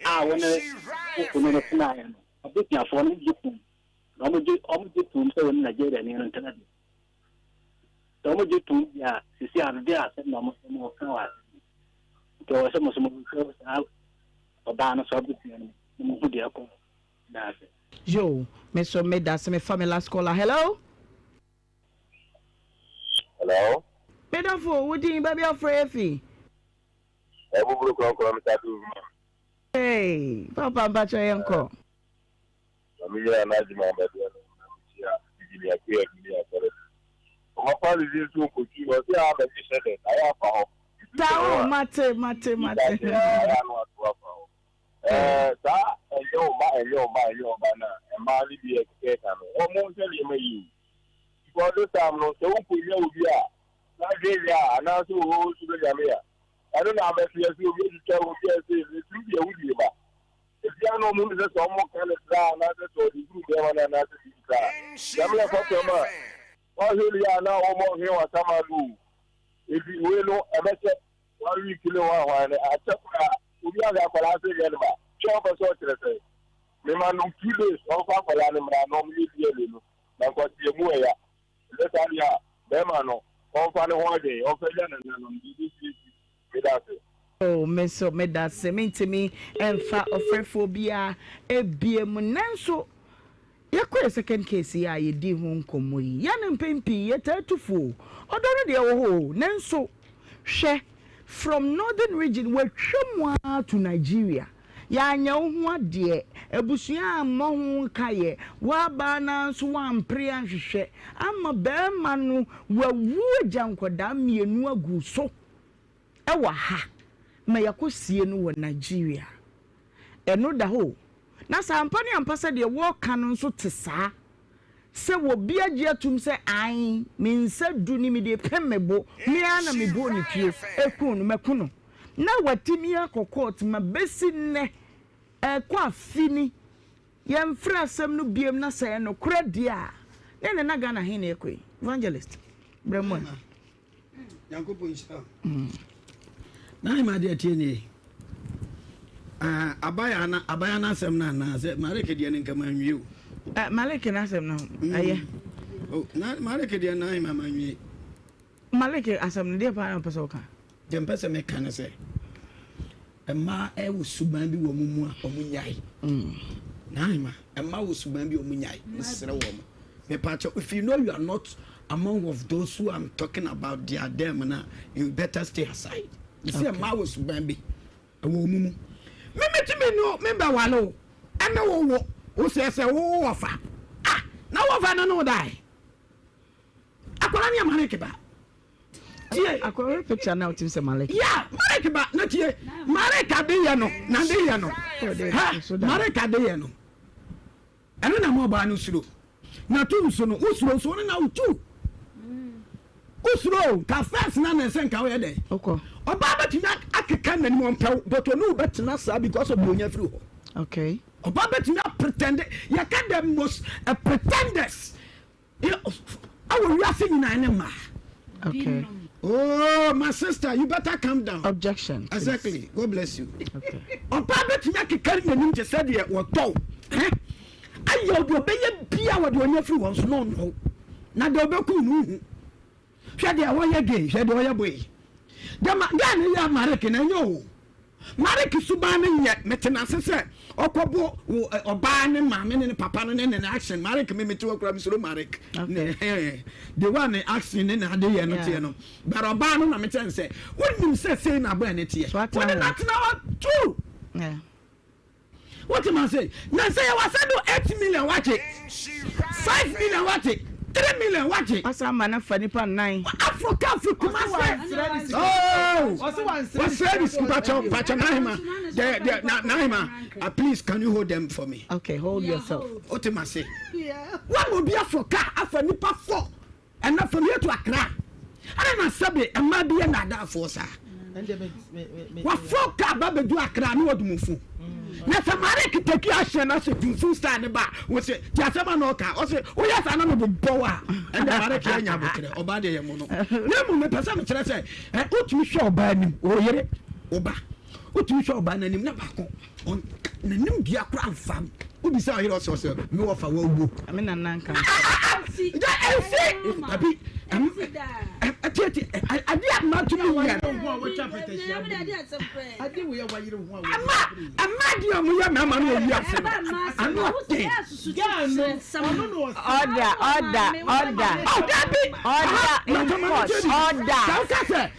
A wo ne wo kunu no tenaeɛ no, abusuafoɔ no gye tom. Na wɔn gye wɔn gye tom sɛ wɔne Nigeriani no ntena bi. Sɛ wɔn gye tom bi a, sisi a no deɛ asɛm na wɔn wɔn ka wɔ asɛm no. Nti ɛwɔ sɛ mo nso mo hwehwɛ saa ɔbaa no so abusua no mu na mo hu deɛ ɛkɔ da ase.
Yo, me so me da se me fa me last caller. Hello.
Hello.
Me dɔfo, wo din baabi afrɛ efi.
Ɛbuburu krɔnkrɔn Mr. Adu.
Hey, papa mpakyɛ yɛn kɔ.
Na me nyina n'adwuma abɛdeɛ no na mekyia Engineer Kua Aduni Asɔre. Ɔma pa ne din so ɔkɔtwi no ɔse aa bɛgye hyɛ dɛn ayɛ afa hɔ.
Saa o mate mate mate.
Ayɛ ano ato afa hɔ. Ɛɛ saa ɛnyɛ wo ba ɛnyɛ wo ba ɛnyɛ wo ba na mmaa no bi ɛkeka ɛka no wɔn mo nhwɛ nneɛma yie o. Because this time no sɛ wokɔnya obi a n'adwene nyɛ a anaasɛ ɔwɔ suro nyame a ɛno na abɛteɛ sɛ obi atwitwa obi a ɛsɛ ɛtumi de awudie ba. Ebia na wɔn sɛ sɛ wɔn ka ne tra anaasɛ sɛ ɔde duru bɛrima no anaasɛ biribi saa. Nyame yɛ fɔfam a wɔahwɛ no yie a na wɔn ɔhwɛ wɔn asama no o. Eti wei no ɛbɛkyɛ one week ne hwan hwan no akyɛ koraa obi ahwɛ akwadaa sɛ nyɛ ne ba. Hwɛ ɔpɛ sɛ ɔkyerɛ sɛ mema no 2 days ɔmfa akwadaa no mmra na ɔmo yɛ DNA no na nkwasi emu ɛya. Ɛnyɛ saa deɛ a bɛrima no ɔmfa ne ho adwen ɔmfa nya nananom biribi siesie. Meda ase.
Oh me nso medase mentumi mfa ɔfrɛfoɔ biara biom nanso yɛkɔ yɛ second case yi a yɛdii ho nkɔmmɔ yi yɛ no mpɛn pii yɛtaa tu fo o ɔdɔ no deɛ ɛwɔ hɔ o nanso hwɛ from northern region watwa mu ara to Nigeria. Yɛanyɛ wo ho adeɛ, abusua ammɔ ho nkaeɛ, woabaa no ara nso woampere anhwehwɛ ama barima no wawu agya nkwadaa mmienu agu so wɔ ha ma yɛakɔsie no wɔ Nigeria. Ɛno da hɔ o. Na sɛ ampa ne ampa sɛ deɛ wɔreka no nso te saa, sɛ obi agye atum sɛ ae, me nsa du ni, mede repem me bo, me ara na mebɔɔ ne tuo kuu no, maku no, na watumi akɔ court ma bɛsi nnɛ, ɛrekɔ afe ni, yɛmfrɛ asɛm no biom na sɛ ɛyɛ nokorɛ deɛ a, ne ɛnɛ na Ghana he na ɛkɔ yi? Evangelist, brɛ mu ɛ.
Nyankopɔn nhyira wo. Na ne ma deɛ tie nie. Abaya na abaya na asɛm na anaa sɛ Mareke deɛ ne nka ma nwie o.
Eh, Mareke na asɛm no ɛyɛ.
Oh, na Mareke deɛ na ma ma nwie.
Mareke asɛm no deɛ paa na ɔpɛ sɛ ɔka.
Deɛ mpɛ sɛ meka ne sɛ mmaa ɛwɔ suban bi wɔ wɔn mu a wɔn nyae. Naima, mmaa wɔ suban bi a wɔn nyae. Mesrɛ wɔn. Mepakyɛ, if you know you are not among of those who I'm talking about their them na, you better stay aside. Mesi okay. mmaa wɔ suban bi ɛwɔ wɔn mu. Me metumi no me bɛ wale o, ɛne wo wo, wo sɛ sɛ wo wɔ fa. Ah, na wɔ fa no no die. Akwadaa ne Amalek ba. Tie.
Akɔhwɛ picture na wotim sɛ Malek.
Ya, Malek ba na tie. Malek ade yɛ no, na ade yɛ no. Ha, Malek ade yɛ no. Ɛno na mo ɔbaa no suro. Na tum so no, wosuro nso wo ne na wotu. Wosuro nka first na na ɛsɛ nka woyɛ dɛn?
Ɔkɔ.
Ɔbaa bɛtumi akeka n'anim ɔmpɛw, but ɔne wo bɛtena saa because of deɛ onya firi hɔ.
Okay.
Ɔbaa bɛtumi apretende, yɛka the most uh, pretenders. Ɛwɔ wiase nyinaa ne mmaa.
Okay.
Oh, my sister, you better calm down.
Objection.
Please. Exactly. God bless you.
Okay.
Ɔbaa bɛtumi akeka n'anim te sɛ deɛ wɔtɔw. Ayɛ ɔde ɔbɛyɛ bia wɔde ɔnya firi wɔn so na ɔnɔ na deɛ ɔbɛku no hu. Hwɛ deɛ ɔyɛ gay, hwɛ deɛ ɔyɛ boy. Dɛma gay no yɛ Marek na ɛnyɛ o. Marek suban no nyɛ mete n'ase sɛ ɔkɔbo wo ɔbaa ne maame ne ne papa no ne ne action. Marek me mete hɔ koraa mesuro Marek. Ne the one ne action ne n'ade yɛ no teɛ no. But ɔbaa no na mekyɛ no sɛ wonim sɛ sei na abɔɛ ne teɛ. Wo ne no atena hɔ too. Wote ma se na sɛ yɛwɔ asɛ do 8 million wagye 5 million wagye 3 million wagye.
Ɔsan ma no fa nipa nnan.
Afro ka firi Kumase. Oh, wasrɛ ne sika mpakyɛw mpakyɛw Nahima the the na Nahima uh, please can you hold them for me.
Okay, hold yourself.
Wote ma se wɔn obi afro ka afa nipa 4. Ɛnna from here to Accra. Ɛna na sɛbe mmaa bi yɛ nnaadaafoɔ saa. Waforo kaa ba bɛdu Accra ne wadu mu fo. Na sɛ Marek take action na sɛ dumfo style ne ba a, wɔ sɛ ti asɛm a na ɔka ɔsɛ woyɛ saa na mebobɔ wo a ɛnna Marek yɛ nya aboterɛ ɔbaa deɛ yɛ mo no. Na mmom mepɛ sɛ mekyerɛ sɛ ɛ wotumi hwɛ ɔbaa anim wo yere wo ba wotumi hwɛ ɔbaa n'anim na baako N'anim dua koraa nfa mu. Wobisa ɔyere ɔsɛ ɔsɛ me wɔfa wawuo.
Me nana nka.
Gya ɛnsi dabi ɛtiɛti adeɛ a mmaa tumi yɛ no. Ɛma ɛma deɛ ɔmo yɛ mmarima no wɔ wiase no ano ɔden.
Order order order.
Oh dabi.
Order in court order.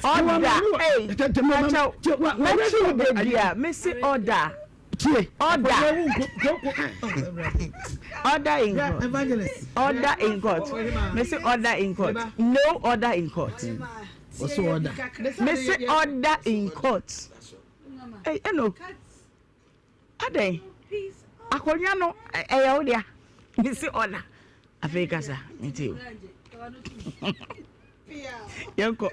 Order ei pakyɛw mɛkyi wo da bi a mesi order.
Tie.
Order. Order in court. Order in court. Mesi order in court. No order in court.
Ɔsɛ order.
Mesi order in court. Ei ɛno. Adɛn? Akonnwa no, ɛyɛ wo dea. Mesi ɔna. Afei kasa, mete o. Yɛnkɔ.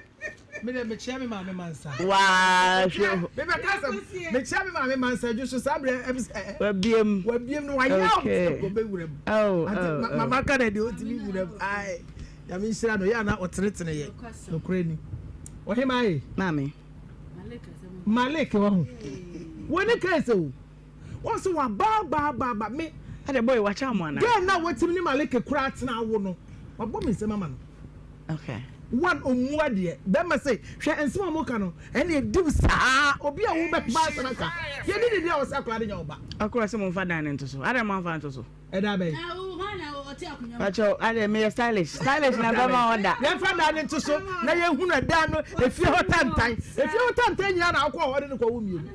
Mede mekyia me maame mansa.
Waa hwɛ o.
Mebɛka sɛ mekyia me maame mansa adwo so saa berɛ ɛm sɛ.
Wabiem.
Wabiem no wayɛ out sɛ kɔbɛwura mu.
Oh, oh, oh.
Mama ka na deɛ ɔntumi wura mu. Ae. Nyame nhyira no yɛ ana ɔtenetene yɛ. Nokorɛ ni. Ɔhemaa ye.
Maame.
Malik wɔ ho. Wɔ ne case o. Wɔn so wa ba ba ba ba me.
Ɛdɛ boy wakyɛ amu ana.
Girl na wɔtumi ne Malik kura atena awo no. Wabɔ me nsɛm ama no.
Okay.
One omu adeɛ bɛrima sɛ hwɛ nsɛm a wɔka no ɛna ediw saa obi a wobɛ ba asɛm aka yɛ ne didi a ɔsɛ akora de nya ɔba.
Akora sɛ mo nfa dan ne nto so adɛ mo anfa nto so.
Ɛda bɛn?
Pacho, ade meyɛ stylish. Stylish na bɛma ɔda.
Yɛmfa dan no nto so na yɛhunu ɛdan no efie hɔ tantan. Efie hɔ tantan nyinaa na akɔ hɔ de no kɔwo mmienu.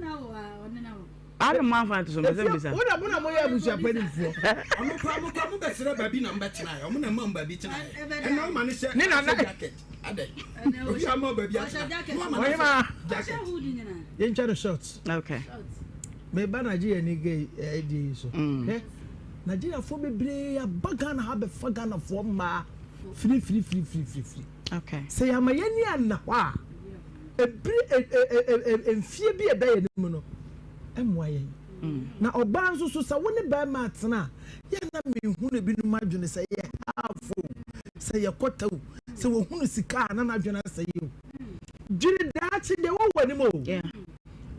Ade mo afa nto so mɛ sɛ mbisa.
Wo na mo na mo yɛ abusua panimfoɔ.
Ɔmo kora mo kora mo bɛ srɛ baabi na mo bɛ tena yɛ ɔmo na ɛma mo baabi tena yɛ ɛna ɔma ne hyɛ
Ne nana.
hyɛ jacket adɛ obi ama wo baabi atena na wama ne
Ɔhemaa.
hyɛ jacket.
Yɛntwa no short.
Okay.
Meba Nigeria ni gay ɛdeɛ yi so. Hwɛ Nigeriafoɔ bebree aba Ghana ha bɛfa Ghanafoɔ mmaa firi firi firi firi firi firi.
Okay.
Sɛ yɛama yɛn ani anna hɔ a, ebiri e e e e mfie bi a ɛda yɛn anim no, ɛmmoa yɛn. Na ɔbaa nso so, sɛ wo ne barima atena a, yɛ na menhunu ebinom adwene sɛ yɛ half o, sɛ yɛ kɔta o, sɛ wɔhunu sika a na n'adwene asɛe o. Dwene daakye deɛ ɛwɔ w'anim o.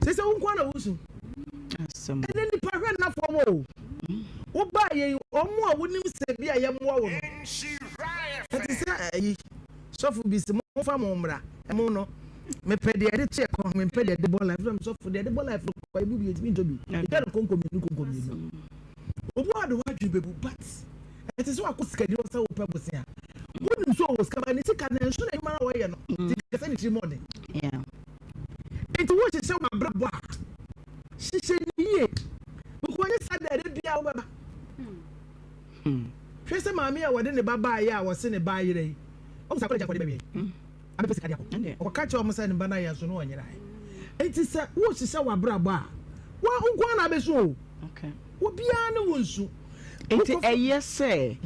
Sɛ sɛ wo nko ara na wosu. Ɛnɛ nipa hwɛ nna fam o. Wobaa yɛn wɔn a wonim sɛ bi a yɛmmoa wo no. Ɛte sɛ ayi sɔfo bi sɛ momfa mo mmra mo no mepɛ deɛ ɛde to ɛkɔn mempɛ deɛ ɛde bɔ life na sɔfo deɛ ɛde bɔ life no kɔ ebi bi yɛtumi ntɔ bi ɛtwa no konko mmienu konko mmienu. Obi a de wadwene bɛbu but ɛte sɛ wakɔ sikani hɔ sɛ wopɛ bosea wonim sɛ ɔwɔ sika ba ne sika no ɛnso na adwuma no a wɔyɛ no nti kɛsɛ ne tirim ɔden. Enti wohyehyɛ w'abrabɔ a, hyehyɛ no yie. Because ɛnyɛ saa deɛ, da biara wobɛba. Hwɛ sɛ maame a wɔde ne ba baeɛ a wɔse ne ba ayera yi, ɔhu sɛ akɔlɛgye akɔde bɛwie. Abɛpɛ sika de akɔ. Ɔkɔka kyerɛ wɔn sɛ ne ba no ayɛ nso na ɔnyerae. Enti sɛ wohyehyɛ w'abrabɔ a, wo nko ara na abɛsu o. Obiara ne wo nsu.
Enti ɛyɛ sɛ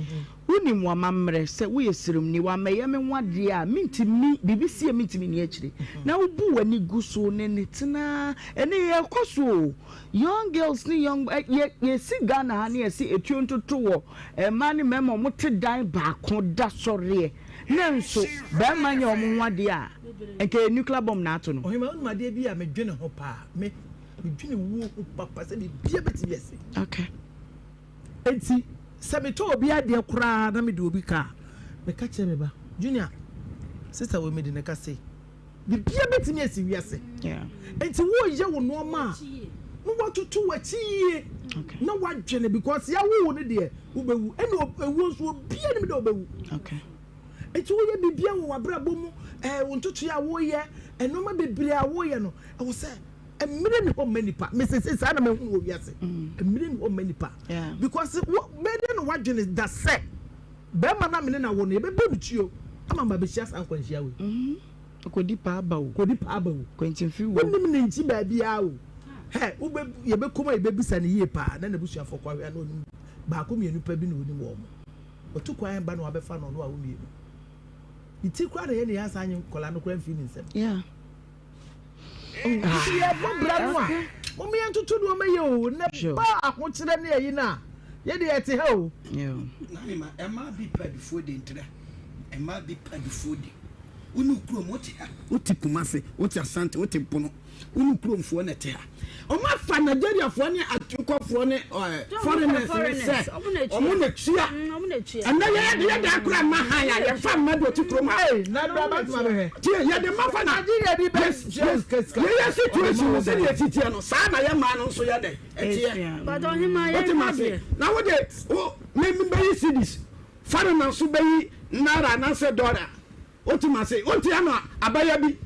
wonim w'amammerɛ, sɛ woyɛ sremni, woammɛyɛ me ho adeɛ a, mentumi, biribi si a mentumi nni akyire. Na wobu w'ani gu so ne ne tena, ɛnɛ yɛkɔ so o, young girls ne young, yɛ, yɛsi Ghana ha ne yɛse etuo ntoto wɔ mmaa ne mmarima a wɔte dan baako da sɔreɛ, nanso barima nyɛ wɔn ho adeɛ a, nka ɛyɛ nuclear bomb na ato no.
Ɔhemmaa, wonim adeɛ bi a medwene ho paa? Me, medwene wuo ho papa sɛ biribiara bɛtumi asi.
Okay.
Enti sɛ metɔ obi adeɛ koraa na mede obi ka a, meka kyerɛ me ba, Junior, sista wei mede no ka sei. Biribiara bɛtumi asi wiase. Enti woreyɛ wo nneɛma a, na woatoto w'akyi yie na woadwene because yɛawo wo no deɛ wobɛwu. Ɛna ewuo nso obiara nim dɛ ɔbɛwu. Enti woyɛ biribiara wɔ w'abrabɔ mu, ɛɛ wo ntotoeɛ a woyɛ, nneɛma bebree a woyɛ no, ɛwɔ sɛ Mmere nni hɔ mma nipa. Me sese saa na mahu wɔ wiase. Mmere nni hɔ mma nipa. Because wo bɛyɛ dɛn na wadwene da sɛ bɛrima na mene na wo no yɛbɛbɔ no tuo ama ma bɛhyia saa nkwanhyia wei.
Mm-hmm. Kɔdi paa ba o.
Kɔdi paa ba o.
Kwankyimfi wo.
Wonim ne nkyi baabiara o. Hɛ wobɛ yɛbɛkɔm a yɛbɛbisa no yie paa na n'abusuafoɔ kɔ ahwɛ na onim baako mmienu pɛ bi na onim wɔn. Ɔtu kwan ba na wabɛfa no ɔno a wo mmienu. Ne ti koraa na yɛ ne yɛ asan nye nkɔla no koraa mfiri ne nsam.
Yeah.
Nti yɛbɔ bra no a, mom yɛntoto nneɛma yie o, na ba ahokyerɛ ne ayi no a, yɛde yɛte ha o.
Nanima, ɛmaa bi pɛ adufoɔ di ntra, ɛmaa bi pɛ adufoɔ di. Wo ne wo kurom wote ha, wote Kumasi, wote Asante, wote Bono, wo ne wo kuromfoɔ na ɛte ha. Wɔn afa Nigeriafoɔ ne Atukɔfoɔ ne foreigners ne sɛ wɔn na tua. Ɛnɛ yɛ de yɛ da akora mma han a yɛmfa mma deɛ ɔte kurom ha. Tie yɛde mma fa na yɛyɛ situation no sɛdeɛ ɛsi teɛ no saa na yɛ mmaa no nso yɛ dɛ ɛteɛ. Wote ma ase na wode wo me bɛyi cedis foreigner nso bɛyi naira anaasɛ dollar. Wote ma ase wonte ano abaya bi.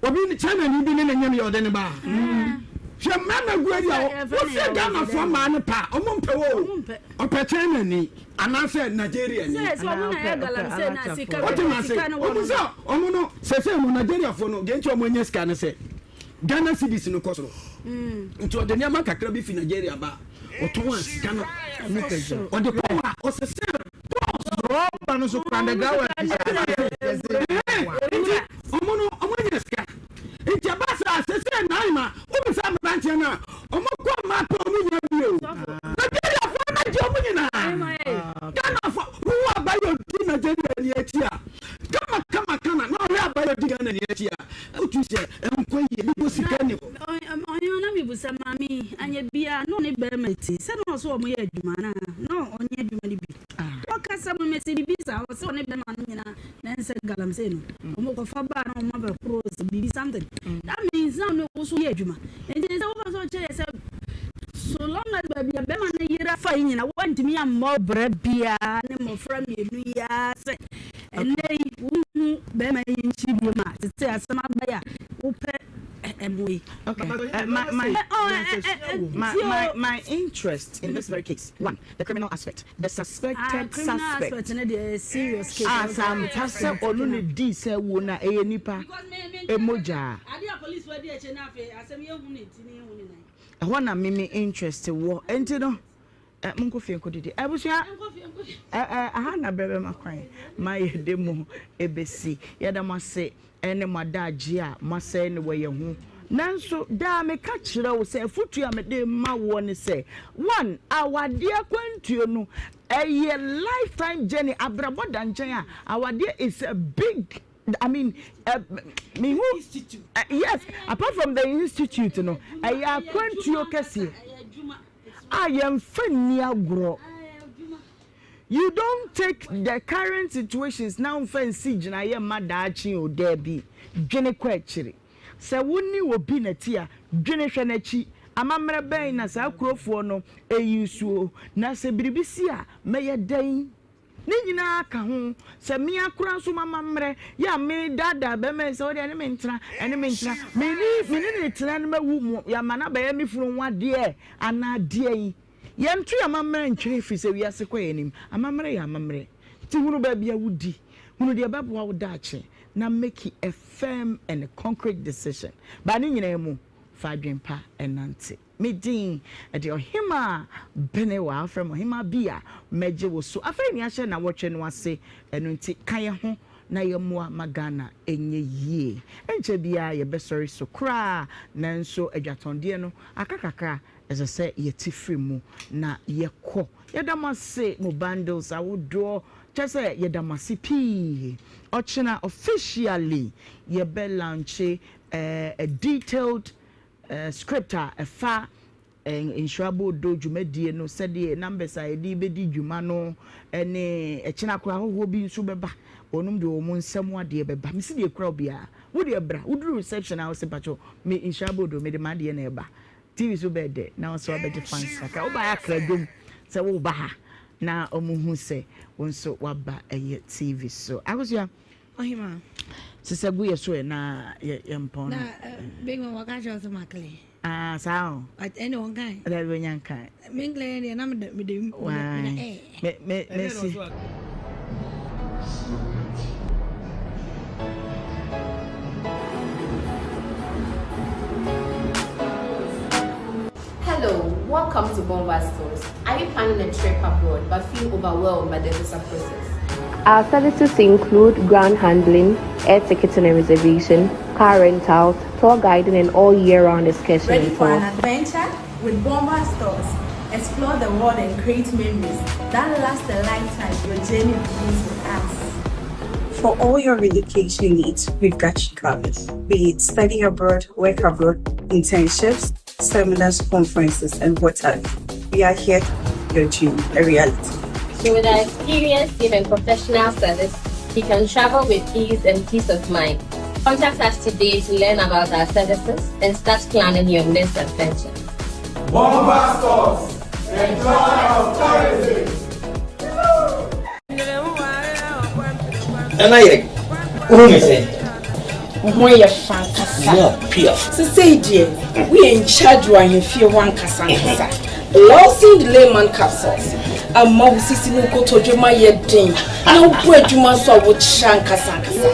Obi China ni bi ne ne nyem yɛ ɔde ne ba. Hwɛ mmarima gu adi a wosɛ Ghanafoɔ mmaa no pa a ɔmo mpɛ wɔ o. Ɔpɛ China ni anaasɛ Nigeria ni. Wote ma se ɔmo sɛ ɔmo no sɛsɛ no Nigeriafoɔ no deɛ nti ɔmo anya sika ne sɛ Ghana cedis no kɔ soro nti ɔde nneɛma kakra bi fi Nigeria ba ɔtɔn a sika no ɔde kɔ a ɔsesɛ
Rɔba no so kora ndagawa bi
Nti ɔmo no ɔmo anya sika nti ɛba saa sese nan ma wobisa mmeranteɛ no a ɔmo kɔ mmaa pɛ ɔmo nya bi o Nigeriafoɔ no agye ɔmo nyinaa Ghanafoɔ wohu abayɛ odi Nigeria ni akyi a kama kama kama na ɔhwɛ abayɛ odi Ghana ni akyi a wotu sɛ ɛnkɔ yie bi sika ni hɔ.
Ɔhene na mebisa maame yi anyɛ biara na ɔne bɛrima ti sɛ na ɔsɛ ɔmo yɛ adwuma anaa na ɔnyɛ adwuma no bi. Ɔkasa mu mese biribi saa ɔsɛ ɔne bɛrima no nyinaa na ɛnsɛ galamsey no ɔmo kɔfa baa na ɔmo abɛhoro sɛ biribi something that means na ɔne wo so yɛ adwuma nti sɛ wopɛ sɛ ɔkyerɛ yɛ sɛ so long as baabi a bɛrima no yera fa yi nyina woantumi ammɔ brɛ biara ne mmɔfra mmienu yi ara sɛ ɛnnɛ yi wohu bɛrima yi nkyi biom a te sɛ asɛm aba yi a wopɛ. ɛboa yi.
Okay, my, my, my, my, my interest in this very case, one, the criminal aspect, the suspected ah,
criminal
suspect.
aspect no deɛ serious case.
Ah, sɛ ampa sɛ ɔno ne dii sɛ wuo no a, ɛyɛ nipa mogya.
Ade a police wadi akyire na afei asɛm yɛnhu ne ti ne yɛnhu ne nan.
Ɛhɔ na me me interest wɔ. Enti no, eh, monkɔ fie nkɔdidi. Abusua, eh, eh, aha na berɛ bɛma kwan ma yɛde mo ɛbɛsi. Yɛda mo ase ne mo adagyeɛ a moasɛe no wɔ yɛn ho. Nanso daa meka kyerɛ wo sɛ afotuo a mede rema woɔ ne sɛ, one, awadeɛ akwantuo no, ɛyɛ lifetime journey, abrabɔ da nkyɛn a, awadeɛ is a big I mean, uh, me who, uh, yes, apart from the institute no, ɛyɛ akwantuo kɛseɛ a yɛmfa nni agorɔ. You don't take the current situations na womfa nsi gyinaeɛ mma daakye o, daabi, dwene kɔ akyiri. Sɛ wo ne obi na te a, dwene hwɛ n'akyi, amammerɛ bɛn na saa kurofoɔ no use o, na sɛ biribi si a, mɛyɛ dɛn? Ne nyinaa ka ho. Sɛ me ara koraa nso m'amammerɛ yɛ a medaadaa barima yi sɛ wo deɛ ɛne me ntena, ɛne me ntena. Me ne me ne no tena no mawu mo, yɛama no abɛyɛ me funu ho adeɛ anaa deɛn. Yɛnto yɛn amammerɛ ntwene ɛfiri sɛ wiase kɔ yɛn anim. Amammerɛ yɛ amammerɛ. Nti hunu baabi a wodi, hunu deɛ ɛbɛboa wo daakye na make a firm and concrete decision. But ne nyinaa mu, fa adwene pa nante. Me din de Ɔhemaa Benewa, wofrɛ me Ɔhemaa bi a, mɛgye wo so. Afei na yɛahyɛ nnawɔtwe no ase, ɛno nti ka yɛn ho na yɛmmoa ma Ghana nyɛ yie. Ɛnkyɛ biara yɛbɛsɔre so koraa, nanso adwatɔndeɛ no, aka kakra, ɛsɛ sɛ yɛte firi mu na yɛkɔ. Yɛda mo ase mo bundles ahodoɔ, kyerɛ sɛ yɛda mo ase pii. Ɔkyena officially yɛbɛ launche a detailed Script a ɛfa Nhyira Boodoo dwumadie no, sɛdeɛ numbers a yɛde bɛdi dwuma no ne ɛkyena koraa ahɔhoɔ bi nso bɛba, wɔnom de wɔn nsa mu adeɛ bɛba. Mese deɛ ɛkura obiara, wo deɛ bra, woduru reception a wose mpakyɛw me Nhyira Boodoo mede m'adeɛ na ɛba. TV so bɛyɛ dɛ na wo nso wabɛgye fans kakra. Wobaeɛ akra dwom sɛ woreba ha na wɔhu sɛ wo nso woaba ɛyɛ TV so. Akosua.
Ɔhema.
Sesa gu yɛ so ɛ na yɛ yɛ mpɔn no.
Na big man waka kyerɛ sɛ ma clear.
Ah saa o.
But ɛne wɔn kan.
Ɛdɛ bi nya nkan.
Me clear deɛ na me de me de me da ɛ.
Me me me si.
Hello, welcome to Bomba Stores. Are you planning a trip abroad but feel overwhelmed by the visa process?
Our services include ground handling, air ticketing and reservation, car rentals, tour guiding, and all year-round excursion
Ready
and
for an
tours.
adventure? With Bomba Stores, explore the world and create memories that last a lifetime. Your journey begins with us.
For all your relocation needs, we've got you covered. Be it study abroad, work abroad, internships, seminars, conferences, and what have you. We are here to make your dream a reality.
So with our experienced team and professional service, you can travel with ease and peace of mind. Contact us today to learn about our services and start planning your next adventure.
Bomba Stores, the joy of tourism.
Nana yɛ wohu me sɛ
Wo ho yɛ fa ankasa.
Mo pia.
Sesei deɛ, woyɛ in charge wɔ ahemfie hɔ ankasa ankasa. Lawson Delayman Capsules ama wo sisi ne wo kotodwe ma yɛ den na wobɔ adwuma nso a wokyerɛ ankasa ankasa.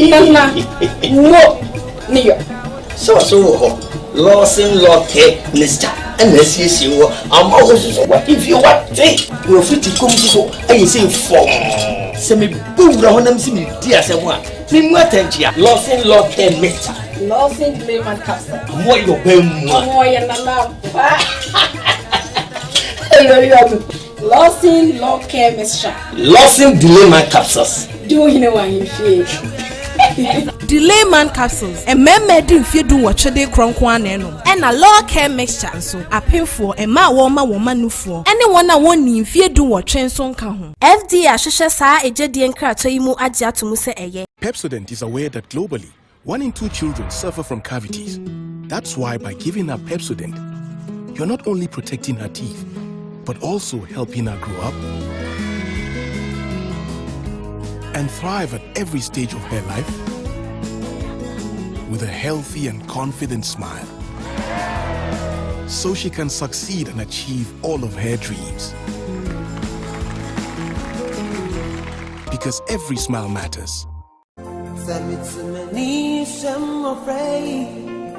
Nana, mo ne yɔ.
Sɛ ɔso wɔ hɔ, Lawson Law Care Mixture ɛna asiesie wɔ ama wo nso so w'ahemfie wate na ofiti kɔm nso so ayɛ sɛ fɔmm. Sɛ mebɔ wura hɔ na mesi medi asɛm a, memu atɛnkyea. Lawson Law Care Mixture.
Lawson Delayman Capsule.
Ɔmo yɛ ɔbɛn mu a.
Ɔmo yɛ nana pa. Lawson Law Care Mixture.
Lawson Delayman Capsules.
Di wo hene wɔ ahemfie.
Delayman Capsules, Mmarima adi mfeɛ dunwɔtwe de rekorɔ nko ara na ɛnom. Ɛna Law Care Mixture nso, apemfoɔ, mmaa a wɔrema wɔn mma nufoɔ, ne wɔn a wɔnnii mfeɛ dunwɔtwe nso nka ho.
FDA ahwehwɛ saa egyedie nkratoɔ yi mu agye ato mu sɛ ɛyɛ.
Pepsodent is aware that globally, one in two children suffer from cavities. That's why by giving her Pepsodent, you're not only protecting her teeth, but also helping her grow up and thrive at every stage of her life. with a healthy and confident smile. So she can succeed and achieve all of her dreams. Because every smile matters.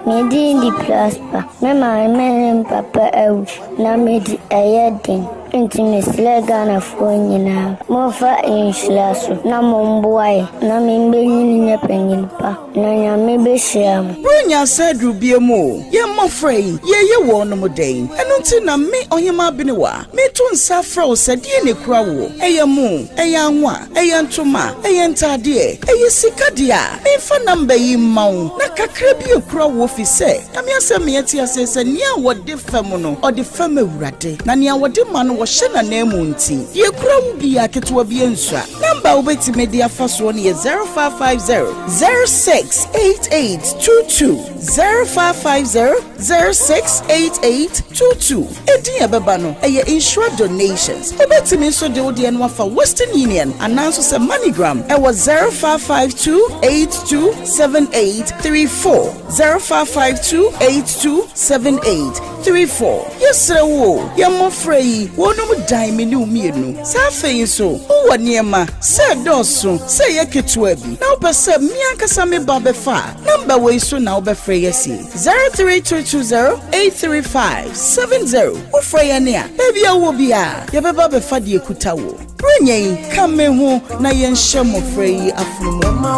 Me din de Prosper. Me maame ne me papa awu na medi ɛyɛ den. Nti mesrɛ Ghanafoɔ nyinaa, momfa nhyira so na momboa yɛ na membenyin nyɛ panyin pa na Nyame behyira mo.
Buronya asa aduru biom o, yɛn mmɔfra yi, yɛreyɛ wɔnom dɛn? Ɛno nti na me, Ɔhemaa Benewa, mereto nsa afrɛ wo sɛ deɛn na ɛkura woɔ? Ɛyɛ mo, ɛyɛ anwa, ɛyɛ ntoma, ɛyɛ ntaadeɛ, ɛyɛ sika deɛ a, memfa number yi mma wo na kakra bi ɛkura woɔ fi sɛ, Nyame asɛm ma yɛte aseɛ sɛ nea wɔde fɛm no, ɔde fɛm Awurade, na nea wɔde ma no, wɔhyɛ n'ananmu nti, deɛ ɛkura wo biara, ketewa biara nsua. Number a wobɛtumi de afa soɔ no yɛ 0550 068822, 0550 068822. Edin a ɛbɛba no, ɛyɛ Nhyira Donations. Wobɛtumi nso de wo deɛ no afa Western Union anaa nso sɛ MoneyGram ɛwɔ 0552 827834. 0552 8278 34. Yɛsrɛ wo o, yɛn mmɔfra yi, wɔnom dan me ne wo mmienu. Saa afei nso, wowɔ nneɛma, sɛ ɛdɔɔso, sɛ ɛyɛ ketewa bi, na wopɛ sɛ me ankasa me ba bɛfa a, nɔmba wei so na wobɛfrɛ yɛn asi, 03220 835 70. Wofrɛ yɛn a, baabi a wowɔ biara, yɛbɛba abɛfa deɛ ɛkuta wo. Buronya yi, ka me ho na yɛnhyɛ mmɔfra yi afono mu.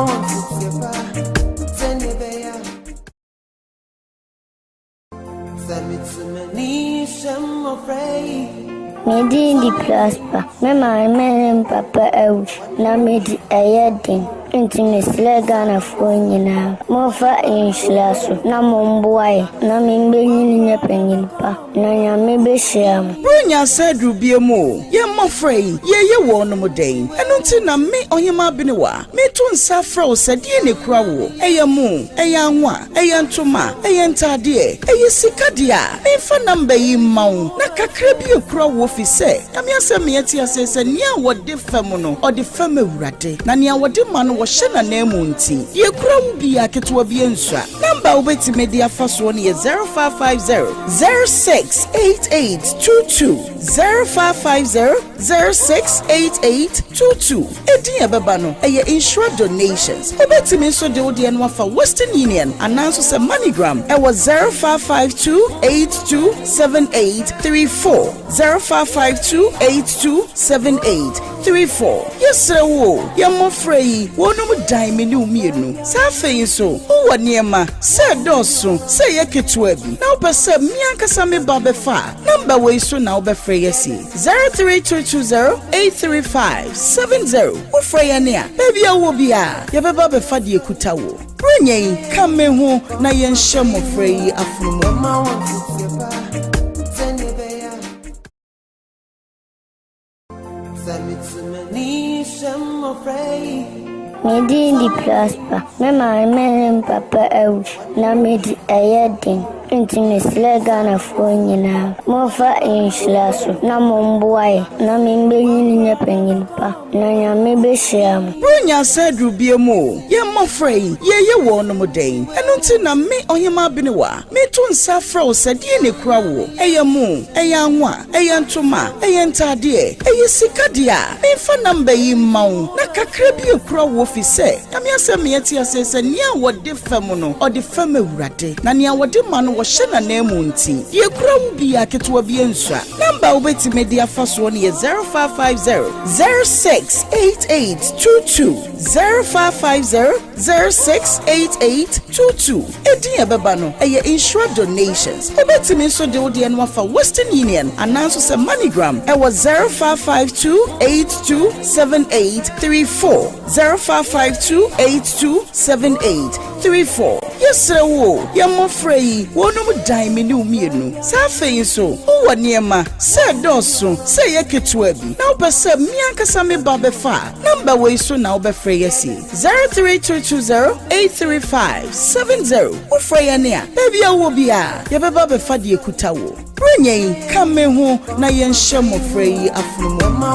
Me din de Prosper. Me maame ne me papa awu na medi ɛyɛ den. Nti mesrɛ Ghanafoɔ nyinaa, momfa nhyira so na momboa yɛ na membenyin nyɛ panyin pa na Nyame behyira mo.
Buronya asa aduru biom o, yɛn mmɔfra yi, yɛreyɛ wɔnom dɛn? Ɛno nti na me, Ɔhemaa Benewa, mereto nsa afrɛ wo sɛ deɛn na ɛkura woɔ? Ɛyɛ mo, ɛyɛ anwa, Ɛyɛ ntoma, ɛyɛ ntaadeɛ, ɛyɛ sika deɛ a, memfa number yi mma wo na kakra bi akura wo fi sɛ, Nyame asɛm ma yɛte aseɛ sɛ nea wɔde fɛm no, ɔde fɛm Awurade, na nea wɔde ma no wɔhyɛ n'ananmu nti, deɛ ɛkura wo biara, ketewa biara nsua. Number a wobɛtumi de afa soɔ no yɛ 0550 068822, 0550 068822. Edin a ɛbɛba no, ɛyɛ Nhyira Donations. Wobɛtumi nso de wo deɛ no afa Western Union anaa nso sɛ MoneyGram ɛwɔ 0552 82 7834, 0552 82 7834. Yɛsrɛ wo o, yɛn mmɔfra yi, wɔnom dan me ne wo mmienu. Saa afei nso, wowɔ nneɛma, sɛ ɛdɔɔso, sɛ ɛyɛ ketewa bi, na wopɛ sɛ me ankasa me ba bɛfa a, nɔmba wei so na wobɛfrɛ yɛn asi. 03220 835 70 Wofrɛ yɛn a, baabi a wowɔ biara, yɛbɛba abɛfa deɛ ɛkuta wo. Buronya yi, ka me ho na yɛnhyɛ mmɔfra yi afono mu.
Me din de Prosper. Me maame ne me papa awu na medi ɛyɛ den. Nti mesrɛ Ghanafoɔ nyinaa, momfa nhyira so na momboa yɛ na membenyin nyɛ panyin pa na Nyame behyira mo.
Buronya asa aduru biom o, yɛn mmɔfra yi, yɛreyɛ wɔnom dɛn? Ɛno nti na me, Ɔhemaa Benewa, mereto nsa afrɛ wo sɛ deɛn na ɛkura woɔ? Ɛyɛ mo, ɛyɛ anwa, ɛyɛ ntoma, ɛyɛ ntaadeɛ, ɛyɛ sika deɛ a, memfa number yi mma wo na kakra bi ɛkura woɔ fi sɛ, Nyame asɛm ma yɛte aseɛ sɛ nea wɔde fɛm no, ɔde fɛm Awurade, na nea wɔde ma no, wɔhyɛ n'ananmu nti, deɛ ɛkura wo biara, ketewa biara nsua. Number a wobɛtumi de afa soɔ no yɛ 0550 068822, 0550 068822. Edin a ɛbɛba no, ɛyɛ Nhyira Donations. Wobɛtumi nso de wo deɛ no afa Western Union anaa nso sɛ MoneyGram ɛwɔ 0552 82 7834, 0552 82 7834. Yɛsrɛ wo o, yɛn mmɔfra yi, wɔnom dan me ne wo mmienu. Saa afei nso, wowɔ nneɛma, sɛ ɛdɔɔso, sɛ ɛyɛ ketewa bi, na wopɛ sɛ me ankasa me ba bɛfa a, nɔmba wei so na wobɛfrɛ yɛn asi, 03220 835 70. Wofrɛ yɛn a, baabi a wowɔ biara, yɛbɛba abɛfa deɛ ɛkuta wo. Buronya yi, ka me ho na yɛnhyɛ mmɔfra yi afono mu.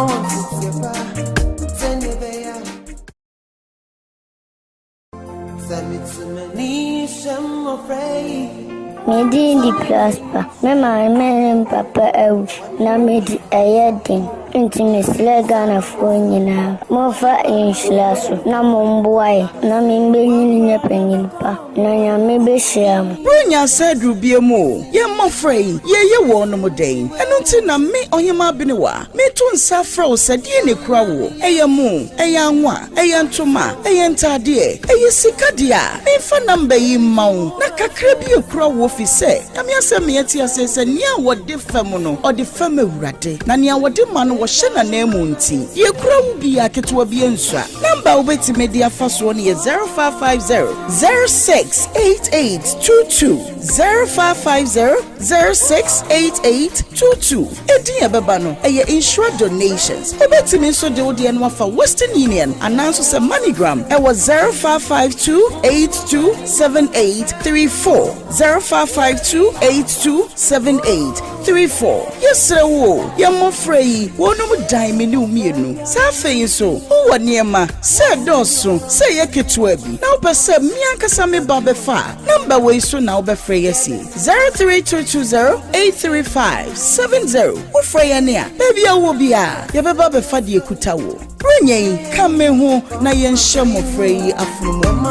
Me din de Prosper. Me maame ne me papa awu na medi ɛyɛ den. Nti mesrɛ Ghanafoɔ nyinaa, momfa nhyira so na momboa yɛn na membenyin nyɛ panyin pa na Nyame behyira mo.
Buronya asa aduru biam o, yɛn mmɔfra yi, yɛreyɛ wɔnom dɛn? Ɛno nti na me, Ɔhemaa Benewa, meto nsa afrɛ wo sɛ deɛn na ɛkura woɔ? Ɛyɛ mo, ɛyɛ anwa, ɛyɛ ntoma, ɛyɛ ntaadeɛ, ɛyɛ sika deɛ a, memfa number yi mma wo na kakra bi ɛkura woɔ fi sɛ, Nyame asɛm ma yɛte aseɛ sɛ nea wɔde fɛm no, ɔde fɛm Awurade, na nea wɔde ma no, wɔhyɛ n'ananmu nti, deɛ ɛkura wo biara, ketewa biara nsua. Number a wobɛtumi de afa soɔ no yɛ 0550 068822, 0550 068822. Edin a ɛbɛba no, ɛyɛ Nhyira Donations. Wobɛtumi nso de wo deɛ no afa Western Union anaa nso sɛ MoneyGram ɛwɔ 0552 827834, 0552 827834. Yɛsrɛ wo o, yɛn mmɔfra yi, wɔnom dan me ne wo mmienu. Saa afei nso, wowɔ nneɛma, sɛ ɛdɔɔso, sɛ ɛyɛ ketewa bi, na wopɛ sɛ me ankasa me ba bɛfa a, nɔmba wei so na wobɛfrɛ yɛn asi, 03220 835 70. Wofrɛ yɛn a, baabi a wowɔ biara, yɛbɛba abɛfa deɛ ɛkuta wo. Buronya yi, ka me ho na yɛnhyɛ mmɔfra yi afono mu.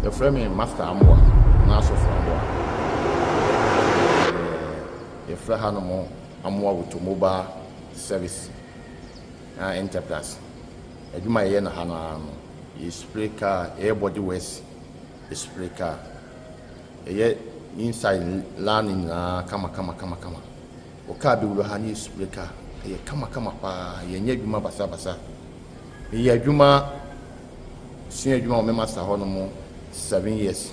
Yɛfrɛ me Master Amoah anaa Sɔfo Amoah. Yɛfrɛ hanom Amoah Automobile Service na Enterprise. Adwuma a yɛyɛ no ha no ara no, yɛ spray car, yɛyɛ body works, yɛ spray car. Yɛyɛ inside line nyinaa kama kama kama kama. Wo car bɛwura ha ne yɛ spray car. Ɛyɛ kama kama paa. Yɛnyɛ adwuma basabasa. Meyɛ adwuma, sua adwuma wɔ me master hɔ nom 7 years.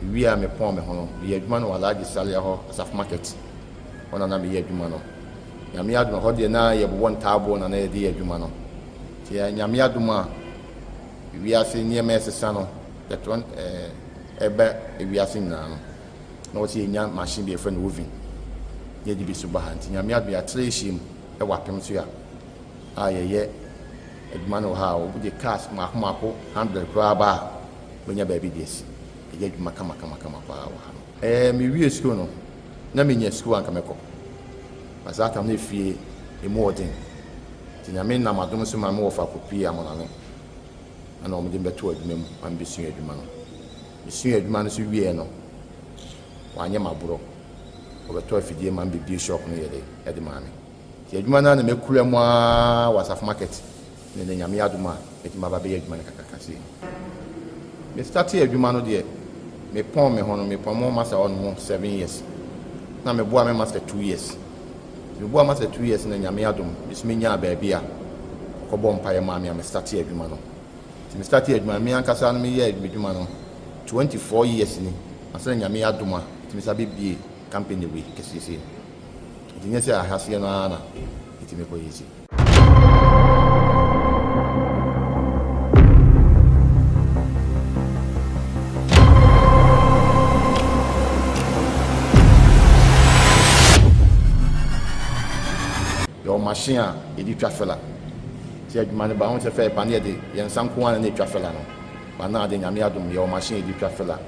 Mewie a mepɔn me ho no, meyɛ adwuma no wɔ Alhaji Salia hɔ, Asafo Market. Hɔ na na meyɛ adwuma no. Nyame adom, ɛhɔ deɛ na yɛbobɔ ntaaboɔ na na yɛde yɛ adwuma no. Nti Nyame adom a, wiase nneɛma ɛsesa no, yɛtɔ ɛba wiase nyinaa no, na wɔsɛ yɛnya machine bi yɛfrɛ no oven na yɛde bi so ba ha. Nti Nyame adom yɛatra yɛhyia mu wɔ apem so a a yɛyɛ adwuma no wɔ ha a, wɔde cars mmaako mmaako 100 koraa ba a, wobɛnya baabi de asi. Yɛyɛ adwuma kama kama kama paa wɔ ha no. Ɛɛ, mewie sukuu no, na menya sukuu a anka mɛkɔ. Na saa tam no efie emu wɔ den. Nti Nyame nam adom so ma me wɔfa kɔpuee Amonane. Ɛna wɔde me bɛtoo adwuma mu ma mebɛsuaa adwuma no. Mesuaa adwuma no nso wieɛ no, wɔanyɛ me aborɔ. Wɔbɛtɔɔ afidie ma me bɛbue shop no yɛ dɛ de maa me. Nti adwuma no ara na makura mu ara wɔ Asafo Market ne nnɛ Nyame adom a matumi aba abɛyɛ adwuma no kakraka sei. Me startee adwuma no deɛ, me pɔn me ho no, me pɔn mo master hɔ nom 7 years. Na me boa me master 2 years. Nti me boa master 2 years na Nyame adom, me so me nyaa baabi a ɔkɔ bɔɔ mpaeɛ maa me a me startee adwuma no. Nti me startee adwuma no, me ankasa no me yɛɛ m'adwuma no 24 years ni, ansa na Nyame adom a metumi san bɛ bue company wei kɛseɛ sei no. Nti nyɛ sɛ ahaseɛ no ara na metumi kɔ yɛ sei. Yɛwɔ machine a yɛde twa fila. Sɛ adwuma no ba ho sɛ fɛ pa ne yɛde yɛn nsa nko ara na ɛtwa fila no. Ba na ade Nyame adom yɛwɔ machine yɛde twa fila.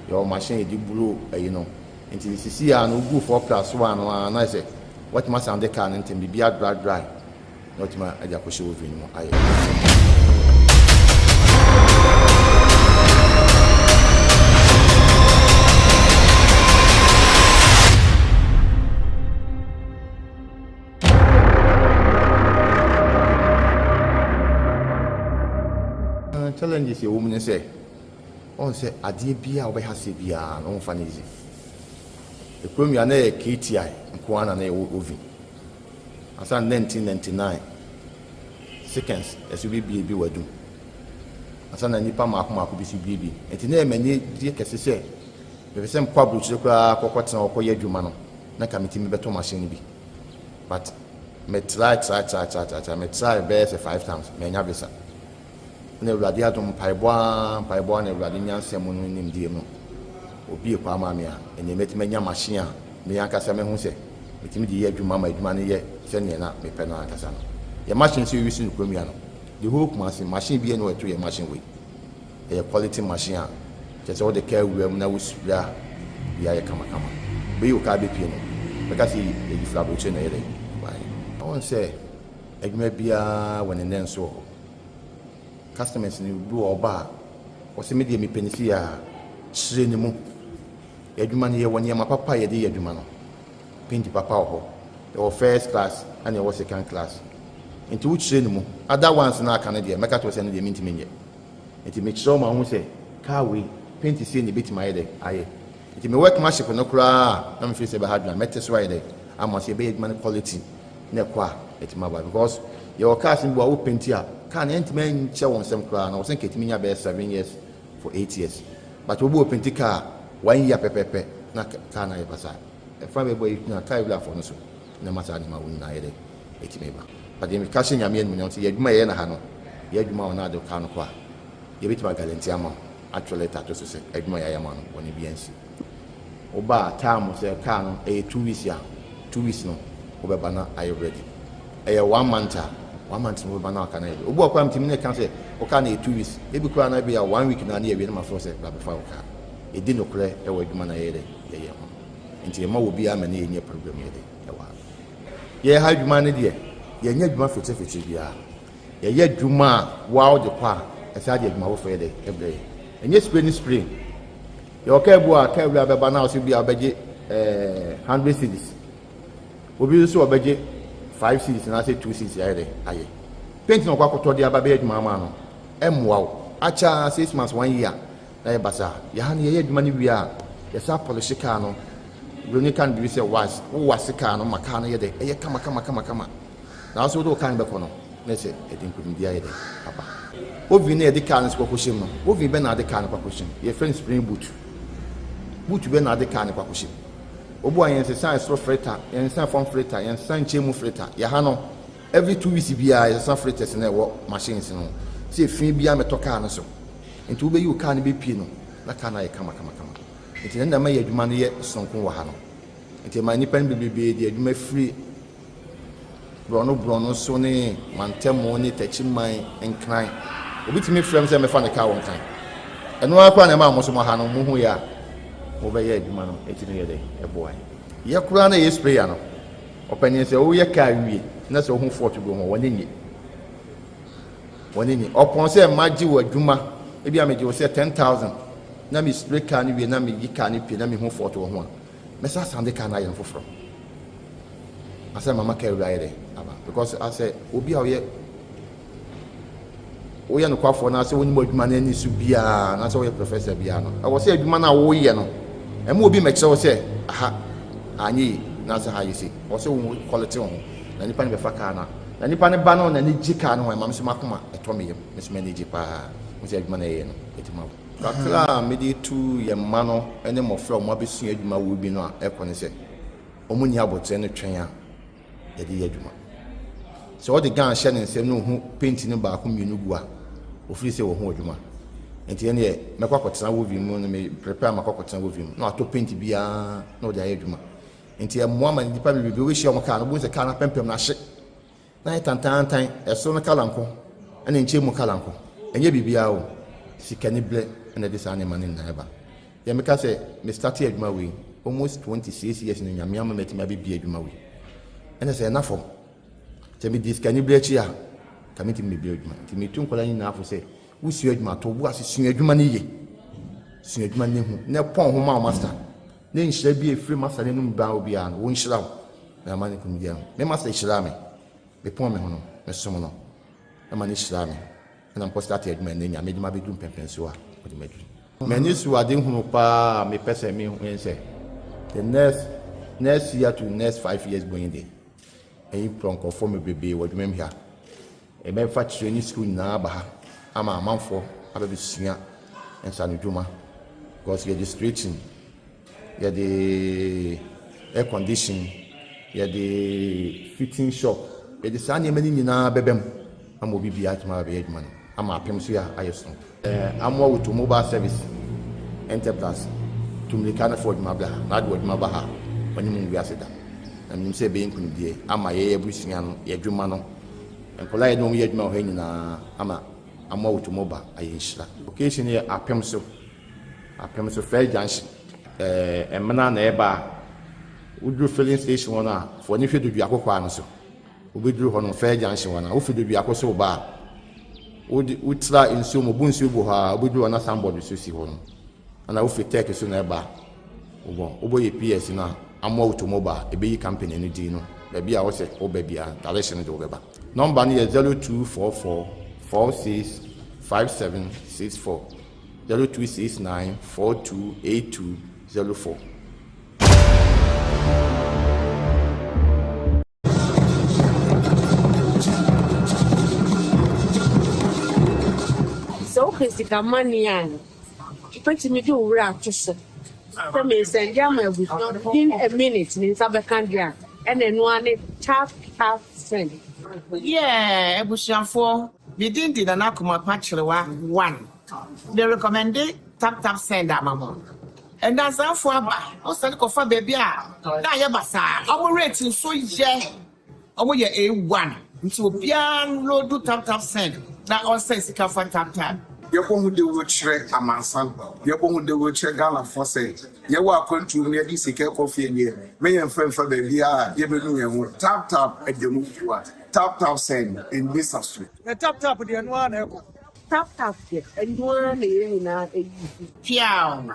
Yɛwɔ machine yɛde buro ayi no. Nti sisi a no wogu 4 plus 1 no ara na ayɛ sɛ watumi asan de car no ntɛm biribi adry dry na watumi de akɔhyɛ oven no mu ayɛ. Challenges ɛwɔ mu ne sɛ ɔn sɛ adeɛ biara a wobɛha aseɛ biara no womfa no easy. Ekurom yi a na ɛyɛ KTI nko ara na na ɛwɔ oven. Ansa na 1999 seconds ɛso bebie bi wɔ adum. Ansa na nnipa mmaako mmaako bi so bie bi. Nti na ɛyɛ m'ani gye kɛse sɛ mepɛ sɛ mekɔ aburokyire koraa kɔkɔtena hɔ kɔyɛ adwuma no na nka metumi bɛtɔ machine no bi. But me try try try try try try me try bɛyɛ sɛ five times manya visa. Na Awurade adom mpaebɔ ara mpaebɔ ara na Awurade nyansa mu no nimdeɛ mu. Obue kwan maa me a, ɛnneɛ mɛtumi anya machine a me ankasa mahu sɛ metumi de yɛ adwuma ma adwuma no yɛ sɛdeɛ na mepɛ no ankasa no. Yɛn machine nso yɛuse no kurom ha no, the whole Kumasi, machine biara nni hɔ a ɛto yɛn machine wei. Ɛyɛ quality machine a kyerɛ sɛ wode kaa wura mu na wo spray a, biribiara yɛ kamakama. Wobɛyi wo kaa bɛpue no, wobɛka sɛ yɛyi firi aburokyire na ɛyɛ dɛn ɛbaeɛ. Wohu sɛ adwuma biara wɔ ne nnɛnso wɔ hɔ. Customers no bi wɔ hɔ ɔba a, ɔse me deɛ mepɛ no sei a, kyerɛ ne mu. Yɛn adwuma no yɛwɔ nneɛma papa a yɛde yɛ adwuma no. Paint papa wɔ hɔ. Yɛwɔ first class ɛna yɛwɔ second class. Nti wo kyerɛ ne mu. Other ones no a aka no deɛ mɛka kyerɛ wo sɛ ɛno deɛ mentumi nyɛ. Nti mekyerɛ wo ma wohu sɛ car wei paint sei na ɛbɛtumi ayɛ dɛ ayɛ. Nti me workmanship no koraa a na me feel sɛ ɛbɛha adwene a mɛte so ayɛ dɛ ama sɛ yɛbɛyɛ adwuma no quality na ɛkɔ a ɛtumi aba because yɛwɔ cars no bi wɔ a wo paint a car no ɛntumi nkyɛ wo nsam koraa na wɔ sɛ nka ɛtumi nya bɛyɛ 7 years for 8 years, but obi wɔ paint car one year pɛpɛpɛ na car no ayɛ basaa. Ɛfa bɛbɔ yi na car wurafoɔ no so na ɛma saa nneɛma wo nyinaa yɛ dɛ ɛtumi ba. But deɛ meka hyɛ Nyame animuonyam sɛ yɛ adwuma yɛyɛ no ha no, yɛ adwuma a ɔno ade car no kɔ a, yɛbɛtumi aguarantee ama wo, atwerɛ letter ato so sɛ adwuma yɛayɛ ama no, bɔne biara nsi. Woba a, time sɛ car no ɛyɛ 2 weeks a, 2 weeks no wobɛba na ayɛ ready. Ɛyɛ one month a, one month no wobɛba na aka no ayɛ ready. Obi wɔ koraa metumi ne ka sɛ wo car no yɛ 2 weeks, ebi koraa na ebi a one week na ne yɛwie na mafrɛ wo sɛ bra bɛfa wo car. Yɛdi nokorɛ ɛwɔ adwuma na yɛyɛ dɛ yɛyɛ ho, nti yɛma wɔ biara ma ne yɛnyɛ problem yɛ dɛ ɛwɔ ha. Yɛyɛ ha adwuma no deɛ, yɛnyɛ adwuma fitirifitir biara. Yɛyɛ adwuma a woa wode kɔ a, ɛsan de adwuma foforɔ yɛ dɛ ɛbrɛ yɛ. Ɛnyɛ spray ne spray. Yɛwɔ kaa bi wɔ a, kaa wura bɛba na ɔsɛ bi a ɔbɛgye 100 cedis. Obi nso ɔbɛgye 5 cedis anaasɛ 2 cedis ayɛ dɛ ayɛ. Paint na ɔkɔ akɔtɔ de aba bɛyɛ adwuma ama no, ɛmmoa wo. Akyɛ 6 months, one year na yɛ basaa. Yɛha no yɛyɛ adwuma no wie a, yɛsan polish kaa no. Buroni ka no biribi sɛ wax. Wo wax kaa no ma kaa no yɛ dɛ ɛyɛ kama kama kama kama. Na wo sɛ wode wo kaa no bɛkɔ no, na sɛ ɛde nkonimdi ayɛ dɛ aba. Oven na yɛde kaa no nso kɔkɔhyɛ mu no, oven bɛn na ade kaa no kɔakɔhyɛ mu? Yɛfrɛ no spring boot. Boot bɛn na ade kaa no kɔakɔhyɛ mu? Obu a yɛnsesa ɛsoro filter, yɛnsesa fam filter, yɛnsesa nkyɛn mu filter. Yɛha no, every 2 weeks biara yɛsesa filters na ɛwɔ machines no. Sɛ efi biara mɛtɔ kaa no so. Nti wobɛyi wo kaa no bɛpie no, na kaa no ayɛ kama kama kama. Nti na ɛma yɛ adwuma no yɛ sononko wɔ ha no. Nti ɛma nnipa no bebrebe de adwuma firi borɔno borɔno so ne mantamu ne Takyiman, Nkran. Obi tumi frɛ m sɛ mɛfa ne kaa wɔ Nkran. Ɛno ara koraa na ɛma mo so mo ha no mohu yɛ a mobɛyɛ adwuma no ɛtumi yɛ dɛ ɛboa yɛ koraa. Na ɛyɛ sprayer no, ɔpanin, sɛ woyɛ kaa wie na sɛ wohu fault bi wɔ ho, wɔne nye wɔne nye ɔpɔn sɛ magye wɔ adwuma. Ebi a megye wo sɛ 10,000 na me spray kaa no wie na meyi kaa no pie na mehu fault wɔ ho a, mɛsa asan de kaa no ayɛ no foforɔ asɛ mama kaa wura ayɛ dɛ aba, because asɛ obi a ɔyɛ woyɛ nokwafoɔ na sɛ wonim adwuma no ani so biara na sɛ woyɛ professor biara no, ɛwɔ sɛ adwuma no a woyɛ no ɛma obi mɛkyerɛ wo sɛ aha anyɛ yi na sɛ ha yɛ sei. Ɛwɔ sɛ wo quality wo ho na nipa no bɛfa kaa no a, na nipa no ba no n'ani gye kaa no ho, ɛma me so makoma ɛtɔ me yam, me so m'ani gye paa mo sɛ adwuma no ɛyɛ no ɛtumi abo kakra a mede tu yɛn mma no ne mmɔfra a wɔn abɛsua adwuma wɔ bi no a ɛkɔ ne sɛ wɔn nni abotire no twɛn a yɛde yɛ adwuma. Sɛ ɔde gun hyɛ ne nsam na ohu paint no baako mmienu gu a, ofiri sɛ wɔho adwuma. Nti ɛneɛ mɛkɔ akɔtena oven mu no, me prepare makɔ akɔtena oven mu na watɔ paint biara na ɔde ayɛ adwuma. Nti ɛmmoa ma nnipa bebrebe wobɛhyia wɔn kaa no, wobɛhu sɛ kaa no apɛmpɛm no ahye na ayɛ tantaantan, ɛsoro no colour nko ɛna nkyɛn mu colour nko. Ɛnyɛ biribiara o, sikani berɛ ɛna ɛde saa nneɛma no nyinaa ɛba. Yɛ meka sɛ me start adwuma wei almost 26 years no, Nyame ama matumi abɛbie adwuma wei. Ɛna sɛ ɛna fam sɛ medi sikani berɛ akyi a, ka mentumi mebie adwuma. Nti metu nkwadaa nyinaa fo sɛ wosua adwuma, to bo ase sua adwuma no yie, sua adwuma no hu na pɔn ho ma wo master ne nhyira bi a ɛfiri master no anom baa wo biara no, wɔnhyira wo na ama ne kɔmdi ho. Me master hyiraa me, mepɔn me ho no, mesom no ɛma ne hyiraa me, ɛna mkɔ start adwuma. Ɛnɛ Nyame de ma bɛduru mpɛmpɛnso a ɔde ma aduru. M'ani so ade hunu paa a mepɛ sɛ mehu sɛ the next year to next 5 years going there, ɛyi prɔ nkurɔfoɔ bebrebe wɔ adwuma mu ha. Ɛbɛfa kyerɛ ne sukuu nyinaa ba ha ama amanfoɔ abɛbɛsua nsanodwuma, because yɛde straighten, yɛde air condition, yɛde fitting shop, yɛde saa nneɛma no nyinaa bɛbɛ mu ama obi biara atumi abɛyɛ adwuma no ama apem so yɛ ayɛ so. Amoa Automobile Service Enterprise. Tu mmirika na fa w'adwuma bra ha, na wode w'adwuma ba ha a, w'anim ngu ase da. Na menim sɛ ɛbɛyɛ nkunimdie ama yɛn abusua no, yɛn adwuma no, nkwadaa a yɛne wɔn yɛ adwuma wɔ ha nyinaa ama amoa Wutomoba ayɛ nhyira. Location no yɛ Apemso, Apemso First Junction. Ɛɛ Mena na ɛba a, woduru filling station hɔ no a, fa w'ani hwɛ Doduako kwan no so. Wobɛduru hɔ no, First Junction hɔ no a, wofi Doduako so reba a, wode wotra nsuo mu, obu nsuo gu hɔ a, wobɛduru hɔ na signboard so si hɔ no. Ɛna wofi Turkey so na ɛba a, wobɔ wobɔ yɛ PS no a, Amoa Automobile, ɛbɛyi company no din no, baabi a wosɛ woba biara, direction no de wobɛba. Number no yɛ 0244 46 5764, 0269 42 8204.
Sɛ wopɛ sika money a, wobɛtumi de wo werɛ ato so sɛ meresɛnde ama abusua within a minute me nsa bɛka deɛ a, ɛna ɛno ara ne tap tap send.
Yeah abusuafoɔ me din de Nana Kumakwa Kyerewa one me recommende tap tap send ama mo Ndansafoɔ aba wo sane kɔfa baabi a na ayɛ basaa ɔmo rate nso yɛ ɔmo yɛ A1 nti obiara nloadu tap tap send na ɔnsɛn sika fa tap tap.
Yɛbɔ ho dawuro kyerɛ amansan, yɛbɔ ho dawuro kyerɛ Ghanafoɔ sɛ yɛwɔ akwantuo mu na yɛde sika rekɔ fie deɛ, mɛ yɛmfa mfa baabiara a yɛbɛnu yɛn ho. Tap tap ɛda mu fua, tap tap send, ɛnni sa so.
Na tap tap deɛ ɛno ara na ɛkɔ.
Tap tap deɛ ɛno ara na yɛn nyinaa use.
Piaw!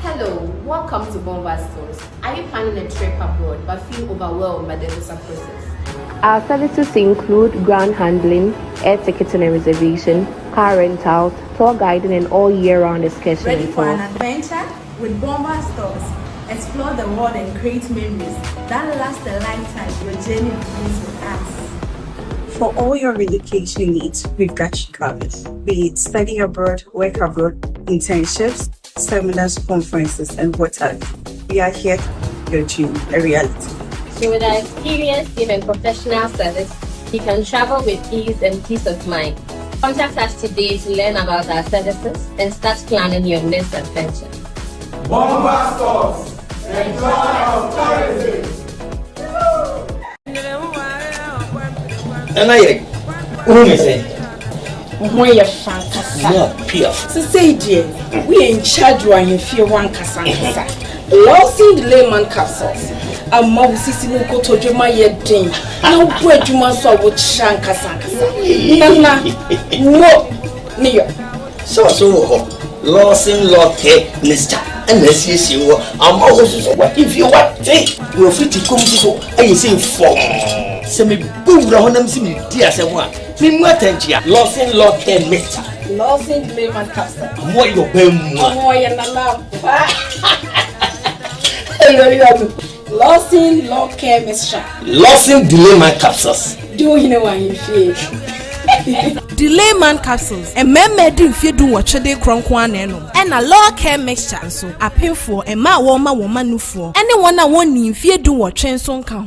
Hello, welcome to Bomba Stores. Are you planning a trip abroad but feel overwhelmed by the visa process? Our services include ground handling, air ticketing and reservation, car rentals, tour guiding, and all year round excursion
Ready
and
for an
tours.
adventure? With Bomba Stores, explore the world and create memories that last a lifetime. Your journey begins with us.
For all your relocation needs, we've got you covered. Be it study abroad, work abroad, internships, seminars, conferences, and what have you. We are here to your dream a reality.
So with our experienced team and professional service, you can travel with ease and peace of mind. Contact us today to learn about our services and start planning your next adventure.
Bomba Stores, the joy of tourism.
Nana yere, wohu me sɛn?
Wo ho yɛ fa ankasa.
Mo piaf.
Sesei deɛ, woyɛ in charge wɔ ahemfie hɔ ankasa ankasa. Lawson Delayman Capsules ama wo sisi ne wo kotodwe ma yɛ den na wobɔ adwuma nso a wokyerɛ ankasa ankasa. Nana, mo ne yɔ.
Sɛ ɔso wɔ hɔ, Lawson Lɔkɛ Mixture ɛna asiesie wɔ ama wo nso so w'ahemfie wate na ofiti kom nso so ayɛ sɛ fɔmm. Sɛ mebɔ wura hɔ na mesi medi asɛm a, memu atɛnkyea. Lawson Lɔkɛ Mixture.
Lawson Delayman Capsule.
Ɔmo ayɛ ɔbaa mu a.
Ɔmo ayɛ nana ampa. Lawson Lɔkɛ Mixture.
Lawson Delayman Capsules.
Di wo hene wɔ ahemfie.
Delayman Capsules, mmarima adi mfeɛ dunwɔtwe de korɔ nko ara na ɛnom. Ɛna Law Care Mixture nso, apemfoɔ, mmaa a wɔrema wɔn mma nufoɔ, ne wɔn a wɔnnii mfeɛ dunwɔtwe nso nka ho.